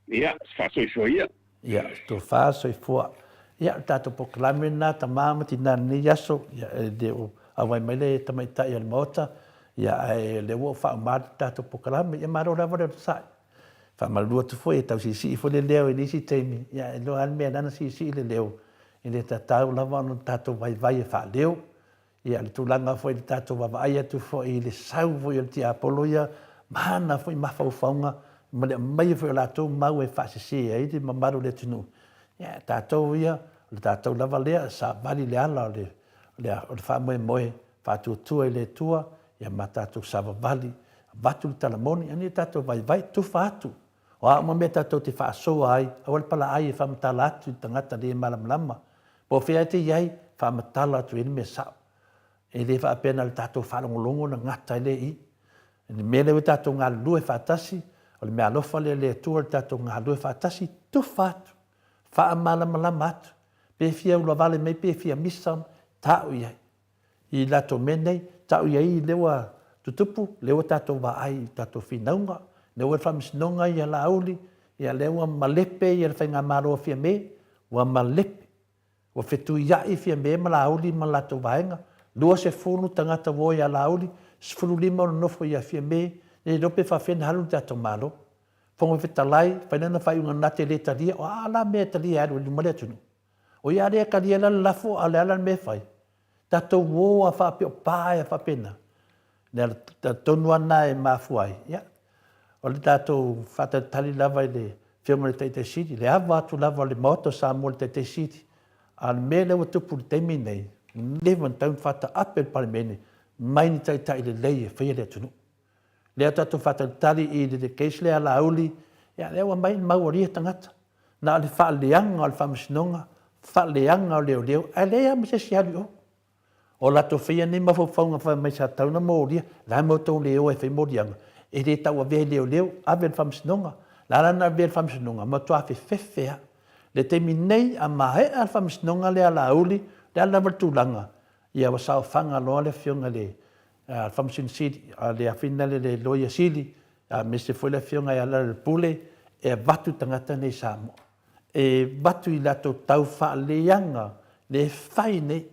Ia, faasoifua ia. Ia, tofa soifua. Ia, o le tatou polokalame lena, tama ma tina i lenei aso, ia, e le o auai mai le tamaitai o le Maota, ia, ae o lea ua ou faauma le tatou polokalame. Ia, malo lava le onosai. Faamalulu atu foi, e tau siisii foi le leo i nisi taimi, ia, e iloa lava le mea e ala ai ona siisii le leo, e le tatau lava ona tatou vaivai e faaleo. Ia, le tulaga foi i le tatou vaavaai atu foi i le sau foi o le tiapolo ia ma ana foi mafaufauga ma le aumaia foi o latou mau e faasese ai le mamalu o le atunuu. Ia, tatou ia, o le tatou lava lea, savali le ala o le, o le faamoemoe, faatuatua i le Atua, ia ma tatou savavali, avatu le tala moni, ina ia tatou vaivai, tufa atu. O a uma mea tatou te faasoa ai, aua le palaai e faamatala atu i le tagata le malamalama. Po o fea e te i ai, faamatala atu i ai le mea sao. E le faapea na o le tatou faalogologo ona gata ai lea i i. O le mea lea ua tatou galulue faatasi, o le meaalofa lea a le Atua le tatou galulue faatasi, tufa atu, faamalamalama atu, pe fia ulavale mai pe fia misa, tau i ai. I latou mea nei, tau i ai lea ua tutupu, lea ua tatou vaai i tatou finauga, lea ua i le faamasinoga ia Laauli, ia lea ua malepe ia le faigamalo a Fiame, ua malepe. Ua fetuia'i Fiame ma Laauli ma le latou vaega, 20 tagata ua o ia Laauli, 15 o nonofo ia Fiame, le iloa pe faafefea ona alu le tatou Malo. Fofoga Fetalai, fai lana faaiuga na te le talia, o a la mea e talia e alu ai i luma le atunuu? O ia lea e talia la le lafo a o le a la le mea e fai? Tatou o lava faapea o pa e faapena. O le ala tonu lava lena e mafua ai, ia, o le tatou faatalitali lava i le Afioga i le Taitai Sili, le ava atu lava o le Maota o Samoa i le Taitai Sili. A o le mea lea ua tupu i le taimi lenei, ua leva ona tatau ona faataape le Palemene mai ni taitai lelei e faia le atunuu. Lea tatou te faatalitali i le case lea a Laauli, ia lea ua aumai le mau a ia tagata, na o le faaleaga o le Faamasinoga, faaleaga o leoleo, ae leai lava ma se isi e alu i o. O latou faia nei mafaufauga fai mai sa tatau ona molia, o le a le mea ua outou le o ai e fai moliaga? E le tauavea e leoleo, ave i le Faamasinoga. O le a la le avea i le Faamasinoga? Matua fefefe lava. I le taimi nei, a maea le Faamasinoga lea a Laauli, o le a lava le tulaga, ia ua saofaga loa le Afioga i le Faamasino Sili, le afioga i le Loia Sili, aemaise foi le Afioga ia Lealailepule e avatu tagata nei i Samoa, e avatu i latou tau faaleaga le fai nei,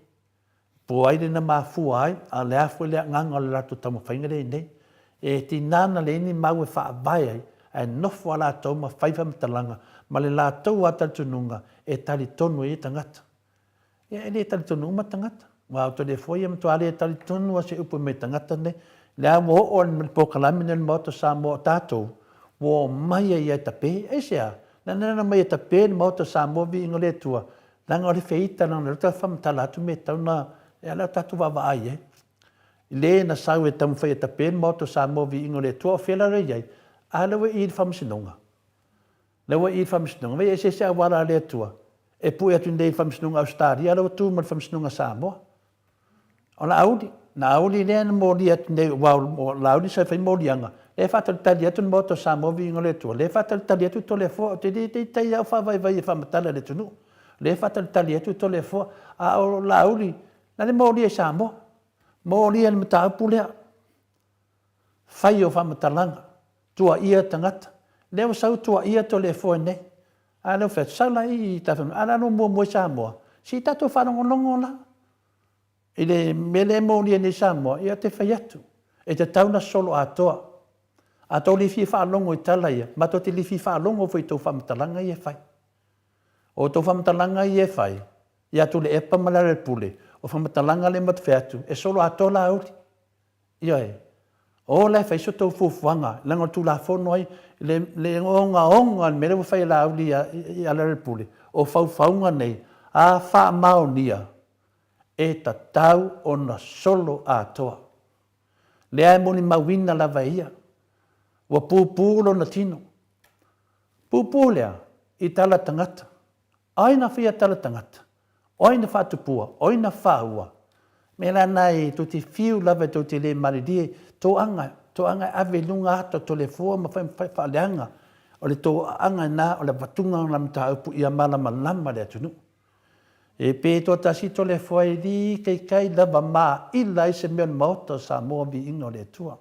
po o ai lea na mafua ai, a o le a foi le agaga o le latou taumafaiga lea e i ai nei. E tiga ona leai ni mau e faavae ai, ae nofo lava latou ma fai faamatalaga ma le latou lava talitonuga e talitonu ai ia tagata. Ia e le talitonu uma tagata. Aua o Toleafoa ia e matua le talitonu lava i se upu mai tagata nei. O lea ua oo lava i le polokalame lenei o le Maota o Samoa o tatou, ua omai ai lava e tape. Aisea? Leaga na omai e tape le Maota o Samoa viiga o le Atua, leaga o le feita leaga o lea faatoa faamatala atu mea e tatau ona, ia o lea tatou vaavaai i ai. I le na sau e taumafai e tape le Maota o Samoa viiga o le Atua, o fea la lea e i ai? A lea ua i i le Faamasinoga. Lea ua i i le Faamasinoga. Vaai e eseese auala a le Atua e pue atu nei i le Faamasinoga a Ausetalia, a o lea ua tu ma le Faamasinoga a Samoa. O Laauli, Laauli lea na molia atu nei, aua o Laauli sa fai moliaga, lea e faatalitali atu le Maota o Samoa viiga o le Atua, lea e faatalitali atu Toleafoa, ou te le teitei lava au faavaivai e faamatala i le atunuu, lea e faatalitali atu Toleafoa, a o Laauli, na le molia i Samoa, molia i le mataupu lea. Fai o faamatalaga, tuuaia tagata. Lea ua sau tuuaia Toleafoa nei. A lea ua fai atu, sau la i i ta fai mai, a o le a lou muamua i Samoa? Se i tatou faalogologo la i le mea lea e molia nei i Samoa, ia ou te fai atu, e tatau ona solo atoa. A tou le fia faalogo i tala ia, matou te le fia faalogo foi i tou faamatalaga ia e fai. O tou faamatalaga ia e fai, ia Tuilaepa ma Lealailepule, o faamatalaga lea matou te fai atu, e solo atoa Laauli. Ioe. O la e fai so tou fuafuaga, leaga o le Tulafono ai, le, le ogaoga o le mea lea ua fai e Laauli ia, ia Lealailepule, o faufauga nei, a faamaonia, e tatau ona solo atoa. Lea e molimauina lava e ia, ua pupu lona tino. Pupu lea i tala tagata. Ai na faia tala tagata? O ai na faatupua? O ai na faaua? Mea la na e tou te fiu lava e tou te le malilie, toaga, toaga e ave i luga ata o Toleafoa ma fai faaleaga. O le toaaga na o le avatuga o na mataupu ia malamalama le atunuu. E pe toatasi Toleafoa e likaikai lava maila ai se mea o le Maota o Samoa viiga o le Atua.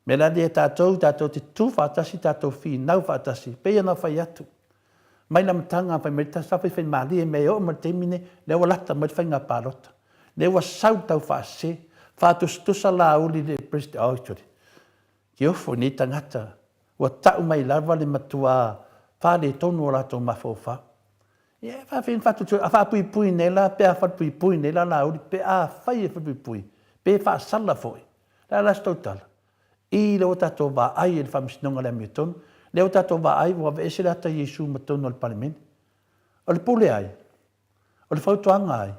Mea la lea tatou, tatou te tutu faatasi, tatou finau faatasi, pei ona fai atu, mai le amataga fai mai sa faifai malie mea e oo mai le taimi nei, lea ua lata mai le faiga palota, lea ua sau le taufaasese, faatusatusa Laauli i le President, oh sorry, kiofo i nei tagata, ua tau mai lava le matua faaletonu o latou mafaufau. Ia e faafefea ona faatutu, a faapuipui nei la pe a falepuipui nei la Laauli, pe afai e falepuipui, pe faasala foi, Le a la se tautala? I lea ua tatou vaai i le Faamasinoga o le Amiotonu, lea ua tatou vaai ua aveese le ata Iesu ma totonu o le Palemene. O le pule ai? O le fautuaga ai?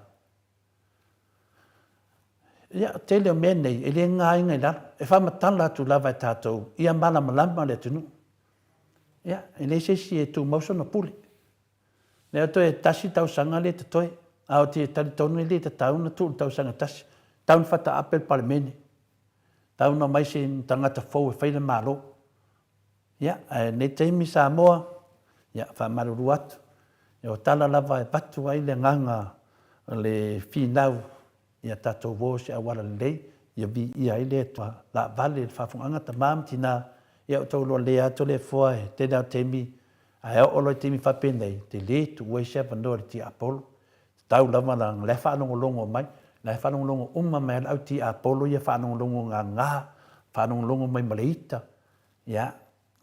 Ia, o tele o mea nei, e le gaina i lalo. E faamatala atu lava e tatou ia malamalama le atunuu. Ia, e leai se isi e tumau sona pule. Lea toe tasi tausaga lea e totoe, ae ou te talitonu e le tatau ona tuu i le tausaga e tasi. E tatau ona faataape le Palemene, e tatau ona omai se tagata fou e fai le Malo. Ia, ae lenei taimi Samoa, ia, faamalulu atu, o tala lava e avatu ai le agaga o le finau Ia tatou o i se auala lelei, ia viia ai le Atua. Laavale i le faafofogaaga tama ma tina, ia outou loa le atu le foa e tele lava o taimi, ae oo loa i taimi faapenei, te le tuua ai se avanoa i le tiapolo. Tatau lava la la e faalogologo mai, la e faalogologo uma mai lava le au tiapolo ia faalogologo gaga, faalogologo mai ma le ita. Ia,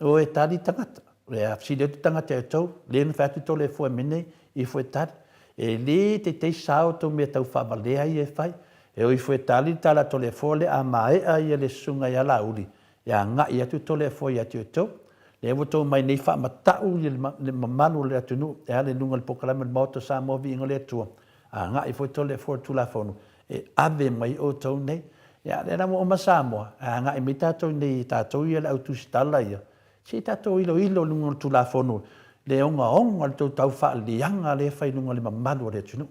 o e tali tagata. E fesili atu tagata e outou, le na fai atu Toleafoa i mea nei, ifo e tali. E le teitei sao tou mea tau faavalea ia e fai. E o ifo e tali le tala a Toleafoa lea a maea ia le susuga ia Laauli, e agai atu Toleafoa ia te outou. Lea ua outou omai nei faamatau le mamalu o le atunuu e ala i luga o le polokalame o le Maota o Samoa Viiga o le Atua, agai foi Toleafoa i le Tulafono e ave mai outou nei. Ia, lea la ua uma Samoa, ae agai mai tatou nei i tatou ia le au tusitala ia, se i tatou iloilo i luga o le Tulafono le ogaoga o le tou tau faaliaga lea e fai i luga o le mamalu o le atunuu.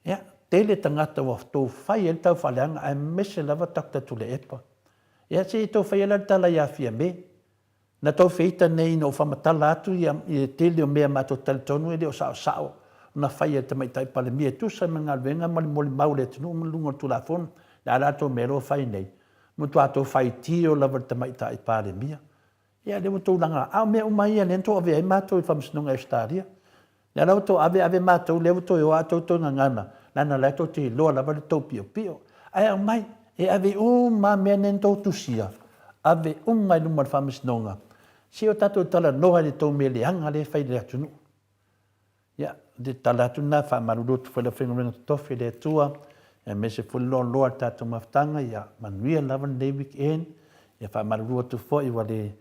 Ia, tele tagata ua tou fai ai le tau faaleaga aemaise lava Doctor Tuilaepa. Ia se i tou faia la le tala ia Fiame. Na tou feita nei ina ua faamatala atu ia le tele o mea matou te talitonu e le o saosao na fai e le Tamaitai Palemia e tusa ma le galuega ma le molimau a le atunuu ma luga o le Tulafono. Le a la tou mea lea ua fai nei? Matua tou faitio lava i le Tamaitai Palemia. Ia lea ua tou laga, a o mea uma ia lea na tou avea ai matou i le Faamasinoga i Ausetalia. Lea la ua tou ave ave matou, lea ua toe o lava tou toe gagana, leaga o la e tou te iloa lava le tou piopio. Ae aumai, e ave uma lava mea nei na tou tusia, ave uma i luma o le Faamasinoga, se i o tatou talanoa i le tou mea leaga lea e fai i le atunuu. Ia, o le tala atu lena, e faamalulu atu foi i le aufaigaluega totofi a le Atua, aemaise foi le loaloa o le tatou mafutaga, ia manuia lava lenei weekend. Ia faamalulu atu foi ua le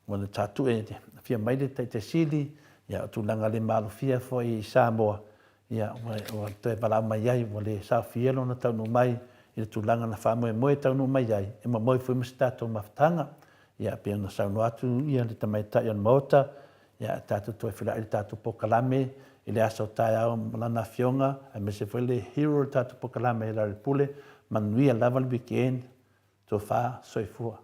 ua le taatue afio mai le Taitai Sili, ia o tulaga le maalofia foi i Samoa, ia ua toe valaau mai ai ua le saofia lona taunuu mai i le tulaga na faamoemoe e taunuu mai ai, e momoe foi ma se tatou mafutaga. Ia pei ona saunoa atu ia le tamaitai o le Maota, ia tatou toe feiloai i le tatou polokalame i le aso taeao ma lana afioga, aemaise foi le hero o le tatou polokalame i Lealailepule. Manuia lava le weekend. Tofa soifua.